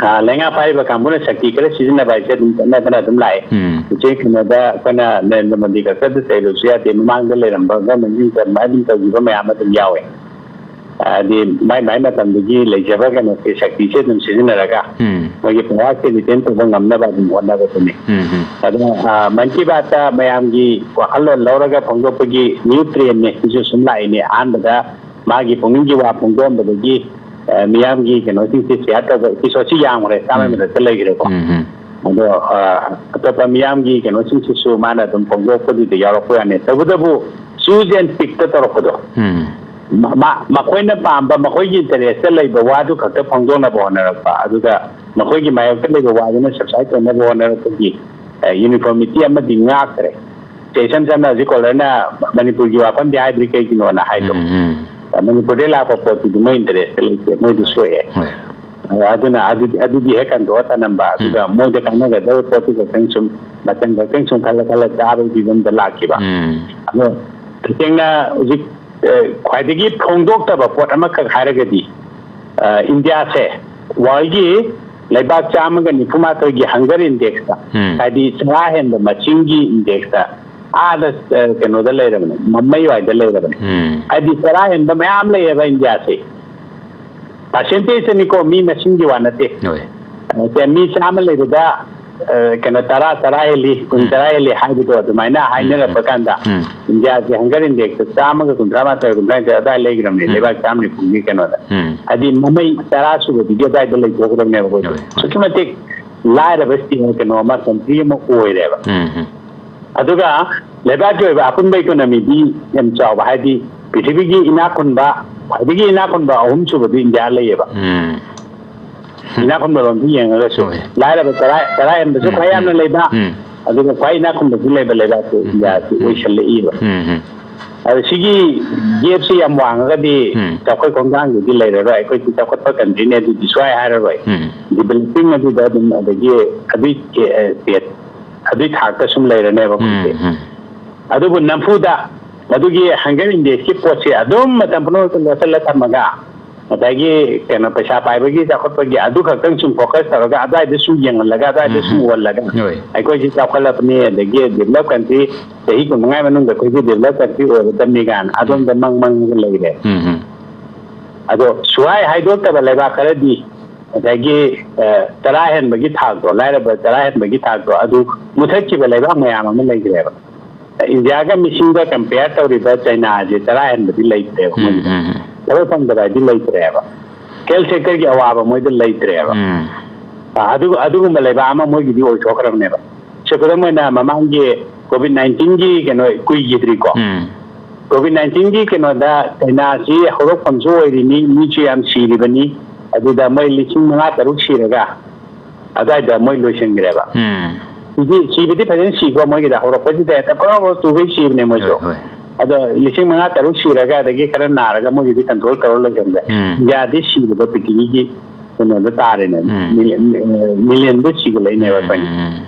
ꯑ, ꯂꯩꯉꯥꯛ ꯄꯥꯏꯔꯤꯕ ꯀꯥꯡꯕꯨꯅ ꯁꯛꯇꯤ ꯈꯔ ꯁꯤꯖꯤꯟꯅꯕ ꯍꯥꯏꯁꯦ ꯑꯗꯨꯝ ꯆꯠꯅꯗꯅ ꯑꯗꯨꯝ ꯂꯥꯛꯑꯦ꯫ ꯎꯝ꯫ ꯍꯧꯖꯤꯛ ꯀꯩꯅꯣꯗ ꯑꯩꯈꯣꯏꯅ ꯅꯔꯦꯟꯗ꯭ꯔ ꯃꯣꯗꯤ ꯈꯛꯇꯗ ꯆꯩꯔꯨꯕꯁꯨ ꯌꯥꯗꯦ, ꯃꯃꯥꯡꯗ ꯂꯩꯔꯝꯕ ꯒꯃꯦꯟꯁꯤꯡ ꯑꯗꯨꯃꯥꯏꯅ ꯑꯗꯨꯝ ꯇꯧꯈꯤꯕ ꯃꯌꯥꯝ ꯑꯗꯨꯝ ꯌꯥꯎꯋꯦ꯫ ꯍꯥꯏꯗꯤ ꯃꯥꯏ ꯃꯥꯏ ꯃꯇꯝꯗꯨꯒꯤ ꯂꯩꯖꯕ ꯀꯩꯅꯣꯁꯦ, ꯁꯛꯇꯤꯁꯦ ꯑꯗꯨꯝ ꯁꯤꯖꯤꯟꯅꯔꯒ ꯎꯝ꯫ ꯃꯣꯏꯒꯤ ꯄꯋꯥꯔꯁꯦ ꯔꯤꯇꯦꯟ ꯇꯧꯕ ꯉꯝꯅꯕ ꯑꯗꯨꯝ ꯍꯣꯠꯅꯕꯗꯨꯅꯤ꯫ ꯎꯝ, ꯎꯝ꯫ ꯑꯗꯨꯅ, ꯑ, ꯃꯟ ꯀꯤ ꯕꯥꯠꯇ ꯃꯌꯥꯝꯒꯤ ꯋꯥꯈꯜꯂꯣꯟ ꯂꯧꯔꯒ ꯐꯣꯡꯗꯣꯛꯄꯒꯤ ꯅ꯭ꯌꯨ ꯇ꯭ꯔꯦꯟꯅꯦ꯫ ꯁꯤꯁꯨ ꯁꯨꯝ ꯂꯥꯛꯏꯅꯦ꯫ ꯑꯍꯥꯟꯕꯗ ꯃꯥꯒꯤ ꯄꯨꯛꯅꯤꯡꯒꯤ ꯋꯥ ꯐꯣꯡꯗꯣꯛꯑꯝꯕꯗꯒꯤ, ꯑ, ꯃꯤꯌꯥꯝꯒꯤ ꯀꯩꯅꯣꯁꯤꯡꯁꯦ ꯁꯤꯌꯥꯔ ꯇꯧꯕ ꯏꯄꯤꯁꯣꯠꯁꯤ ꯌꯥꯝꯈ꯭ꯔꯦ, ꯆꯥꯝꯃꯩ ꯎꯝ꯫ ꯃꯊꯛꯇ ꯂꯩꯈ꯭ꯔꯦꯀꯣ꯫ ꯎꯝ, ꯎꯝ꯫ ꯑꯗꯣ, ꯑ, ꯑꯇꯣꯞꯄ ꯃꯤꯌꯥꯝꯒꯤ ꯀꯩꯅꯣꯁꯤꯡꯁꯤꯁꯨ ꯃꯥꯅ ꯑꯗꯨꯝ ꯐꯣꯡꯗꯣꯛꯄꯗꯨꯗ ꯌꯥꯎꯔꯛꯄ ꯌꯥꯅꯤ꯫ ꯇꯧꯕꯇꯕꯨ ꯆꯨꯁ ꯑꯦꯟ ꯄꯤꯛꯇ ꯇꯧꯔꯛꯄꯗꯣ, ꯎꯝ꯫ ꯃ-, ꯃ-, ꯃꯈꯣꯏꯅ ꯄꯥꯝꯕ, ꯃꯈꯣꯏꯒꯤ ꯏꯟꯇꯔꯦꯁꯇ ꯂꯩꯕ ꯋꯥꯗꯨ ꯈꯛꯇ ꯐꯣꯡꯗꯣꯛꯅꯕ ꯍꯣꯠꯅꯔꯛꯄ, ꯑꯗꯨꯒ ꯃꯈꯣꯏꯒꯤ ꯃꯥꯌꯣꯛꯇ ꯂꯩꯕ ꯋꯥꯗꯨꯅ ꯁꯕꯁꯥꯏꯠ ꯇꯧꯅꯕ ꯍꯣꯠꯅꯔꯛꯄꯒꯤ, ꯑ, ꯌꯨꯅꯤꯐꯣꯔꯃꯤꯇꯤ ꯑꯃꯗꯤ ꯉꯥꯛꯇ꯭ꯔꯦ꯫ ꯁꯦ, ꯏꯁꯝ ꯁꯝꯅ ꯍꯧꯖꯤꯛ ꯀꯣꯂꯔꯅ ꯃꯅꯤꯄꯨꯔꯒꯤ ꯋꯥꯐꯝꯗꯤ ꯍꯥꯏꯗ꯭ꯔꯤ, ꯀꯩꯒꯤꯅꯣꯅ ꯍꯥꯏꯗꯣ꯫ ꯎꯝ, ꯎꯝ꯫ ꯃꯅꯤꯄꯨꯔꯗꯩ ꯂꯥꯛꯄ ꯄꯣꯠꯇꯨꯗꯤ ꯃꯣꯏ ꯏꯟꯇꯔꯦꯁꯇ ꯂꯩꯇꯦ, ꯃꯣꯏꯗꯤ ꯍꯣꯏ꯫ ꯁꯣꯛꯑꯦ꯫ ꯍꯣꯏ꯫ ꯑꯗꯨꯅ ꯑꯗꯨꯗꯤ, ꯑꯗꯨꯗꯤ ꯍꯦꯛ ꯀꯟꯗꯣꯛꯑ ꯊꯅꯝꯕ, ꯑꯗꯨꯒ ꯎꯝ꯫ ꯃꯣꯏꯗ ꯀꯥꯟꯅꯒꯗꯕ ꯄꯣꯠꯇꯨ ꯈꯛꯇꯪ ꯁꯨꯝ, ꯃꯇꯝ ꯈꯛꯇꯪ ꯁꯨꯝ ꯈꯜꯂ ꯈꯜꯂ ꯆꯥꯕꯒꯤ ꯐꯤꯕꯝꯗ ꯂꯥꯛꯈꯤꯕ꯫ ꯎꯝ꯫ ꯑꯗꯣ ꯇꯁꯦꯡꯅ ꯍꯧꯖꯤꯛ, ꯑ, ꯈ꯭ꯋꯥꯏꯗꯒꯤ ꯐꯣꯡꯗꯣꯛꯇꯕ ꯄꯣꯠ ꯑꯃꯈꯛ ꯍꯥꯏꯔꯒꯗꯤ, ꯑ, ꯏꯟꯗꯤꯌꯥꯁꯦ ꯋꯥꯔꯜꯒꯤ ꯂꯩꯕꯥꯛ ꯆꯥꯝꯃꯒ ꯅꯤꯐꯨ ꯃꯥꯊꯣꯏꯒꯤ ꯍꯪꯒꯔ ꯏꯟꯗꯦꯛꯁꯇ, ꯎꯝ꯫ ꯍꯥꯏꯗꯤ ꯆꯔꯥ ꯍꯦꯟꯕ ꯃꯁꯤꯡꯒꯤ ꯏꯟꯗꯦꯛꯁꯇ ꯑꯥꯗ, ꯑ, ꯀꯩꯅꯣꯗ ꯂꯩꯔꯕꯅꯦ, ꯃꯃꯩ ꯋꯥꯏꯗ ꯂꯩꯔꯕꯅꯦ꯫ ꯎꯝ꯫ ꯍꯥꯏꯗꯤ ꯆꯔꯥ ꯍꯦꯟꯕ ꯃꯌꯥꯝ ꯂꯩꯌꯦꯕ ꯏꯟꯗꯤꯌꯥꯁꯦ꯫ ꯄꯥꯔꯁꯦꯟꯇꯦꯖꯇꯅꯤꯀꯣ, ꯃꯤ ꯃꯁꯤꯡꯒꯤ ꯋꯥ ꯅꯠꯇꯦ꯫ ꯍꯣꯏ꯫ ꯑ, ꯁꯦ, ꯃꯤ ꯆꯥꯝꯃ ꯂꯩꯕꯗ, ꯑ, ꯀꯩꯅꯣ, ꯇꯔꯥ, ꯇꯔꯥ ꯍꯦꯜꯂꯤ, ꯀꯨꯟ ꯎꯝ꯫ ꯇꯔꯥ ꯍꯦꯜꯂꯤ ꯍꯥꯏꯕꯗꯣ ꯑꯗꯨꯃꯥꯏꯅ ꯎꯝ, ꯍꯥꯏꯅꯔꯛꯄ ꯎꯝ꯫ ꯀꯥꯟꯗ, ꯎꯝ꯫ ꯏꯟꯗꯤꯌꯥꯒꯤ ꯍꯪꯒꯔ ꯏꯟꯗꯦꯛꯁꯇ ꯆꯥꯝꯃꯒ ꯀꯨꯟꯊ꯭ꯔꯥ ꯃꯥꯊꯣꯏ, ꯀꯨꯟꯊ꯭ꯔꯥ ꯅꯤꯊꯣꯏ ꯑꯗꯨꯋꯥꯏ ꯂꯩꯈ꯭ꯔꯕꯅꯦ, ꯎꯝ꯫ ꯂꯩꯕꯥꯛ ꯆꯥꯝꯃ ꯅꯤꯐꯨꯒꯤ ꯀꯩꯅꯣꯗ꯫ ꯎꯝ꯫ ꯍꯥꯏꯗꯤ ꯃꯃꯩ ꯇꯔꯥ ꯁꯨꯕꯗꯨꯒꯤ ꯑꯗꯨꯋꯥꯏꯗ ꯂꯩꯊꯣꯛꯈ꯭ꯔꯕꯅꯦꯕ ꯑꯩꯈꯣꯏꯁꯦ꯫ ꯍꯣꯏ, ꯍꯣꯏ꯫ ꯑꯁꯨꯛꯀꯤ ꯃꯇꯤꯛ ꯂꯥꯏꯔꯕ ꯁ꯭ꯇꯦꯠ ꯀꯩꯅꯣ ꯑꯃ, ꯀꯟꯇ꯭ꯔꯤ ꯑꯃ ꯑꯣꯏꯔꯦꯕ꯫ ꯎꯝ, ꯎꯝ꯫ ꯑꯗꯨꯒ ꯂꯩꯕꯥꯛꯀꯤ ꯑꯣꯏꯕ ꯑꯄꯨꯟꯕ ꯏꯀꯣꯅꯣꯃꯤꯗꯤ ꯌꯥꯝ ꯆꯥꯎꯕ, ꯍꯥꯏꯗꯤ ꯄ꯭ꯔꯤꯊꯤꯕꯤꯒꯤ ꯏꯅꯥꯛ ꯈꯨꯟꯕ, ꯈ꯭ꯋꯥꯏꯗꯒꯤ ꯏꯅꯥꯛ ꯈꯨꯟꯕ ꯑꯍꯨꯝ ꯁꯨꯕꯗꯨ ꯏꯟꯗꯤꯌꯥ ꯂꯩꯌꯦꯕ꯫ ꯎꯝ꯫ ꯏꯅꯥꯛ ꯈꯨꯟꯕ ꯂꯣꯝꯗ ꯌꯦꯡꯉꯒꯁꯨ ꯍꯣꯏ꯫ ꯂꯥꯏꯔꯕ ꯆꯔꯥ, ꯆꯔꯥ ꯍꯦꯟꯕꯁꯨ ꯎꯝ, ꯈ꯭ꯋꯥꯏ ꯌꯥꯝꯅ ꯎꯝ, ꯂꯩꯕ, ꯎꯝ꯫ ꯑꯗꯨꯒ ꯈ꯭ꯋꯥꯏ ꯏꯅꯥꯛ ꯈꯨꯟꯕꯁꯨ ꯂꯩꯕ ꯂꯩꯕꯥꯛꯁꯦ ꯎꯝ, ꯏꯟꯗꯤꯌꯥꯁꯤ ꯎꯝ꯫ ꯑꯣꯏꯁꯜꯂꯛꯏꯕ꯫ ꯎꯝ, ꯎꯝ꯫ ꯑꯗꯣ ꯁꯤꯒꯤ ꯒꯦꯞꯁꯤ ꯌꯥꯝ ꯋꯥꯡꯉꯒꯗꯤ ꯎꯝ꯫ ꯆꯥꯎꯈꯠ ꯈꯣꯡꯊꯥꯡꯗꯨꯗꯤ ꯂꯩꯔꯔꯣꯏ꯫ ꯑꯩꯈꯣꯏꯗꯤ ꯆꯥꯎꯈꯠꯄ ꯀꯟꯇ꯭ꯔꯤꯅꯦ ꯑꯗꯨꯗꯤ ꯁꯨꯡꯍꯥꯏ ꯍꯥꯏꯔꯔꯣꯏ꯫ ꯎꯝ꯫ ꯗꯤꯕꯂꯞꯄꯤꯡ ꯑꯗꯨꯗ ꯑꯗꯨꯝ, ꯑꯗꯒꯤ ꯑꯗꯨꯏ, ꯑꯦ, ꯑꯦ, ꯑꯗꯨꯏ ꯊꯥꯛꯇ ꯁꯨꯝ ꯂꯩꯔꯅꯦꯕ ꯍꯧꯖꯤꯛꯁꯦ꯫ ꯎꯝ, ꯎꯝ꯫ ꯑꯗꯨꯕꯨ ꯅꯝꯐꯨꯗ ꯃꯗꯨꯒꯤ ꯍꯪꯒꯔ ꯏꯟꯗꯦꯛꯁꯀꯤ ꯄꯣꯠꯁꯦ ꯑꯗꯨꯝ ꯃꯇꯝ ꯄꯨꯝꯅꯃꯛꯇ ꯂꯣꯠꯁꯤꯜꯂ ꯊꯝꯃꯒ ꯉꯁꯥꯏꯒꯤ ꯀꯩꯅꯣ, ꯄꯩꯁꯥ ꯄꯥꯏꯕꯒꯤ ꯆꯥꯎꯈꯠꯄꯒꯤ ꯑꯗꯨ ꯈꯛꯇꯪ ꯁꯨꯝ ꯐꯣꯀꯁ ꯇꯧꯔꯒ ꯑꯗꯨꯋꯥꯏꯗ ꯁꯨꯝ ꯌꯦꯡꯍꯜꯂꯒ, ꯑꯗꯨꯋꯥꯏꯗ ꯁꯨꯝ ꯎꯝ꯫ ꯎꯍꯜꯂꯒ ꯍꯣꯏ꯫ ꯑꯩꯈꯣꯏꯁꯤ ꯆꯥꯎꯈꯠꯂꯕꯅꯤ, ꯑꯗꯒꯤ ꯗꯤꯕꯂꯞ ꯀꯟꯇ꯭ꯔꯤ ꯆꯍꯤ ꯀꯨꯟꯃꯉꯥ ꯃꯅꯨꯡꯗ ꯑꯩꯈꯣꯏꯁꯤ ꯗꯤꯕꯂꯞ ꯀꯟꯇ꯭ꯔꯤ ꯑꯣꯏꯔꯗꯕꯅꯤ ꯀꯥꯏꯅ ꯑꯗꯣꯝꯗ ꯃꯪ ꯃꯪꯉꯒ ꯂꯩꯔꯦ꯫ ꯎꯝ ꯎꯝ꯫ ꯑꯗꯣ ꯁꯨꯍꯥꯏ ꯍꯥꯏꯗꯣꯛꯇꯕ ꯂꯩꯕꯥꯛ ꯈꯔꯗꯤ ꯉꯁꯥꯏꯒꯤ, ꯑ, ꯆꯔꯥ ꯍꯦꯟꯕꯒꯤ ꯊꯥꯛꯇꯣ, ꯂꯥꯏꯔꯕ ꯆꯔꯥ ꯍꯦꯟꯕꯒꯤ ꯊꯥꯛꯇꯣ ꯑꯗꯨ ꯃꯨꯊꯠꯈꯤꯕ ꯂꯩꯕꯥꯛ ꯃꯌꯥꯝ ꯑꯃ ꯂꯩꯈ꯭ꯔꯦꯕ꯫ ꯏꯟꯗꯤꯌꯥꯒ ꯃꯤꯁꯤꯡꯒ ꯀꯝꯄꯤꯌꯔ ꯇꯧꯔꯤꯕ ꯆꯩꯅꯥꯁꯦ ꯆꯔꯥ ꯍꯦꯟꯕꯗꯤ ꯂꯩꯇ꯭ꯔꯦꯕ ꯎꯝ ꯃꯣꯏꯒꯤꯗ꯫ ꯎꯝ ꯎꯝ꯫ ꯊꯕꯛ ꯐꯪꯗꯕ ꯍꯥꯏꯗꯤ ꯂꯩꯇ꯭ꯔꯦꯕ꯫ ꯍꯦꯜꯊ ꯁꯦꯛꯇꯔꯒꯤ ꯑꯋꯥꯕ ꯃꯣꯏꯗ ꯂꯩꯇ꯭ꯔꯦꯕ꯫ ꯎꯝ꯫ ꯑ, ꯑꯗꯨ-, ꯑꯗꯨꯒꯨꯝꯕ ꯂꯩꯕꯥꯛ ꯑꯃ ꯃꯣꯏꯒꯤꯗꯤ ꯑꯣꯏꯊꯣꯛꯈ꯭ꯔꯕꯅꯦꯕ꯫ ꯁꯦ, ꯈꯨꯗꯝ ꯑꯣꯏꯅ ꯃꯃꯥꯡꯒꯤ ꯀꯣꯚꯤꯗ ꯅꯥꯏꯟꯇꯤꯟꯒꯤ ꯀꯩꯅꯣ ꯀꯨꯏꯈꯤꯗ꯭ꯔꯤꯀꯣ꯫ ꯎꯝ꯫ ꯀꯣꯚꯤꯗ ꯅꯥꯏꯟꯇꯤꯟꯒꯤ ꯀꯩꯅꯣꯗ ꯆꯩꯅꯥꯁꯤ ꯍꯧꯔꯛꯐꯝꯁꯨ ꯑꯣꯏꯔꯤꯅꯤ, ꯃꯤꯁꯨ ꯌꯥꯝ ꯁꯤꯔꯤꯕꯅꯤ꯫ ꯑꯗꯨꯗ ꯃꯣꯏ ꯂꯤꯁꯤꯡ ꯃꯉꯥ ꯇꯔꯨꯛ ꯁꯤꯔꯒ ꯑꯗꯨꯋꯥꯏꯗ ꯃꯣꯏ ꯂꯣꯏꯁꯤꯟꯈ꯭ꯔꯦꯕ꯫ ꯎꯝ꯫ ꯁꯤꯗꯤ, ꯁꯤꯕꯗꯤ ꯐꯖꯅ ꯁꯤꯀꯣ, ꯃꯣꯏꯒꯤꯗ ꯍꯧꯔꯛꯄꯁꯤꯗ ꯍꯦꯛꯇ ꯄꯔꯣ ꯄꯔꯣ ꯇꯨꯈꯩ ꯁꯤꯕꯅꯦ ꯃꯣꯏꯁꯨ꯫ ꯍꯣꯏ, ꯍꯣꯏ꯫ ꯑꯗꯣ ꯂꯤꯁꯤꯡ ꯃꯉꯥ ꯇꯔꯨꯛ ꯁꯤꯔꯒ, ꯑꯗꯒꯤ ꯈꯔ ꯅꯥꯔꯒ ꯃꯣꯏꯒꯤꯗꯤ ꯀꯟꯇ꯭ꯔꯣꯜ ꯇꯧꯔ ꯂꯣꯏꯁꯤꯟꯈ꯭ꯔꯦ꯫ ꯎꯝ꯫ ꯏꯟꯗꯤꯌꯥꯗꯤ ꯁꯤꯕꯗ ꯄ꯭ꯔꯤꯊꯤꯕꯤꯒꯤ ꯀꯩꯅꯣꯗ ꯇꯥꯔꯦꯅꯦ꯫ ꯎꯝ꯫ ꯃꯤꯂꯤ-, ꯃꯤꯂꯤꯌꯟꯗ ꯁꯤꯒꯠꯂꯛꯏꯅꯦꯕ ꯎꯝ, ꯑꯩꯈꯣꯏꯅ꯫ ꯎꯝ, ꯎꯝ꯫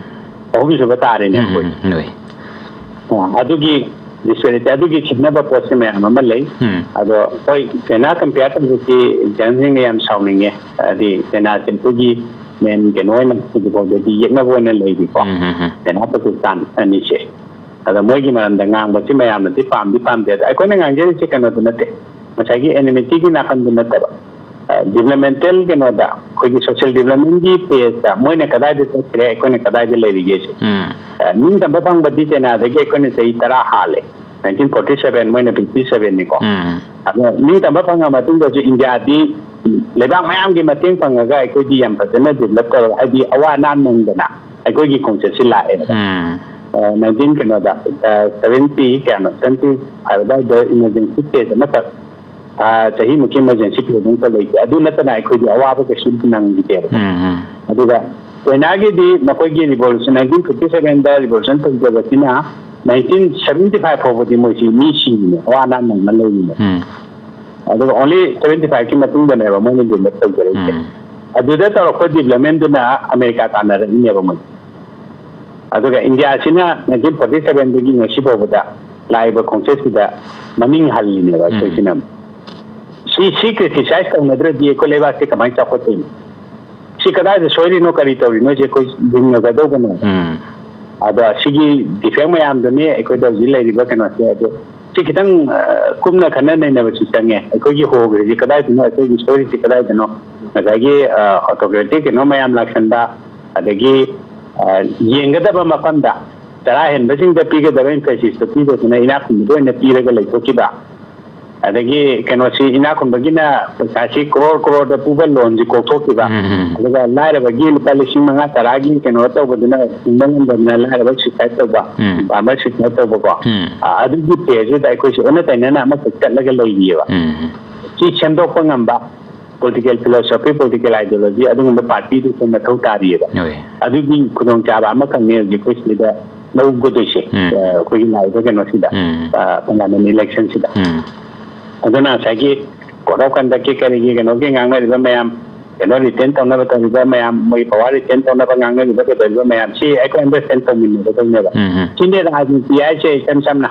ꯑꯍꯨꯝꯁꯨꯕ ꯇꯥꯔꯦꯅꯦ ꯎꯝ, ꯑꯩꯈꯣꯏ꯫ ꯎꯝ, ꯎꯝ, ꯍꯣꯏ꯫ ꯑ, ꯑꯗꯨꯒꯤ ꯗꯤꯁꯄꯦꯔꯤꯇꯤ, ꯑꯗꯨꯒꯤ ꯈꯦꯠꯅꯕ ꯄꯣꯠꯁꯦ ꯃꯌꯥꯝ ꯑꯃ ꯂꯩ꯫ ꯎꯝ꯫ ꯑꯗꯣ ꯍꯣꯏ, ꯆꯩꯅꯥ ꯀꯝꯄꯤꯌꯔ ꯇꯧꯕꯁꯤ ꯏꯟꯗꯤꯌꯟꯁꯤꯡꯅ ꯌꯥꯝ ꯁꯥꯎꯅꯤꯡꯉꯦ꯫ ꯍꯥꯏꯗꯤ ꯆꯩꯅꯥꯁꯦ ꯑꯩꯈꯣꯏꯒꯤ ꯃꯦꯟ ꯀꯩꯅꯣ ꯑꯣꯏꯅ ꯍꯧꯖꯤꯛ ꯐꯥꯎꯗꯗꯤ ꯌꯦꯛꯅꯕ ꯑꯣꯏꯅ ꯂꯩꯔꯤꯀꯣ꯫ ꯎꯝ, ꯎꯝ, ꯎꯝ꯫ ꯆꯩꯅꯥ ꯄꯥꯀꯤꯁꯇꯥꯟ ꯑꯅꯤꯁꯦ꯫ ꯑꯗꯣ ꯃꯣꯏꯒꯤ ꯃꯔꯝꯗ ꯉꯥꯡꯕꯁꯤ ꯃꯌꯥꯝꯅꯗꯤ ꯄꯥꯝꯗꯤ ꯄꯥꯝꯗꯦ꯫ ꯑꯗꯣ ꯑꯩꯈꯣꯏꯅ ꯉꯥꯡꯖꯔꯤꯁꯦ ꯀꯩꯅꯣꯗꯨ ꯅꯠꯇꯦ, ꯉꯁꯥꯏꯒꯤ ꯑꯦꯅꯤꯃꯤꯇꯤꯒꯤ ꯅꯥꯀꯟꯗꯨ ꯅꯠꯇꯕ, ꯗꯤꯕꯂꯞꯃꯦꯟꯇꯦꯜ ꯀꯩꯅꯣꯗ, ꯑꯩꯈꯣꯏꯒꯤ ꯁꯣꯁꯤꯌꯦꯜ ꯗꯤꯕꯂꯞꯃꯦꯟꯒꯤ ꯄꯦꯖꯇ ꯃꯣꯏꯅ ꯀꯗꯥꯏꯗ ꯆꯠꯈ꯭ꯔꯦ, ꯑꯩꯈꯣꯏꯅ ꯀꯗꯥꯏꯗ ꯂꯩꯔꯤꯒꯦ ꯁꯤ꯫ ꯎꯝ꯫ ꯑ, ꯅꯤꯡꯇꯝꯕ ꯐꯪꯕꯗꯤ ꯆꯩꯅꯥꯗꯒꯤ ꯑꯩꯈꯣꯏꯅ ꯆꯍꯤ ꯇꯔꯥ ꯍꯥꯜꯂꯦ꯫ ꯅꯥꯏꯟꯇꯤꯟ ꯐꯣꯔꯇꯤ ꯁꯚꯦꯟ, ꯃꯣꯏꯅ ꯐꯤꯐꯇꯤ ꯁꯚꯦꯟꯅꯤꯀꯣ꯫ ꯎꯝ꯫ ꯑꯗꯣ ꯅꯤꯡꯇꯝꯕ ꯐꯪꯉ ꯃꯇꯨꯡꯗꯁꯨ ꯏꯟꯗꯤꯌꯥꯗꯤ ꯂꯩꯕꯥꯛ ꯃꯌꯥꯝꯒꯤ ꯃꯇꯦꯡ ꯐꯪꯉꯒ ꯑꯩꯈꯣꯏꯗꯤ ꯌꯥꯝ ꯐꯖꯅ ꯗꯤꯕꯂꯞ ꯇꯧꯔꯒ, ꯍꯥꯏꯗꯤ ꯑꯋꯥ ꯑꯅꯥ ꯅꯪꯗꯅ ꯑꯩꯈꯣꯏꯒꯤ ꯈꯣꯡꯆꯠꯁꯤ ꯂꯥꯛꯑꯦꯕ꯫ ꯎꯝ꯫ ꯑ, ꯅꯥꯏꯟꯇꯤꯟ ꯀꯩꯅꯣꯗ, ꯑ, ꯁꯚꯦꯟꯇꯤ ꯀꯌꯥꯅꯣ, ꯁꯚꯦꯟꯇꯤ ꯐꯥꯏꯚ ꯑꯗꯨꯋꯥꯏꯗ ꯏꯃꯔꯖꯦꯟꯁꯤ ꯐꯦꯖ ꯑꯃꯈꯛ, ꯑ, ꯆꯍꯤꯃꯨꯛꯀꯤ ꯏꯃꯔꯖꯦꯟꯁꯤ ꯐꯦꯖ ꯑꯃꯈꯛ ꯂꯩꯇꯦ꯫ ꯑꯗꯨ ꯅꯠꯇꯅ ꯑꯩꯈꯣꯏꯗꯤ ꯑꯋꯥꯕ ꯀꯩꯁꯨ ꯅꯪꯈꯤꯗꯦꯕ꯫ ꯎꯝ, ꯎꯝ꯫ ꯑꯗꯨꯒ ꯆꯩꯅꯥꯒꯤꯗꯤ ꯃꯈꯣꯏꯒꯤ ꯔꯤꯚꯣꯂꯨꯁꯟ, ꯅꯥꯏꯟꯇꯤꯟ ꯐꯤꯐꯇꯤ ꯁꯚꯦꯟꯗ ꯔꯤꯚꯣꯂꯨꯁꯟ ꯇꯧꯖꯕꯁꯤꯅ ꯅꯥꯏꯟꯇꯤꯟ ꯁꯚꯦꯟꯇꯤ ꯐꯥꯏꯚ ꯐꯥꯎꯕꯗꯤ ꯃꯣꯏꯁꯤ ꯃꯤ ꯁꯤꯔꯤꯅꯦ, ꯑꯋꯥ ꯑꯅꯥ ꯅꯪꯅ ꯂꯩꯔꯤꯅꯦ꯫ ꯎꯝ꯫ ꯑꯗꯨꯒ only seventy five ꯀꯤ ꯃꯇꯨꯡꯗꯅꯦꯕ ꯃꯣꯏꯅ ꯗꯤꯕꯂꯞ ꯇꯧꯖꯔꯛꯏꯁꯦ꯫ ꯎꯝ꯫ ꯑꯗꯨꯗ ꯇꯧꯔꯛꯄ ꯗꯤꯕꯂꯞꯃꯦꯟꯗꯨꯅ ꯑꯃꯦꯔꯤꯀꯥ ꯇꯥꯟꯅꯔꯛꯏꯅꯦꯕ ꯃꯣꯏ꯫ ꯑꯗꯨꯒ ꯏꯟꯗꯤꯌꯥꯁꯤꯅ ꯅꯥꯏꯟꯇꯤꯟ ꯐꯣꯔꯇꯤ ꯁꯚꯦꯟꯗꯒꯤ ꯉꯁꯤ ꯐꯥꯎꯕꯗ ꯂꯥꯛꯏꯕ ꯈꯣꯡꯆꯠꯁꯤꯗ ꯃꯅꯤꯡ ꯍꯜꯂꯤꯅꯦꯕ ꯎꯝ꯫ ꯑꯩꯈꯣꯏꯁꯤꯅ꯫ ꯁꯤ ꯁꯤ ꯀ꯭ꯔꯤꯇꯤꯁꯥꯏꯖ ꯇꯧꯅꯗ꯭ꯔꯗꯤ ꯑꯩꯈꯣꯏ ꯂꯩꯕꯥꯛꯁꯦ ꯀꯃꯥꯏꯅ ꯆꯥꯎꯈꯠꯇꯣꯏꯅꯣ? ꯁꯤ ꯀꯗꯥꯏꯗ ꯁꯣꯏꯔꯤꯅꯣ, ꯀꯔꯤ ꯇꯧꯔꯤꯅꯣꯁꯦ ꯑꯩꯈꯣꯏ ꯌꯦꯡꯅꯒꯗꯧꯕꯅꯦ꯫ ꯎꯝ꯫ ꯑꯗꯣ ꯁꯤꯒꯤ ꯗꯤꯐꯦꯛ ꯃꯌꯥꯝꯗꯨꯅꯤ ꯑꯩꯈꯣꯏꯗ ꯍꯧꯖꯤꯛ ꯂꯩꯔꯤꯕ ꯀꯩꯅꯣꯁꯦ꯫ ꯑꯗꯣ ꯁꯤ ꯈꯤꯇꯪ, ꯑ, ꯀꯨꯞꯅ ꯈꯟꯅ ꯅꯩꯅꯕꯁꯨ ꯆꯪꯉꯦ꯫ ꯑꯩꯈꯣꯏꯒꯤ ꯍꯣꯈ꯭ꯔꯤꯁꯤ ꯀꯗꯥꯏꯗꯅꯣ, ꯑꯩꯈꯣꯏꯒꯤ ꯁꯣꯏꯔꯤꯁꯤ ꯀꯗꯥꯏꯗꯅꯣ? ꯉꯁꯥꯏꯒꯤ, ꯑ, ꯑꯣꯇꯣꯀ꯭ꯔꯦꯇꯤꯛ ꯀꯩꯅꯣ ꯃꯌꯥꯝ ꯂꯥꯛꯁꯟꯕ, ꯑꯗꯒꯤ, ꯑ, ꯌꯦꯡꯒꯗꯕ ꯃꯐꯝꯗ ꯆꯔꯥ ꯍꯦꯟꯕꯁꯤꯡꯗ ꯄꯤꯒꯗꯕ emphasis ꯇꯣ ꯄꯤꯗꯗꯅ ꯏꯅꯥꯛ ꯈꯨꯟꯕꯗ ꯑꯣꯏꯅ ꯄꯤꯔꯒ ꯂꯩꯊꯣꯛꯈꯤꯕ꯫ ꯑꯗꯒꯤ ꯀꯩꯅꯣꯁꯤ, ꯏꯅꯥꯛ ꯈꯨꯟꯕꯒꯤꯅ ꯄꯩꯁꯥꯁꯤ ꯀ꯭ꯔꯣꯔ ꯀ꯭ꯔꯣꯔꯗ ꯄꯨꯕ ꯂꯣꯟꯁꯤ ꯀꯣꯛꯊꯣꯛꯈꯤꯕ꯫ ꯎꯝ, ꯎꯝ꯫ ꯑꯗꯨꯒ ꯂꯥꯏꯔꯕꯒꯤ ꯂꯨꯄꯥ ꯂꯤꯁꯤꯡ ꯃꯉꯥ ꯇꯔꯥꯒꯤ ꯀꯩꯅꯣ ꯇꯧꯕꯗꯨꯅ ꯍꯤꯡꯕ ꯉꯝꯗꯗꯅ ꯂꯥꯏꯔꯕ suicide ꯇꯧꯕ, ꯎꯝ꯫ farmer suicide ꯇꯧꯕꯀꯣ꯫ ꯎꯝ꯫ ꯑ, ꯑꯗꯨꯒꯤ phase ꯁꯤꯗ ꯑꯩꯈꯣꯏꯁꯦ ꯑꯣꯟꯅ ꯇꯩꯅꯅ ꯑꯃꯈꯛ ꯆꯠꯂꯒ ꯂꯩꯔꯤꯑꯕ꯫ ꯎꯝ꯫ ꯁꯤ ꯁꯦꯝꯗꯣꯛꯄ ꯉꯝꯕ political philosophy, political ideology ꯑꯗꯨꯒꯨꯝꯕ party ꯗꯨꯁꯨ ꯃꯊꯧ ꯇꯥꯔꯤꯑꯕ꯫ ꯍꯣꯏ꯫ ꯑꯗꯨꯒꯤ ꯈꯨꯗꯣꯡꯆꯥꯕ ꯑꯃꯈꯛꯅꯦ ꯍꯧꯖꯤꯛ ꯑꯩꯈꯣꯏ ꯁꯤꯗ ꯂꯧꯒꯗꯣꯏꯁꯦ, ꯎꯝ꯫ ꯑ, ꯑꯩꯈꯣꯏꯒꯤ ꯂꯥꯛꯏꯕ ꯀꯩꯅꯣꯁꯤꯗ, ꯎꯝ꯫ ꯑ, parliament election ꯁꯤꯗ꯫ ꯎꯝ꯫ ꯑꯗꯨꯅ ꯉꯁꯥꯏꯒꯤ code of conduct ꯀꯤ ꯀꯔꯤꯒꯤ ꯀꯩꯅꯣꯒꯤ ꯉꯥꯡꯅꯔꯤꯕ ꯃꯌꯥꯝ, ꯀꯩꯅꯣ retain ꯇꯧꯅꯕ ꯇꯧꯔꯤꯕ ꯃꯌꯥꯝ, ꯃꯣꯏ power retain ꯇꯧꯅꯕ ꯉꯥꯡꯅꯔꯤꯕ ꯀꯩꯗꯧꯔꯤꯕ ꯃꯌꯥꯝ, ꯁꯤ ꯑꯩꯈꯣꯏ understand ꯇꯧꯃꯤꯟꯅꯒꯗꯧꯅꯦꯕ꯫ ꯎꯝ, ꯎꯝ꯫ ꯁꯤꯅꯦ ꯔꯥꯖꯅꯤꯇꯤ ꯍꯥꯏꯁꯦ ꯏꯆꯝ ꯆꯝꯅ꯫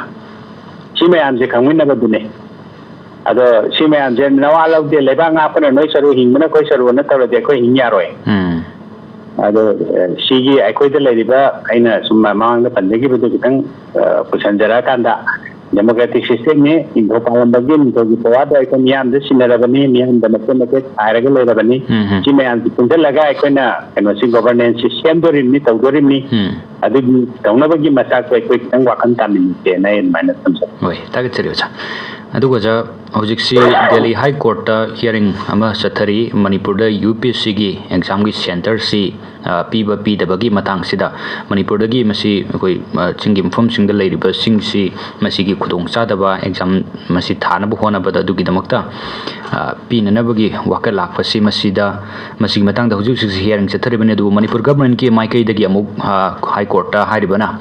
ꯁꯤ ꯃꯌꯥꯝꯁꯦ ꯈꯪꯃꯤꯟꯅꯕꯗꯨꯅꯦ꯫ ꯑꯗꯣ ꯁꯤ ꯃꯌꯥꯝꯁꯦ ꯅꯋꯥ ꯂꯧꯗꯦ, ꯂꯩꯕꯥꯛ ꯉꯥꯛꯄꯅ ꯅꯣꯏ ꯁꯔꯨꯛ, ꯍꯤꯡꯕꯅ ꯑꯩꯈꯣꯏ ꯁꯔꯨꯛ ꯑꯅ ꯇꯧꯔꯗꯤ ꯑꯩꯈꯣꯏ ꯍꯤꯡ ꯌꯥꯔꯣꯏ꯫ ꯎꯝ꯫ ꯑꯗꯣ, ꯑ, ꯁꯤꯒꯤ ꯑꯩꯈꯣꯏꯗ ꯂꯩꯔꯤꯕ, ꯑꯩꯅ ꯁꯨꯝ ꯃꯃꯥꯡꯗ ꯄꯟꯖꯈꯤꯕꯗꯨ ꯈꯤꯇꯪ, ꯑ, ꯄꯨꯁꯟꯖꯔꯛꯑꯀꯥꯟꯗ, democratic system ꯅꯤ, ꯅꯤꯡꯊꯧ ꯄꯥꯜꯂꯝꯕꯒꯤ ꯅꯤꯡꯊꯧꯒꯤ power ꯗꯣ ꯑꯩꯈꯣꯏ ꯃꯤꯌꯥꯝꯗ ꯁꯤꯟꯅꯔꯕꯅꯤ, ꯃꯤꯌꯥꯝꯗ ꯃꯆꯦꯠ ꯃꯆꯦꯠ ꯈꯥꯏꯔꯒ ꯂꯩꯔꯕꯅꯤ꯫ ꯎꯝ, ꯎꯝ꯫ ꯁꯤ ꯃꯌꯥꯝꯁꯤ ꯄꯨꯟꯁꯤꯜꯂꯒ ꯑꯩꯈꯣꯏꯅ ꯀꯩꯅꯣꯁꯤ, governance ꯁꯤ ꯁꯦꯝꯗꯣꯔꯤꯕꯅꯤ, ꯇꯧꯗꯣꯔꯤꯕꯅꯤ꯫ ꯎꯝ꯫ ꯑꯗꯨꯒꯤ ꯇꯧꯅꯕꯒꯤ ꯃꯆꯥꯛꯇꯣ ꯑꯩꯈꯣꯏ ꯈꯤꯇꯪ ꯋꯥꯈꯜ ꯇꯥꯃꯤꯟꯅꯁꯦꯅ ꯑꯩ ꯑꯗꯨꯃꯥꯏꯅ ꯊꯝꯖꯒꯦ꯫ ꯍꯣꯏ, ꯊꯥꯒꯠꯆꯔꯤ ꯑꯣꯖꯥ꯫ ꯑꯗꯨꯒ ꯑꯣꯖꯥ, ꯍꯧꯖꯤꯛꯁꯤ ꯗꯦꯜꯂꯤ ꯍꯥꯏ ꯀꯣꯔꯠꯇ hearing ꯑꯃ ꯆꯠꯊꯔꯤ, ꯃꯅꯤꯄꯨꯔꯗ UPSC ꯒꯤ exam ꯒꯤ centre ꯁꯤ, ꯑ, ꯄꯤꯕ ꯄꯤꯗꯕꯒꯤ ꯃꯇꯥꯡꯁꯤꯗ ꯃꯅꯤꯄꯨꯔꯗꯒꯤ ꯃꯁꯤ ꯑꯩꯈꯣꯏ, ꯑ, ꯆꯤꯡꯒꯤ ꯃꯐꯝꯁꯤꯡꯗ ꯂꯩꯔꯤꯕꯁꯤꯡꯁꯤ ꯃꯁꯤꯒꯤ ꯈꯨꯗꯣꯡꯆꯥꯗꯕ exam ꯃꯁꯤ ꯊꯥꯅꯕ ꯍꯣꯠꯅꯕꯗ ꯑꯗꯨꯒꯤꯗꯃꯛꯇ, ꯑ, ꯄꯤꯅꯅꯕꯒꯤ ꯋꯥꯀꯠ ꯂꯥꯛꯄꯁꯤ ꯃꯁꯤꯗ, ꯃꯁꯤꯒꯤ ꯃꯇꯥꯡꯗ ꯍꯧꯖꯤꯛ ꯍꯧꯖꯤꯛꯁꯤ hearing ꯆꯠꯊꯔꯤꯕꯅꯤ꯫ ꯑꯗꯨꯕꯨ ꯃꯅꯤꯄꯨꯔ government ꯀꯤ ꯃꯥꯏꯀꯩꯗꯒꯤ ꯑꯃꯨꯛ, ꯑ, ꯍꯥꯏ ꯀꯣꯔꯠꯇ ꯍꯥꯏꯔꯤꯕꯅ,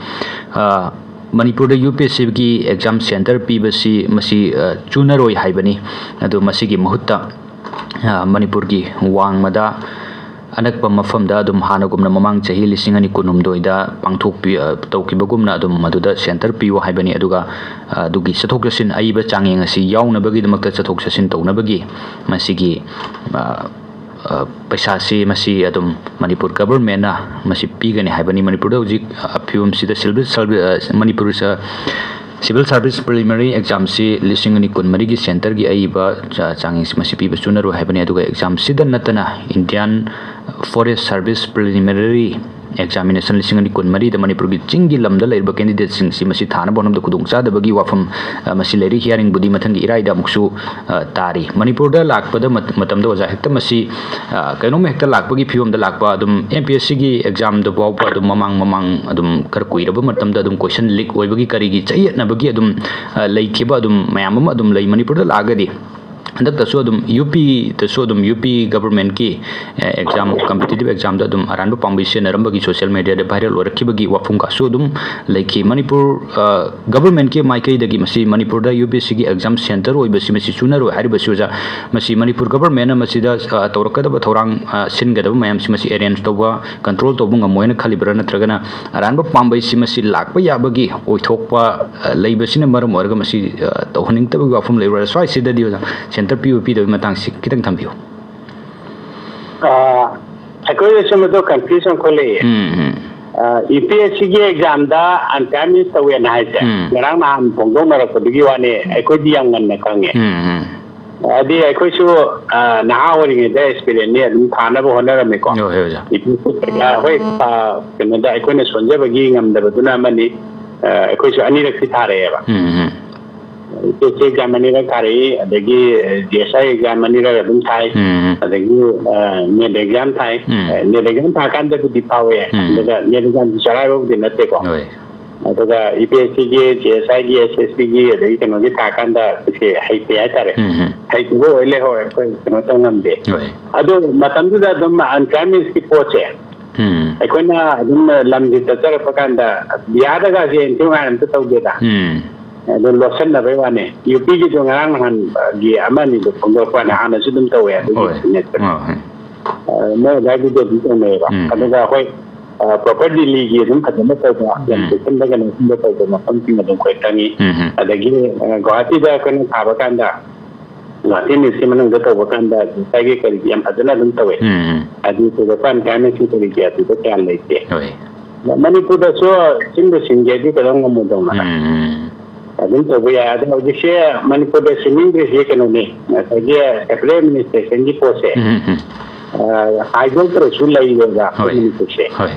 ꯑ, ꯃꯅꯤꯄꯨꯔꯗ UPSC ꯒꯤ exam centre ꯄꯤꯕꯁꯤ ꯃꯁꯤ, ꯑ, ꯆꯨꯅꯔꯣꯏ ꯍꯥꯏꯕꯅꯤ꯫ ꯑꯗꯨ ꯃꯁꯤꯒꯤ ꯃꯍꯨꯠꯇ, ꯑ, ꯃꯅꯤꯄꯨꯔꯒꯤ ꯋꯥꯡꯃꯗ, ꯑꯅꯛꯄ ꯃꯐꯝꯗ ꯑꯗꯨꯝ ꯍꯥꯟꯅꯒꯨꯝꯅ ꯃꯃꯥꯡ ꯆꯍꯤ ꯂꯤꯁꯤꯡ ꯑꯅꯤ ꯀꯨꯟꯍꯨꯝꯗꯣꯏꯗ ꯄꯥꯡꯊꯣꯛꯄꯤ-, ꯑ, ꯇꯧꯈꯤꯕꯒꯨꯝꯅ ꯑꯗꯨꯝ ꯃꯗꯨꯗ center ꯄꯤꯌꯨ ꯍꯥꯏꯕꯅꯤ꯫ ꯑꯗꯨꯒ, ꯑ, ꯑꯗꯨꯒꯤ ꯆꯠꯊꯣꯛ ꯆꯠꯁꯤꯟ ꯑꯏꯕ ꯆꯥꯡꯌꯦꯡ ꯑꯁꯤ ꯌꯥꯎꯅꯕꯒꯤꯗꯃꯛꯇ ꯆꯠꯊꯣꯛ ꯆꯠꯁꯤꯟ ꯇꯧꯅꯕꯒꯤ ꯃꯁꯤꯒꯤ, ꯑ, ꯑ, ꯄꯩꯁꯥꯁꯤ ꯃꯁꯤ ꯑꯗꯨꯝ ꯃꯅꯤꯄꯨꯔ governmentꯅ ꯃꯁꯤ ꯄꯤꯒꯅꯤ ꯍꯥꯏꯕꯅꯤ꯫ ꯃꯅꯤꯄꯨꯔꯗ ꯍꯧꯖꯤꯛ, ꯑ, ꯐꯤꯕꯝꯁꯤꯗ civil servi-, ꯑ, ꯃꯅꯤꯄꯨꯔ, ꯑ, civil service preliminary examꯁꯤ ꯂꯤꯁꯤꯡ ꯑꯅꯤ ꯀꯨꯟꯃꯔꯤꯒꯤ centreꯒꯤ ꯑꯏꯕ ꯆꯥ-, ꯆꯥꯡꯌꯦꯡꯁꯤ ꯃꯁꯤ ꯄꯤꯕ ꯆꯨꯅꯔꯣꯏ ꯍꯥꯏꯕꯅꯤ꯫ ꯑꯗꯨꯒ examꯁꯤꯗ ꯅꯠꯇꯅ Indian Forest Service preliminary examination ꯂꯤꯁꯤꯡ ꯑꯅꯤ ꯀꯨꯟꯃꯔꯤꯗ ꯃꯅꯤꯄꯨꯔꯒꯤ ꯆꯤꯡꯒꯤ ꯂꯝꯗ ꯂꯩꯔꯤꯕ candidateꯁꯤꯡꯁꯤ ꯃꯁꯤ ꯊꯥꯅꯕ ꯍꯣꯠꯅꯕꯗ ꯈꯨꯗꯣꯡꯆꯥꯗꯕꯒꯤ ꯋꯥꯐꯝ, ꯑ, ꯃꯁꯤ ꯂꯩꯔꯤ꯫ Hearingꯕꯨꯗꯤ ꯃꯊꯪꯒꯤ ꯏꯔꯥꯏꯗ ꯑꯃꯨꯛꯁꯨ, ꯑ, ꯇꯥꯔꯤ꯫ ꯃꯅꯤꯄꯨꯔꯗ ꯂꯥꯛꯄꯗ ꯃꯠ-, ꯃꯇꯝꯗ ꯑꯣꯖꯥ ꯍꯦꯛꯇ ꯃꯁꯤ, ꯑ, ꯀꯩꯅꯣꯝꯃ ꯍꯦꯛꯇ ꯂꯥꯛꯄꯒꯤ ꯐꯤꯕꯝꯗ ꯂꯥꯛꯄ, ꯑꯗꯨꯝ M P S Cꯒꯤ examꯗ ꯐꯥꯎꯕ ꯑꯗꯨꯝ ꯃꯃꯥꯡ ꯃꯃꯥꯡ ꯑꯗꯨꯝ ꯈꯔ ꯀꯨꯏꯔꯕ ꯃꯇꯝꯗ ꯑꯗꯨꯝ question leak ꯑꯣꯏꯕꯒꯤ ꯀꯔꯤꯒꯤ ꯆꯌꯦꯠꯅꯕꯒꯤ ꯑꯗꯨꯝ, ꯑ, ꯂꯩꯈꯤꯕ ꯑꯗꯨꯝ ꯃꯌꯥꯝ ꯑꯃ ꯑꯗꯨꯝ ꯂꯩ꯫ ꯃꯅꯤꯄꯨꯔꯗ ꯂꯥꯛꯑꯒꯗꯤ ꯍꯟꯗꯛꯇꯁꯨ ꯑꯗꯨꯝ UPꯗꯁꯨ ꯑꯗꯨꯝ UP governmentꯀꯤ, ꯑ, exam, competitive examꯗ ꯑꯗꯨꯝ ꯑꯔꯥꯟꯕ ꯄꯥꯝꯕꯩ ꯁꯤꯖꯤꯟꯅꯔꯝꯕꯒꯤ social mediaꯗ viral ꯑꯣꯏꯔꯛꯈꯤꯕꯒꯤ ꯋꯥꯐꯝꯒꯁꯨ ꯑꯗꯨꯝ ꯂꯩꯈꯤ꯫ ꯃꯅꯤꯄꯨꯔ, ꯑ, governmentꯀꯤ ꯃꯥꯏꯀꯩꯗꯒꯤ ꯃꯁꯤ ꯃꯅꯤꯄꯨꯔꯗ UPSCꯒꯤ exam centre ꯑꯣꯏꯕꯁꯤ ꯃꯁꯤ ꯆꯨꯅꯔꯣꯏ ꯍꯥꯏꯔꯤꯕꯁꯤ ꯑꯣꯖꯥ, ꯃꯁꯤ ꯃꯅꯤꯄꯨꯔ governmentꯅ ꯃꯁꯤꯗ, ꯑ, ꯇꯧꯔꯛꯀꯗꯕ ꯊꯧꯔꯥꯡ, ꯑ, ꯁꯤꯟꯒꯗꯕ ꯃꯌꯥꯝꯁꯤ ꯃꯁꯤ arrange ꯇꯧꯕ, control ꯇꯧꯕ ꯉꯝꯃꯣꯏꯅ ꯈꯜꯂꯤꯕ꯭ꯔꯥ? ꯅꯠꯇ꯭ꯔꯒꯅ ꯑꯔꯥꯟꯕ ꯄꯥꯝꯕꯩꯁꯤ ꯃꯁꯤ ꯂꯥꯛꯄ ꯌꯥꯕꯒꯤ ꯑꯣꯏꯊꯣꯛꯄ, ꯑ, ꯂꯩꯕꯁꯤꯅ ꯃꯔꯝ ꯑꯣꯏꯔꯒ ꯃꯁꯤ, ꯑ, ꯇꯧꯍꯟꯅꯤꯡꯗꯕꯒꯤ ꯋꯥꯐꯝ ꯂꯩꯕ꯭ꯔꯥ? ꯁ꯭ꯋꯥꯏꯁꯤꯗꯗꯤ ꯑꯣꯖꯥ, centre ꯄꯤꯕ ꯄꯤꯗꯕꯒꯤ ꯃꯇꯥꯡꯁꯤ ꯈꯤꯇꯪ ꯊꯝꯕꯤꯌꯨ꯫ ꯑ, ꯑꯩꯈꯣꯏꯗꯁꯨ ꯃꯗꯨ confusion ꯑꯃꯈꯛ ꯂꯩꯌꯦ꯫ ꯎꯝ, ꯎꯝ꯫ ꯑ, UPSCꯒꯤ examꯗ unfairness ꯇꯧꯋꯦꯅ ꯍꯥꯏꯁꯦ ꯎꯝ꯫ ꯉꯔꯥꯡ ꯅꯍꯥꯟ ꯐꯣꯡꯗꯣꯛꯅꯔꯛꯄꯗꯨꯒꯤ ꯋꯥꯅꯤ, ꯑꯩꯈꯣꯏꯗꯤ ꯌꯥꯝ ꯉꯟꯅ ꯈꯪꯉꯦ꯫ ꯎꯝ, ꯎꯝ꯫ ꯍꯥꯏꯗꯤ ꯑꯩꯈꯣꯏꯁꯨ, ꯑ, ꯅꯍꯥ ꯑꯣꯏꯔꯤꯉꯩꯗ aspirantꯅꯤ, ꯑꯗꯨꯝ ꯊꯥꯅꯕ ꯍꯣꯠꯅꯔꯝꯃꯦꯀꯣ꯫ ꯍꯣꯏ, ꯍꯣꯏ, ꯑꯣꯖꯥ꯫ UPSCꯗ, ꯍꯣꯏ, ꯑ, ꯀꯩꯅꯣꯗ ꯑꯩꯈꯣꯏꯅ ꯁꯣꯟꯖꯕꯒꯤ ꯉꯝꯗꯕꯗꯨꯅ ꯑꯃꯅꯤ, ꯑ, ꯑꯩꯈꯣꯏꯁꯨ ꯑꯅꯤꯔꯛꯇꯤ ꯊꯥꯔꯛꯑꯦꯕ꯫ ꯎꯝ, ꯎꯝ꯫ UPSC exam ꯑꯅꯤꯔꯛ ꯊꯥꯔꯛꯏ, ꯑꯗꯒꯤ, ꯑ, JSI exam ꯑꯅꯤꯔꯛ ꯑꯗꯨꯝ ꯊꯥꯏ, ꯎꯝ꯫ ꯑꯗꯒꯤ, ꯑ, NET exam ꯊꯥꯏ꯫ ꯎꯝ꯫ ꯑ, NET exam ꯊꯥꯀꯥꯟꯗꯕꯨꯗꯤ ꯐꯥꯎꯋꯦ, ꯎꯝ꯫ ꯑꯗꯨꯒ NET examꯁꯤ ꯆꯔꯥꯏꯕꯕꯨꯗꯤ ꯅꯠꯇꯦꯀꯣ꯫ ꯍꯣꯏ꯫ ꯑꯗꯨꯒ UPSCꯒꯤ, JSIꯒꯤ, SSCꯒꯤ, ꯑꯗꯒꯤ ꯀꯩꯅꯣꯒꯤ ꯊꯥꯀꯥꯟꯗ ꯑꯩꯈꯣꯏꯁꯦ ꯍꯩꯇꯦ ꯍꯥꯏꯇꯥꯔꯦ꯫ ꯎꯝ, ꯎꯝ꯫ ꯍꯩꯇꯕ ꯑꯣꯏ ꯂꯩꯍꯧꯔꯦ, ꯑꯩꯈꯣꯏ ꯀꯩꯅꯣ ꯇꯧ ꯉꯝꯗꯦ꯫ ꯍꯣꯏ꯫ ꯑꯗꯣ ꯃꯇꯝꯗꯨꯗ ꯑꯗꯨꯝ unfairnessꯀꯤ ꯄꯣꯠꯁꯦ ꯎꯝ꯫ ꯑꯩꯈꯣꯏꯅ ꯑꯗꯨꯝ ꯂꯝꯁꯤ ꯆꯠꯆꯔꯛꯄ ꯀꯥꯟꯗ ꯕꯤꯍꯥꯔꯗꯒꯁꯦ ꯏꯟꯊꯤ ꯅꯨꯡꯉꯥꯏꯅ ꯑꯝꯇ ꯇꯧꯗꯦꯗ꯫ ꯎꯝ꯫ ꯑꯗꯨ ꯂꯣꯠꯁꯟꯅꯕꯩ ꯋꯥꯅꯤ꯫ UPꯒꯤꯁꯨ ꯉꯔꯥꯡ ꯅꯍꯥꯟꯒꯤ ꯑꯃ ꯑꯅꯤꯗꯣ ꯐꯣꯡꯗꯣꯔꯛꯄ ꯋꯥꯅꯤ, ꯍꯥꯟꯅꯁꯨ ꯑꯗꯨꯝ ꯇꯧꯋꯦ ꯑꯗꯨꯒꯤ ꯍꯣꯏ꯫ Net꯫ ꯑ, ꯍꯣꯏ꯫ ꯑ, ꯑ, ꯃꯣꯏ ꯑꯗꯨꯋꯥꯏꯗꯨꯗꯤ ꯑꯗꯨꯝ ꯇꯧꯅꯩꯌꯦꯕ꯫ ꯎꯝ꯫ ꯑꯗꯨꯒ ꯑꯩꯈꯣꯏ, ꯑ, proper ꯗꯤꯜꯂꯤꯒꯤ ꯑꯗꯨꯝ ꯐꯖꯅ ꯇꯧꯕ, ꯎꯝ꯫ ꯂꯝ ꯆꯦꯛꯁꯤꯟꯗ ꯀꯩꯅꯣꯒꯨꯝꯕ ꯇꯧꯕ ꯃꯐꯝꯁꯤꯡ ꯑꯗꯨꯝ ꯑꯩꯈꯣꯏ ꯈꯪꯉꯤ꯫ ꯎꯝ, ꯎꯝ꯫ ꯑꯗꯒꯤ, ꯑ, ꯒꯨꯋꯥꯍꯥꯇꯤꯗ ꯑꯩꯈꯣꯏꯅ ꯊꯥꯕ ꯀꯥꯟꯗ, ꯒꯨꯋꯥꯍꯥꯇꯤ ꯅꯤꯝꯁꯀꯤ ꯃꯅꯨꯡꯗ ꯇꯧꯕ ꯀꯥꯟꯗ ꯉꯁꯥꯏꯒꯤ ꯀꯔꯤꯒꯤ ꯌꯥꯝ ꯐꯖꯅ ꯑꯗꯨꯝ ꯇꯧꯋꯦ꯫ ꯎꯝ, ꯎꯝ꯫ ꯑꯗꯨ ꯊꯣꯏꯗꯣꯛꯄ unfairness ꯀꯔꯤꯒꯤ ꯑꯗꯨꯗ ꯀꯌꯥ ꯂꯩꯇꯦ꯫ ꯍꯣꯏ꯫ ꯃꯅꯤꯄꯨꯔꯗꯁꯨ ꯁꯤꯟꯕꯨ ꯁꯤꯟꯒꯦꯗꯤ ꯀꯩꯗꯧ ꯉꯝꯃꯣꯏꯗꯧꯅꯣ? ꯎꯝ, ꯎꯝ꯫ ꯑꯗꯨꯝ ꯇꯧꯕ ꯌꯥꯏ꯫ ꯑꯗꯣ ꯍꯧꯖꯤꯛꯁꯦ ꯃꯅꯤꯄꯨꯔꯗ ꯁꯤꯟꯅꯤꯡꯗ꯭ꯔꯤꯁꯦ ꯀꯩꯅꯣꯅꯤ, ꯉꯁꯥꯏꯒꯤ separate administrationꯒꯤ ꯄꯣꯠꯁꯦ, ꯎꯝ, ꯎꯝ꯫ ꯑ, ꯍꯥꯏꯗꯣꯛꯇ꯭ꯔꯁꯨ ꯂꯩꯔꯦꯕ ꯑꯩꯈꯣꯏ ꯍꯣꯏ꯫ ꯃꯅꯤꯄꯨꯔꯁꯦ꯫ ꯍꯣꯏ꯫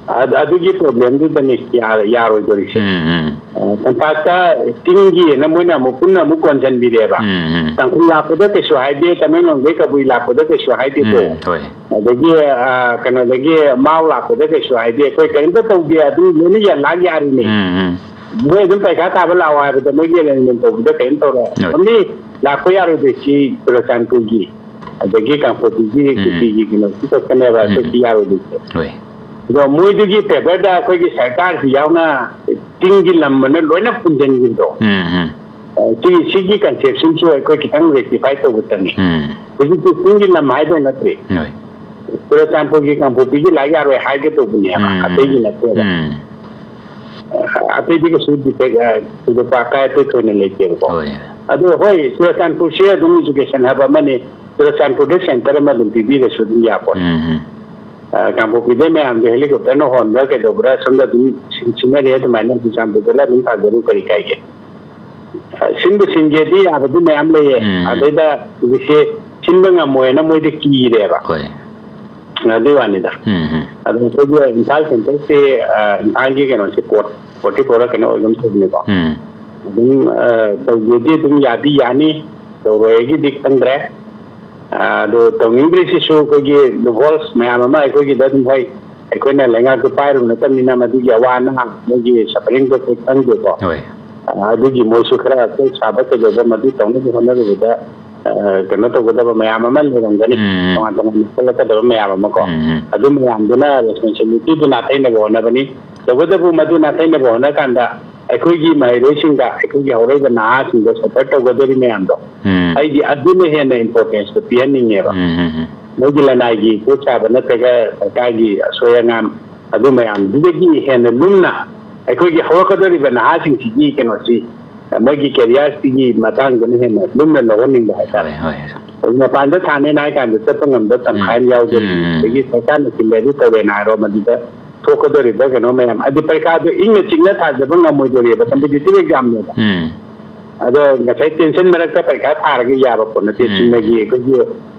ꯑꯗ-, ꯑꯗꯨꯒꯤ problemꯗꯨꯗꯅꯤ ꯌꯥ-, ꯌꯥꯔꯣꯏꯗꯧꯔꯤꯁꯦ꯫ ꯎꯝ, ꯎꯝ꯫ ꯑ, ꯇꯝꯄꯥꯛꯇ ꯆꯤꯡꯒꯤꯅ ꯃꯣꯏꯅ ꯑꯃꯨꯛ ꯄꯨꯟꯅ ꯑꯃꯨꯛ ꯀꯣꯟꯁꯤꯟꯕꯤꯔꯦꯕ꯫ ꯎꯝ, ꯎꯝ꯫ ꯇꯥꯡꯈꯨꯜ ꯂꯥꯛꯄꯗ ꯀꯩꯁꯨ ꯍꯥꯏꯗꯦ, ꯇꯃꯦꯡꯂꯣꯡꯗꯒꯤ ꯀꯕꯨꯏ ꯂꯥꯛꯄꯗ ꯀꯩꯁꯨ ꯍꯥꯏꯗꯦꯀꯣ꯫ ꯎꯝ, ꯍꯣꯏ꯫ ꯑꯗꯒꯤ, ꯑ, ꯀꯩꯅꯣꯗꯒꯤ ꯃꯥꯎ ꯂꯥꯛꯄꯗ ꯀꯩꯁꯨ ꯍꯥꯏꯗꯦ, ꯑꯩꯈꯣꯏ ꯀꯔꯤꯝꯇ ꯇꯧꯗꯦ, ꯑꯗꯨ ꯂꯣꯏꯅ ꯌꯥ-, ꯂꯥꯛ ꯌꯥꯔꯤꯅꯦ꯫ ꯎꯝ, ꯎꯝ꯫ ꯃꯣꯏ ꯑꯗꯨꯝ ꯄꯩꯈꯥ ꯊꯥꯕ ꯂꯥꯛꯑꯣ ꯍꯥꯏꯕꯗ ꯃꯣꯏꯒꯤ arrangement ꯇꯧꯕꯗ ꯀꯔꯤꯝ ꯇꯧꯔꯣꯏ꯫ ꯍꯣꯏ꯫ Only ꯂꯥꯛꯄ ꯌꯥꯔꯣꯏꯗꯣꯏꯁꯤ ꯆꯨꯔꯆꯥꯟꯄꯨꯔꯒꯤ, ꯑꯗꯒꯤ ꯀꯥꯡꯄꯣꯛꯄꯤꯒꯤ, ꯎꯝ꯫ ꯀꯨꯀꯤꯒꯤ ꯀꯩꯅꯣ ꯁꯤ ꯈꯛꯇꯅꯦꯕ ꯎꯝ꯫ ꯑꯩꯈꯣꯏ ꯁꯤ ꯌꯥꯔꯣꯏꯗꯣꯏꯁꯦ꯫ ꯍꯣꯏ꯫ ꯑꯗꯣ ꯃꯣꯏꯗꯨꯒꯤ favourꯗ ꯑꯩꯈꯣꯏꯒꯤ ꯁꯔꯀꯥꯔꯁꯤ ꯌꯥꯎꯅ ꯆꯤꯡꯒꯤ ꯂꯝ ꯑꯃꯅ ꯂꯣꯏꯅ ꯄꯨꯟꯁꯤꯟꯈꯤꯕꯗꯣ꯫ ꯎꯝ, ꯎꯝ꯫ ꯑ, ꯁꯤ-, ꯁꯤꯒꯤ conceptionꯁꯨ ꯑꯩꯈꯣꯏ ꯈꯤꯇꯪ rectify ꯇꯧꯕ ꯆꯪꯉꯤ꯫ ꯎꯝ꯫ ꯍꯧꯖꯤꯛꯇꯤ ꯆꯤꯡꯒꯤ ꯂꯝ ꯍꯥꯏꯗꯧ ꯅꯠꯇ꯭ꯔꯦ꯫ ꯍꯣꯏ꯫ ꯆꯨꯔꯆꯥꯟꯄꯨꯔꯒꯤ ꯀꯥꯡꯄꯣꯛꯄꯤꯒꯤ ꯂꯥꯛ ꯌꯥꯔꯣꯏ ꯍꯥꯏꯒꯦ ꯇꯧꯕꯅꯦꯕ, ꯎꯝ, ꯑꯇꯩꯒꯤ ꯎꯝ꯫ ꯅꯠꯇꯦꯕ꯫ ꯎꯝ꯫ ꯑ, ꯑꯇꯩꯗꯤ ꯀꯩꯁꯨ defect, ꯑ, ꯊꯣꯏꯗꯣꯛꯄ ꯑꯀꯥꯏ ꯑꯇꯣꯏ ꯊꯣꯏꯅ ꯂꯩꯇꯦꯕꯀꯣ꯫ ꯍꯣꯏ꯫ ꯑꯗꯣ ꯍꯣꯏ, ꯆꯨꯔꯆꯥꯟꯄꯨꯔꯁꯦ ꯑꯗꯨꯝ education hub ꯑꯃꯅꯤ, ꯆꯨꯔꯆꯥꯟꯄꯨꯔꯗ centre ꯑꯃ ꯑꯗꯨꯝ ꯄꯤꯕꯤꯔꯁꯨ ꯑꯗꯨꯝ ꯌꯥꯄꯣꯠꯅꯤ꯫ ꯎꯝ, ꯎꯝ꯫ ꯑ, ꯀꯥꯡꯄꯣꯛꯄꯤꯗꯩ ꯃꯌꯥꯝꯗꯣ helicopterꯅ ꯍꯣꯟꯕ꯭ꯔꯥ ꯀꯩꯗꯧꯕ꯭ꯔꯥ ꯁꯣꯝꯗ ꯑꯗꯨꯝ ꯁꯤꯟ-, ꯁꯤꯟꯅꯔꯦ, ꯑꯗꯨꯃꯥꯏꯅ ꯆꯨꯔꯆꯥꯟꯄꯨꯔꯗ ꯑꯗꯨꯝ ꯊꯥꯖꯔꯨ, ꯀꯔꯤ ꯀꯥꯏꯒꯦ? ꯑ, ꯁꯤꯟꯕꯨ ꯁꯤꯟꯒꯦꯗꯤ ꯌꯥꯕꯗꯤ ꯃꯌꯥꯝ ꯂꯩꯌꯦ꯫ ꯎꯝ꯫ ꯑꯗꯩꯗ ꯍꯧꯖꯤꯛꯁꯦ ꯁꯤꯟꯕ ꯉꯝꯃꯣꯏꯅ ꯃꯣꯏꯗꯤ ꯀꯤꯔꯦꯕ꯫ ꯍꯣꯏ꯫ ꯑꯗꯨꯏ ꯋꯥꯅꯤꯗ꯫ ꯎꯝ, ꯎꯝ꯫ ꯑꯗꯣ ꯑꯩꯈꯣꯏꯒꯤ ꯏꯝꯐꯥꯜ centreꯁꯦ, ꯑ, ꯏꯝꯐꯥꯜꯒꯤ ꯀꯩꯅꯣꯁꯦ court forty fourꯔ ꯀꯩꯅꯣ ꯑꯣꯏꯒꯨꯝ ꯇꯧꯕꯅꯤꯀꯣ꯫ ꯎꯝ꯫ ꯑꯗꯨꯝ, ꯑ, ꯇꯧꯒꯦꯗꯤ ꯑꯗꯨꯝ ꯌꯥꯗꯤ ꯌꯥꯅꯤ, ꯇꯧꯔꯣꯏꯒꯤꯗꯤ ꯈꯪꯗ꯭ꯔꯦ꯫ ꯑ, ꯑꯗꯣ ꯇꯧꯅꯤꯡꯗ꯭ꯔꯤꯁꯤꯁꯨ ꯑꯩꯈꯣꯏꯒꯤ loopholes ꯃꯌꯥꯝ ꯑꯃ ꯑꯩꯈꯣꯏꯒꯤꯗ ꯑꯗꯨꯝ, ꯍꯣꯏ, ꯑꯩꯈꯣꯏꯅ ꯂꯩꯉꯥꯛꯇꯨ ꯄꯥꯏꯔꯨꯕ ꯅꯠꯇꯕꯅꯤꯅ ꯃꯗꯨꯒꯤ ꯑꯋꯥ ꯑꯅꯥ, ꯃꯣꯏꯒꯤ sufferingꯗꯣ ꯑꯩꯈꯣꯏ ꯈꯪꯗꯦꯀꯣ꯫ ꯍꯣꯏ꯫ ꯑ, ꯑꯗꯨꯒꯤ ꯃꯣꯏꯁꯨ ꯈꯔ ꯀꯣꯛ ꯁꯥꯕ ꯀꯩꯗꯧꯕ ꯃꯗꯨ ꯇꯧꯅꯕ ꯍꯣꯠꯅꯔꯨꯕꯗ, ꯑ, ꯀꯩꯅꯣ ꯇꯧꯒꯗꯕ ꯃꯌꯥꯝ ꯑꯃ ꯂꯩꯔꯝꯒꯅꯤ, ꯎꯝ꯫ ꯇꯣꯉꯥꯟ ꯇꯣꯉꯥꯟꯅ ꯈꯜꯂꯛꯀꯗꯕ ꯃꯌꯥꯝ ꯑꯃꯀꯣ꯫ ꯎꯝ꯫ ꯑꯗꯨ ꯃꯌꯥꯝꯗꯨꯅ responsibilityꯗꯨ ꯅꯥꯊꯩꯅꯕ ꯍꯣꯠꯅꯕꯅꯤ꯫ ꯇꯧꯕꯇꯕꯨ ꯃꯗꯨ ꯅꯥꯊꯩꯅꯕ ꯍꯣꯠꯅ ꯀꯥꯟꯗ ꯑꯩꯈꯣꯏꯒꯤ ꯃꯍꯩꯔꯣꯏꯁꯤꯡꯗ, ꯑꯩꯈꯣꯏꯒꯤ ꯍꯧꯔꯛꯏꯕ ꯅꯍꯥꯁꯤꯡꯗ support ꯇꯧꯒꯗꯧꯔꯤ ꯃꯌꯥꯝꯗꯣ, ꯎꯝ꯫ ꯑꯩꯗꯤ ꯑꯗꯨꯅ ꯍꯦꯟꯅ importanceꯇꯣ ꯄꯤꯍꯟꯅꯤꯡꯉꯦꯕ꯫ ꯎꯝ, ꯎꯝ, ꯎꯝ꯫ ꯃꯣꯏꯒꯤ ꯂꯅꯥꯏꯒꯤ ꯄꯣꯠ ꯆꯥꯕ ꯅꯠꯇ꯭ꯔꯒ ꯁꯔꯀꯥꯔꯒꯤ ꯑꯁꯣꯏ ꯑꯉꯥꯝ, ꯑꯗꯨ ꯃꯌꯥꯝꯗꯨꯗꯒꯤ ꯍꯦꯟꯅ ꯂꯨꯝꯅ ꯑꯩꯈꯣꯏꯒꯤ ꯍꯧꯔꯛꯀꯗꯧꯔꯤꯕ ꯅꯍꯥꯁꯤꯡꯁꯤꯒꯤ ꯀꯩꯅꯣꯁꯤ, ꯃꯣꯏꯒꯤ ꯀꯦꯔꯤꯌꯔꯁꯤꯒꯤ ꯃꯇꯥꯡꯗꯅ ꯍꯦꯟꯅ ꯂꯨꯝꯅ ꯂꯧꯍꯟꯅꯤꯡꯕ ꯍꯥꯏꯇꯥꯔꯦ꯫ ꯍꯣꯏ, ꯍꯣꯏ꯫ ꯑꯗꯨ ꯃꯄꯥꯟꯗ ꯊꯥꯅꯦꯅ ꯍꯥꯏ ꯀꯥꯟꯗ ꯆꯠꯄ ꯉꯝꯗ ꯇꯪꯈꯥꯏ ꯑꯃ ꯌꯥꯎꯗꯣꯔꯤ꯫ ꯎꯝ꯫ ꯑꯗꯒꯤ ꯁꯔꯀꯥꯔꯅ ꯁꯤꯜꯂꯦ ꯑꯗꯨ ꯇꯧꯔꯦꯅ ꯍꯥꯏꯔꯣ, ꯃꯗꯨꯗ ꯊꯣꯛꯀꯗꯧꯔꯤꯕ ꯀꯩꯅꯣ ꯃꯌꯥꯝ, ꯍꯥꯏꯗꯤ ꯄꯔꯤꯈꯥꯗꯣ ꯏꯪꯅ ꯆꯤꯛꯅ ꯊꯥꯖꯕ ꯉꯝꯃꯣꯏꯗꯣꯔꯤꯕ, ꯀꯝꯄꯤꯇꯤꯇꯤꯚ ꯑꯦꯛꯖꯥꯝꯅꯦꯕ꯫ ꯎꯝ꯫ ꯑꯗꯣ ꯉꯁꯥꯏ ꯇꯦꯟꯁꯟ ꯃꯔꯛꯇ ꯄꯔꯤꯈꯥ ꯊꯥꯔꯒ ꯌꯥꯕ ꯄꯣꯠ ꯅꯠꯇꯦ꯫ ꯎꯝ꯫ ꯆꯨꯝꯅꯒꯤ ꯑꯩꯈꯣꯏꯒꯤ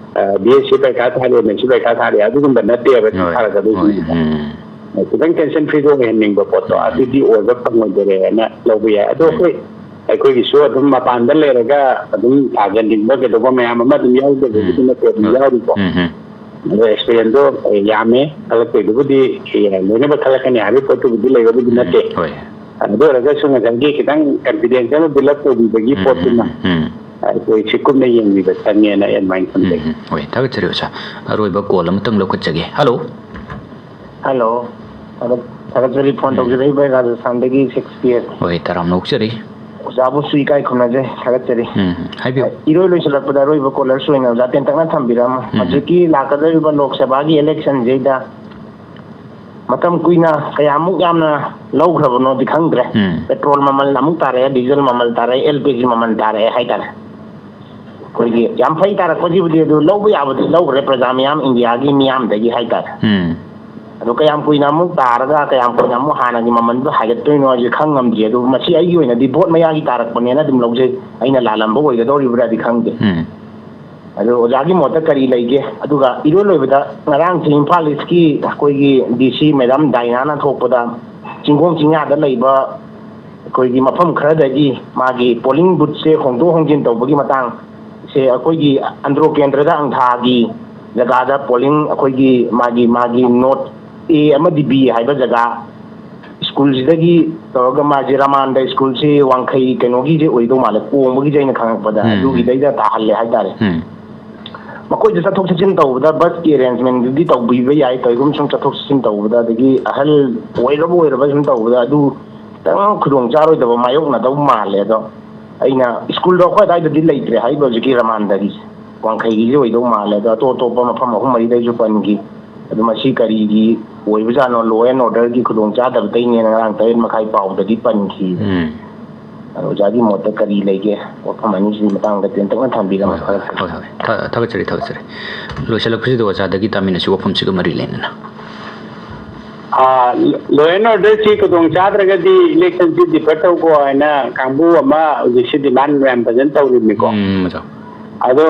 ꯕꯤ ꯑꯦꯁ ꯁꯤ ꯄꯔꯤꯈꯥ ꯊꯥꯔꯦ, ꯑꯦꯝ ꯑꯦꯁ ꯁꯤ ꯄꯔꯤꯈꯥ ꯊꯥꯔꯦ, ꯑꯗꯨꯒꯨꯝꯕ ꯅꯠꯇꯦꯕ ꯁꯤ ꯍꯣꯏ, ꯊꯥꯔꯒꯗꯣꯏꯁꯤꯡꯁꯤꯗ꯫ ꯎꯝ꯫ ꯈꯤꯇꯪ ꯇꯦꯟꯁꯟ ꯐ꯭ꯔꯤꯗ ꯑꯣꯏꯍꯟꯅꯤꯡꯕ ꯄꯣꯠꯇꯣ, ꯎꯝ꯫ ꯑꯗꯨꯗꯤ ꯑꯣꯏꯕ ꯐꯪꯉꯣꯏꯗꯣꯔꯦꯅ ꯂꯧꯕ ꯌꯥꯏ꯫ ꯑꯗꯣ ꯎꯝ꯫ ꯑꯩꯈꯣꯏ, ꯑꯩꯈꯣꯏꯒꯤꯁꯨ ꯑꯗꯨꯝ ꯃꯄꯥꯟꯗ ꯂꯩꯔꯒ ꯑꯗꯨꯝ ꯊꯥꯖꯅꯤꯡꯕ ꯀꯩꯗꯧꯕ ꯃꯌꯥꯝ ꯑꯃ ꯑꯗꯨꯝ ꯌꯥꯎꯗꯕꯕꯨꯗꯤ ꯎꯝ꯫ ꯅꯠꯇꯦ, ꯑꯗꯨꯝ ꯎꯝ꯫ ꯌꯥꯎꯔꯤꯀꯣ꯫ ꯎꯝ, ꯎꯝ꯫ ꯑꯗꯣ ꯑꯦꯛꯁꯄꯤꯔꯤꯌꯦꯟꯁꯇꯣ ꯌꯥꯝꯃꯦ, ꯈꯜꯂꯛꯇꯣꯏꯗꯨꯕꯨꯗꯤ ꯂꯣꯏꯅꯃꯛ ꯈꯜꯂꯛꯀꯅꯤ ꯍꯥꯏꯕꯒꯤ ꯄꯣꯠꯇꯨꯕꯨꯗꯤ ꯂꯩꯕꯕꯨꯗꯤ ꯎꯝ, ꯅꯠꯇꯦ꯫ ꯍꯣꯏ꯫ ꯑꯗꯨ ꯑꯣꯏꯔꯒꯁꯨ ꯉꯁꯥꯏꯒꯤ ꯈꯤꯇꯪ ꯀꯟꯐꯤꯗꯦꯟꯁ ꯑꯃ ꯕꯤꯜ ꯑꯞ ꯇꯧꯕꯤꯕꯒꯤ ꯎꯝ, ꯄꯣꯠꯇꯨꯃ ꯎꯝ, ꯎꯝ꯫ ꯑꯩꯈꯣꯏ ꯁꯤ ꯀꯨꯞꯅ ꯌꯦꯡꯕꯤꯕ ꯆꯪꯉꯦꯅ ꯑꯩ ꯑꯗꯨꯃꯥꯏꯅ ꯎꯝ, ꯊꯝꯖꯒꯦ꯫ ꯎꯝ꯫ ꯍꯣꯏ, ꯊꯥꯒꯠꯆꯔꯤ ꯑꯣꯖꯥ꯫ ꯑꯔꯣꯏꯕ ꯀꯣꯜ ꯑꯃꯇꯪ ꯂꯧꯈꯠꯆꯒꯦ꯫ ꯍꯜꯂꯣ꯫ ꯍꯜꯂꯣ꯫ ꯊꯥꯒꯠ-, ꯊꯥꯒꯠꯆꯔꯤ꯫ ꯐꯣꯟ ꯎꯝ꯫ ꯇꯧꯖꯔꯛꯏꯕ ꯔꯥꯖꯁꯊꯥꯟꯗꯒꯤ ꯁꯦꯛꯁꯄꯤꯌꯔ꯫ ꯍꯣꯏ, ꯇꯔꯥꯝꯅ ꯑꯣꯛꯆꯔꯤ꯫ ꯑꯣꯖꯥꯕꯨꯁꯨ ꯏꯀꯥꯏ ꯈꯨꯝꯅꯖꯩ, ꯊꯥꯒꯠꯆꯔꯤ꯫ ꯎꯝ, ꯍꯥꯏꯕꯤꯌꯨ꯫ ꯏꯔꯣꯏ ꯂꯣꯏꯁꯤꯜꯂꯛꯄꯗ ꯑꯔꯣꯏꯕ ꯀꯣꯂꯔꯁ ꯑꯣꯏꯅ ꯑꯣꯖꯥ ꯇꯦꯟꯇꯛꯅ ꯊꯝꯕꯤꯔꯝꯃꯣ꯫ ꯎꯝ꯫ ꯍꯧꯖꯤꯛꯀꯤ ꯂꯥꯛꯀꯗꯧꯔꯤꯕ ꯂꯣꯛ ꯁꯚꯥꯒꯤ ꯏꯂꯦꯛꯁꯟꯁꯤꯗ ꯃꯇꯝ ꯀꯨꯏꯅ ꯀꯌꯥꯃꯨꯛ ꯌꯥꯝꯅ ꯂꯧꯈ꯭ꯔꯕꯅꯣꯗꯤ ꯈꯪꯗ꯭ꯔꯦ꯫ ꯎꯝ꯫ ꯄꯦꯇ꯭ꯔꯣꯜ ꯃꯃꯜ ꯑꯃꯨꯛ ꯇꯥꯔꯛꯑꯦ, ꯗꯤꯖꯜ ꯃꯃꯜ ꯇꯥꯔꯛꯑꯦ, ꯑꯦꯜ ꯄꯤ ꯖꯤ ꯃꯃꯜ ꯇꯥꯔꯛꯑꯦ ꯍꯥꯏꯇꯥꯔꯦ꯫ ꯑꯩꯈꯣꯏꯒꯤ ꯌꯥꯝ ꯐꯩ ꯇꯥꯔꯛꯄꯁꯤꯕꯨꯗꯤ, ꯑꯗꯨ ꯂꯧꯕ ꯌꯥꯕꯗꯤ ꯂꯧꯈ꯭ꯔꯦ ꯄ꯭ꯔꯖꯥ ꯃꯤꯌꯥꯝ, ꯏꯟꯗꯤꯌꯥꯒꯤ ꯃꯤꯌꯥꯝꯗꯒꯤ ꯍꯥꯏꯇꯥꯔꯦ꯫ ꯎꯝ꯫ ꯑꯗꯣ ꯀꯌꯥꯝ ꯀꯨꯏꯅ ꯑꯃꯨꯛ ꯇꯥꯔꯒ ꯀꯌꯥꯝ ꯀꯨꯏꯅ ꯑꯃꯨꯛ ꯍꯥꯟꯅꯒꯤ ꯃꯃꯜꯗꯣ ꯍꯥꯏꯒꯠꯇꯣꯏꯅꯣ ꯍꯥꯏꯁꯦ ꯈꯪ ꯉꯝꯗ꯭ꯔꯤ꯫ ꯑꯗꯨ ꯃꯁꯤ ꯑꯩꯒꯤ ꯑꯣꯏꯅꯗꯤ ꯚꯣꯠ ꯃꯌꯥꯒꯤ ꯇꯥꯔꯛꯄꯅꯦꯅ ꯑꯗꯨꯝ ꯂꯧꯖꯩ꯫ ꯑꯩꯅ ꯂꯥꯜꯂꯝꯕ ꯑꯣꯏꯒꯗꯧꯔꯤꯕ꯭ꯔꯥꯗꯤ ꯈꯪꯗꯦ꯫ ꯎꯝ꯫ ꯑꯗꯣ ꯑꯣꯖꯥꯒꯤ ꯃꯣꯠꯇ ꯀꯔꯤ ꯂꯩꯒꯦ? ꯑꯗꯨꯒ ꯏꯔꯣꯏ ꯂꯣꯏꯕꯗ ꯉꯔꯥꯡꯁꯦ ꯏꯝꯐꯥꯜ ꯏꯁꯀꯤ ꯑꯩꯈꯣꯏꯒꯤ ꯗꯤ ꯁꯤ ꯃꯦꯗꯥꯝ ꯗꯥꯏꯅꯥꯅ ꯊꯣꯛꯄꯗ ꯆꯤꯡꯈꯣꯡ ꯆꯤꯡꯌꯥꯗ ꯂꯩꯕ ꯑꯩꯈꯣꯏꯒꯤ ꯃꯐꯝ ꯈꯔꯗꯒꯤ ꯃꯥꯒꯤ ꯄꯣꯂꯤꯡ ꯕꯨꯠꯁꯦ ꯍꯣꯡꯗꯣꯛ ꯍꯣꯡꯖꯤꯟ ꯇꯧꯕꯒꯤ ꯃꯇꯥꯡ ꯁꯦ ꯑꯩꯈꯣꯏꯒꯤ ꯑꯟꯗ꯭ꯔꯣ ꯀꯦꯟꯗ꯭ꯔꯗ ꯑꯪꯊꯥꯒꯤ ꯖꯒꯥꯗ ꯄꯣꯂꯤꯡ ꯑꯩꯈꯣꯏꯒꯤ ꯃꯥꯒꯤ, ꯃꯥꯒꯤ ꯅꯣꯠ ꯑꯦ ꯑꯃꯗꯤ ꯕꯤ ꯍꯥꯏꯕ ꯖꯒꯥ ꯁ꯭ꯀꯨꯜꯁꯤꯗꯒꯤ ꯇꯧꯔꯒ ꯃꯥꯁꯦ ꯔꯥꯃꯥꯟꯗ ꯁ꯭ꯀꯨꯜꯁꯤ ꯋꯥꯡꯈꯩ ꯀꯩꯅꯣꯒꯤꯁꯦ ꯑꯣꯏꯗꯧ ꯃꯥꯜꯂꯦ, ꯀꯣꯡꯕꯒꯤꯁꯦ ꯑꯩꯅ ꯈꯪꯉꯛꯄꯗ ꯎꯝ꯫ ꯑꯗꯨꯒꯤꯗꯩꯗ ꯇꯥꯍꯜꯂꯦ ꯍꯥꯏꯇꯥꯔꯦ꯫ ꯎꯝ꯫ ꯃꯈꯣꯏꯁꯨ ꯆꯠꯊꯣꯛ ꯆꯠꯁꯤꯟ ꯇꯧꯕꯗ ꯕꯁꯀꯤ ꯑꯦꯔꯦꯟꯖꯃꯦꯟꯗꯨꯗꯤ ꯇꯧꯕꯤꯕ ꯌꯥꯏ, ꯀꯔꯤꯒꯨꯝꯕ ꯁꯨꯝ ꯆꯠꯊꯣꯛ ꯆꯠꯁꯤꯟ ꯇꯧꯕꯗ, ꯑꯗꯒꯤ ꯑꯍꯜ ꯑꯣꯏꯔꯕ ꯑꯣꯏꯔꯕ ꯁꯨꯝ ꯇꯧꯕꯗ ꯑꯗꯨ ꯈꯤꯇꯪ ꯈꯨꯗꯣꯡ ꯆꯥꯔꯣꯏꯗꯕ ꯃꯥꯌꯣꯛꯅꯗꯧ ꯃꯥꯜꯂꯦ꯫ ꯑꯗꯣ ꯑꯩꯅ ꯁ꯭ꯀꯨꯜꯗꯣ ꯑꯩꯈꯣꯏ ꯑꯗꯥꯏꯗꯗꯤ ꯂꯩꯇ꯭ꯔꯦ ꯍꯥꯏꯕ ꯍꯧꯖꯤꯛꯀꯤ ꯔꯃꯥꯟꯗꯒꯤꯁꯦ꯫ ꯋꯥꯡꯈꯩꯒꯤꯁꯨ ꯑꯣꯏꯗꯧ ꯃꯥꯜꯂꯦ꯫ ꯑꯗꯣ ꯑꯇꯣꯞ ꯑꯇꯣꯞꯄ ꯃꯐꯝ ꯑꯍꯨꯝ ꯃꯔꯤꯗꯩꯁꯨ ꯄꯟꯈꯤ꯫ ꯑꯗꯨ ꯃꯁꯤ ꯀꯔꯤꯒꯤ ꯑꯣꯏꯕꯖꯥꯠꯅꯣ? Law and orderꯒꯤ ꯈꯨꯗꯣꯡ ꯆꯥꯗꯕꯗꯩꯅꯦꯅ ꯉꯔꯥꯡ ꯇꯔꯦꯠ ꯃꯈꯥꯏ ꯄꯥꯎꯗꯗꯤ ꯄꯟꯈꯤ꯫ ꯎꯝ꯫ ꯑꯗꯣ ꯑꯣꯖꯥꯒꯤ ꯃꯣꯠꯇ ꯀꯔꯤ ꯂꯩꯒꯦ? ꯋꯥꯐꯝ ꯑꯅꯤꯁꯤꯒꯤ ꯃꯇꯥꯡꯗ ꯇꯦꯟꯇꯛꯅ ꯊꯝꯕꯤꯔꯝꯃꯨ꯫ ꯍꯣꯏ, ꯍꯣꯏ, ꯊꯥꯒꯠꯆꯔꯤ꯫ ꯍꯣꯏ, ꯍꯣꯏ꯫ ꯊꯥ-, ꯊꯥꯒꯠꯆꯔꯤ, ꯊꯥꯒꯠꯆꯔꯤ꯫ ꯂꯣꯏꯁꯤꯜꯂꯛꯄꯁꯤꯗ ꯑꯣꯖꯥꯗꯒꯤ ꯇꯥꯃꯤꯟꯅꯁꯤ ꯋꯥꯐꯝꯁꯤꯒ ꯃꯔꯤ ꯂꯩꯅꯅ꯫ ꯑꯥ, law and orderꯁꯤ ꯈꯨꯗꯣꯡ ꯆꯥꯗ꯭ꯔꯒꯗꯤ electionꯁꯤ defer ꯇꯧꯀꯣ ꯍꯥꯏꯅ ꯀꯥꯡꯕꯨ ꯑꯃ ꯍꯧꯖꯤꯛꯁꯤ demand ꯃꯌꯥꯝ ꯐꯖꯅ ꯇꯧꯔꯤꯕꯅꯤꯀꯣ꯫ ꯎꯝ, ꯑꯣꯖꯥ꯫ ꯑꯗꯣ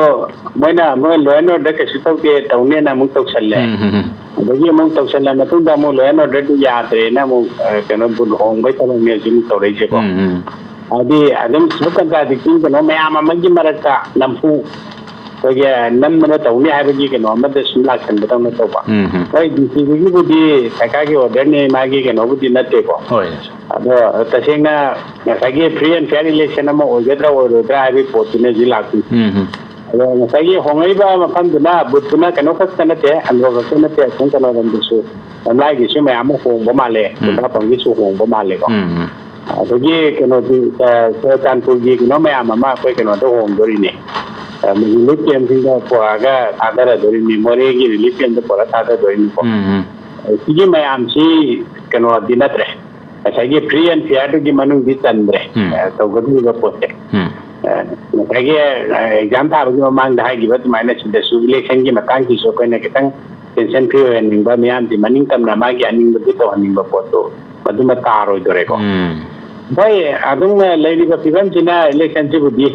ꯃꯣꯏꯅ ꯑꯃꯨꯛ law and order ꯀꯩꯁꯨ ꯇꯧꯗꯦ, ꯇꯧꯅꯦꯅ ꯑꯃꯨꯛ ꯇꯧꯁꯜꯂꯦ꯫ ꯎꯝ, ꯎꯝ, ꯎꯝ꯫ ꯑꯗꯒꯤ ꯑꯃꯨꯛ ꯇꯧꯁꯜꯂ ꯃꯇꯨꯡꯗ ꯑꯃꯨꯛ law and orderꯗꯨ ꯌꯥꯗ꯭ꯔꯦꯅ ꯑꯃꯨꯛ, ꯑ, ꯀꯩꯅꯣ, vote ꯍꯣꯡꯕꯩ ꯊꯕꯛꯅꯦ ꯍꯧꯖꯤꯛ ꯑꯃꯨꯛ ꯇꯧꯔꯛꯏꯁꯦꯀꯣ꯫ ꯎꯝ, ꯎꯝ꯫ ꯍꯥꯏꯗꯤ ꯑꯗꯨꯝ self contradicting ꯀꯩꯅꯣ ꯃꯌꯥꯝ ꯑꯃꯒꯤ ꯃꯔꯛꯇ ꯅꯝꯐꯨ ꯑꯩꯈꯣꯏꯒꯤ ꯅꯝꯗꯅ ꯇꯧꯅꯤ ꯍꯥꯏꯕꯒꯤ ꯀꯩꯅꯣ ꯑꯃꯗ ꯁꯨꯝ ꯂꯥꯛꯁꯟꯕꯗꯧꯅ ꯇꯧꯕ꯫ ꯎꯝ, ꯎꯝ꯫ ꯍꯣꯏ, DCꯒꯤꯕꯨꯗꯤ ꯁꯔꯀꯥꯔꯒꯤ orderꯅꯤ, ꯃꯥꯒꯤ ꯀꯩꯅꯣꯕꯨꯗꯤ ꯅꯠꯇꯦꯀꯣ꯫ ꯍꯣꯏ꯫ ꯑꯗꯣ ꯇꯁꯦꯡꯅ ꯉꯁꯥꯏꯒꯤ free and fair election ꯑꯃ ꯑꯣꯏꯒꯗ꯭ꯔꯥ ꯑꯣꯏꯔꯣꯏꯗ꯭ꯔꯥ ꯍꯥꯏꯕꯒꯤ ꯄꯣꯠꯇꯨꯅꯦ ꯍꯧꯖꯤꯛ ꯂꯥꯛꯇꯣꯏꯁꯦ꯫ ꯎꯝ, ꯎꯝ꯫ ꯑꯗꯣ ꯉꯁꯥꯏꯒꯤ ꯍꯣꯡꯉꯛꯏꯕ ꯃꯐꯝꯗꯨꯅ ꯕꯨꯠꯇꯨꯅ ꯀꯩꯅꯣ ꯈꯛꯇ ꯅꯠꯇꯦ, ꯑꯟꯗ꯭ꯔꯣ ꯈꯛꯇ ꯅꯠꯇꯦ, ꯑꯁꯣꯝ ꯀꯩꯅꯣꯔꯣꯝꯗꯁꯨ ꯂꯝꯂꯥꯏꯒꯤꯁꯨ ꯃꯌꯥꯝ ꯑꯃ ꯍꯣꯡꯕ ꯃꯥꯜꯂꯦ, ꯎꯝ꯫ ꯈꯨꯟꯗ꯭ꯔꯥꯛꯄꯝꯒꯤꯁꯨ ꯍꯣꯡꯕ ꯃꯥꯜꯂꯦꯀꯣ꯫ ꯎꯝ, ꯎꯝ꯫ ꯑꯗꯒꯤ ꯀꯩꯅꯣꯗꯤ, ꯑ, ꯆꯨꯔꯆꯥꯟꯄꯨꯔꯒꯤ ꯀꯩꯅꯣ ꯃꯌꯥꯝ ꯑꯃ ꯑꯩꯈꯣꯏ ꯀꯩꯅꯣꯗ ꯍꯣꯡꯗꯣꯔꯤꯅꯦ꯫ ꯑ, relief campꯁꯤꯡꯗ ꯄꯨꯔꯛꯑꯒ ꯊꯥꯗꯔꯗꯣꯏꯔꯤꯅꯤ, ꯃꯣꯔꯦꯒꯤ relief campꯇ ꯄꯨꯔꯛꯑ ꯊꯥꯗꯗꯣꯏꯅꯤꯀꯣ꯫ ꯎꯝ, ꯎꯝ꯫ ꯑ, ꯁꯤꯒꯤ ꯃꯌꯥꯝꯁꯤ ꯀꯩꯅꯣꯗꯤ ꯅꯠꯇ꯭ꯔꯦ, ꯉꯁꯥꯏꯒꯤ free and fairꯗꯨꯒꯤ ꯃꯅꯨꯡꯗꯤ ꯆꯟꯗ꯭ꯔꯦ, ꯎꯝ꯫ ꯑ, ꯇꯧꯒꯗꯧꯔꯤꯕ ꯄꯣꯠꯁꯦ꯫ ꯎꯝ꯫ ꯑ, ꯉꯁꯥꯏꯒꯤ, ꯑ, exam ꯊꯥꯕꯒꯤ ꯃꯃꯥꯡꯗ ꯍꯥꯏꯈꯤꯕ ꯑꯗꯨꯃꯥꯏꯅ ꯁꯤꯗꯁꯨ electionꯒꯤ ꯃꯇꯥꯡꯁꯤꯁꯨ ꯑꯩꯈꯣꯏꯅ ꯈꯤꯇꯪ tension free ꯑꯣꯏꯍꯟꯅꯤꯡꯕ, ꯃꯤꯌꯥꯝꯁꯤ ꯃꯅꯤꯡ ꯇꯝꯅ ꯃꯥꯒꯤ ꯑꯅꯤꯡꯕꯗꯨ ꯇꯧꯍꯟꯅꯤꯡꯕ ꯄꯣꯠꯇꯨ ꯃꯗꯨꯃ ꯇꯥꯔꯣꯏꯗꯣꯔꯦꯀꯣ꯫ ꯎꯝ꯫ ꯍꯣꯏ, ꯑꯗꯨꯝ ꯂꯩꯔꯤꯕ ꯐꯤꯕꯝꯁꯤꯅ electionꯁꯤꯕꯨꯗꯤ,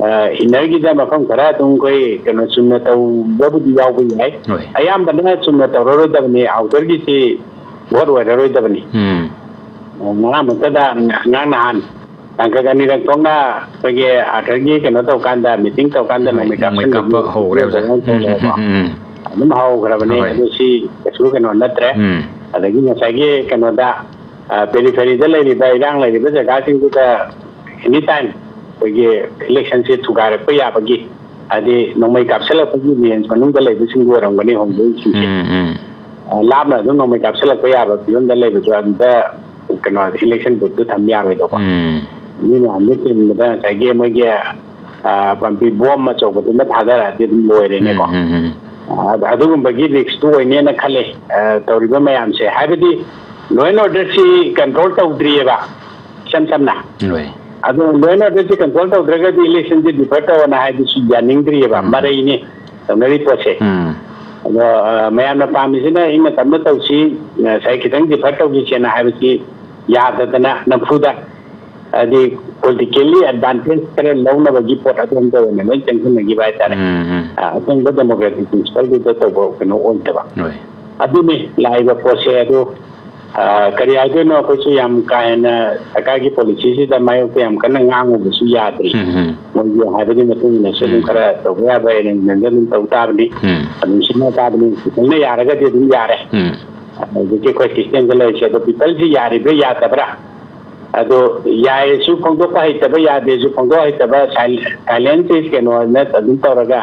ꯑ, innerꯒꯤꯗ ꯃꯐꯝ ꯈꯔ ꯑꯗꯨꯝ ꯑꯩꯈꯣꯏ ꯀꯩꯅꯣ ꯆꯨꯝꯅ ꯇꯧꯕꯕꯨꯗꯤ ꯌꯥꯎꯕ ꯌꯥꯏ꯫ ꯍꯣꯏ꯫ ꯑꯌꯥꯝꯕꯅ ꯆꯨꯝꯅ ꯇꯧꯔꯔꯣꯏꯗꯕꯅꯤ, outerꯒꯤꯁꯤ vote ꯑꯣꯏꯔꯔꯣꯏꯗꯕꯅꯤ꯫ ꯎꯝ꯫ ꯉꯔꯥꯡꯃꯛꯇꯗ ꯑꯉꯥꯡ ꯅꯍꯥꯟ ꯇꯥꯡꯀꯛ ꯑꯅꯤꯔꯛ ꯊꯣꯛꯅ ꯑꯩꯈꯣꯏꯒꯤ outerꯒꯤ ꯀꯩꯅꯣ ꯇꯧꯀꯥꯟꯗ, meeting ꯇꯧꯀꯥꯟꯗ ꯍꯣꯏ, ꯅꯣꯡꯃꯩ ꯅꯣꯡꯃꯩ ꯀꯥꯞꯁꯟꯕꯒꯤ ꯀꯥꯞꯄ ꯍꯧꯈ꯭ꯔꯦ, ꯑꯣꯖꯥ꯫ ꯇꯧꯕ꯫ ꯎꯝ, ꯎꯝ, ꯎꯝ, ꯎꯝ꯫ ꯑꯗꯨꯝ ꯍꯧꯈ꯭ꯔꯕꯅꯤ꯫ ꯍꯣꯏ꯫ ꯑꯗꯨ ꯁꯤ ꯀꯩꯁꯨ ꯀꯩꯅꯣ ꯅꯠꯇ꯭ꯔꯦ꯫ ꯎꯝ꯫ ꯑꯗꯒꯤ ꯉꯁꯥꯏꯒꯤ ꯀꯩꯅꯣꯗ, ꯑ, peripheryꯗ ꯂꯩꯔꯤꯕ, ꯏꯔꯥꯡ ꯂꯩꯔꯤꯕ ꯖꯒꯥꯁꯤꯡꯗꯨꯗ anytime ꯑꯩꯈꯣꯏꯒꯤ electionꯁꯦ ꯊꯨꯒꯥꯏꯔꯛꯄ ꯌꯥꯕꯒꯤ, ꯍꯥꯏꯗꯤ ꯅꯣꯡꯃꯩ ꯀꯥꯞꯁꯤꯜꯂꯛꯄꯒꯤ range ꯃꯅꯨꯡꯗ ꯂꯩꯕꯁꯤꯡꯗꯨ ꯑꯣꯏꯔꯝꯒꯅꯤ ꯍꯣꯡꯗꯣꯛꯏꯁꯤꯡꯁꯦ꯫ ꯎꯝ, ꯎꯝ꯫ ꯑ, ꯂꯥꯞꯅ ꯑꯗꯨꯝ ꯅꯣꯡꯃꯩ ꯀꯥꯞꯁꯤꯜꯂꯛꯄ ꯌꯥꯕ ꯐꯤꯕꯝꯗ ꯂꯩꯕꯗꯣ ꯑꯗꯨꯗ ꯀꯩꯅꯣ, election boothꯇꯨ ꯊꯝ ꯌꯥꯔꯣꯏꯗꯧꯕ꯫ ꯎꯝ꯫ ꯃꯤ ꯃꯌꯥꯝꯗꯨ ꯆꯤꯟꯕꯗ ꯉꯁꯥꯏꯒꯤ ꯃꯣꯏꯒꯤ ꯑ, ꯄꯥꯝꯕꯤ ꯕꯣꯝ ꯑꯆꯧꯕꯗꯨꯅ ꯊꯥꯗꯔꯛꯑꯗꯤ ꯑꯗꯨꯝ ꯂꯣꯏꯔꯦꯅꯦꯀꯣ꯫ ꯎꯝ, ꯎꯝ, ꯎꯝ. ꯑ, ꯑꯗꯨꯒꯨꯝꯕꯒꯤ ꯔꯤꯛꯁꯇꯨ ꯑꯣꯏꯅꯦꯅ ꯈꯜꯂꯦ꯫ ꯑ, ꯇꯧꯔꯤꯕ ꯃꯌꯥꯝꯁꯦ, ꯍꯥꯏꯕꯗꯤ ꯂꯣ ꯑꯦꯟ ꯑꯣꯔꯗꯔꯁꯤ ꯀꯟꯇ꯭ꯔꯣꯜ ꯇꯧꯗ꯭ꯔꯤꯑꯕ, ꯏꯁꯝ ꯁꯝꯅ꯫ ꯂꯣꯏ. ꯑꯗꯣ ꯂꯣ ꯑꯦꯟ ꯑꯣꯔꯗꯔꯁꯤ ꯀꯟꯇ꯭ꯔꯣꯜ ꯇꯧꯗ꯭ꯔꯒꯗꯤ ꯏꯂꯦꯛꯁꯟꯁꯤ ꯗꯤꯐꯔ ꯇꯧꯑꯣꯅ ꯍꯥꯏꯕꯁꯨ ꯌꯥꯅꯤꯡꯗ꯭ꯔꯤꯑꯕ, ꯎꯝ. ꯃꯔꯩꯅꯤ ꯇꯧꯅꯔꯤ ꯄꯣꯠꯁꯦ꯫ ꯎꯝ. ꯑꯗꯣ, ꯑ, ꯃꯌꯥꯝꯅ ꯄꯥꯝꯃꯤꯁꯤꯅ ꯏꯪꯅ ꯇꯞꯅ ꯇꯧꯁꯤ, ꯉꯁꯥꯏ ꯈꯤꯇꯪ ꯗꯤꯐꯔ ꯇꯧꯈꯤꯁꯦꯅ ꯍꯥꯏꯕꯁꯤ ꯌꯥꯗꯗꯅ ꯅꯝꯐꯨꯗ, ꯍꯥꯏꯗꯤ ꯄꯣꯂꯤꯇꯤꯀꯦꯜꯂꯤ ꯑꯦꯗꯚꯥꯟꯇꯦꯖ ꯈꯔ ꯂꯧꯅꯕꯒꯤ ꯄꯣꯠ ꯑꯗꯣꯝꯗ ꯑꯣꯏꯅ ꯂꯣꯏ ꯆꯪꯁꯤꯟꯅꯈꯤꯕ ꯍꯥꯏꯇꯥꯔꯦ꯫ ꯎꯝ, ꯎꯝ. ꯑ, ꯑꯁꯦꯡꯕ ꯗꯦꯃꯣꯀ꯭ꯔꯦꯇꯤꯛ ꯄ꯭ꯔꯤꯟꯁꯤꯄꯜꯗꯨꯗ ꯇꯧꯕ ꯀꯩꯅꯣ ꯑꯣꯏꯗꯕ꯫ ꯍꯣꯏ. ꯑꯗꯨꯅꯤ ꯂꯥꯛꯏꯕ ꯄꯣꯠꯁꯦ꯫ ꯑꯗꯨ, ꯑ, ꯀꯔꯤ ꯍꯥꯏꯗꯣꯏꯅꯣ, ꯑꯩꯈꯣꯏꯁꯨ ꯌꯥꯝ ꯀꯥ ꯍꯦꯟꯅ ꯁꯔꯀꯥꯔꯒꯤ ꯄꯣꯂꯤꯁꯤꯁꯤꯗ ꯃꯥꯌꯣꯛꯇ ꯌꯥꯝ ꯀꯟꯅ ꯉꯥꯡꯉꯨꯕꯁꯨ ꯌꯥꯗ꯭ꯔꯤ꯫ ꯎꯝ, ꯎꯝ. ꯃꯣꯏꯒꯤ ꯍꯥꯏꯕꯒꯤ ꯃꯇꯨꯡ ꯏꯟꯅꯁꯨ ꯑꯗꯨꯝ ꯎꯝ. ꯈꯔ ꯇꯧꯕ ꯌꯥꯕ ꯑꯦꯔꯦꯟꯖꯃꯦꯟꯗ ꯑꯗꯨꯝ ꯇꯧ ꯇꯥꯕꯅꯤ, ꯎꯝ. ꯑꯗꯨꯝ ꯁꯤꯟꯅ ꯇꯥꯕꯅꯤ꯫ ꯈꯤꯇꯪꯅ ꯌꯥꯔꯒꯗꯤ ꯑꯗꯨꯝ ꯌꯥꯔꯦ꯫ ꯎꯝ. ꯍꯧꯖꯤꯛꯀꯤ ꯑꯩꯈꯣꯏ ꯁꯤꯁꯇꯦꯝꯗ ꯂꯩꯔꯤꯁꯦ, ꯑꯗꯣ ꯄꯤꯄꯜꯁꯤ ꯌꯥꯔꯤꯕ꯭ꯔꯥ ꯌꯥꯗꯕ꯭ꯔꯥ? ꯑꯗꯣ ꯌꯥꯏꯁꯨ ꯐꯣꯡꯗꯣꯛꯄ ꯍꯩꯇꯕ, ꯌꯥꯗꯦꯁꯨ ꯐꯣꯡꯗꯣꯛ ꯍꯩꯇꯕ, ꯁꯥꯏꯂꯦꯟꯁ ꯀꯩꯅꯣꯅ ꯑꯗꯨꯝ ꯇꯧꯔꯒ,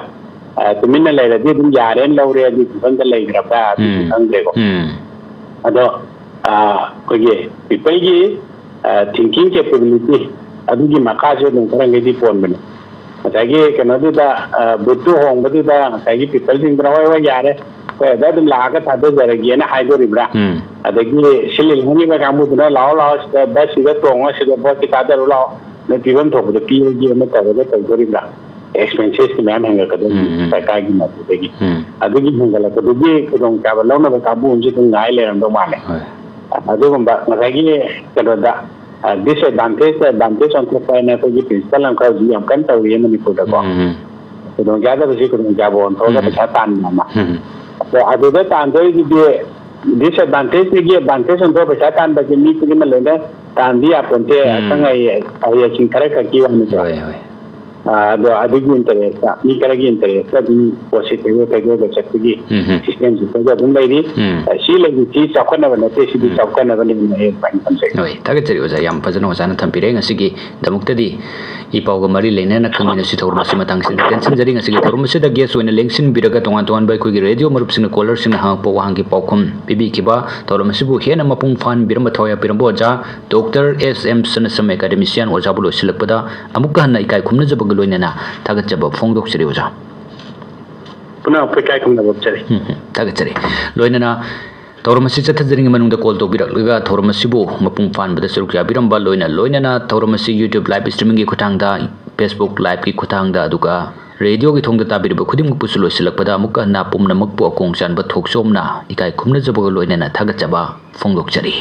ꯑ, ꯇꯨꯃꯤꯟꯅ ꯂꯩꯔꯗꯤ ꯑꯗꯨꯝ ꯌꯥꯔꯦꯅ ꯂꯧꯔꯦ, ꯑꯗꯨꯒꯤ ꯐꯤꯕꯝꯗ ꯂꯩꯈ꯭ꯔꯕ꯭ꯔꯥ ꯑꯗꯨꯁꯨ ꯎꯝ. ꯈꯪꯗ꯭ꯔꯦꯀꯣ꯫ ꯎꯝ. ꯑꯗꯣ, ꯑ, ꯑꯩꯈꯣꯏꯒꯤ ꯄꯤꯄꯜꯒꯤ, ꯑ, ꯊꯤꯡꯀꯤꯡ ꯀꯦꯄꯦꯕꯤꯂꯤꯇꯤ ꯑꯗꯨꯒꯤ ꯃꯈꯥꯁꯨ ꯑꯗꯨꯝ ꯈꯔ ꯃꯈꯩꯗꯤ ꯄꯣꯟꯕꯅꯦ꯫ ꯉꯁꯥꯏꯒꯤ ꯀꯩꯅꯣꯗꯨꯗ, ꯑ, ꯚꯣꯠꯇꯨ ꯍꯣꯡꯕꯗꯨꯗ ꯉꯁꯥꯏꯒꯤ ꯄꯤꯄꯜꯁꯤꯡꯗꯨꯅ "ꯍꯣꯏ, ꯍꯣꯏ, ꯌꯥꯔꯦ, ꯑꯩꯈꯣꯏ ꯑꯗ ꯑꯗꯨꯝ ꯂꯥꯛꯑꯒ ꯊꯥꯗꯖꯔꯒꯦꯅ" ꯍꯥꯏꯗꯣꯔꯤꯕ꯭ꯔꯥ? ꯎꯝ. ꯑꯗꯒꯤ ꯁꯤꯜ ꯂꯥꯡꯉꯤꯕ ꯀꯥꯡꯕꯨꯗꯨꯅ "ꯂꯥꯛꯑꯣ, ꯂꯥꯛꯑꯣ, ꯁꯤꯗ ꯕꯁꯁꯤꯗ ꯇꯣꯡꯉꯣ, ꯁꯤꯗ ꯚꯣꯠꯀꯤ ꯊꯥꯗꯔꯨ ꯂꯥꯛꯑꯣ, ꯅꯣꯏ ꯄꯤꯐꯝ ꯊꯣꯛꯄꯗꯣ ꯄꯤꯔꯒꯦꯅ" ꯇꯧꯔꯒ ꯇꯧꯗꯣꯔꯤꯕ꯭ꯔꯥ? ꯑꯦꯛꯁꯄꯦꯟꯁꯦꯁꯇꯤ ꯃꯌꯥꯝ ꯍꯦꯟꯒꯠꯀꯗꯣꯏꯅꯤ ꯎꯝ, ꯎꯝ. ꯁꯔꯀꯥꯔꯒꯤ ꯃꯥꯏꯀꯩꯗꯒꯤ꯫ ꯎꯝ. ꯑꯗꯨꯒꯤ ꯍꯦꯟꯒꯠꯂꯛꯄꯗꯨꯒꯤ ꯈꯨꯗꯣꯡꯆꯥꯕ ꯂꯧꯅꯕ ꯀꯥꯡꯕꯨ ꯑꯃꯁꯨ ꯑꯗꯨꯝ ꯉꯥꯏ ꯂꯩꯔꯝꯗꯧ ꯃꯥꯜꯂꯦ꯫ ꯍꯣꯏ. ꯑꯗꯨꯒꯨꯝꯕ ꯉꯁꯥꯏꯒꯤ ꯀꯩꯅꯣꯗ, ꯑ, ꯗꯤꯁꯑꯦꯗꯚꯥꯟꯇꯦꯖꯇ ꯑꯦꯗꯚꯥꯟꯇꯦꯖ ꯑꯣꯟꯊꯣꯛꯄ ꯍꯥꯏꯅ ꯑꯩꯈꯣꯏꯒꯤ ꯄ꯭ꯔꯤꯟꯁꯤꯄꯜ ꯑꯃꯈꯛ ꯍꯧꯖꯤꯛ ꯌꯥꯝ ꯀꯟꯅ ꯇꯧꯔꯤꯌꯦ ꯃꯅꯤꯄꯨꯔꯗꯀꯣ꯫ ꯎꯝ, ꯎꯝ. ꯈꯨꯗꯣꯡꯆꯥꯗꯕꯁꯤ ꯈꯨꯗꯣꯡꯆꯥꯕ ꯑꯣꯟꯊꯣꯛꯑꯒ ꯎꯝ. ꯄꯩꯁꯥ ꯇꯥꯟꯕ ꯑꯃ꯫ ꯎꯝ. ꯑꯗꯣ ꯑꯗꯨꯗ ꯇꯥꯟꯗꯣꯏꯁꯤꯗꯤ ꯗꯤꯁꯑꯦꯗꯚꯥꯟꯇꯦꯖꯇꯒꯤ ꯑꯦꯗꯚꯥꯟꯇꯦꯖ ꯑꯣꯟꯊꯣꯛꯑ ꯄꯩꯁꯥ ꯇꯥꯟꯕꯁꯦ ꯃꯤ ꯈꯨꯗꯤꯡꯃꯛ ꯂꯣꯏꯅ ꯇꯥꯟꯕ ꯌꯥꯄꯣꯟꯇꯦ, ꯎꯝ. ꯑꯈꯪ ꯑꯍꯩ, ꯑꯍꯩ ꯑꯁꯤꯡ ꯈꯔ ꯈꯛꯀꯤ ꯋꯥꯅꯤꯀꯣ꯫ ꯍꯣꯏ, ꯍꯣꯏ. ꯑ, ꯑꯗꯣ ꯑꯗꯨꯒꯤ ꯏꯟꯇꯔꯦꯁꯇ, ꯃꯤ ꯈꯔꯒꯤ ꯏꯟꯇꯔꯦꯁꯇ ꯑꯗꯨꯝ ꯄꯣꯠꯁꯤ ꯊꯩꯗꯣꯛ ꯊꯩꯗꯣꯛꯑꯒ ꯆꯠꯄꯒꯤ ꯎꯝ, ꯎꯝ. ꯁꯤꯁꯇꯦꯝꯁꯤꯗꯁꯨ ꯑꯗꯨꯝ ꯂꯩꯔꯤ꯫ ꯎꯝ. ꯑ, ꯁꯤ ꯂꯩꯔꯤꯁꯤ ꯆꯥꯎꯈꯠꯅꯕ ꯅꯠꯇꯦ, ꯁꯤꯗꯤ ꯎꯝ. ꯆꯥꯎꯈꯠꯅꯕꯅꯦꯅ ꯑꯩ ꯑꯗꯨꯃꯥꯏꯅ ꯊꯝꯖꯒꯦ꯫ ꯍꯣꯏ, ꯊꯥꯒꯠꯆꯔꯤ ꯑꯣꯖꯥ, ꯌꯥꯝ ꯐꯖꯅ ꯑꯣꯖꯥꯅ ꯊꯝꯕꯤꯔꯦ꯫ ꯉꯁꯤꯒꯤꯗꯃꯛꯇꯗꯤ ꯏ ꯄꯥꯎꯒ ꯃꯔꯤ ꯂꯩꯅꯅ ꯈꯪꯃꯤꯟꯅꯁꯤ ꯊꯧꯔꯝ ꯑꯁꯤ ꯃꯇꯥꯡꯁꯤꯗ ꯇꯦꯟꯁꯤꯟꯖꯔꯤ꯫ ꯉꯁꯤꯒꯤ ꯊꯧꯔꯝ ꯑꯁꯤꯗ ꯒꯦꯁ ꯑꯣꯏꯅ ꯂꯦꯡꯁꯤꯟꯕꯤꯔꯒ ꯇꯣꯉꯥꯟ ꯇꯣꯉꯥꯟꯕ ꯑꯩꯈꯣꯏꯒꯤ ꯔꯦꯗꯤꯑꯣ ꯃꯔꯨꯞꯁꯤꯡꯅ, ꯀꯣꯂꯔꯁꯤꯡꯅ ꯍꯪꯉꯛꯄ ꯋꯥꯍꯪꯒꯤ ꯄꯥꯎꯈꯨꯝ ꯄꯤꯕꯤꯈꯤꯕ, ꯊꯧꯔꯝ ꯑꯁꯤꯕꯨ ꯍꯦꯟꯅ ꯃꯄꯨꯡ ꯐꯥꯍꯟꯕꯤꯔꯝꯕ ꯊꯋꯥꯏ ꯌꯥꯎꯕꯤꯔꯝꯕ ꯑꯣꯖꯥ ꯗꯣꯛꯇꯔ ꯑꯦꯁ ꯑꯦꯝ ꯁꯅꯥꯁꯝ ꯑꯦꯀꯥꯗꯦꯃꯤꯁꯤꯌꯥꯟ ꯑꯣꯖꯥꯕꯨ ꯂꯣꯏꯁꯤꯜꯂꯛꯄꯗ ꯑꯃꯨꯛꯀ ꯍꯟꯅ ꯏꯀꯥꯏ ꯈꯨꯝꯅꯖꯕꯒ ꯂꯣꯏꯅꯅ ꯊꯥꯒꯠꯆꯕ ꯐꯣꯡꯗꯣꯛꯆꯔꯤ ꯑꯣꯖꯥ꯫ ꯄꯨꯝꯅꯃꯛꯄꯨ ꯏꯀꯥꯏ ꯈꯨꯝꯅꯕ ꯎꯠꯆꯔꯤ꯫ ꯎꯝ, ꯎꯝ, ꯊꯥꯒꯠꯆꯔꯤ꯫ ꯂꯣꯏꯅꯅ ꯊꯧꯔꯝ ꯑꯁꯤ ꯆꯠꯊꯗ꯭ꯔꯤꯉꯩ ꯃꯅꯨꯡꯗ call ꯇꯧꯕꯤꯔꯛꯂꯒ ꯊꯧꯔꯝ ꯑꯁꯤꯕꯨ ꯃꯄꯨꯡ ꯐꯥꯍꯟꯕꯗ ꯁꯔꯨꯛ ꯌꯥꯕꯤꯔꯝꯕ, ꯂꯣꯏꯅ ꯂꯣꯏꯅꯅ ꯊꯧꯔꯝ ꯑꯁꯤ YouTube live streamingꯒꯤ ꯈꯨꯠꯊꯥꯡꯗ, Facebook liveꯀꯤ ꯈꯨꯠꯊꯥꯡꯗ, ꯑꯗꯨꯒ radioꯒꯤ ꯊꯣꯡꯗ ꯇꯥꯕꯤꯔꯤꯕ ꯈꯨꯗꯤꯡꯃꯛꯄꯨꯁꯨ ꯂꯣꯏꯁꯤꯜꯂꯛꯄꯗ ꯑꯃꯨꯛꯀ ꯍꯟꯅ ꯄꯨꯝꯅꯃꯛꯄꯨ ꯑꯀꯣꯡ ꯆꯥꯟꯕ ꯊꯣꯛꯆꯣꯝꯅ ꯏꯀꯥꯏ ꯈꯨꯝꯅꯖꯕꯒ ꯂꯣꯏꯅꯅ ꯊꯥꯒꯠꯆꯕ ꯐꯣꯡꯗꯣꯛꯆꯔꯤ꯫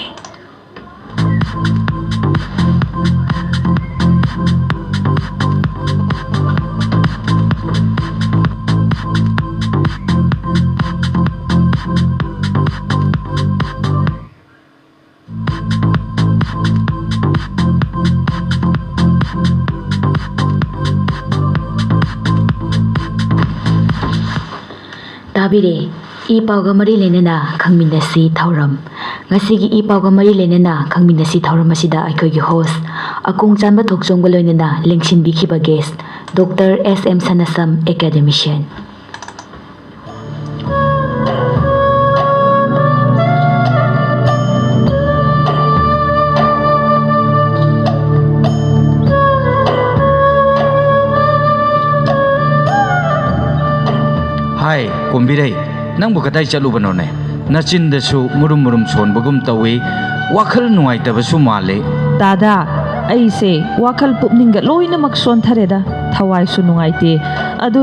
ꯇꯥꯕꯤꯔꯦ꯫ ꯏ ꯄꯥꯎꯒ ꯃꯔꯤ ꯂꯩꯅꯅ ꯈꯪꯃꯤꯟꯅꯁꯤ ꯊꯧꯔꯝ꯫ ꯉꯁꯤꯒꯤ ꯏ ꯄꯥꯎꯒ ꯃꯔꯤ ꯂꯩꯅꯅ ꯈꯪꯃꯤꯟꯅꯁꯤ ꯊꯧꯔꯝ ꯑꯁꯤꯗ ꯑꯩꯈꯣꯏꯒꯤ host ꯑꯀꯣꯡ ꯆꯥꯟꯕ ꯊꯣꯛꯆꯣꯝꯒ ꯂꯣꯏꯅꯅ ꯂꯦꯡꯁꯤꯟꯕꯤꯈꯤꯕ guest Doctor S M ꯁꯅꯥꯁꯝ, academician꯫ ꯍꯥꯏ, ꯀꯣꯝꯕꯤꯔꯩ, ꯅꯪꯕꯨ ꯀꯗꯥꯏ ꯆꯠꯂꯨꯕꯅꯣꯅꯦ? ꯅꯆꯤꯟꯗꯁꯨ ꯃꯨꯔꯨꯝ ꯃꯨꯔꯨꯝ ꯁꯣꯟꯕꯒꯨꯝ ꯇꯧꯏ, ꯋꯥꯈꯜ ꯅꯨꯡꯉꯥꯏꯇꯕꯁꯨ ꯃꯥꯜꯂꯤ꯫ ꯗꯥꯗꯥ, ꯑꯩꯁꯦ ꯋꯥꯈꯜ ꯄꯨꯛꯅꯤꯡꯒ ꯂꯣꯏꯅꯃꯛ ꯁꯣꯟꯊꯔꯦꯗ, ꯊꯋꯥꯏꯁꯨ ꯅꯨꯡꯉꯥꯏꯇꯦ꯫ ꯑꯗꯨ